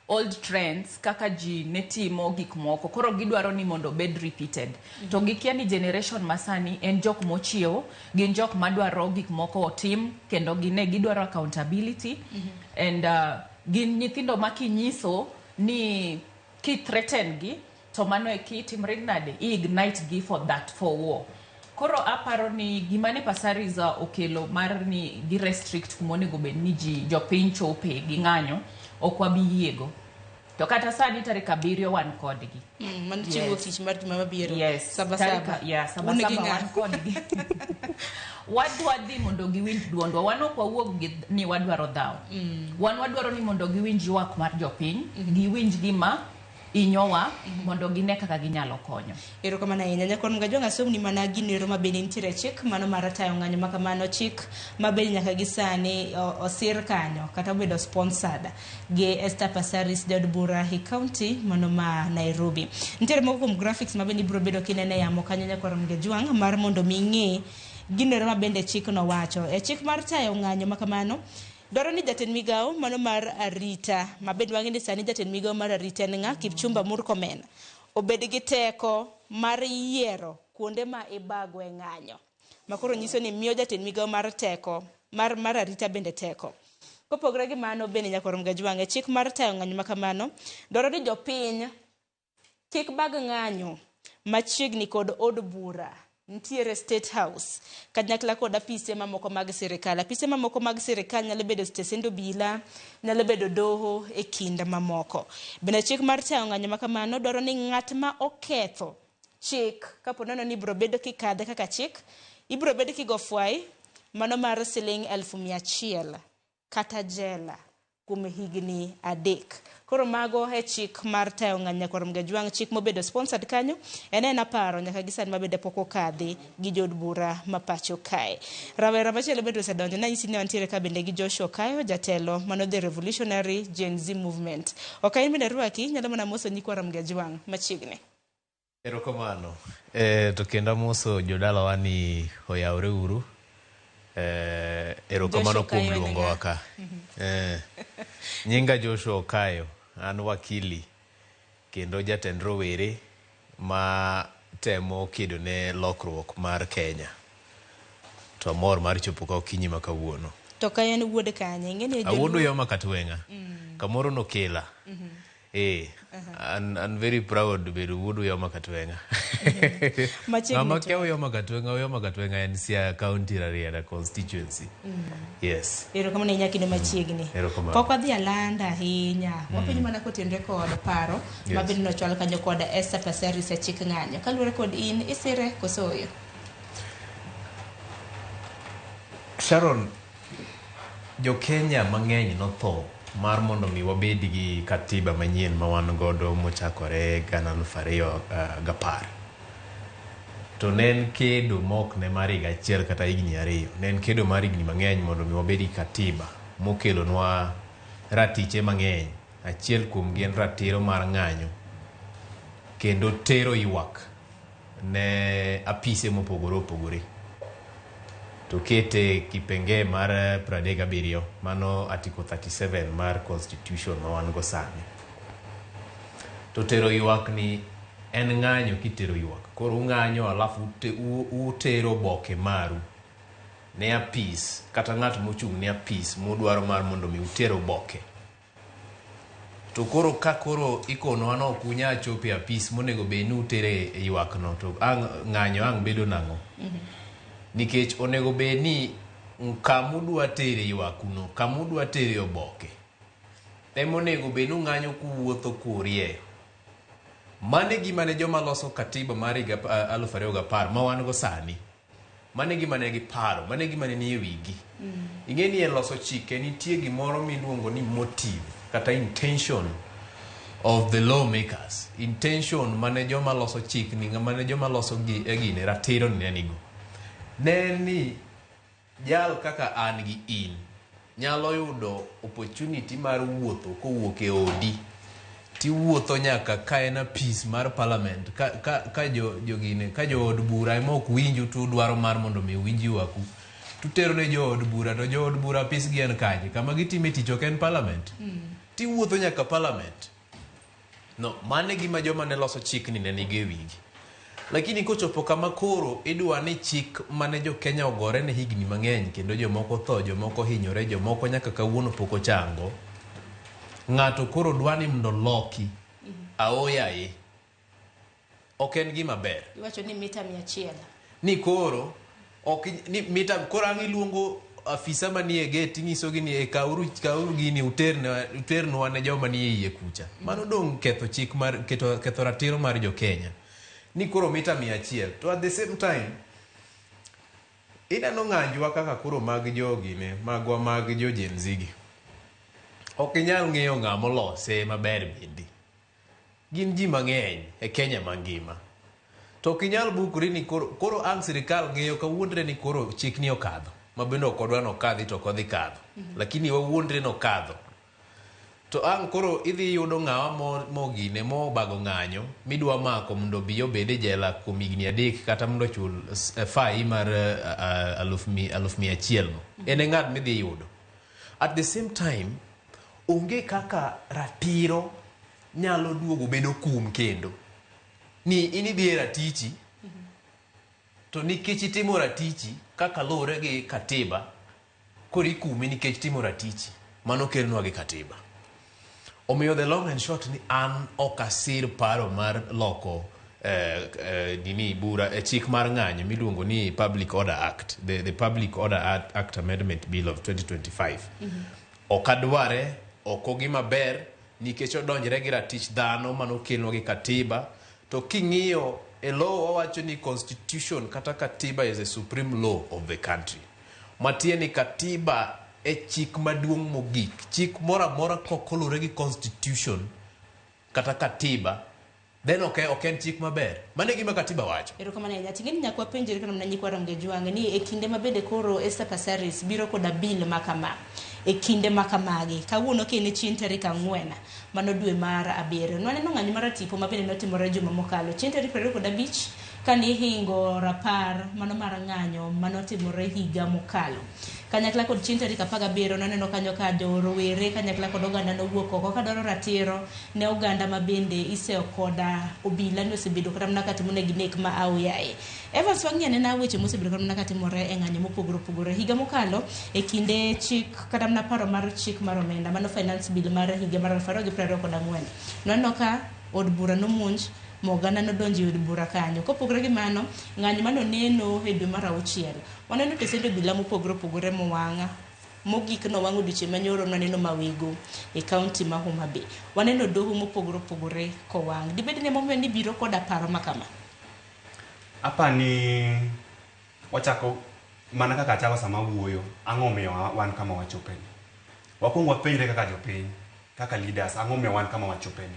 old trends kaka ji ne timo gik moko, koro gidwaro ni mondo obed repeated. To gikia ni generation masani en jok mochiewo, gin jok madwaro gik moko otim kendo gine gidwaro accountability. And gin nyithindo ma kinyiso ni ki threaten gi to mano e kitimre nade, i ignite gi for that, for war. Koro aparo ni gima ne Passaris okelo mar ni gi restrict kuma onego bed ni ji jopiny chope gi ng'anyo, ok wabi yiego. To kata sani tarik 7 wan kodgi. Mano chieng' wuok tich mar juma mabiro. Yes. Saba Tarik saba. Yeah, saba Un gi saba ng'a? wan kodgi. Wadwa dhi mondo giwinj duondwa. Wan ok wawuog gi ni wadwaro dhawo. Wan wadwaro ni mondo giwinj ywak mar jopiny, giwinj gima inyowa, mondo gine kaka ginyalo konyo. Erokamano ahinya. Nyakon Mgajwang' asomni mana ginero ma bende nitiere chik mano mar tayo ng'anyo ma kamano, chik ma bende nyaka gi sani osir kanyo kata obedo sponsored gi Esther Passaris jaod bura e county mano ma Nairobi. Nitiere moko kuom graphics ma bende ibiro bedo kinene e yamo kanyo Nyakon Mgajwang' mar mondo mi ing'e ginero ma bende chik no wacho. E chik mar tayo ng'anyo ma kamano dwaro ni jatend migawo mano mar arita, ma bende wang'e ni sani jatend migawo mar arita en ng'a, Kipchumba Murkomen, obed gi teko mar yiero kuonde ma ibago e ng'anyo. Ma koro nyiso ni miyo jatend migawo mar teko mar arita bende teko. Kopogore gi mano bende nyakwar Mgajwang' e chik mar tayo ng'anyo ma kamano dwaro ni jopiny kik bag ng'anyo machiegni kod od bura nitiere State House kanyakla kod apise mamoko mag sirikal. Apise mamoko mag sirikal nyalo bedo stesend obila, nyalo bedo doho e kind mamoko. Bende chik mar tayo ng'anyo ma kamano dwaro ni ng'at ma oketho chik kapo nono ni ibiro bedo kikadhe kaka chik, ibiro bedo kigo fwai mano mar siling 100,000 kata jela kuom higni 3. Koro mago e chik mar tayo ng'anyo nyakwar Mgajwang', chik mobedo sponsored kanyo en aparo nyaka gi sani mabende pok okadhi gi jood bura ma pacho kae. Rawera machielo bende osedonjo, nanyisi ni wantiere ka bende gi Joshua Okayo, jatelo mano the Revolutionary Gen Z Movement. Okayo bende rwaki, nyalo mana moso nyikwa Mgajwang' machiegni. Erokamano. To kendo amoso jodalawa ni oyawre uru. Erokamano kuom luongowa ka. Nyinga Joshua Okayo, an wakili kendo jatend rowere ma temo kedo ne lokruok mar Kenya. To amor mar chopo ka okinyi ma kawuono. To ka en wuod kanye? Ing'e ni Awuod Uyoma Katweng'a. Kamoro nokela. I'm very proud bedo wuod Uyoma Katweng'a. Ng'ama kia Uyoma Katweng'a, Uyoma Katweng'a en Siaya County Rarieda constituency. Yes. Erokamano ahinya kendo machiegni. Erokamano. Pok wadhi alanda ahinya. Wapenjo mana kotenre kod paro ma bende nochwal kanyo kod Esther Passaris e chik ng'anyo. Kaluwore kod in, isire koso oyo? Sharon, jo Kenya mang'eny notho mar mondo mi wabed gi katiba manyien ma wan godo mochakore 2010. To ne en kedo mok ne mar higa achiel kata higni 2. Ne en kedo mar higni mang'eny mondo mi wabed gi katiba mokelonwa ratiche mang'eny. Achiel kuom gi en ratiro mar ng'anyo kendo tero ywak ne apise mopogore opogore. To kete kipengee mar 37, mano article 37 mar constitution ma wan go sani. To tero ywak ni en ng'anyo kitero ywak. Koro ung'anyo alafu utero oboke maru ne apis kata ng'at mochung' ne apis mudwaro mar mondo mi uter oboke. To koro ka koro ikonowa ni ok unyal chopo e apis monego bed ni utere e ywak no, to ang' ng'anyo ang' bedo nang'o? Nikech onego bed ni kamudwa tere ywakuno, kamudwa tere oboke, ema onego bed ni ung'anyo kuwuotho kurieyo. Mano e gima ne joma loso katiba mar higa 2010 ma wan go sani. Mano e gima ne giparo, mano e gima ne nie wigi. Ing'e ni e loso chike nitie gimoro miluongo ni motive kata intention of the lawmakers. Intention mane joma loso chik ni, mane joma loso gi e gine ratiro ni ne nigo. Ne en ni jal kaka an gi in nyalo yudo opportunity mar wuotho kowuok e odi tiwuotho nyaka ka en apis mar parliament ka jo gine ka jood bura ema ok winju to udwaro mar mondo mi uwinj ywaku tutero ne jood bura to jood bura apis gi en kanye kama gitime tich ok en parliament tiwuotho nyaka parliament no mano e gima joma ne loso chik ni ne nigi e wigi. Lakini kochopo kama koro idwa ni chik mane jo Kenya ogore ne higni mang'eny kendo jomoko tho, jomoko hinyore, jomoko nyaka kawuono pok ochango, ng'ato koro dwa ni mondo loki aoyaye. Ok en gima ber. Iwacho ni mita 100. Ni koro ok ni mita koro ang' iluongo afisa manie gate inyisogi ni e kauru gini uternwa ne joma nie iye kucha. Mano dong' ketho chik mar ketho ratiro mar jo Kenya. Ni koro mita 100 to at the same time ineno ng'anjwa kaka koro mag jogine magwa mag jo Gen Z gi. Ok inyal ng'eyo ng'ama olose maber bende. Gin ji mang'eny e Kenya mangima. To ok inyal bukori ni koro ang' sirikal ng'eyo kawuondre ni koro chikni okadho. Ma bende ok odwa nokadhi to ok odhi kadho. Lakini wawuondre nokadho. To ang' koro idhi yudo ng'awa mogine mobago ng'anyo midwa mako mondo obi obed e jela kuom higni 3 kata mondo ochul fai mar 100,000 no. En e ng'at midhi yudo. At the same time, onge kaka ratiro nyalo duogo bedo kum kendo. Ni in idhi e ratichi, to nikech itimo ratichi kaka luwore gi katiba, koro ikumi nikech timo ratichi. Mano kelnwa gi katiba. Omiyo the long and short ni an ok asir paro mar loko nini bura chik mar ng'anyo miluongo ni Public Order Act, the Public Order Act Amendment Bill of 2025. Ok adware, ok ogima ber nikech odonjre gi ratich dhano manokelnwa gi katiba. To king'iyo e law wawacho ni constitution kata katiba is a supreme law of the country. Matiende ni katiba e chik maduong' mogik. Chik moro amora kokolure gi constitution kata katiba, then ok en chik maber. Mano e gima katiba wacho. Erokamano ahinya. Ting'eni nyaka wapenjre kata mana nyikwa Ramogi Jwang' ni e kinde ma bende koro Esther Passaris biro koda bill ma kama, e kinde ma kamagi, kawuono kene chieng' tarik 4 mano dwe mar 7. Nwaneno ng'anyo mar tipo ma bende notimore juma mokalo. Chieng' tarik 25 kane ihingo rapar mano mar ng'anyo manotimore higa mokalo. Kanyakla kod chieng' tarik 17 nwaneno kanyo ka jo rowere kanyakla kod oganda nowuok oko kadwaro ratiro ne oganda ma bende iseyo koda obila ni osebedo kata mana katimo negi nek ma aoyaye. Evans, wang'i anena weche mosebedo kata mana katimore e ng'anyo mopogore opogore. Higa mokalo e kinde chik kata mana paro mar chik mar omenda mano finance bill mar higa mar 2024. Nwaneno ka od bura nomonj ma oganda nodonjo e od bura kanyo. Kopogore gi mano, ng'anyo manoneno e dwe mar 6, waneno tesend obila mopogore opogore mowang'. Mogik nowang' odiochieng' manyoro nwaneno Mawego e kaunti ma Homa Bay. Waneno doho mopogore opogore kowang'. Dibed ni emomiyo nibiro koda paro ma kama? Apani wachako mana kaka achako sama awuoyo, ang'o omiyo wan kama wachopeni? Wakwongo wapenjre kaka jopiny, kaka leaders, ang'o omiyo wan kama wachopeni?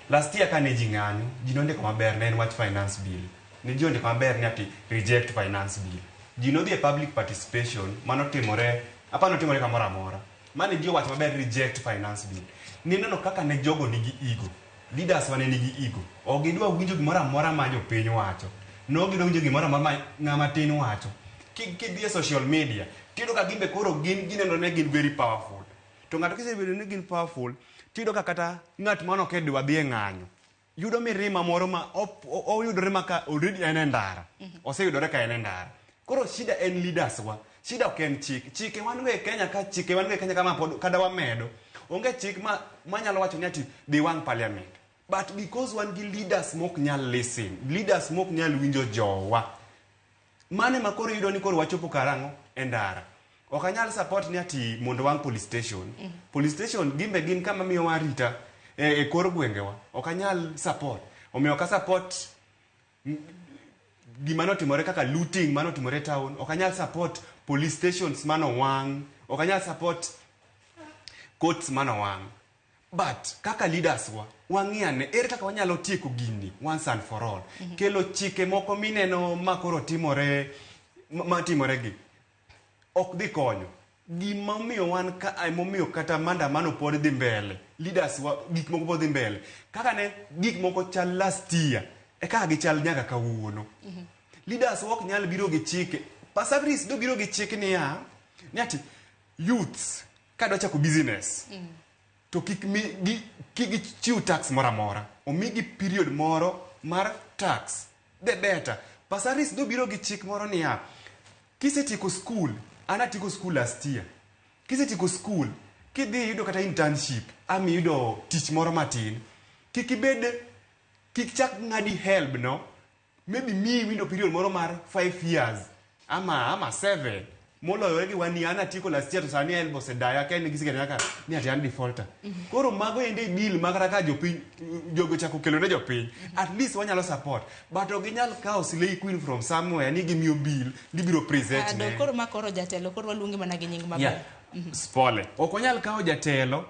Last year kane ji ng'anyo, ji nondiko maber ne en wach finance bill. Ne ji ondiko maber ni ati reject finance bill. Ji nodhi e public participation manotimore, apa notimore kamoro amora. Mane ji owacho maber reject finance bill. Nineno kaka ne jogo nigi ego. Leaders wane nigi ego. Ok gidwa winjo gimoro amora ma jopiny wacho. No gidwa winjo gimoro amora ma ng'ama tin wacho. Kidhi e social media, tiyudo ka gimbe koro gin ginenore ni gin very powerful. To ng'ato kisebedo ni gin powerful, tiyudo ka kata ng'at mano ok dwa dhi e ng'anyo, yudo mirima moro ma oyudore ma ka already en e ndara. Oseyudore ka en e ndara. Koro shida en leaders wa. Shida ok en chik. Chike wan go e Kenya ka chike wan go e Kenya ka ma pod kada wamedo. Onge chik ma manyalo wacho ni ati dhi wang' parliament. But because wan gi leaders mok nyal listen, leaders mok nyal winjo jowa. Mane ma koro iyudo ni koro wachopo karang'o e ndara. Ok anyal support ni ati mondo wang' police station. Police station gimbe gin kama miyowa arita e kor gwengewa. Ok anyal support. Omiyo ok support gima notimore kaka looting manotimore e town. Ok anyal support police stations manowang'. Ok anyal support courts manowang'. But kaka leaders wa, wang'i ane ere kaka wanyalo tieko gini once and for all. Kelo chike moko mineno ma koro timore matimore gi ok dhi konyo. Gima omiyo wan ka emomiyo kata maandamano pod dhi mbele. Leaders wa gik moko pod dhi mbele. Kaka ne gik moko chal last year, e kaka gichal nyaka kawuono. Leaders wa ok nyal biro gi chike. Pasabris dobiro gi chik niya, ni ati youths kadwa chako business to kik mi gi kik gichiw tax moro amora. Omigi period moro mar tax. The better. Pasaris dobiro gi chik moro niya, kisetieko school, an atieko school last year. Kisetieko school, kidhi yudo kata internship, ama iyudo tich moro matin, kik ibed, kik chak ng'adi HELB no, maybe miyi window period moro mar 5 years, ama 7, moloyore gi wan an atieko last year to sani HELB osedaya akia ni giseketa kaka ni ati an defaulter. Koro mago ende bill ma kata ka jopiny jogo ochako kelo ne jopiny, at least wanyalo support. But ok ginyal kawo Slay Queen from somewhere ni gimiyo bill gibiro present ne. Koro ma koro jatelo koro waluonge mana gi nying maber. Yeah. Spole. Ok wanyal kawo jatelo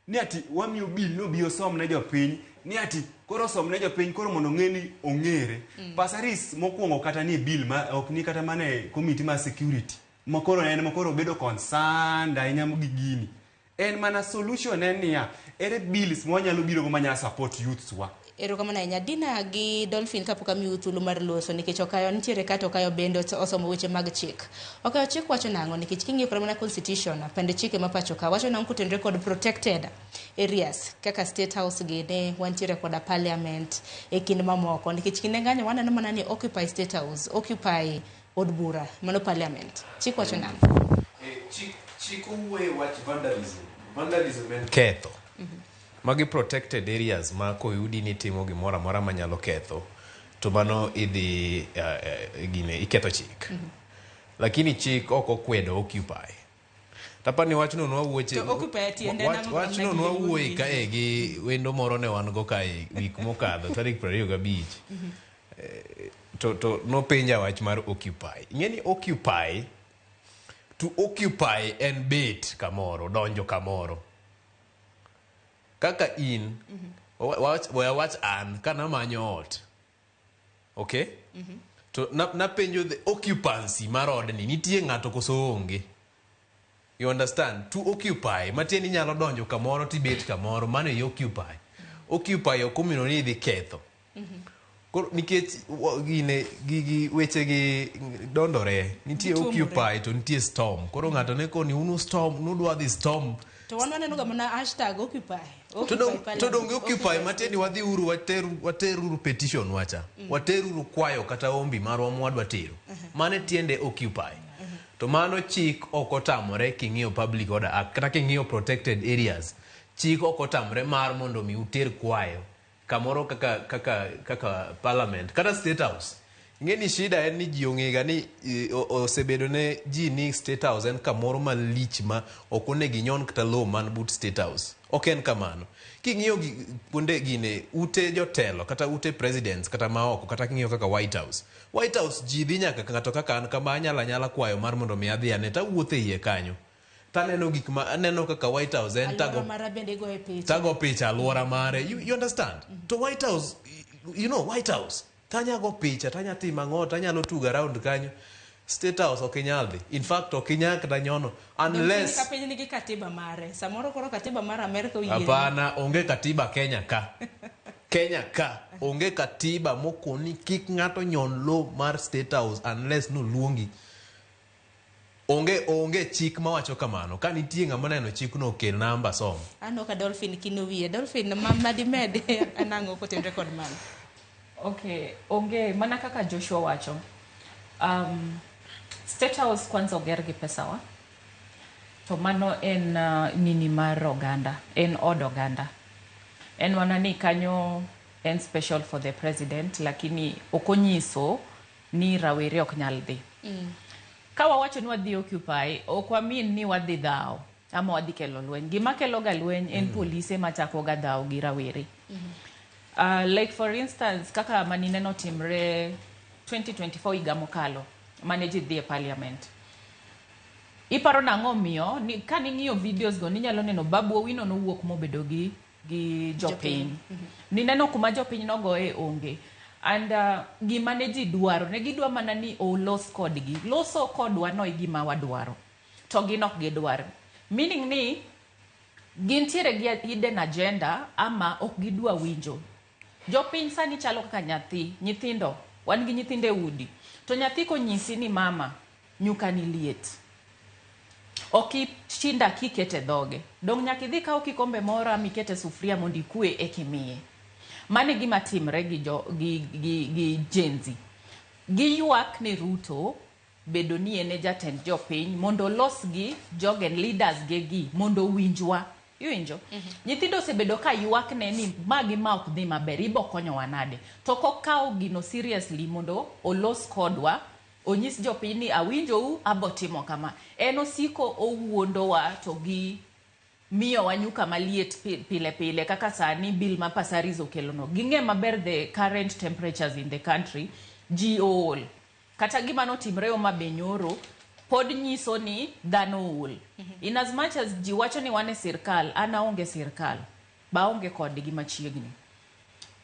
ni ati wamiyo bill nobi osom ne jopiny ni ati koro osom ne jopiny koro mondo ong'e ni ong'ere. Pasaris mokwongo kata ni bill ma ok ni kata mana e committee mar security ma koro en ma koro bedo concerned ahinya gi gini. En mana solution en niya, ere bills ma wanyalo biro go manyalo support youths wa. Erokamano ahinya. Dina gi Dolphin kapok amiyo thuolo mar loso nikech Okayo nitiere kata Okayo bende osomo weche mag chik. Okayo chik wacho nang'o nikech king'iyo kata mana constitution pende chike ma pacho ka wacho nang'o kotenore kod protected areas kaka state house gini wantiere koda parliament e kind mamoko nikech kinde ng'anyo waneno mana ni occupy state house, occupy od bura mano parliament. Chik wacho nang'o? Chik owuoye wach vandalism. Vandalism en ketho. Magi protected areas ma koyudi ni timo gimoro amora manyalo ketho to mano idhi gine iketho chik. Lakini chik ok okwedo occupy. Tapani wachno nwawuoche To occupy tiende nang'o? Wachno nwawuoye kae gi wendo moro ne wan go kae wik mokadho tarik 25. To nopenja wach mar occupy. Ing'e ni occupy, to occupy en bet kamoro, donjo kamoro. Kaka in, we awach an, kanamanyo ot. Okay? To napenjo the occupancy mar odni, nitie ng'ato koso onge? You understand? To occupy, matiende ni inyalo donjo kamoro tibet kamoro, mano e occupy. Occupy ok omino ni idhi ketho. Koro nikech gine gigi weche gi dondore, nitie Gituomore. occupy to nitie storm. Koro ng'ato ne koni unu storm, nudwa dhi storm. To wan waneno ga mana hashtag occupy. To donge occupy matiende ni wadhi uru wateruru petition wacha. Wateruru kwayo kata ombi marwa mwadwa tero. Mano tiende occupy. To mano chik ok otamore king'iyo Public Order Act kata king'iyo protected areas. Chik ok otamore mar mondo mi uter kwayo kamoro kaka parliament kata State House. Ing'e ni shida en ni ji ong'ega ni osebedo ne ji ni State House en kamoro malich ma ok onego inyon kata lowo man but State House. Ok en kamano. King'iyo kuonde gine ute jotelo kata ute presidents kata maoko kata king'iyo kaka White House. White House ji dhi nyaka ng'ato kaka an kama anyalo anyala kwayo mar mondo mi adhi ane tawuotho e iye kanyo. Taneno gik ma aneno kaka White House en Alwora mara bende igoye picha. Tago picha alwora mare. You understand? To White House, you know White House. Tanya go picha, tanya timo ang'o, tanyalo tugo around kanyo. State House ok inyal dhi. In fact, ok inyal kata nyono unless Ka piny nigi katiba mare. Samoro koro katiba mar Amerka oyie. Hapana, onge katiba Kenya ka. Kenya ka onge katiba mokoni kik ng'ato nyon lowo mar State House unless noluongi. Onge chik mawacho kamano. Ka nitie ng'ama oneno chikno okel namba som. Aneno ka Dolphin kino wiye. Dolphin ma dimed anang'o kotenore kod mano? Okay, onge mana kaka Joshua wacho. State House kwanza oger gi pesawa. To mano en nini mar oganda, en od oganda. En mana ni kanyo en special for the president, lakini ok onyiso ni rawere ok nyal dhi. Ka wawacho ni wadhi occupy, ok wamin ni wadhi dhawo ama wadhi kelo lweny. Gima kelo ga lweny en polise machako ga dhawo gi rawere. Like for instance, kaka manineno timre 2024 higa mokalo, mane ji dhi e parliament. Iparo nang'o miyo, ni, ka ning'iyo videos go, ninyalo neno Babu Owino nowuok mobedo gi jopiny. Nineno kuma jopiny nogoye onge. And gima ne ji dwaro, ne gidwa mana ni olos kodgi. Loso kodwa no e gima wadwaro. To gin ok gidwar. Meaning ni, gintiere gi hidden agenda ama ok gidwa winjo. Jopiny sani chalo kaka nyathi, nyithindo, wan gi nyithindo e udi. To nyathi konyisi ni mama, nyuka ni liet. Ok ichinda kikete dhoge. Dong' nyaka idhi kaw kikombe moro ama ikete sufuria mondo ikwe ekimiye. Mano e gima timre gi Gen Z. Giywak ne Ruto bedo ni en e jatend jopiny mondo olos gi joge leaders ge gi mondo owinjwa. Iwinjo? Nyithindo osebedo ka ywak ne ni ma gi ma ok dhi maber, ibo konyowa nade? To kokawo gino seriously mondo olos kodwa, onyis jopiny ni awinjou, abo timo kama. En osiko owuondowa to gi miyowa nyuka maliet pile pile kaka sani bill ma Passaris okelono. Ging'e maber the current temperatures in the country, ji ool. Kata gima notimre Homa Bay nyoro, pod nyiso ni dhano ool. In as much as ji wacho ni wan e sirkal, an aonge sirkal, ba aonge kodgi machiegni.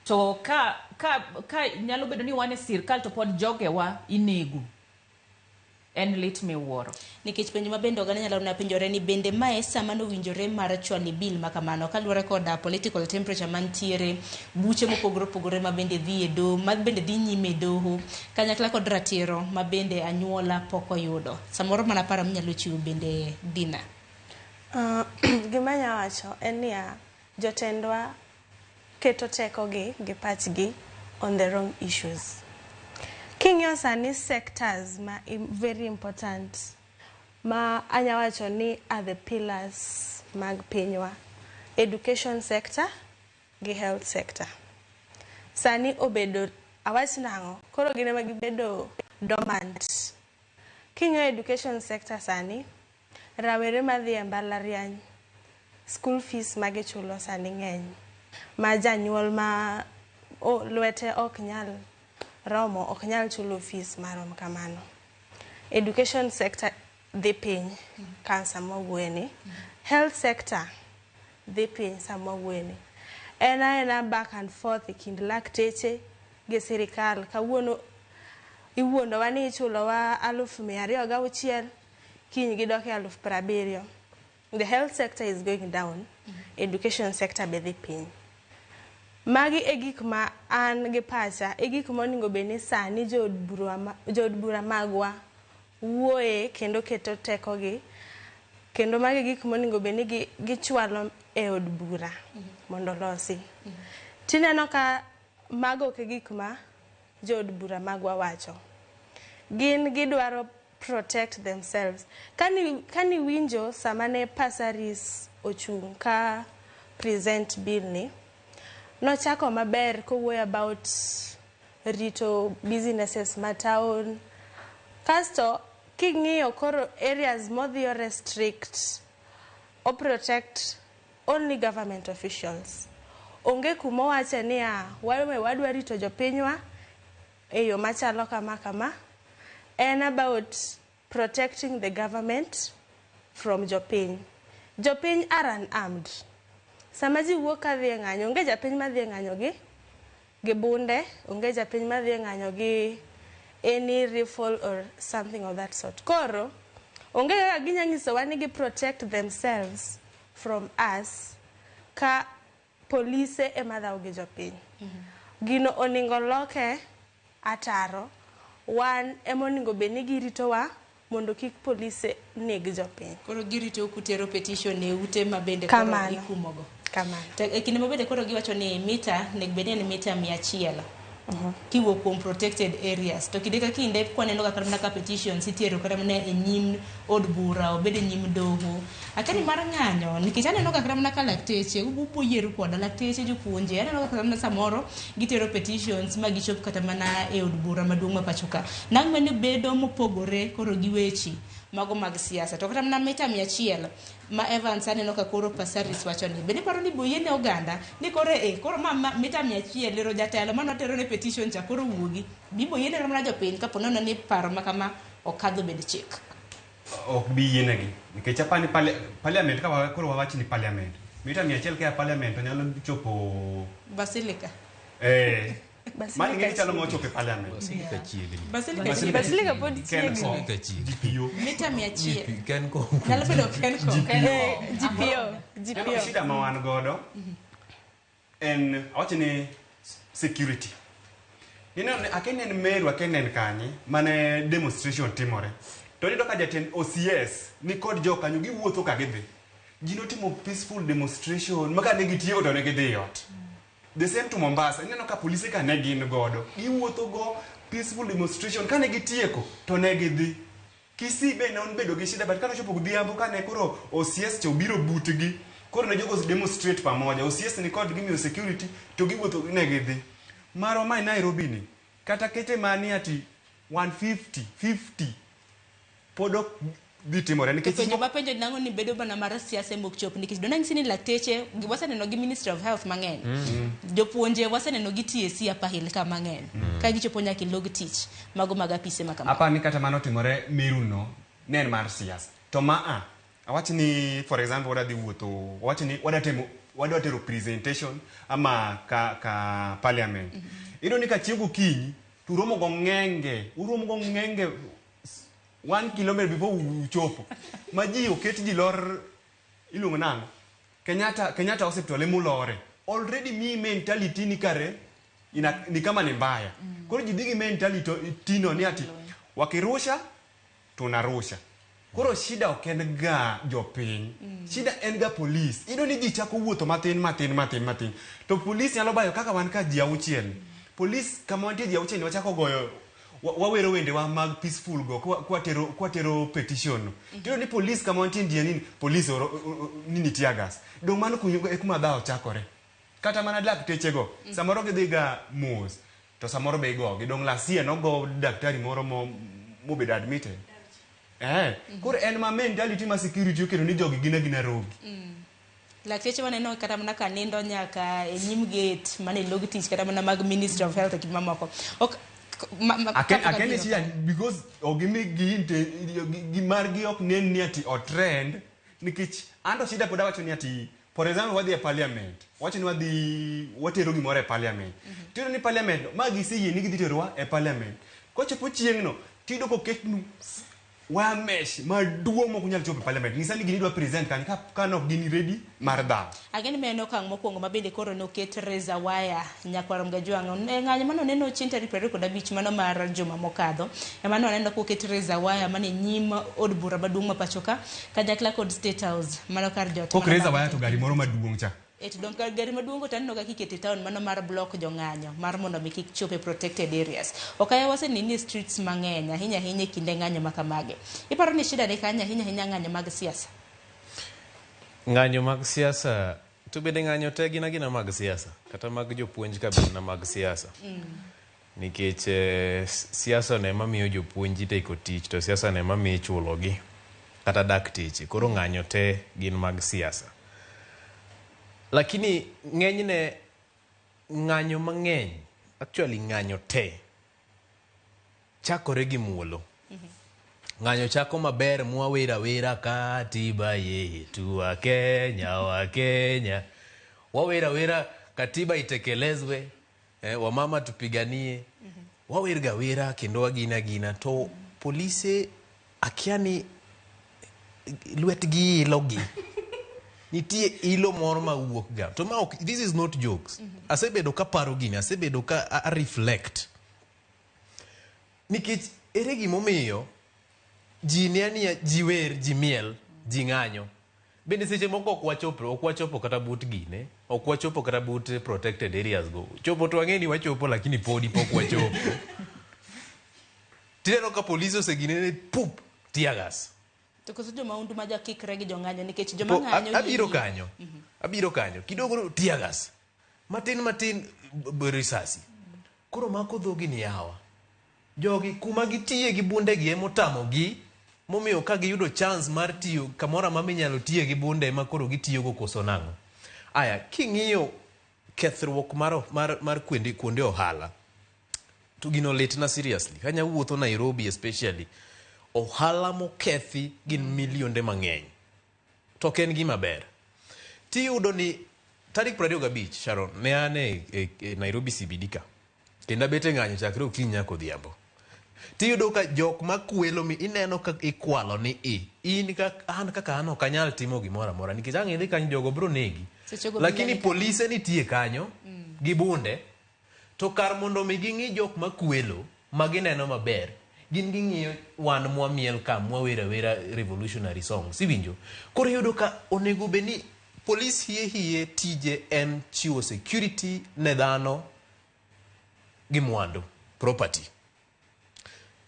To ka nyalo bedo ni wan e sirkal to pod jogewa inego. En lit miwuoro. Nikech penjo ma bende oganda nyalo na penjore ni bende mae sama nowinjore mar chwalo bill ma kamano kaluwore koda political temperature mantiere, buche mopogore opogore ma bende dhi e doho, ma bende dhi nyime e doho, kanyakla kod ratiro ma bende anyuola pok oyudo. Samoro mana paro minyalo chiwo bende Dina. Gima anyalo wacho en niya, jotendwa keto tekogi gi pachgi on the wrong issues. King'iyo sani sectors ma very important ma anya wacho ni are the pillars mag pinywa, education sector gi health sector. Sani obedo, awach nang'o, koro gin ema gibedo dormant. King'iyo education sector sani, rawere madhi e mbalariany, school fees magichulo sani ng'eny, ma janyuol ma lwete ok nyal romo, ok nyal chulo fees marom kamano. Education sector dhi piny ka sama wawuoye ni. Health sector dhi piny sama wawuoye ni. En aena back and forth e kind lakteche gi sirikal. Kawuono iwuondowa ni ichulowa 206,000, kiny gidok e 70,000. The health sector is going down, education sector be dhi piny. Magi e gik ma an gi pacha, e gik monego bed ni sani jood bura magwa wuoye kendo keto tekogi, kendo magi e gik monego bed ni gichwalo e od bura mondo losi. Tineno ka mago ok e gik ma jood bura magwa wacho. Gin gidwaro protect themselves. Kani winjo sama ne Passaris ochung' ka present bill ni, nochako maber kowuoyo about rito businesses ma town. Kasto king'iyo koro areas modhi o restrict, o protect only government officials. Onge kuma owache niya, wadwa rito jopinywa e yo machalo kama kama. En about protecting the government from jopiny. Jopiny are unarmed. Sama ji wuok kadhi e ng'anyo, onge japiny madhi e ng'anyo gi bunde, onge japiny madhi e ng'anyo gi any rifle or something of that sort. Koro, onge kaka ginya nyisowa ni gi protect themselves from us ka polise ema dhawo gi jopiny. Gino oningo loke ataro, wan ema oningo bed ni giritowa mondo kik polise neg jopiny. Koro girito kutero petition e ute ma bende koro ikumogo. Kamano. To e kinde ma bende koro giwacho ni mita nego bed ni en mita 100. Kiwuok kuom protected areas. To kinde ka kinde kwaneno kaka mana ka petitions itero kata mana e nyim od bura, obed e nyim doho. Akia ni mar ng'anyo, nikech aneno kaka mana ka lakteche, ubo yiero koda lakteche, jopuonje, aneno kaka mana samoro gitero petitions ma gichop kata mana e od bura maduong' ma pacho ka. Nang' mane bedo mopogore koro gi weche mago mag siasa. To kata mana mita 100 ma Evans aneno ka koro Passaris wacho ni bende paro ni boyiene oganda ni koro koro ma mita 100 lero jatelo mano tero ne petition cha koro wuogi bibo yiene mana jopiny kapo nono ni paro ma kama okadho bed chik. Ok bi yienegi nikech apani parliament ka koro wawach ni parliament mita 100 ka parliament nyalo chopo Basilica. Mano ng'e chalo mochopo e parliament. Basilica chiegni. Basilica pod chiegni. GPO. Mita 100. Kenko. Nyalo bedo Kenko. GPO. GPO. Shida ma wan godo en awacho ni security. Nino aken en Meru, aken en kanye mane demonstration timore. To niyudo ka jatend OCS ni kod jokanyo giwuotho ka gidhi. Ji notimo peaceful demonstration ma ka ne gitieko to ne gidhi e ot. The same to Mombasa, ineno ka polise ka ne gin godo. Giwuotho go peaceful demonstration ka ne gitieko to ne gidhi. Kisii be ne obedo gi shida but kane ochopo godhiambo kane koro OCS cha obiro butgi, koro ne jogo demonstrate pamoja. OCS ni kod gimiyo security to giwuotho ne gidhi. Marwa ma e Nairobi ni, kata kete mani ati 150, 50 pod ok dhi timore nikech Penjo mapenjo nang'o ni bedo mana mar siasa mok chop nikech donang' ni lakteche waseneno gi Ministry of Health mang'eny. Jopuonje waseneno gi TSC Upper Hill ka mang'eny. Ka gichopo nyaka ilog tich mago mag apise ma kamago. Apani kata mano timore Meru no ne en mar siasa. To ma awach ni for example wadhi wuotho, awach ni wadwa tero presentation ama ka parliament. Iyudo ni ka chiew gokinyi to uromo go ng'enge 1 kilometer before uchopo. Ma ji oket ji lor iluongo nang'o? Kenyatta Hospital emulore. Already mi mentality ni kare ni kama ni mbaya. Koro ji dhi gi mentality tino ni ati wakirusha tunarusha. Koro shida ok en ga jopiny. Shida en ga police. Iyudo ni ji chako wuotho matin matin matin matin. To police nyalo bayo kaka wan ka ji auchiel. Police kama wantie ji auchiel wachako goyo Wawero wendewa mag peaceful go kwatero petition no. Tiyudo ni police kama wantie ndiye nini police oro nini tear gas. Dong mano e kuma dhawo chakore. Kata mana lakteche go samoro gidhi ga mos to samoro be igogi. Dong last year nogo daktari moro mobedo admitted. Koro en ma mentality ma security oketo ni jogi gin agina rogi. Lakteche waneno kata mana ka nindo nyaka e nyim gate mane log tich kata mana mag Ministry of Health e mamoko. Ok Akeni chia because ogimi gi margi ok nen ni ati o trend nikech anto shida pod awacho ni ati for example wadhi e parliament wacho ni wadhi watero gimoro e parliament. Tiyudo ni parliament ma giseyie ni gidhi terowa e parliament. Kochopo chieng'no tiyudo koketnu wire mesh maduong' mok unyal chopo e parliament. Nyisa ni gini idwa present kanyo ka nok gin ready mar dhawo. Ageni ma en okang' mokwongo ma bende koro noket razor wire nyakwar Mgajwang'. E ng'anyo mano neno chieng' tarik 25 mano mar juma mokadho. Ema ne waneno koket razor wire mane nyim od bura maduong' ma pacho ka kanyakla kod State House mano kar jot. Kok razor wire to gari moro maduong' cha. To dong gari maduong' to aneno ka kiketo e town mano mar block jong'anyo mar mondo mi kik chop e protected areas. Ok waseneni e streets mang'eny ahinya ahinya e kinde ng'anyo ma kamagi. Iparo ni shida ni kanye ahinya ahinya ng'anyo mag siasa? Ng'anyo mag siasa to bende ng'anyo te gin agina mag siasa kata mag jopuonj ka bende mag siasa. Nikech siasa no ema miyo jopuonj iteko tich to siasa no ema miyo ichulogi kata dakteche. Koro ng'anyo te gin mag siasa. Lakini ng'enyne ng'anyo mang'eny, actually ng'anyo te, chakore gi muolo. Ng'anyo chako maber mwawero awera katiba yetu wa Kenya wa Kenya. Wawero awera katiba itekelezwe, wamama tupiganie. Wawer ga wera kendo wagina gina to polise akia ni lwetgi ilogi. Nitie ilo moro ma wuok ga. To ma ok, this is not jokes. Asebedo ka paro gini, asebedo ka a reflect. Nikech ere gimomiyo ji ne ania, ji wer, ji miel, ji ng'anyo. Bende seche moko ok wachopo kata but gine, ok wachopo kata but protected areas go. Chopo to wang'e ni wachopo lakini podi pok wachopo. Tineno ka polisi osegine ne pup, tear gas. To koso jomahundu ma jakikre gi jong'anyo nikech joma ng'anyo abiro kanyo. Abiro kanyo. Kidogo tear gas. Matin matin risasi. Koro mako dhogi ni yawa. Jogi kuma gitiye gi bundegi emotamogi momiyo ka giyudo chance mar tiyo kamoro amora minyalo tiye gi bunde ema koro gitiyogo koso nang'o. Aya, king'iyo kethruok mar kuonde ohala to gino litna seriously. Kanya wuotho Nairobi especially, ohala mokethi gin milionde mang'eny. To ok en gima ber. Tiyudo ni tarik 25 Sharon, ne an e Nairobi CBD ka. Kendo abet e ng'anyo chakre okinyi nyaka odhiambo. Tiyudo ka jok makwelo mi ineno ka ikwalo ni in an kaka an ok anyal timo gimoro amora nikech ang' idhi kanyo jogo biro negi. Lakini polise nitie kanyo gi bunde to kar mondo mi ging'i jok makwelo ma gineno maber gin ging'iyo wan mwamiel ka mwawero awera revolutionary songs iwinjo. Koro iyudo ka onego bed ni polis hie hie tije en chiwo security ne dhano gi mwandu, property.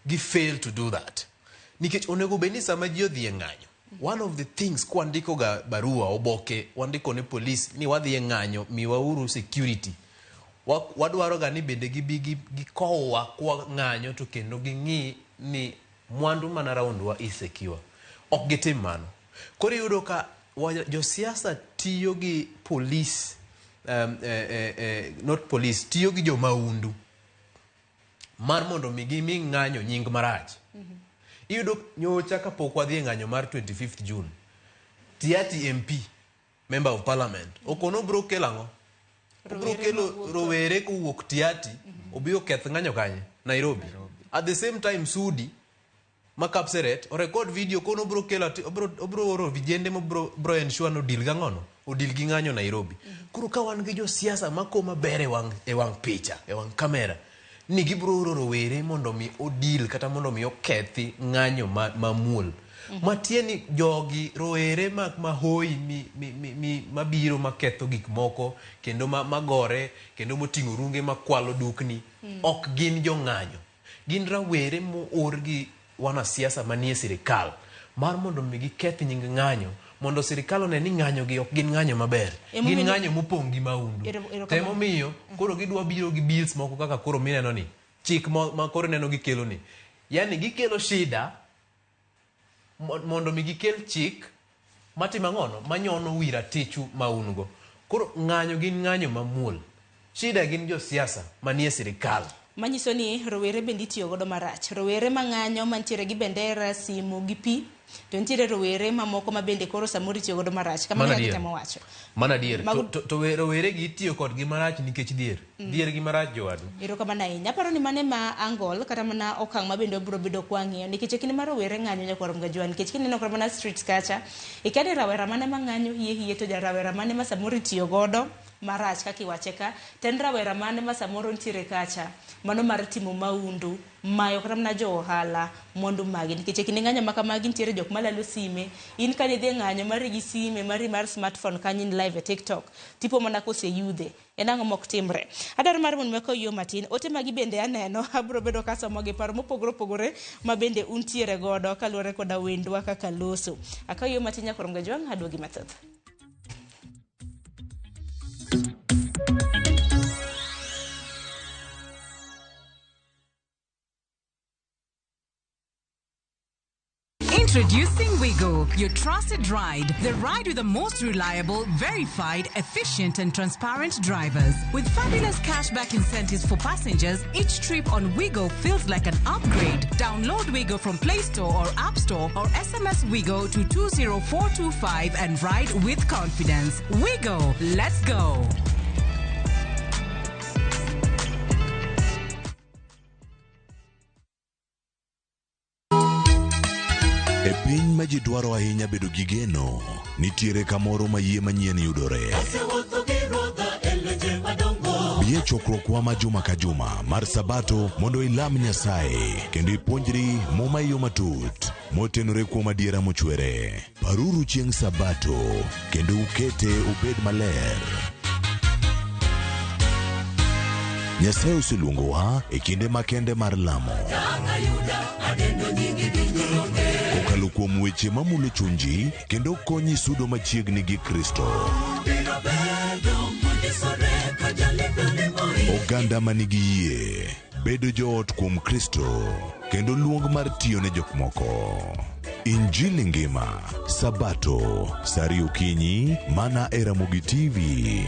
Gi fail to do that. Nikech onego bed ni sama ji odhi e ng'anyo, one of the things kwandiko ga barua oboke wandiko ne polis ni wadhi e ng'anyo miwauru security. Wadwaro ga ni bende gibi gikowwa kwa ng'anyo to kendo ging'i ni mwandu mana round wa is secure. Ok gitim mano. Koro iyudo ka josiasa tiyo gi police, not police, tiyo gi jomaundu mar mondo mi gimi ng'anyo nying marach. Iyudo nyocha kapok wadhi e ng'anyo mar 25th June, Tiati MP, Member of Parliament, okono obiro kelo ang'o? Obiro kelo rowere kowuok Tiati, obi oketh ng'anyo kanye? Nairobi. At the same time, Sudi ma Kapseret orekod video kono obiro kelo obiro oro vijende mobiro biro ensure no deal gang'ono odil gi ng'anyo Nairobi. Koro ka wan gi josiasa mako maber e wang' picha, e wang' kamera, ni gibiro oro rowere mondo mi odil kata mondo mi okethi ng'anyo mamuol. Matieni jogi rowere mahoi mabiro maketho gik moko kendo magore kendo moting'o runge makwalo dukni ok gin jong'anyo. Gin rawere moor gi wanasiasa manie sirikal mar mondo mi giketh nying ng'anyo mondo sirikal one ni ng'anyo gi ok gin ng'anyo maber. Emomiyo Gin ni- ng'anyo mopong' gi maundu. Erokamano. To emomiyo koro gidwa biro gi bills moko kaka koro mineno ni chik ma koro ineno gikelo ni. Yani gikelo shida mondo mi gikel chik matimo ang'ono manyono wi ratichu ma un go. Koro ng'anyo gin ng'anyo mamuol. Shida gin josiasa manie sirikal. Manyiso ni rowere bende itiyo godo marach. Rowere mang'anyo mantiere gi bendera, simu gi pi, to nitiere rowere mamoko ma bende koro samoro itiyo godo marach. Kamano Mano kaka adier. itemo wacho. Mano adier. Mago- To rowere gi itiyo kodgi marach nikech dhier. Dhier gi marach jowadu. Erokamano ahinya. Aparo ni mano ema angol kata mana okang' ma bende wabiro bedo kwang'iyo nikech e kinde ma rowere ng'anyo nyakwar Mgajwa nikech kineno kata mana streets kacha ikia ni rawera mane ma ng'anyo hie hie to jarawera mane ma samoro itiyo godo marach kaka iwache ka to en rawera mane ma samoro nitiere kacha mano mar timo maundu mayo kata mana jo ohala mwandu magi nikech e kinde ng'anyo ma kamagi nitiere jok malalo sime in ka nidhi e ng'anyo mari gi sime mari mar smartphone kanyo in live e TikTok tipo mana koseyudhe en ang'o mok timre adwaro mar mondo mako yo matin ote magi bende aneno abiro bedo kasomo gi paro mopogore opogore ma bende untiere godo kaluwore koda wendwa kaka loso akaw yo matin nyakwar Mgajwang' aduogi mathoth. Introducing Wigo, your trusted ride. The ride with the most reliable, verified, efficient, and transparent drivers. With fabulous cashback incentives for passengers, each trip on Wigo feels like an upgrade. Download Wigo from Play Store or App Store or SMS Wigo to 20425 and ride with confidence. Wigo, let's go. E piny ma ji dwaro ahinya bedo gi geno, nitiere kamoro ma yie manyien yudore. Bi e chokruokwa ma juma ka juma mar Sabato mondo ilam Nyasaye kendo ipuonjri Muma e yo matut motenore kuom adiera mochwere. Paruru chieng' Sabato kendo ukete obed maler. Nyasaye oseluongowa e kinde makende mar lamo. Kokalo kuom weche mamulo chunji kendo konyi sudo machiegni gi Kristo. Oganda manigi yie, bedo joot kuom Kristo, kendo luong mar tiyo ne jok moko. Injili ngima, Sabato, saa ariyo okinyi, mana e Ramogi TV.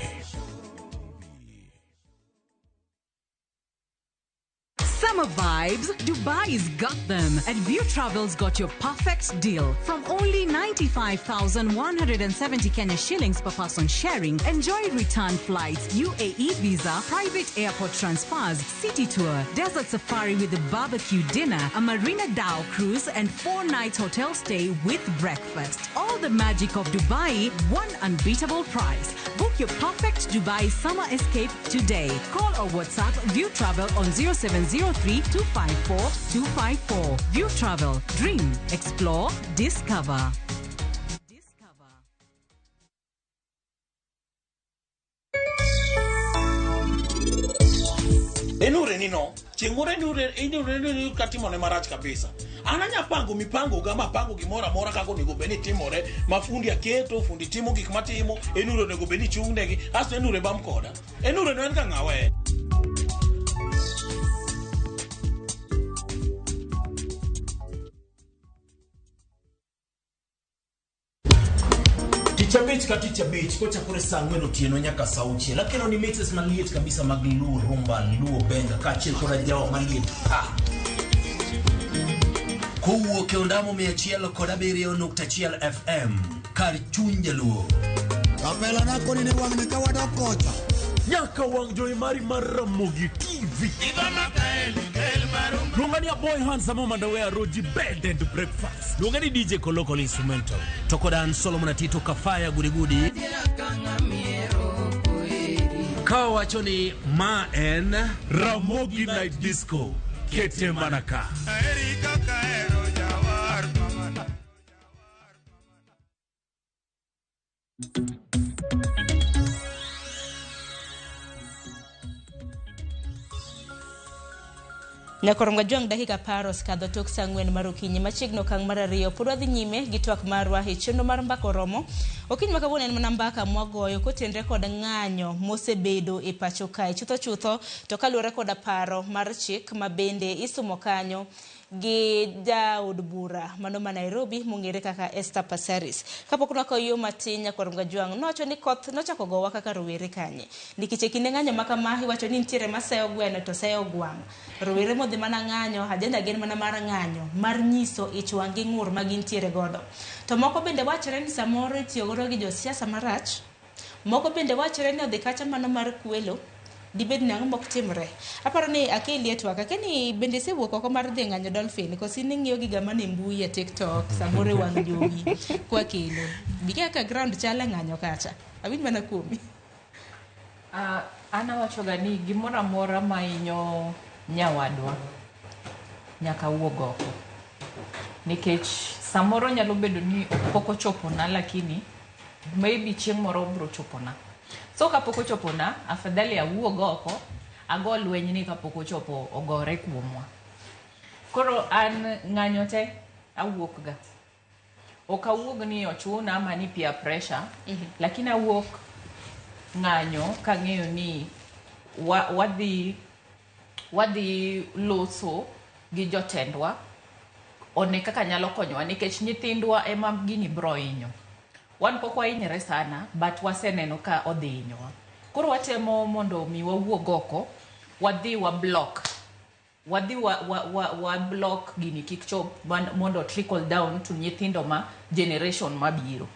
Summer vibes, Dubai's got them. And View Travel's got your perfect deal. From only 95,170 Kenya shillings per person sharing, enjoy return flights, UAE visa, private airport transfers, city tour, desert safari with a barbecue dinner, a Marina Dhow cruise, and 4 nights hotel stay with breakfast. All the magic of Dubai, one unbeatable price. Book your perfect Dubai summer escape today. Call or WhatsApp View Travel on 0703 254 254. View Travel. Dream, explore, discover. Enure ni no chieng' moro enure enure ni katimone marach kabisa an anya pango mipango ga mapango gimoro amora kaka onego bed ni timore ma fundi aketo fundi timo gik matimo enure onego bed ni chung' negi asto enure bam koda enure no en ka ng'awa en. Tich abich ka tich abich kochakore saa ang'wen otieno nyaka saa auchiel akelo ni mixes maliet kabisa mag Luo Rumba, Luo Benga kaachiel koda jawa maliet pa. Kowuok e ondamo 107.1 FM kar chuny jaluo. Kapela na koni ni wang'ni ka wadok kocha. Nyaka wang' jowi mari mar Ramogi TV. Luonga ni Aboy Handsome Mandawe Roji Bed and Breakfast. Luonga ni DJ Kolokol Instrumental. To koda an Solomon Atito Kafaya Gudigudi. Ka wacho ni ma en Ramogi Night Disco. Kete mana ka. Nyakorongo Jwang' dakika 10 osekadho tok saa 4 mar okinyi. Machiegni okang' mar ariyo pod wadhi nyime gi twak marwa e chenro mar mbaka oromo. Okinyi ma kawuono en mana mbaka mwagoyo kotenre kod ng'anyo mosebedo e pacho kae. Chutho chutho to kaluwore koda paro mar chik ma bende isumo kanyo gi jaod bura mano ma Nairobi mong'ere kaka Esther Passaris. Kapok nwakawo yo matin Nyakorongo Jwang' nowacho ni koth nochako gowa kaka rowere kanye. Nikech e kinde ng'anyo ma kama iwacho ni nitiere maseyo gweno to seyo gwang'. Rowere modhi mana ng'anyo, agenda gin mana mar ng'anyo, mar nyiso ich wang' gi ng'ur ma gintiere godo. To moko bende wachore ni samoro itiyo godo gi josiasa marach, moko bende wachore ni odhi kacha mano mar kwelo, dibed ni ang'o mok timre. Aparo ni akeli e twak, akia ni bende isewuok oko mar dhi ng'anyo Dolphin, koso in ing'iyo giga mane mbui e TikTok, samoro e wang' jowi kwakelo. Bi kaka ground chal e ng'anyo kacha. Awinj mana kuomi. An awachoga ni gimoro amora ma hinyo nyawadwa nyaka wuog oko. Nikech samoro nyalo bedo ni pok ochopona lakini maybe chieng' moro obiro chopona. So kapok ochopona, afadhali awuog oko, ago lweny ni kapok ochopo ogore kuomwa. Koro an ng'anyo te awuok ga. Ok awuog ni ochuna ama ni peer pressure, lakini awuok ng'anyo kang'eyo ni wadhi loso gi jotendwa one kaka nyalo konyowa nikech nyithindwa ema gini bro hinyo. Wan pok wahinyre sana but waseneno ka odhi hinyowa. Koro watemo mondo mi wawuog oko, wadhi wa block. Wadhi wa block gini kik chop mondo trickle down to nyithindo ma generation mabiro.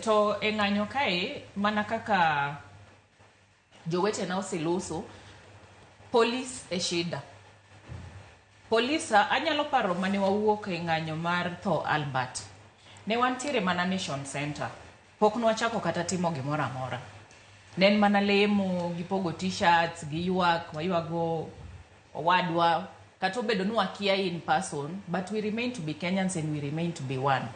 To e ng'anyo kae mana kaka jowetena oseloso, polis e shida. Polisa anyalo paro mane wawuok e ng'anyo mar tho Albert. Ne wantiere mana Nation Center. Pok nwachako kata timo gimoro amora. Ne en mana lemo, gi pogo t-shirts, gi ywak, waywago owadwa. Kata obedo ni wakia in person, but we remain to be Kenyans and we remain to be one.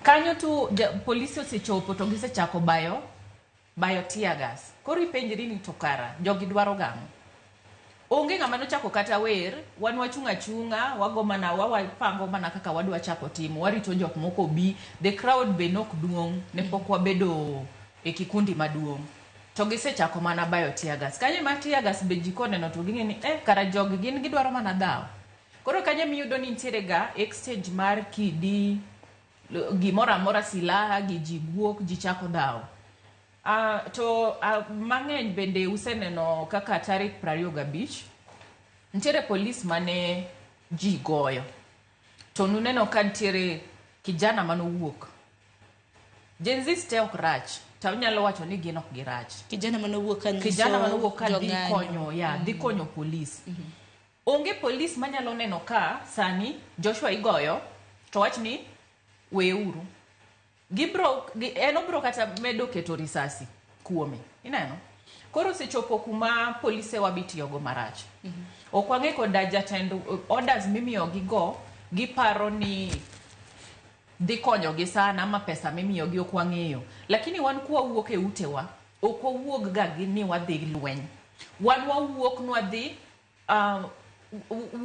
Kanyo to polisi osechopo to gisechako bayo tear gas. Koro ipenjri ni to kara, jogi dwaro gang'o? Onge ng'ama nochako kata wer, wan wachung' achung'a, wago mana, wapango mana kaka wadwa chako timo, warito jok moko bi, the crowd be nok duong', ne pok wabedo e kikundi maduong'. To gisechako mana bayo tear gas. Kanyo ema tear gas be ji koneno to ging'e ni, kara jogi gin gidwaro mana dhawo. Koro kanyo miyudo ni nitiere ga exchange mar kidi, gimoro amora, silaha gi ji guok, ji chako dhawo. To mang'eny bende useneno kaka tarik 25 nitiere polis mane ji goyo. To nuneno ka nitiere kijana manowuok. Gen Z te ok rach, to anyalo wacho ni gin ok girach. Kijana manowuok ka nyiso Kijana manowuok ka dhi jong'anyo. konyo, ya, dhi konyo polis. Onge polis manyalo neno ka sani Joshua igoyo to wach ni weuru. En obro kata medo keto risasi kuome. Ineno? Koro osechopo kuma polise wabitiyogo marach. Ok wang'e koda jatend orders mimiyogi go, giparo ni dhi konyogi sana ama pesa mimiyogi ok wang'eyo. Lakini wan kwawuok e utewa, ok wawuog ga gi ni wadhi lweny. Wan wawuok nwadhi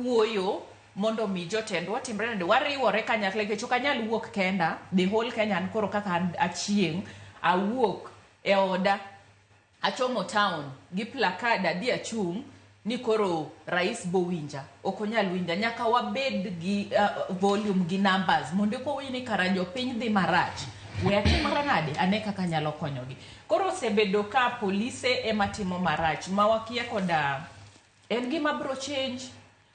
wuoyo mondo mi jotendwa timre nade, wariwore kanyakla nikech ok anyal wuok kenda, the whole Kenya an koro kaka an achieng', awuok e oda, achomo town gi placard adhi achung' ni koro rais bo winja, ok onyal winja, nyaka wabed gi volume gi numbers mondo eka wawinj ni kara jopiny dhi marach, we atimra nade ane kaka anyalo konyogi. Koro osebedo ka polise ema timo marach ma wakia koda en gima bro change.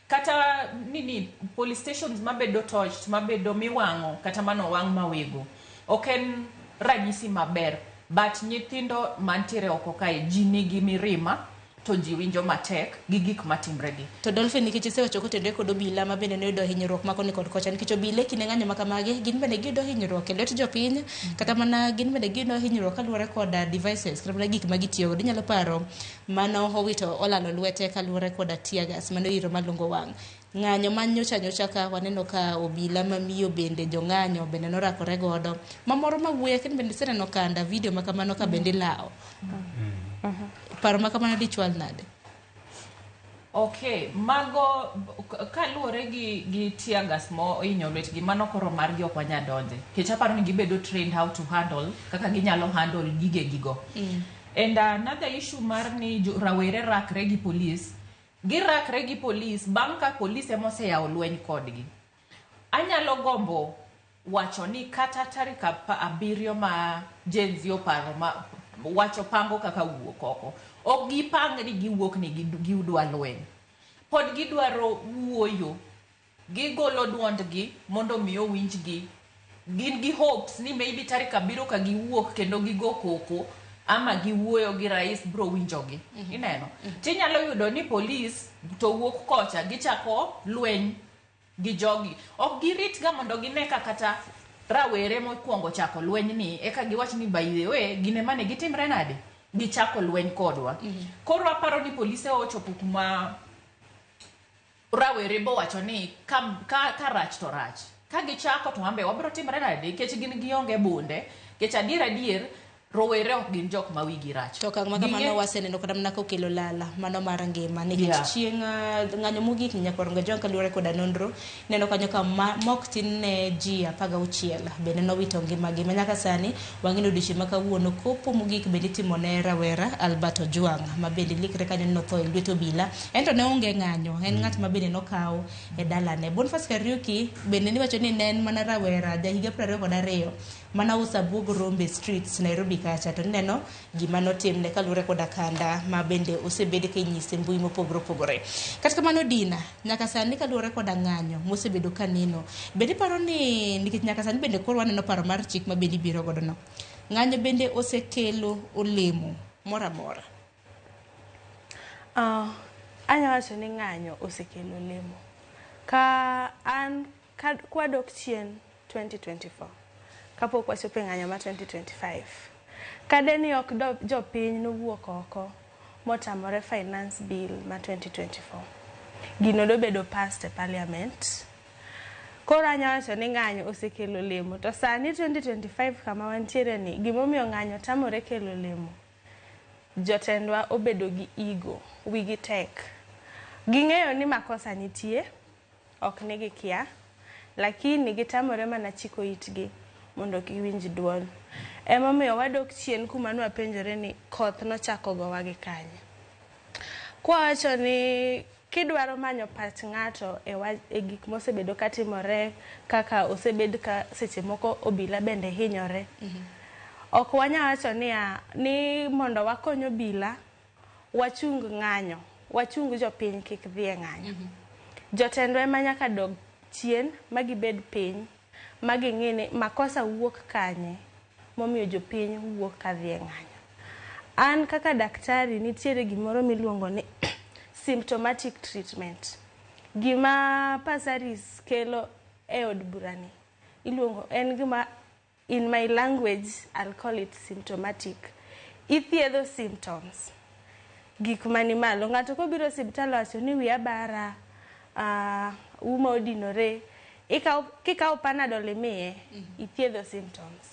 Kata nini police stations mabedo torched, mabedo miwang'o, kata mano wang' mawego, ok en ranyisi maber, but nyithindo mantiere oko kae ji nigi mirima to ji winjo matek gi gik matimre gi. To Dolphin, nikech isewacho kotenore kod obila ma bende noyudo hinyruok ma koni kod kocha, nikech obila e kinde ng'anyo ma kamagi, gin bende giyudo hinyruok e lwet jopiny, kata mana gin bende giyudo hinyruok kaluwore kod devices, kata mana gik ma gitiyo godo. Inyalo paro mano owito olalo lwete kaluwore kod tear gas, mano iro malungo wang'. Ng'anyo ma nyocha nyocha ka waneno ka obila ma miyo bende jong'anyo bende norakore godo. Mamoro ma wuoyo kendo bende iseneno kanda video ma kamano ka bende ilawo. Paro ma kamano dichwal nade? Okay, mago kaluwore gi gi tear gas mohinyo lwetgi, mano koro margi ok wanyal donje. Nikech aparo ni gibedo trained how to handle, kaka ginyalo handle gige gigo. And another issue mar ni rawere rakre gi police, girakre gi police bang' ka police ema oseyawo lweny kodgi. Anyalo gombo wacho ni kata tarik 17 ma Gen Z oparo ma wacho pango kaka wuok oko, ok gipang ni giwuok ni gidwa lweny. Pod gidwaro wuoyo, gigolo duondgi mondo mi owinjgi. Gin gi hopes ni maybe tarik 7 ka giwuok kendo gigo koko ama giwuoyo gi rais bro winjogi. Ineno? Tinyalo yudo ni police to wuok kocha gichako lweny gi jogi. Ok girit ga mondo gine ka kata rawere mokwongo chako lweny ni eka giwach ni by the way gine mane gitimre nade? Gichako lweny kodwa. Koro aparo ni polise ochopo kuma rawere bowacho ni ka rach to rach. Ka gichako to wambe wabro timre nade? Nikech gin gionge bunde. Nikech adier adier rowere ok gin jok ma wigi rach. To okang' ma kamano waseneno kata mana kokelo lala mano mar ngima nikech chieng' ng'anyo mogik ni Nyakwar Ojwang' kaluwore koda nonro neno kanyo ka mok tin ne ji 16 bende nowito ngimagi ma nyaka sani wang'e ni odiochieng' ma kawuono kopo mogik bende itimo ne rawera Albert Ojwang' ma bende likre kanyo ni notho e lwet obila en to ne onge ng'anyo en ng'at ma bende nokaw e dalane. Boniface Kariuki bende niwacho ni ne en mana rawera ja higa 22 mana uso abuog rombe streets Nairobi kacha to ineno gima notimne kaluwore koda kanda ma bende osebed ka inyise mbui mopogore opogore. Kata kamano Dina, nyaka sani kaluwore koda ng'anyo mosebedo ka neno, bende iparo ni nikech nyaka sani bende koro waneno paro mar chik ma bende ibiro godo no, ng'anyo bende osekelo olemo moro amora? Anya wacho ni ng'anyo osekelo olemo. Ka an kwadok chien 2024 kapok wachopo e ng'anyo ma 2025 kade ni ok jopiny nowuok oko motamore finance bill ma 2024 gino dobedo passed e parliament. Koro anya wacho ni ng'anyo osekelo olemo to sani 2025 kama wantiere ni gimomiyo ng'anyo tamore kelo olemo jotendwa obedo gi ego, wigi tek. Ging'eyo ni makosa nitie, ok ni gikia, lakini gitamore mana chiko itgi mondo giwinj duol. Emomiyo wadok chien kuma nwapenjore ni koth nochako gowa gi kanye. Kwawacho ni kidwaro manyo pach ng'ato e gik mosebedo katimore kaka osebed ka seche moko obila bende hinyore. Ok wanya wacho niya ni mondo wakony obila wachung ng'anyo, wachung jopiny kik dhi e ng'anyo. Jotendwa ema nyaka dog chien ma gibed piny ma ging'i ni makosa wuok kanye momiyo jopiny wuok kadhi e ng'anyo. An kaka daktari nitiere gimoro miluongo ni symptomatic treatment. Gima Passaris kelo e od burani iluongo en gima in my language I'll call it symptomatic. Ithiedho symptoms. Gik mani malo. Ng'ato kobiro e osiptal owacho ni wiya bara, uma odinore, kikawo Panadol imiye, ithiedho symptoms.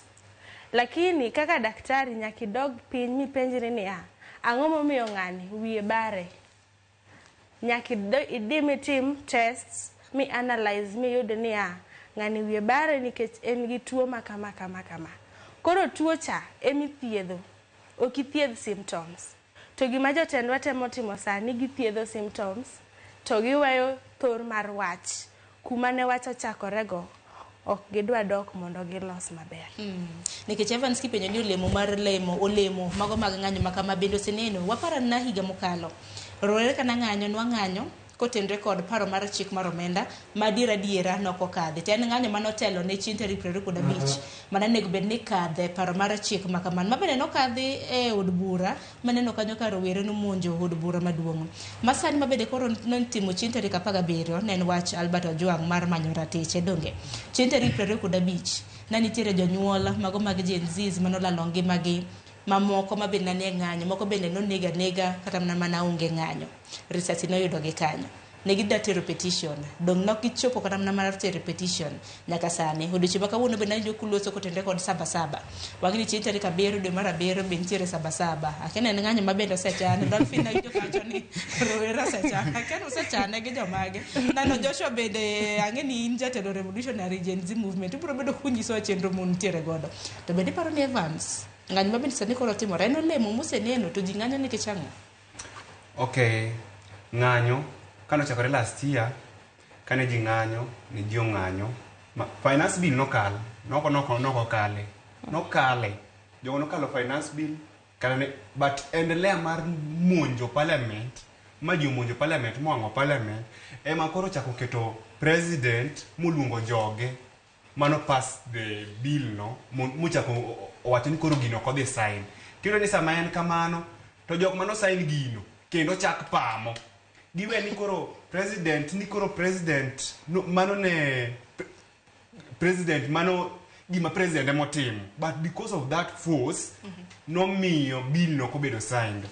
Lakini kaka daktari nyaka idog piny mipenjri niya, ang'o momiyo ng'ani wiye bare? Nyaka idhi mitim tests, mi analyze miyud niya, ng'ani wiye bare nikech en gi tuo ma kama kama kama. Koro tuo cha emithiedho, ok ithiedh symptoms. To gima jotendwa temo timo sani githiedho symptoms to giweyo thor mar wach kuma ne wach ochakorego ok gidwa dok mondo gilos maber. Nikech Evans kipenjo ni olemo mar lemo, olemo mago mag ng'anyo ma kama bende oseneno. Waparo na higa mokalo. Rowere kana ng'anyo, nwang'anyo kotenre kod paro mar chik mar omenda ma adier adiera nokokadhi. To en ng'anyo manotelo ne chieng' tarik 25 mana onego bed ni kadhe paro mar chik ma kamano. Ma bende nokadhi e od bura maneno kanyo ka rowere nomonjo od bura maduong'. Ma sani ma bende koro notimo chieng' tarik 17 ne en wach Albert Ojwang' mar manyo ratiche donge. Chieng' tarik 25 ne nitiere jonyuol mago mag Gen Zs manolalo ngimagi mamoko ma bende nanie ng'anyo, moko bende noneg anega kata mana onge ng'anyo. Risasi noyudo gi kanyo. Ne gidwa tero petition. Dong' nok gichopo kata mana mar tero petition nyaka sani. Odiochieng' ma kawuono bende awinjo kuloso kotenore kod saba saba. Wang'e ni chieng' tarik 7 dwe mar 7 be nitiere saba saba. Akia ni en ng'anyo ma bende osechan. Dolphin awinjo kawacho ni rowere osechan. Akia ni osechane gi jomage. Nano Joshua bende ang'e ni in jatelo Revolutionary Gen Z movement. Ubiro bedo kunyisowa chenro muntiere godo. To bende iparo ni Evans, ng'anyo ma bende sani koro timore en olemo moseneno to ji ng'anyo nikech ang'o? Okay, ng'anyo kane ochakore last year, kane ji ng'anyo, ne ji ong'anyo. Ma, finance bill nokal, noko noko noko kale. Nokale. Jogo nokalo finance bill, kata ne, but endelea mar monjo parliament, ma ji omonjo parliament, mowang'o parliament, ema koro ochako keto president moluongo joge mano pass the bill no mochako owacho ni koro gino ok odhi sign. Tiyudo ni sama en kamano to jok mano sign gino kendo chak pamo. Giwe ni koro president ni koro president no, mano ne president mano gima president emotimo but because of that force nomiyo bill no ok obedo signed.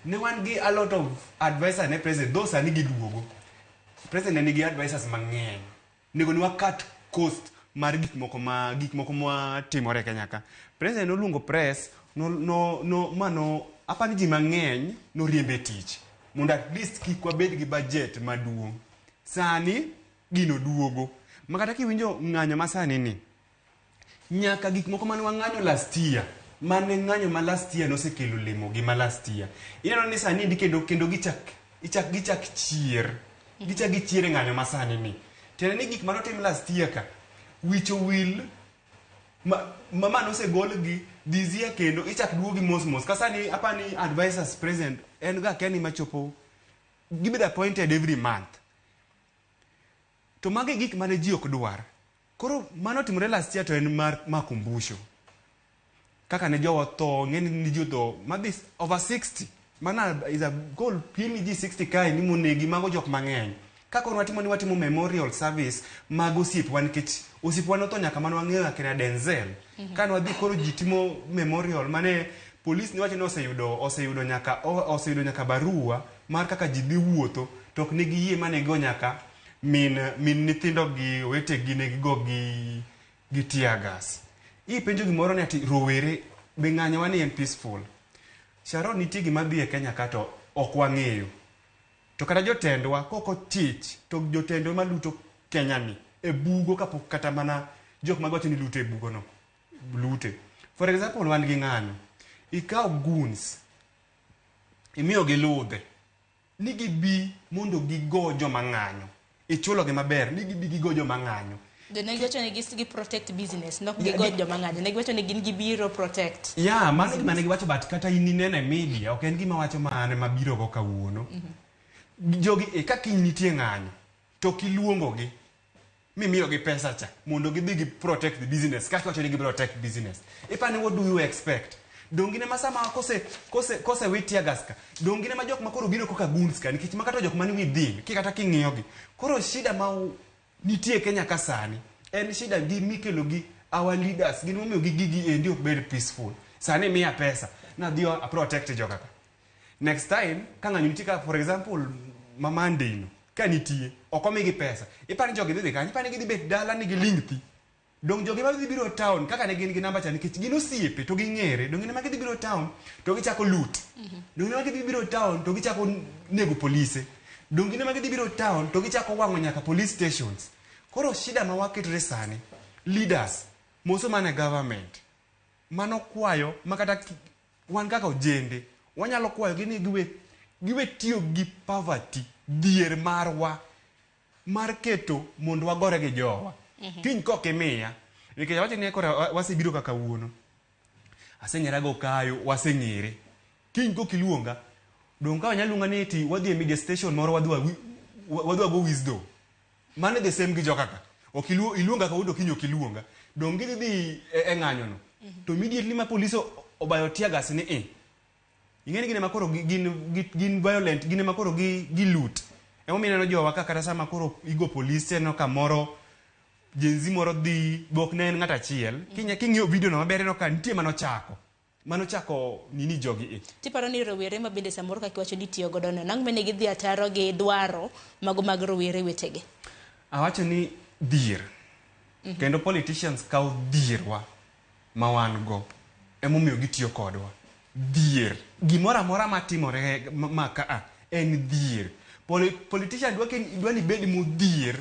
Ne wan gi a lot of advisor ne president though sani giduogo. President ne nigi advisors mang'eny. Onego ni wa cut cost mar gik moko ma gik moko ma timore e Kenya ka. President noluongo press no no no ma no apani ji mang'eny noriemb e tich mondo at least kik wabed gi budget maduong'. Sani gino duogo ma kata kiwinjo ng'anyo ma sani ni nyaka gik moko mane wang'anyo last year mane ng'anyo ma last year nosekelo lemo gi ma last year ineno ni sani endi kendo kendo gichak ichak gichak chier gichak gichier e ng'anyo ma sani ni tiende ni gik mane otim last year ka wich owil ma ma ma nosegol gi this year kendo ichak duogi mos mos ka sani apani advisors present en ga akia ni machopo gibedo appointed every month to magi gik mane ji ok dwar Koro mano otimore last year to en mar makumbusho. Kaka ne jowa otho, ng'eni ni ji otho, madhi over 60. Mana is a goal, piem ni ji 60 kae ni monegi, mago jok mang'eny. Ka koro watimo ni watimo memorial service mag osiepewa nikech osiepewa notho nyaka mane wang'eyo akina Denzel. Kane wadhi koro ji timo memorial mane police ne wacho ni oseyudo oseyudo nyaka oseyudo nyaka barua mar kaka ji dhi wuotho to ok ne giyie mane gigo nyaka min min nyithindo gi owetegi ne gigo gi gi tear gas. Ipenjo gimoro ni ati rowere be ng'anyowa ni en peaceful. Sharon nitie gima dhi e Kenya ka to ok wang'eyo. To kata jotendwa kok otich to jotendwa maluto Kenya ni e bugo kapok kata mana jok ma giwacho ni luto e bugo no lute. For example wan gi ng'anyo. Ikawo goons imiyogi ludhe ni gibi mondo gigo joma ng'anyo. Ichulogi maber ni gibi gigo joma ng'anyo. Jo ne giwacho ni gi protect business, nok gigo joma ng'anyo. Ne giwacho ni gin gibiro protect. Ya, mano gima ne giwacho but kata in ineno e media, ok en gima wacho ma an ema biro go kawuono. Jogi e ka kiny nitie ng'anyo, to kiluongogi mimiyogi pesa cha mondo gidhi gi protect the business kaka iwacho ni gi protect business. Ipani what do you expect? Donge gin ema sama kose kose kose wit tear gas ka, donge gin ema jok ma koro biro koka goons ka nikech ma kata jok mani within ki kata king'iyo gi. Koro shida ma nitie Kenya ka sani en shida gi mikelo gi our leaders gin momiyo gi gigi endi ok bed peaceful. Sani imiya pesa nadhi a protect joka ka. Next time ka ng'anyo nitie ka for example ma Monday no ka nitie ok omigi pesa ipani jogi dhi dhi kanye ipani gidhi bet dala ni giling' thi dong jogi ma dhi biro town kaka ne gin gi namba cha nikech gin osiepe to ging'ere dong gin ema gidhi biro town to gichako loot dong gin ema gidhi biro town to gichako nego polise dong gin ema gidhi biro town to gichako wang'o nyaka police stations koro shida ma waketore sani leaders moso mana government mano kwayo ma kata wan kaka ojende wanyalo kwayogi ni giwe giwe tiyo gi poverty dhier marwa mar keto mondo wagore gi jowa kiny kok imiya nikech awacho ni koro wasebiro kaka wuono aseng'era go kayo waseng'ere kiny kok iluonga dong' ka wanyalo luonga ni ti wadhi e media station moro wadhi wadhi wago wisdom mano the same gi joka ka ok iluonga kawuono kiny ok iluonga dong' gidhi dhi e ng'anyo no to immediately ma police obayo tear gas ni i ing'eni gin ema koro gin violent gin ema koro gi loot emomiyo ineno jowa ka kata sama koro igo police ineno kamoro Gen Z moro dhi be ok ne en ng'at achiel king'iyo video no maber ineno ka nitie manochako. Mano chako nini jogi i. Tiparo ni rowere ma bende samoro kaka iwacho ni itiyo godo no, nang' mane gidhi ataro gi dwaro mago mag rowere wetegi? Awacho ni dhier. Kendo politicians kawo dhierwa ma wan go emomiyo gitiyo kodwa. Dhier. Gimoro amora matimore ma kaa en dhier. Politician dwa ni ibed modhier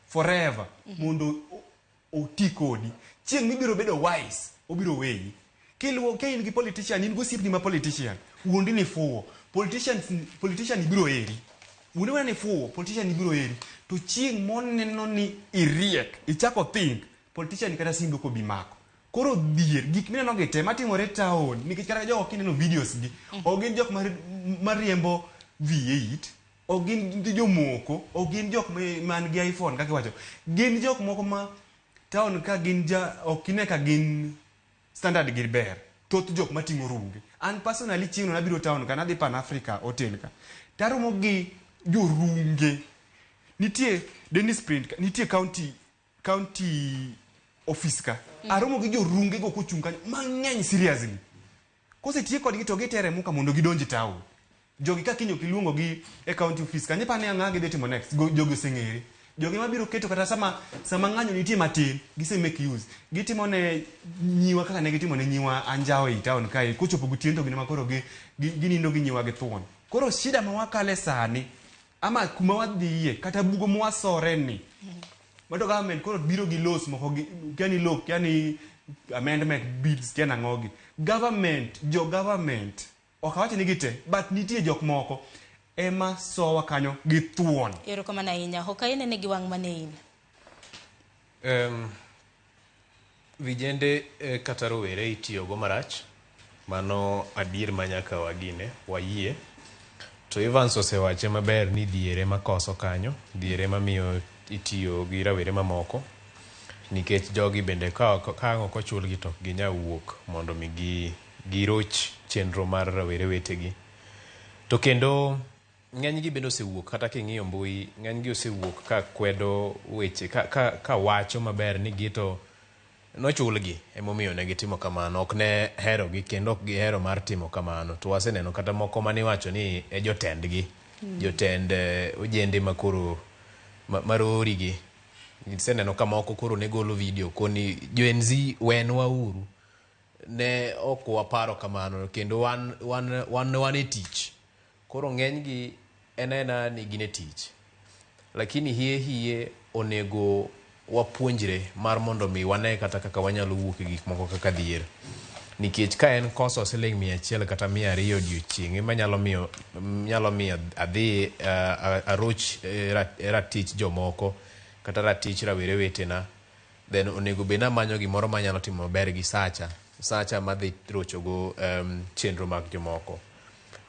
forever mondo oti kodi. Chieng' mibiro bedo wise, obiro weyi. Kiluwo ka in gi politician, in gosiepni ma politician, wuondi ni fuwo. Politician ibiro eri. Wuondi mana ni fuwo, politician ibiro eri. To chieng' moneno ni iriek, ichako think, politician kata simbe ok obi mako. Koro dhier, gik mineno gi te matimore e town, nikech kata jogo kineno videos gi, ok gin jok mariembo V8, ok gin jomoko, ok gin jok man gi iPhone kaka iwacho. Gin jok moko ma town ka gin ja, ok ine ka gin standard gi ber. Thoth jok mating'o runge. An personally chieng'no nabiro town ka, nadhi Pan Africa Hotel ka. Taromo gi jorunge. Nitie Dennis Print ka, nitie county office ka. Aromo gi jorunge go kochung' kanyo mang'eny seriously. Kosetiek kodgi to gitere muka mondo gidonj e town. Jogi ka kiny ok iluongo gi e county office kanyo ipani ang'o gidhi timo next. Jogi oseng'ere. Jogi mabiro keto kata sama ng'anyo nitie matin, gise make use. Gitimo ne nyiwa kaka ne gitimo ne nyiwa anjawo ei town kae. Kochopo gotieno to gin ema koro ginindo gi nyiwa gi thuon. Koro shida ma wakale sani, ama kuma wadhiye, kata bugo mwasore ni, mato government koro biro gi laws moko gi kia ni law, kia ni amendment bills, kia nang'o gi. Government, jo government, ok awach ni gite, but nitie jok moko ema sowa kanyo gi thuon. Erokamano ahinya. Ok inene gi wang' mane in? Vijende kata rowere itiyogo marach. Mano adier ma nyaka wagine, wayie. To Evans osewache maber ni dhier ema koso kanyo, dhier ema miyo itiyo gi rawere mamoko. Nikech jogi bende ka ang' ok ochulgi to ok ginyal wuok mondo mi giroch chenro mar rawere wetegi. To kendo ng'eny gi bende osewuok kata king'iyo mbui, ng'eny gi osewuok ka kwedo weche ka wacho maber ni gito nochulgi emomiyo ne gitimo kamano. Ok ne herogi kendo ok gihero mar timo kamano. To waseneno kata moko maniwacho ni e jotendgi, jotend ojende makoro marori gi. Iseneno ka moko koro ne golo video koni Gen Z wenwa uru. Ne ok waparo kamano kendo wan e tich. Koro ng'eny gi en aena ni gin e tich. Lakini hie hie onego wapuonjre mar mondo mi wane kata kaka wanyalo wuok e gik moko kaka dhier. Nikech ka en koso siling 100 kata 200 odiochieng' ema nyalo miyo adhi aroch ratich jomoko kata ratich rawere wetena, then onego bed ni amanyo gimoro manyalo timo maber gi sacha madhi rochogo chenro mag jomoko.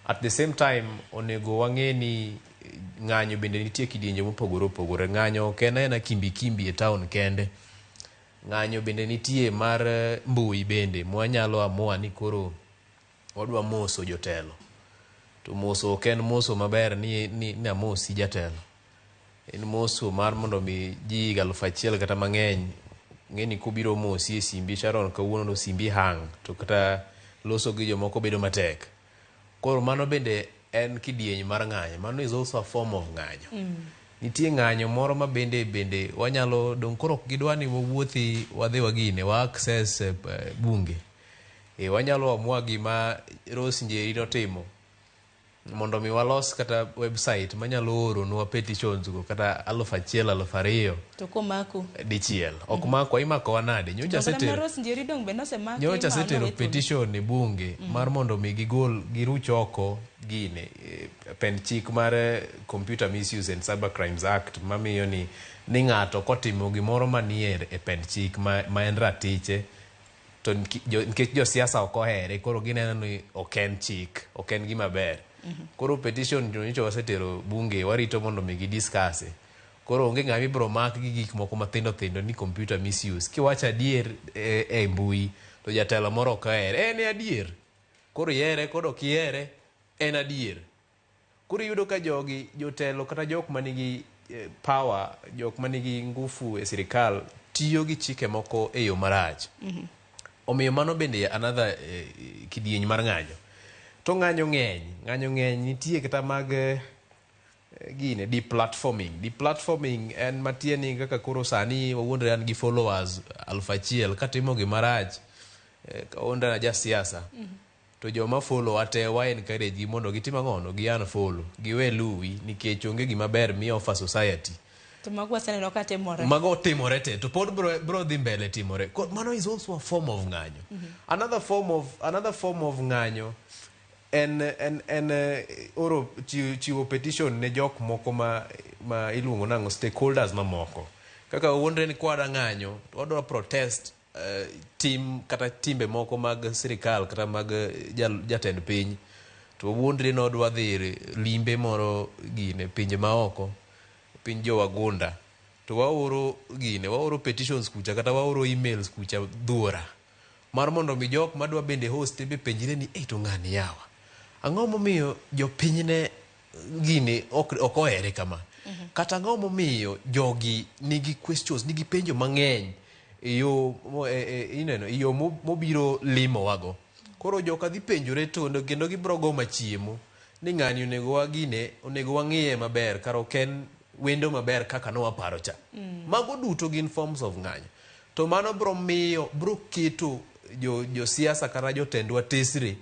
At the same time, onego wang'e ni ng'anyo bende nitie kidienje mopogore opogore. Ng'anyo ok en aena kimbi kimbi e town kende. Ng'anyo bende nitie mar mbui bende mwanyalo amua ni koro wadwa moso jotelo. To moso ok en moso maber ni amosi jatelo. En moso mar mondo mi ji 1000 kata mang'eny ng'e ni kobiro mosi e simbi Sharon kawuono to simbi hang to kata loso gi jomoko bedo matek. Koro mano bende en kidieny mar ng'anyo. Mano is also a form of ng'anyo. Nitie ng'anyo moro ma bende wanyalo dong koro ok gidwa ni wawuothi wadhi wagine wa access bunge. Wanyalo amua gima Rose Njeri notimo mondo mi walos kata website manyalo oronwa petitions go kata 1000 2000 To komaku. Dichiel. Ok makwa, imakowa nade? Nyocha To kata asetero ma Rose Njeri dong be nosemaki nyocha ma asetero nowe thuolo. Petition e bunge mar mondo mi gigol giruch oko gine pend chik mar Computer Misuse and Cyber Crimes Act mamiyo ni ng'ato kotimo gimoro manie e pend chik ma en ratiche to nikech josiasa ok ohere koro gineno ni ok en chik ok en gima ber. Koro petition nyocha wasetero bunge warito mondo mi gidiscuss. Koro onge ng'ama ibiro mak gi gik moko mathindo thindo ni computer misuse kiwacho adier e mbui to jatelo moro ok ohere en e adier koro ihere kod ok ihere en adier. Koro iyudo ka jogi jotelo kata jok manigi power jok manigi ngufu e sirikal tiyo gi chike moko e yo marach. Omiyo mano bende another kidieny mar ng'anyo. To ng'anyo ng'eny, ng'anyo ng'eny nitie kata mag gine deplatforming. Deplatforming en matieni kaka koro sani wawuondre an gi followers 1000 katimo gima rach, kawuondre an jasiasa. To joma follow wa te wa encourage gi mondo gitim ang'o? No gi unfollow, giwe luwi nikech onge gima ber mi offer society. To mago waseneno ka timore. Mago timore te to pod bro dhi mbele timore. Mano is also a form of ng'anyo. Another form of ng'anyo en oro chiwo petition ne jok moko ma iluongo nang'o, stakeholders mamoko. Kaka wawuondre ni kwadwa ng'anyo, to wadwa protest tim kata timbe moko mag sirikal kata mag jatend piny, to wawuondre ni wadwa dhi limbe moro gine pinje maoko, piny jowagunda, to waoro gine, waoro petitions kucha kata waoro emails kucha dhuora mar mondo mi jok madwa bende host be penjre ni, "Ei, to ng'ani yawa, ang'o momiyo jopinyne gini ok ohere kama? Kata ang'o momiyo jogi nigi questions, nigi penjo mang'eny e yo ineno e yo mobiro limowago?" Koro joka dhi penjore to kendo gibiro go machiemo ni ng'ani onego wagine, onego wang'iye maber, kar ok en wendo maber kaka nowaparo cha. Mago duto gin forms of ng'anyo. To mano bro miyo, bro keto josiasa kata jotendwa tesre.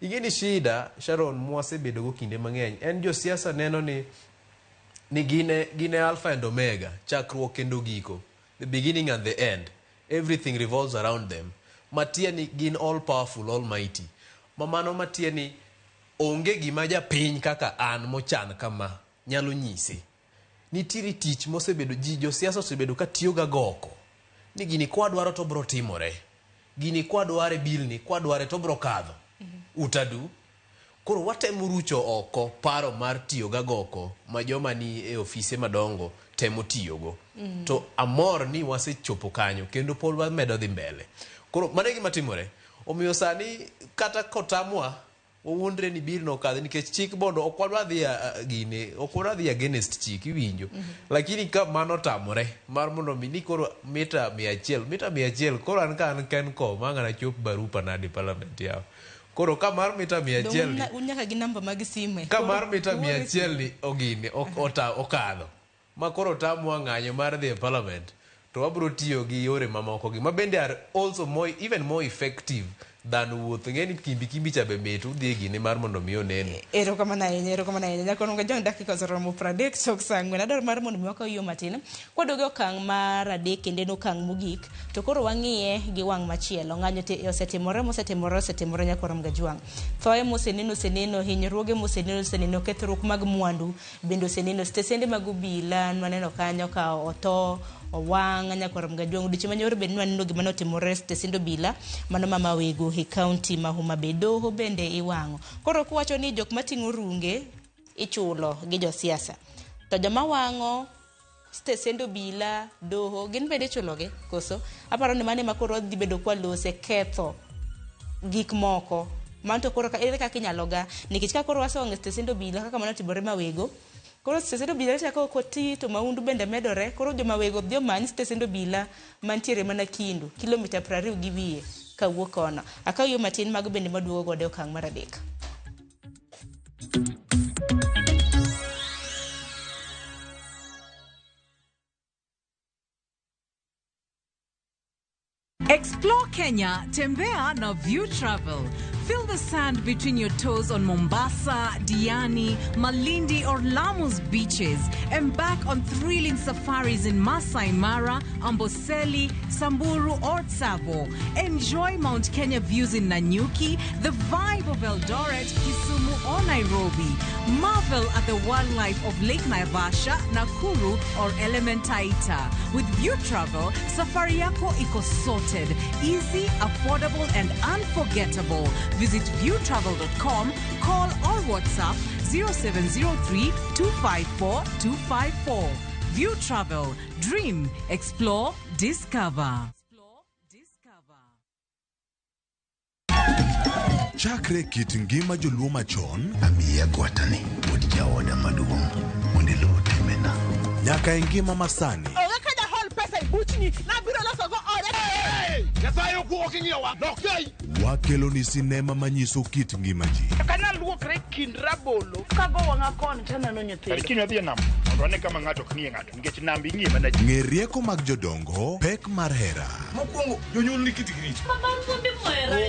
Ing'e ni shida, Sharon, mwasebedo go kinde mang'eny en josiasa neno ni gin e alpha and omega, chakruok kendo giko, the beginning and the end. Everything revolves around them. Matie ni gin all powerful, almighty. Ma mano matie ni onge gima japiny kaka an mochan kama nyalo nyise. Nitiere tich mosebedo ji josiasa osebedo ka tiyo ga goko ni gini kwadwaro to bro timore, gini kwadware, bill ni kwadware to bro kadho utadu. Koro watemo rucho oko paro mar tiyo ga goko ma joma ni e ofise madongo temo tiyogo. To amor ni wasechopo kanyo kendo pod wamedo dhi mbele. Koro mano e gima timore. Omiyo sani kata kotamwa wawuondre ni bill no okadhi nikech chik bondo ok wadwa dhi gine, ok wadwa dhi against chik, iwinjo? Lakini ka mano otamore mar mondo mi ni koro mita 100, mita 100, koro an ka an Kencom ang' anachop barupa nade parliament yawa? Koro ka mar mita 100 ni Un nyaka gi namba mag sime. Ka mar mita 100 ni ogine okadho ma koro tamwa ng'anyo mar dhi e parliament, to wabro tiyo gi yore mamoko gi ma bende are also more, even more effective than wuoth. Ng'e ni kimbi kimbi cha be mit udhi e gine mar mondo mi oneno. Erokamano ahinya, erokamano ahinya. Nyakono Gajwang', dakika oseromo 30 tok sa 4. Adwaro mar mondo mi wakaw yo matin. Kwadogo e okang' mar adek kendo en okang' mogik, to koro wang'iye gi wang' machielo. Ng'anyo te osetimore, mosetimore, osetimore nyakorom Gajwang'. Thoe moseneno oseneno, hinyruoge moseneno oseneno, kethruok mag mwandu bende oseneno, stesende mag obila nwaneno kanyo ka otho, owang' nyakorom Gajwang'. Odiochieng' manyoro bende nwaneno gima notimore e stesend obila mano ma Mawego e kaunti ma Homa Bay. Doho bende iwang'o. Koro kuwacho ni jok mating'o runge ichulo gi josiasa, to joma wang'o stesend obila, doho, gin bende ichulogi koso? Aparo ni mano ema koro dhi bedo kwalose ketho gik moko. Mano to koro ere kaka inyalo ga? Nikech ka koro wasewang'o stesend obila kaka mano otimore Mawego, koro stesend obila chako ok oti to maundu bende medore. Koro jomawego dhi omany stesend obila mantiere mana Kindu, kilomita 20 gi wiye kawuok kono. Akaw yo matin mago bende maduogo godo e okang' mar adek. Explore Kenya, tembea na View Travel. Feel the sand between your toes on Mombasa, Diani, Malindi or Lamu's beaches. Embark on thrilling safaris in Masai Mara, Amboseli, Samburu or Tsavo. Enjoy Mount Kenya views in Nanyuki, the vibe of Eldoret, Kisumu or Nairobi. Marvel at the wildlife of Lake Naivasha, Nakuru or Elementaita. With View Travel, safari yako iko sorted, easy, affordable and unforgettable. Visit viewtravel.com, call or WhatsApp 0703 254 254. View Travel, dream, explore, discover. Chakre kit ngima joluo machon, amiyi agwatani wuod jaoda maduong' mondo iluw timbena, nyaka e ngima masani. Onge ka jahol pesa e buchni, nabiro loso go oda. Nyasaye okuogo king'iyowa. Dok kai. Wakelo ni sinema manyiso kit ngima ji. Ok anyal luokre kind rabolo kago wang'a koni taneno nyithindo. Kiny wadhi e nam mondo wane kama ng'ato ok ng'iye ng'ato nikech nam ing'iye mana ji. Ng'e rieko mag jodongo, pek mar hera. Mokwongo jonyuol ni kitgi richo.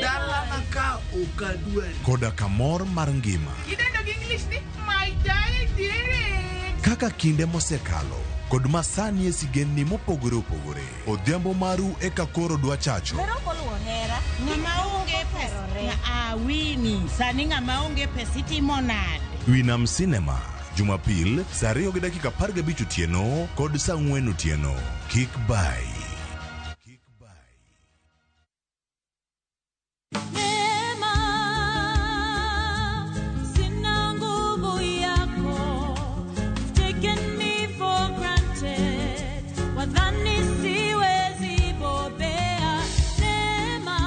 Dalana ka ok adwari. Koda kamor mar ngima. Idendo gi English ni my daddy. Kaka kinde mosekalo kod masani e sigendni mopogore opogore. Odhiambo maru eka koro dwa chacho. Ng'ama onge pesa awini sani ng'ama onge pesa itimo nade? Winam Cinema, Jumapil, saa 2:15 otieno kod saa 4 otieno. Kik bai. Neema, sina nguvu yako. You've taken me for granted. Wadhani siwezi bobea. Neema.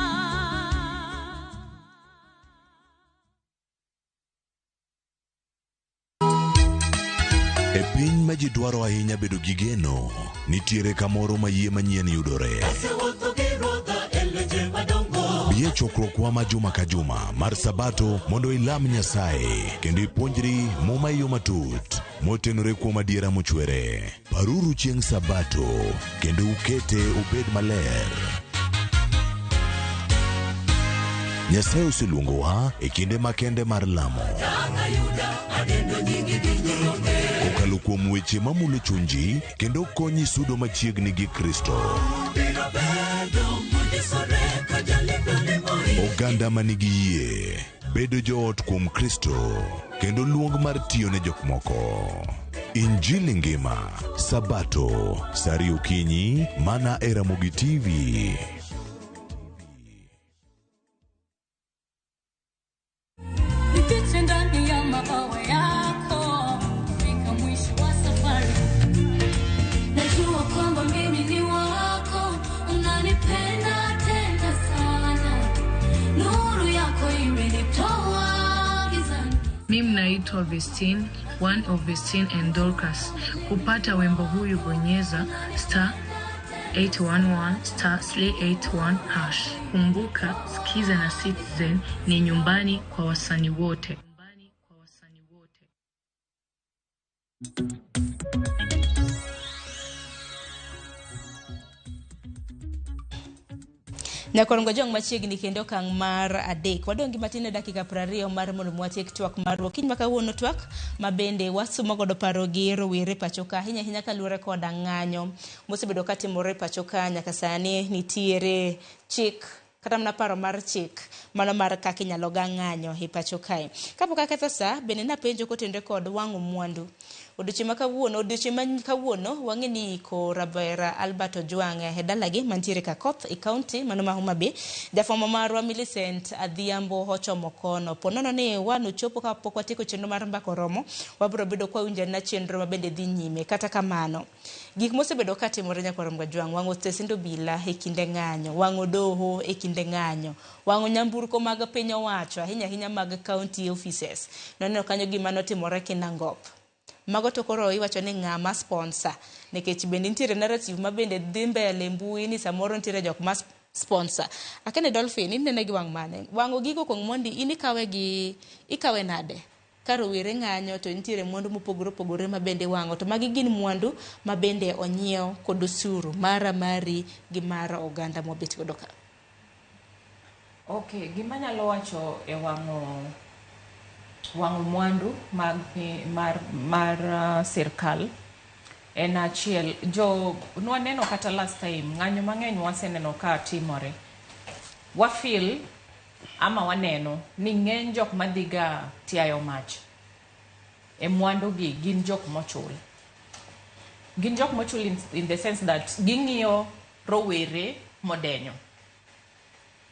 E piny ma ji dwaro ahinya bedo gi geno, nitiere kamoro ma yie manyien yudore. Bi e chokruokwa ma juma ka juma mar Sabato mondo ilam Nyasaye kendo ipuonjri Muma e yo matut motenore kuom adiera mochwere. Paruru chieng' Sabato kendo ukete obed maler. Nyasaye oseluongowa e kinde makende mar lamo. Kokalo kuom weche mamulo chunji kendo konyi sudo machiegni gi Kristo. Oganda ma nigi yie bedo joot kuom Kristo kendo luong mar tiyo ne jok moko. Injili ngima, Sabato, saa ariyo okinyi, mana e Ramogi TV. Nifiche ndani ya mabawa yako fika mwisho wa safari. Najua kwamba mimi ni wako, unanipenda tena sana. Nuru yako imenitoa gizani. Mimi naitwa Vestine, one of Vestine and Dorcas. Kupata wimbo huyu bonyeza star 811 star 381 hash. Kumbuka, Skiza na Citizen ni nyumbani kwa wasanii wote. Nyakorongo jong machiegni kendo okang' mar adek. Wadong' gi matin e dakika 20 mar mondo mi watiek twak marwa. Okinyi ma kawuono twak ma bende wasumo godo paro gi rowere pacho ka ahinya ahinya kaluwore koda ng'anyo mosebedo katimore pacho ka nyaka sani nitiere chik kata mana paro mar chik mano mar kaka inyalo ga ng'anyo e pacho kae. Kapok aketho sa, bende napenjo kotenore kod wang'o mwandu. Odiochieng' ma kawuono, odiochieng' ma kawuono wang'e ni iko Rabera Albert Ojwang' e dalagi mantiere Kakoth e kaunti mano ma Homa Bay. Jafwambo marwa Millicent Adhiambo ochomo kono. Po nono ni wan ochopo kapok watieko chenro mar mbaka oromo, wabiro bedo kwa winjo na chenro ma bende dhi nyime. Kata kamano, gik mosebedo katimore nyakwar Ojwang', wang'o stesend obila e kinde ng'anyo, wang'o doho e kinde ng'anyo, wang'o nyamburko mag piny owacho, ahinya ahinya mag county offices. Noneno kanyo gima notimore Kinangop. Mago to koro iwacho ni ng'ama sponsor nikech bende nitiere narrative ma bende dhi mbele e mbui ni samoro nitiere jok ma sponsor. Akene Dolphin, inene gi wang' mane? Wang'o gigo kuong mondi in ikawe gi ikawe nade? Ka rowere ng'anyo to nitiere mwandu mopogore opogore ma bende iwang'o to magi gin mwandu ma bende onyiew kod osuru mara mari gi mar oganda mwabet godo ka. Okay, gima anyalo wacho e wang'o wang'o mwandu mag mar sirkal en achiel jo nwaneno kata last time ng'anyo mang'eny waseneno ka timore wa feel ama waneno ni ng'eny jok madhiga tiayo mach e mwandu gi gin jok mochul. Gin jok mochul in the sense that ging'iyo rowere modenyo.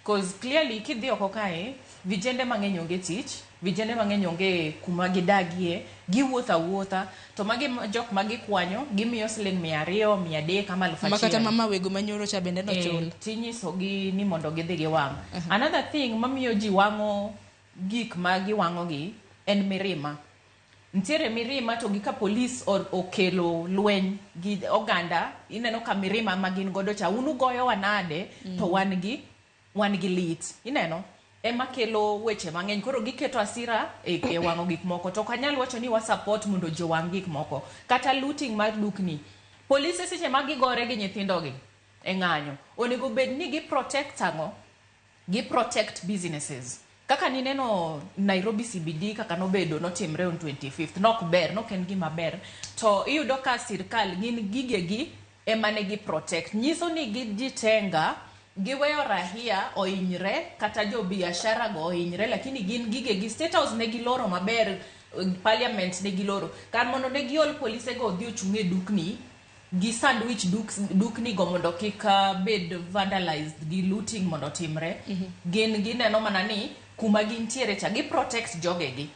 Cause clearly kidhi oko kae, vijende mang'eny onge tich, vijende mang'eny onge kuma gidagie, giwuotho awuotha, to magi jok ma gikwanyo, gimiyo siling 200, 300 ama 1000. Makata mama wego manyoro cha bende nochul. Tinyisogi ni mondo gidhi giwang'. Another thing mamiyo ji wang'o gik ma giwang'o gi en mirima. Nitiere mirima to gi ka polis okelo lweny gi oganda, ineno ka mirima ma gin godo cha, un ugoyowa nade to wan gi lit. Ineno? Ema kelo weche mang'eny. Koro giketo asira e wang'o gik moko. To ok anyal wacho ni wa support mondo ji owang' gik moko. Kata looting mar dukni. Polise seche ma gigore gi nyithindogi e ng'anyo, onego bed ni gi protect ang'o? Gi protect businesses. Kaka nineno Nairobi CBD kaka nobedo notimre on 25th, nok ber, nok en gima ber. To iyudo ka sirkal gin gigegi ema ne gi protect. Nyiso ni gijitenga, giweyo rahia ohinyre kata jo biashara go ohinyre, lakini gin gigegi State House ne giloro maber, Parliament ne giloro. Kar mondo ne giol polise go odhi ochung' e dukni, gi sandwich dukni go mondo kik bed vandalized gi looting mondo timre. Gin gineno mana ni kuma gintiere cha gi protect jogegi.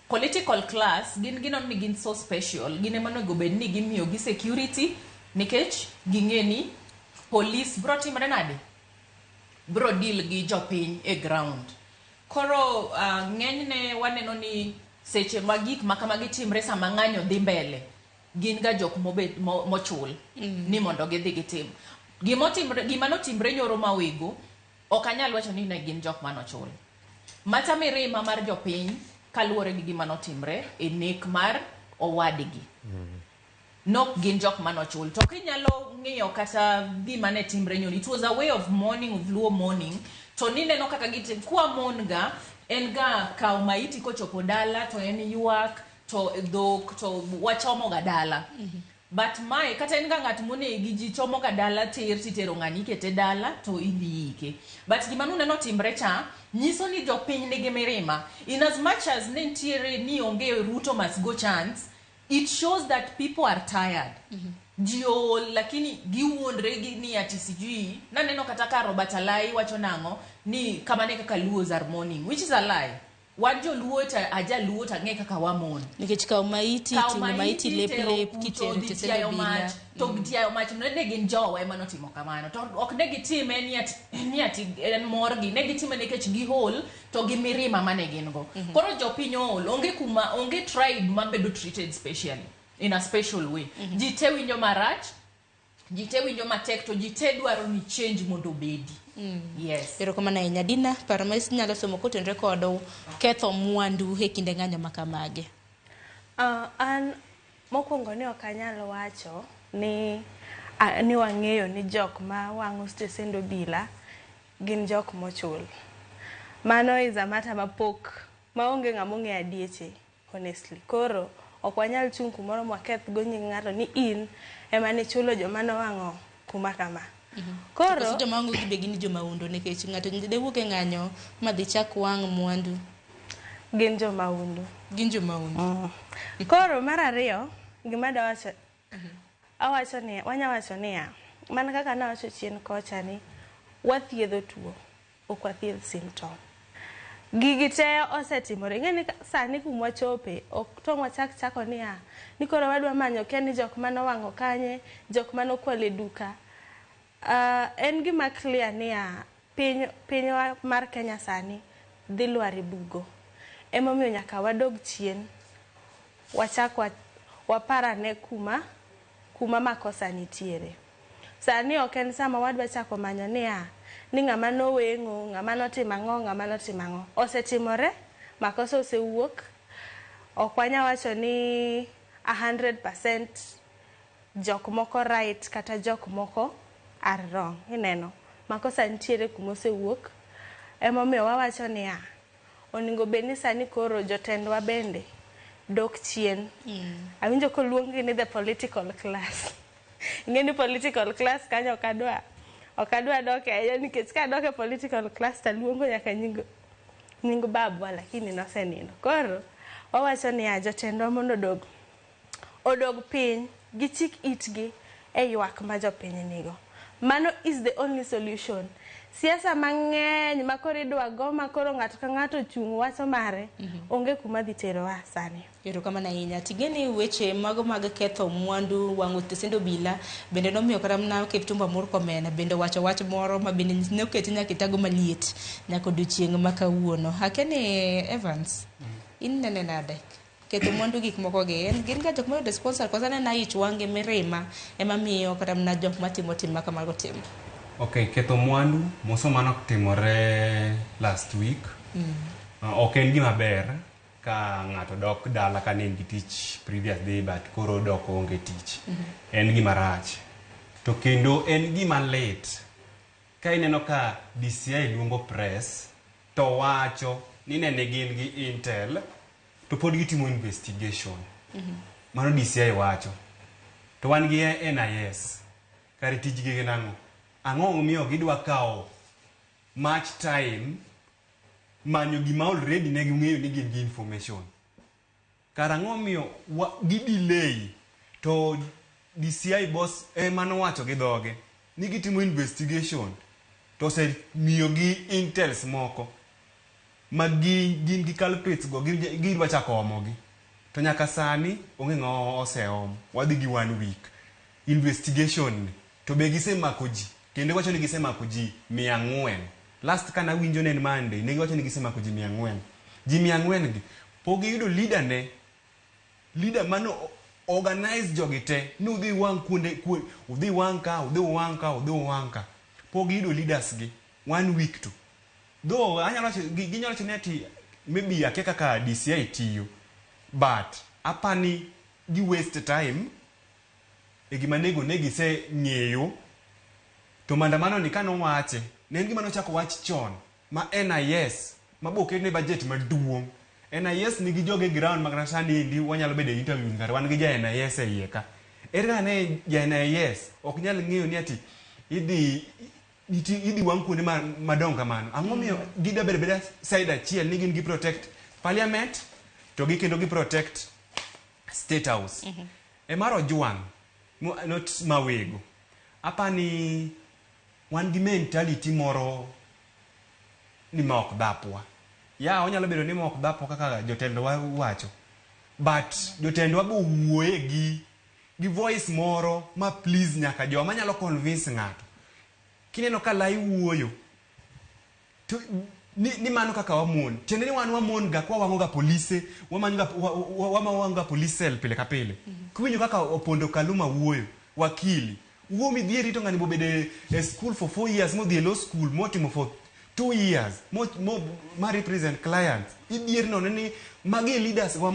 Political class gin gineno ni gin so special, gin ema onego bed ni gimiyo gi security nikech ging'e ni police bro timre nade? Bro deal gi jopiny e ground. Koro ng'enyne waneno ni seche ma gik ma kamagi timre sama ng'anyo dhi mbele, gin ga jok mobet mochul ni mondo gidhi gitim. Gima notimre nyoro mawego, ok anyal wacho ni ne gin jok manochul. Mata mirima mar jopiny kaluwore gi gima notimre e nek mar owadgi. Nok gin jok manochul. To kinyalo ng'iyo kata gima ne timre nyoro, it was a way of mourning, of Luo mourning. To nineno kaka gitim, kwa mon ga, en ga kawo maiti kochopo dala to en ywak, to dhok, to wachomo ga dala. But mae, kata en ga ng'at monegi, ji chomo ga dala tir titero ng'ani ikete dala to idhi ike. But gima nuneno timre cha, nyiso ni jopiny nigi mirima. In as much as ne nitiere ni onge Ruto must go chance, it shows that people are tired. Ji ool, lakini giwuondre gi ni ati sijui. Naneno kata ka Robert Alai wacho nang'o ni kamane kaka Luos are mourning, which is a lie. Wan joluo to ajaluo to ang'e kaka wamon. Nikech kawo maiti, Kawo ting'o maiti lep tero lep, kucho, kitero dhi tesende tiayo obila. mach, to tiayo mach no ne gin jowa ema notimo kamano. To ok ne gitime ni ati en morgi, ne gitime nikech giol to gi mirima mane gin go. Koro jopiny ool, onge kuma, onge tribe mabedo treated specially, in a special way. Ji te winjo marach, ji te winjo matek, to ji te dwaro ni change mondo obedi. Yes. Erokamano ahinya. Dina, paro ma inyalo somo kotenore kod ketho mwandu e kinde ng'anyo ma kamagi. An mokwongo ni ok anyal wacho ni wang'eyo ni jok ma wang'o stesend obila gin jok mochul. Mano is a matter mapok maonge ng'ama ong'eyo adieche, honestly. Koro ok wanyal chung' kumoro mwaketh go nying ng'ato ni in ema nichulo joma nowang'o kuma kama. Koro Koso joma wang'o gi be gin jomaundo nikech ng'ato de wuok e ng'anyo ma dhi chak wang' mwandu. Gin jomaundo. Gin jomaundo. Koro mar ariyo, gima dawacho, awacho ni, wanya wacho niya, mana kaka nawacho chien kocha ni wathiedho tuo, ok wathiedh symptom. Gigi te osetimore. Ing'e ni sani kuma wachope, ok tong' wachak chako niya, ni koro wadwa manyo kia ni jok manowang'o kanye, jok manokwalo e duka. En gima clear niya, pinywa mar Kenya sani dhi lwar e bugo. Emomiyo nyaka wadog chien, wachak waparane kuma makosa nitiere. Sani ok en sama wadwa chako manyo niya, ni ng'ama noweng'o, ng'ama notimo ang'o, ng'ama notimo ang'o. Osetimore, makosa osewuok. Ok wanya wacho ni 100% jok moko right kata jok moko are wrong. Ineno, makosa nitiere kuma osewuok. Emomiyo wawacho niya, onego bed ni sani koro jotendwa bende dok chien. Awinjo koluong gi ni the political class. Ing'e ni political class kanyo ok adwa dok ahinya nikech kadok e political class taluongo nyaka nying babwa lakini nosenindo. Koro wawacho niya, jotendwa mondo odog piny, gichik itgi e ywak ma jopiny nigo. Mano is the only solution. Siasa mang'eny ma koro idwa go ma koro ng'ato ka ng'ato ochung' wacho mare, onge kuma dhi terowa sani. Erokamano ahinya. Ting'e ni weche mago mag ketho mwandu, wang'o tesend obila, bende nomiyo kata mana Kipchumba Murkomen bende owacho wach moro ma bende noketi nyaka e tago maliet nyaka odiochieng' ma kawuono. Akia ni Evans, in nene nade? Ketho mwandu gik moko gi en gin ga jok mayudo sponsor koso aneno ich wang' gi mirima ema miyo kata mana jok matimo tim ma kamago timo. Ok, ketho mwandu moso mano timore last week. Ok en gima ber ka ng'ato dok dala ka ne en gi tich previous day but koro dok onge tich. En gima rach. To kendo en gima lit ka ineno ka DCI luongo press to wacho ni nene gin gi intel to pod gitimo investigation. Mano DCI wacho. To wan gi NIS. Kare tijgi gin ang'o? Ang'o momiyo gidwa kawo much time manyo gima already ne ging'eyo ni gin gi information. Kar ang'o miyo gi delay to DCI boss ema nowacho gi dhoge ni gitimo investigation to osemiyo gi intels moko ma gin gi culprits go gidwa chako omogi. To nyaka sani onge ng'ama oseom. Wadhi gi 1 week. Investigation ni to be gisemako ji kendo giwacho ni gisemako ji 400. Last kana winjo ne en Monday ne giwacho ni gisemako ji 400. Ji 400 gi pok giyudo leader ne leader mano organize jogi te ni udhi wang' kuonde udhi wang' ka udhi wang' ka udhi wang' ka pok giyudo leaders gi 1 week to though anyalo wacho ginyalo wacho ni ati maybe akia kaka DCI tiyo but apani gi waste time e gima nego ne gise ng'eyo to maandamano ni kanowache ne en gima nochako wach chon ma NIS ma bo oketne budget maduong'. NIS nigi joge ground ma kata sani endi wanyalo bedo e interview kata wan gi ja NIS e iye ka. Ere kaka ne ja NIS ok nyal ng'eyo ni ati idhi wang' kuonde madongo kamano. Ang'o miyo gida bedo abeda side achiel ni gin gi protect parliament to gi kendo gi protect state house. E mar Ojwang' not Mawego. Apani wan gi mentality moro ni ma ok dhapwa. Ya onyalo bedo ni ma ok dhapwa kaka jotendwa wacho. But jotendwa bo wuoye gi voice moro ma please nyaka joma nyalo convince ng'ato. Kineno ka lai wuoyo to ni mano kaka wamon. Tiende ni wan wamon ga kwa wang'o ga polise, wamanyo ga wawang'o ga police cell pile ka pile. Kiwinjo kaka Opondo Kaluma wuoyo, wakili, wuo midhi rito ng'ani bobedo e school for 4 years, modhi e law school, motimo for 2 years, ma represent clients. Idhier nono ni magi e leaders wa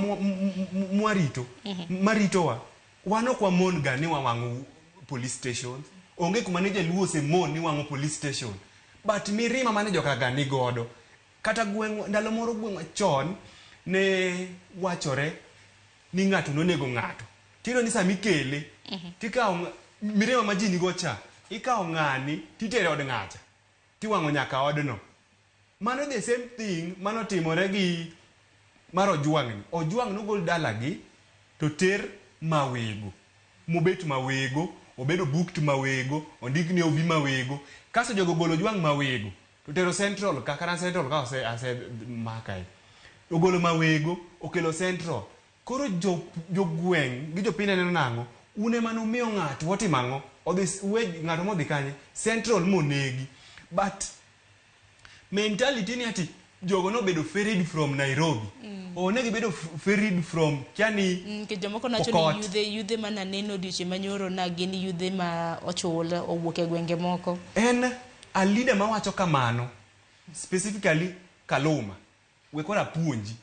mwarito, maritowa. Wan ok wamon ga ni wawang'o police stations. Onge kuma ne jaluo osemon ni wang'o police station. But mirima mane jokaga ni godo. Kata gweng' ndalo moro gweng'wa chon ne wachore ni ng'ato nonego ng'ato. Tiyudo ni sama ikele, tikawo mirima ma ji nigo cha, ikawo ng'ani titere od ng'acha, tiwang'o nyaka odno. Mano the same thing manotimore gi mar Ojwang' ni. Ojwang' nogol dalagi to ter Mawego. Mobet Mawego, obedo booked Mawego, ondik ni obi Mawego. Kasto jogo ogolo Ojwang' Mawego, to tero Central ka, kata Central ka ose makae. Ogolo Mawego, okelo Central. Koro jogweng' gi jopiny neno nang'o? Un ema numiyo ng'ato otimo ang'o? Odhi we ng'ato modhi kanye? Central monegi. But mentality ni ati jogo nobedo ferried from Nairobi. O ne gibedo ferried from kiani Nikech jomoko nowacho ni yudhe mananeno odiochieng' manyoro na gin yudhe ma ochul owuok e gwenge moko. En a leader mawacho kamano, specifically Kaluma, we koro apuonji,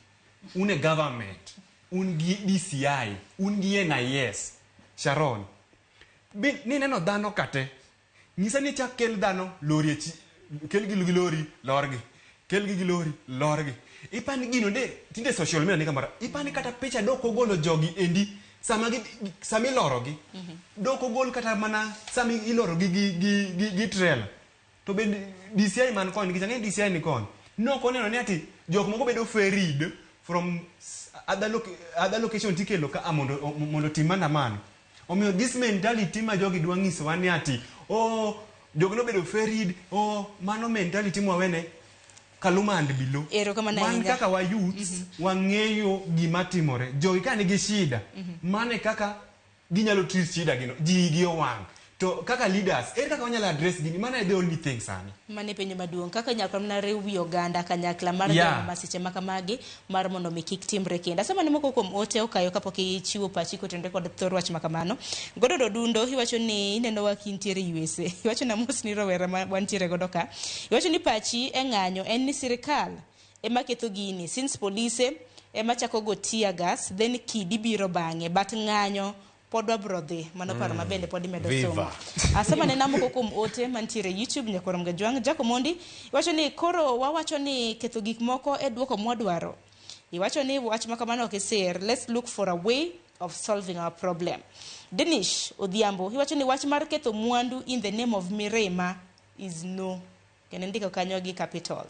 un e government, un gi DCI, un gi NIS, Sharon. Nineno dhano kate, nyisa ni chak kel dhano lori kel gi lori, lorgi. Kel gi lori, lorgi. Ipani gino ne, tinde social media ni kamoro, ipani kata picha dok ogolo jogi endi, sama ilorogi, dok ogol kata mana sama ilorogi gi trailer. To bende DCI man koni, nikech ang'eyo DCI ni koni, nok oneno ni ati jok moko bedo ferried from other location tikelo ka mondo tim maandamano. Omiyo this mentality ma jogi dwa nyisowa ni ati, oh, jogi nobedo ferried, oh, mano mentality mwawene Kaluma and below. Erokamano Wan ahinya. kaka wa youths, wang'eyo gima timore. Jogi ka nigi shida, mane kaka ginyalo treat shida gino. Ji igi owang'. To kaka leaders, ere kaka wanyalo address gini? Mano e the only thing sani. Mano e penjo maduong', kaka inyalo mana riw wi oganda kanyakla mar geng'o masiche ma kamagi mar mondo mi kik timre kendo. Asoma ni moko kuom ote okayo kapok ichiwo pachi kotenore kod thor wach ma kamano. Godod Odundo iwacho ni inenowa kintiere USA. Iwacho ni amos ni rowera ma wantiere godo ka. Iwacho ni pachi e ng'anyo en ni sirikal ema ketho gini since polise ema chako go tear gas then kidi biro bang'e but ng'anyo pod wabro dhi. Mano paro ma bende pod imedo somo. Asoma nena moko kuom ote mantiere YouTube nyakwar Mgajwang'. Jack Omondi iwacho ni koro wawacho ni ketho gik moko e duoko mwadwaro. Iwacho ni wach ma kamano ok isir. Let's look for a way of solving our problem. Denish Odhiambo iwacho ni wach mar ketho mwandu in the name of mirima is no. Kendo indiko kanyo gi capital.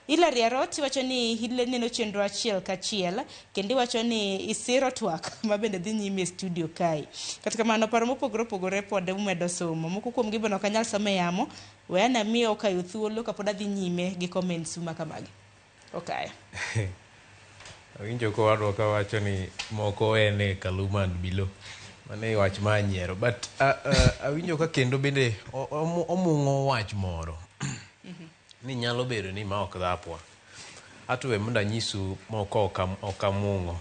Hilary Arot iwacho ni neno chenro achiel kachiel kendo iwacho ni isiro twak ma bende dhi nyime e studio kae. Kata kamano paro mopogore opogore pod umedo somo. Moko kuom gi bende ok anyal somo e yamo. We an amiyo okayo thuolo kapod adhi nyime gi comments ma kamagi. Okay. Awinjo kowadwa kawacho ni moko en e Kaluma and below. Mano e wach ma anyiero. But awinjo ka kendo bende omung'o wach moro. Ni nyalo bedo ni ma ok dhapwa. Ato we mondo anyisu moko ok amung'o.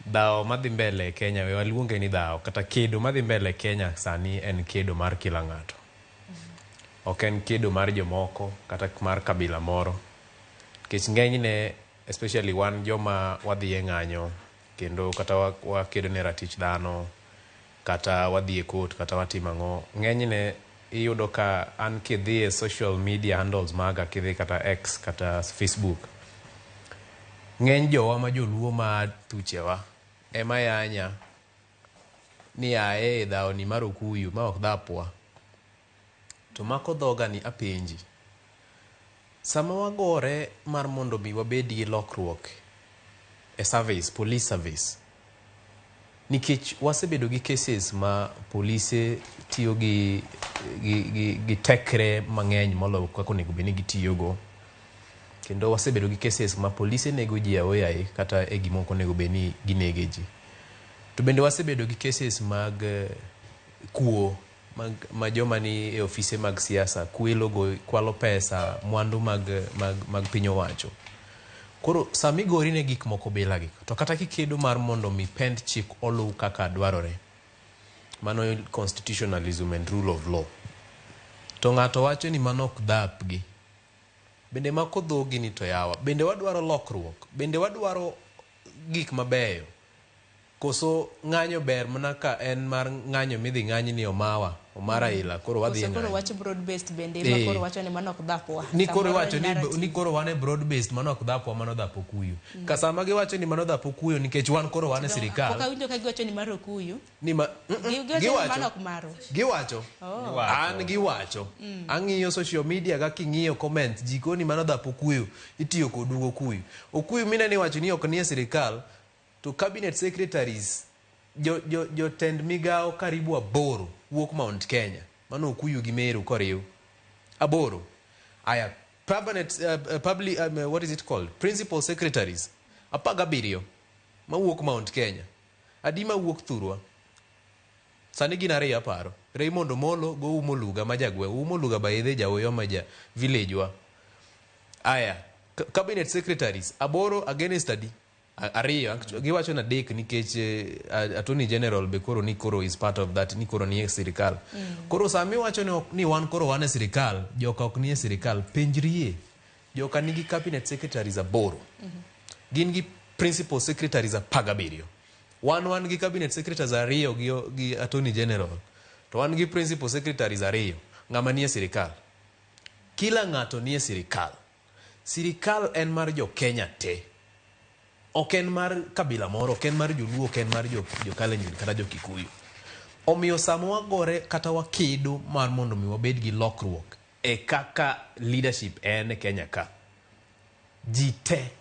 Dhawo madhi mbele e Kenya, we waluonge ni dhawo, kata kedo madhi mbele e Kenya sani en kedo mar kila ng'ato. Ok en kedo mar jomoko kata mar kabila moro. Nikech ng'enyne, especially wan joma wadhi e ng'anyo, kendo kata wakedo ne ratich dhano, kata wadhi e court, kata watimo ang'o, ng'enyne iyudo ka an kidhi e social media handles maga, kidhi kata X kata Facebook, ng'eny jowa ma joluo ma thuchewa ema yanya ni ae dhawo ni mar okuyu ma ok dhapwa. To mako dhoga ni apenji. Sama wagore mar mondo mi wabed gi lokruok e service, police service, nikech wasebedo gi cases ma polise tiyo gi tekre mang'eny moloyo kaka onego bed ni gitiyogo. Kendo wasebedo gi cases ma polise nego ji aoyaye kata e gima ok onego bed ni ginege ji. To bende wasebedo gi cases mag kuo ma joma ni e ofise mag siasa kwelo go, kwalo pesa, mwandu mag piny owacho. Koro sama igori ne gik moko bila gi, to kata kikedo mar mondo mi pend chik oluw kaka dwarore, mano constitutionalism and rule of law. To ng'ato wacho ni mano ok dhapgi. Bende mako dhogi ni to yawa. Bende wadwaro lokruok. Bende wadwaro gik mabeyo. Koso ng'anyo ber mana ka en mar ng'anyo midhi ng'any ni omawa, omara ila, koro wadhi e Koso koro ng'anyo. wach broad based bende ema koro wacho ni mano ok dhapwa. Ni koro Samoro iwacho ni narrative. ni koro wan e broad based mano ok dhapwa, mano dhap okuyu. Ka sama giwacho ni mano dhap okuyu nikech wan koro wan e sirikal. Pok awinjo ka giwacho ni mar okuyu. Ni ma, Giwacho ni giwacho. mano ok maro. Giwacho. Oh. An giwacho. Ang'iyo social media ka king'iyo comment ji koni mano dhap okuyu, itiyo kodu gokuyu. Okuyu mineno iwacho ni ok nie sirikal, to cabinet secretaries, jotend migawo karibu 8 wuok Mount Kenya. Mano okuyu gi Meru koriw. 8. Aya, permanent, public, what is it called? Principal secretaries 17 mawuok Mount Kenya. Adi mawuok Thurwa? Sani gin 2 aparo. Raymond Omolo go Umo Luga ma jagweng'. Umo Luga by the jaoyo ma ja village wa. Aya, cabinet secretaries 8 against adi? 2, actually, giwacho na 3 nikech Attorney General be koro ni koro is part of that, ni koro ni e sirikal. Koro sama iwacho ni wan koro wan e sirikal, joka ok ni e sirikal, penjrie. Joka nigi cabinet secretaries 8. Gin gi principal secretaries 17. Wan gi cabinet secretaries 2 gi Attorney General. To wan gi principal secretaries 2. Ng'ama ni e sirikal? Kila ng'ato ni e sirikal. Sirikal en mar jo Kenya te. Ok en mar kabila moro, ok en mar Joluo, ok en mar jo Kalenjin kata jo Kikuyu. Omiyo sama wagore kata wakedo mar mondo mi wabed gi lokruok e kaka leadership en e Kenya ka, ji te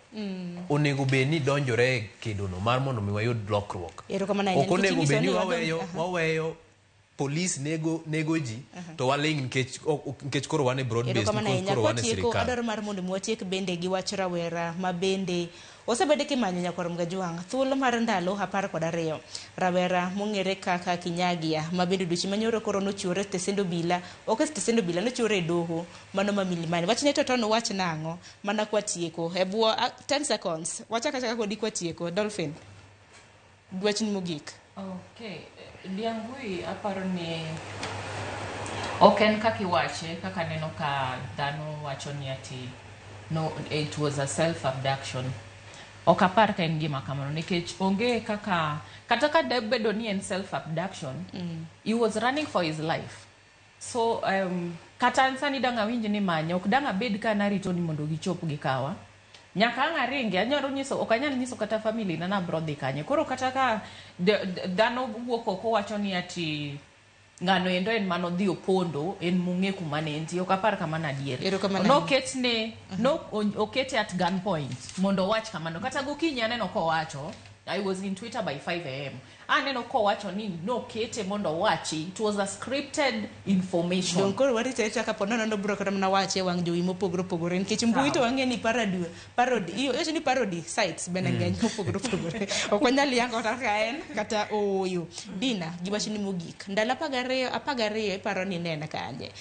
onego bed ni donjore e kedono mar mondo mi wayud lokruok. Erokamano ahinya, Ok onego nikech bed ni inyiso ni wadong- waweyo Police nego ji to waling' nikech nikech koro wan e broad base, Erokamano nikech ahinya. koro wan e Kwatieko, sirikal. adwaro mar mondo mi watiek bende gi wach rawera ma bende osebed kimanyo nyakwar Mgajwang' thuolo mar ndalo 12. Rawera mong'ere kaka Kinyagia ma bende odiochieng' manyoro koro nochiwore e stesend obila, ok e stesend obila, nochiwore e doho mano ma Milimani. Wachne to to wach nang'o? Mana kwatieko e bwo 10 seconds. Wachak achaka kodi kwatieko. Dolphin. Dwachni mogik. Okay, Diangui aparo ni ok en kaka iwache, kaka aneno ka dhano wacho ni ati no, it was a self abduction. Ok apar ka en gima kamano nikech onge kaka kata ka debedo ni en self abduction, he was running for his life. So kata an sani dang' awinj ni manye, ok dang' abed ka narito ni mondo gichop gikawa. Nyaka ang' aringi, anyalo nyiso, ok anyal nyiso kata family na nabro dhi kanye. Koro kata ka dhano wuok oko wacho ni ati ng'ano endo en manodhi opondo, en mong'e kuma ne entie, ok apar kamano adier. Erokamano. Noketne, no, okete at gun point mondo owach kamano. Kata gokinyi aneno kowacho, I was in Twitter by 5 am. Aneno kowacho ni nokete mondo owachi. It was a scripted information. Dong koro warito arita kapo nono nobiro kata mana wache e wang' jowi mopogore opogore nikech mbui to wang'e ni parody parody iyo iwacho ni parody sites bende ng'eny mopogore opogore, ok wanyal yango kata ka en kata ooyo. Dina, gi wachni mogik, ndalo 12 12 iparo ni ne en kanye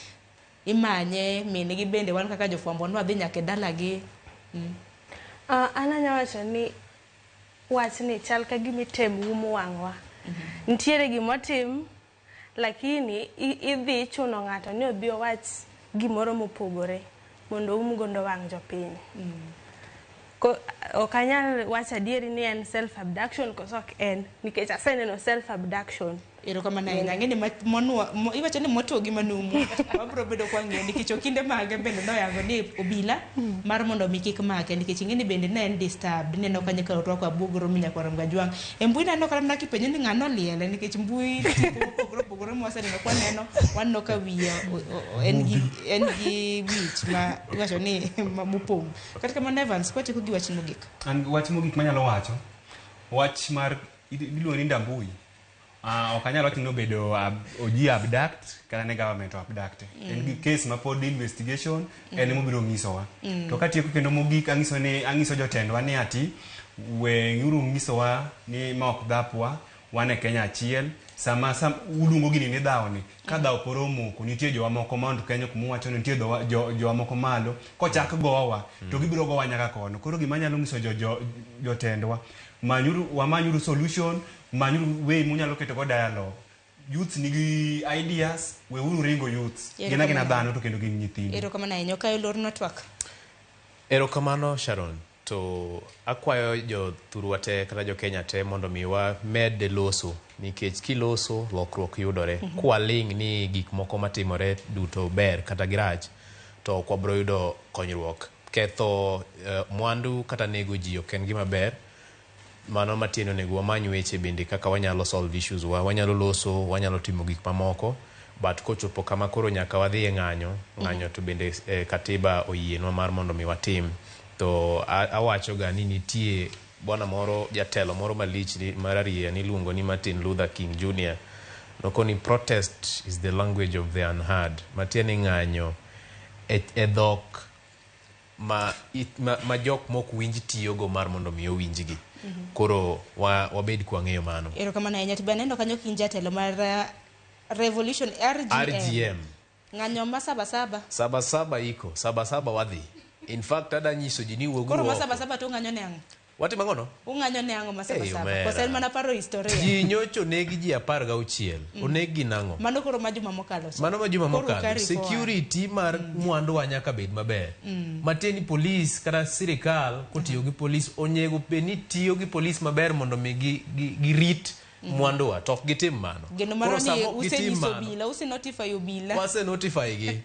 imanye min gi bende wan kaka jofwambo nwadhi nyaka e dalagi. An anya wacho ni wachni chal ka gima item um wang'wa. Nitiere gimotim, lakini idhi chuno ng'ato ni obi owach gimoro mopogore mondo um godo wang' jopiny. Ok anyal wacho adieri ni en self abduction koso ok en, nikech aseneno self abduction. Erokamano ahinya. Ang'e ni iwacho ni motuo gi manumu wabiro bedo kwang'iyo nikech okinde mage bende noyango ni obila mar mondo mi kik make nikech ing'e ni bende ne en disturbed. Ineno kanyo ka orwako abuog rombe nyakwar Mgajwang' e mbui. Naneno kata mana kipenje ni ng'ano oliele nikech mbui tipo mopogore opogore mwaseneno kwaneno waneno ka wiye en gi wich ma iwacho ni mopong'. Kata kamano, Evans, kwatieko gi wach mogik. An wach mogik manyalo wacho, wach mar iluongo ni Ndambui. Ok anyal wacho ni obedo oji abduct kata ne government o abduct. En gi case ma pod investigation en emobiro nyisowa. To katieko kendo mogik, ang'iso ni ang'iso jotendwa ni ati weng'uru nyisowa ni ma ok dhapwa wan e Kenya achiel. Sama uluongo gini ni dhawo ni ka dhawo poro omoko, nitie jowa moko Mount Kenya kuma uwacho ni nitie jowa moko malo kochak gowa to gibiro gowa nyaka kono. Koro gima anyalo nyiso jotendwa, manyuru wamanyuru solution, manyuru way munyalo keto go dialogue. Youths nigi ideas, weuru ringo youths. Gin agina dhano to kendo gin nyithindo. Erokamano ahinya. Okayo lorno twak. Erokamano, Sharon. To akwayo jothurwa te kata jo Kenya te mondo mi wamed loso nikech kiloso lokruok yudore. Kwaling' ni gik moko matimore duto ber kata girach to ok wabro yudo konyruok. Ketho mwandu kata nego ji ok en gima ber. Mano matiende onego wamany weche bende kaka wanyalo solve issues wa, wanyalo loso, wanyalo timo gik mamoko, but kochopo kama koro nyaka wadhi e ng'anyo, ng'anyo to bende katiba oyienwa mar mondo mi watim. To awacho ga ni nitie bwana moro, jatelo moro malich mararieya niluongo ni Martin Luther King Jr. Nokoni protest is the language of the unheard. Matiende ni ng'anyo e dhok ma jok mok winj tiyogo mar mondo mi owinjgi. Koro wabed kwang'eyo mano. Erokamano ahinya. To be aneno kanyo kin jatelo mar Revolution RGM. RGM. Ng'anyo ma sabasaba. Sabasaba iko, sabasaba wadhi. In fact, ada nyiso ji ni wuoguru Koro ma oko. sabasaba to ung'anyo ne ang'o? Watimo ang'o no? Ung'anyo ne ang'o ma Ei, sabasaba? omera. Koso en mana paro historia? Ji nyocha onegi ji 16. Oneg gi nang'o? Mano koro ma juma mokalo cha. Mano ma juma Koro mokalo. carry forward. Security mar mwanduwa nyaka bed maber. Matiende ni polis kata sirikal kotiyo gi polis onego bed ni tiyo gi polis maber mondo mi girit mwanduwa to ok gitim mano. Geno Koro maro ni sama ok gitim usenyiso mano, obila, use notify obila. Wase notify gi.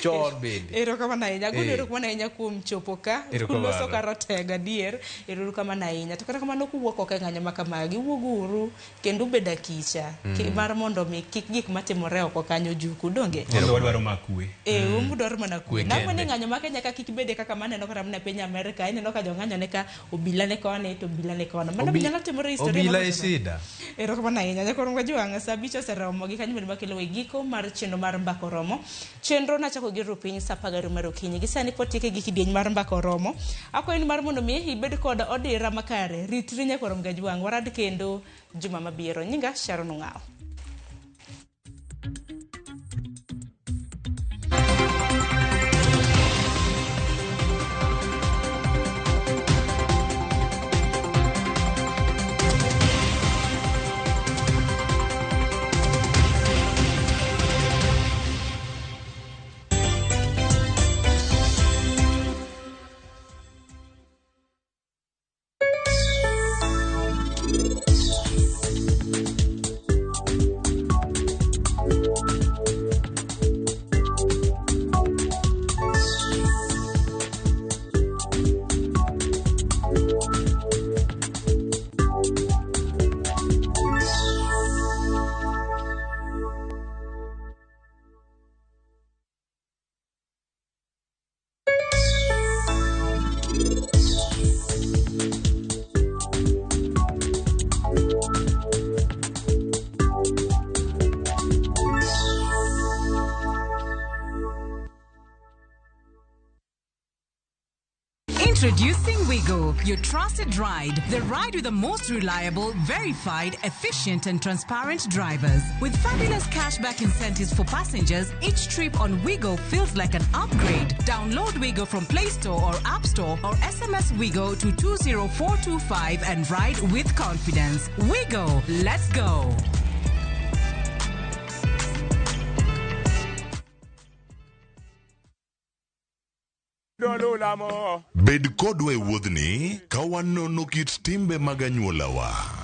Chon bende. Erokamano ahinya. Agoni Eh. erokamano ahinya kuom chopo ka. Erokamano. Kuloso karotego adier. Erokamano ahinya. To kata kamano kuwuok oko e ng'anyo ma kamagi, wuoguru kendo ubed akicha mar mondo mi kik gik matimore oko kanyo juku. Donge? Wan be wadwaro ma kwe. Eh, un udwaro mana kwe. Kwe Nang'o ni kende. ng'anyo ma Kenya ka kik bede kaka maneno kata mana e piny Amerka. Ineno ka jong'anyo ne ka obila ne koni to obila ne kono. Mano be nyalo timore e historia Obila mar e shida. Erokamano ahinya. Nyakwar Mwajwang', sa 5 oseromo gi kanyo bende makelo e giko mar chenro mar Mbaka Oromo. Chenro nachako gi rupiny sa 12 mar okinyi. Gi sani pod tieke gi kidieny mar Mbaka Oromo. Akwayi ni mar mondo mi ibed kod odira makare. Ritri nyakwar Mgajwang'. Warad kendo juma mabiro. Nyinga Sharon Ong'awo. Introducing Wigo, your trusted ride. The ride with the most reliable, verified, efficient, and transparent drivers. With fabulous cashback incentives for passengers, each trip on Wigo feels like an upgrade. Download Wigo from Play Store or App Store or SMS Wigo to 20425 and ride with confidence. Wigo, let's go. Bed kodwa e wuodhni ka wanono kit timbe mag anyuolawa.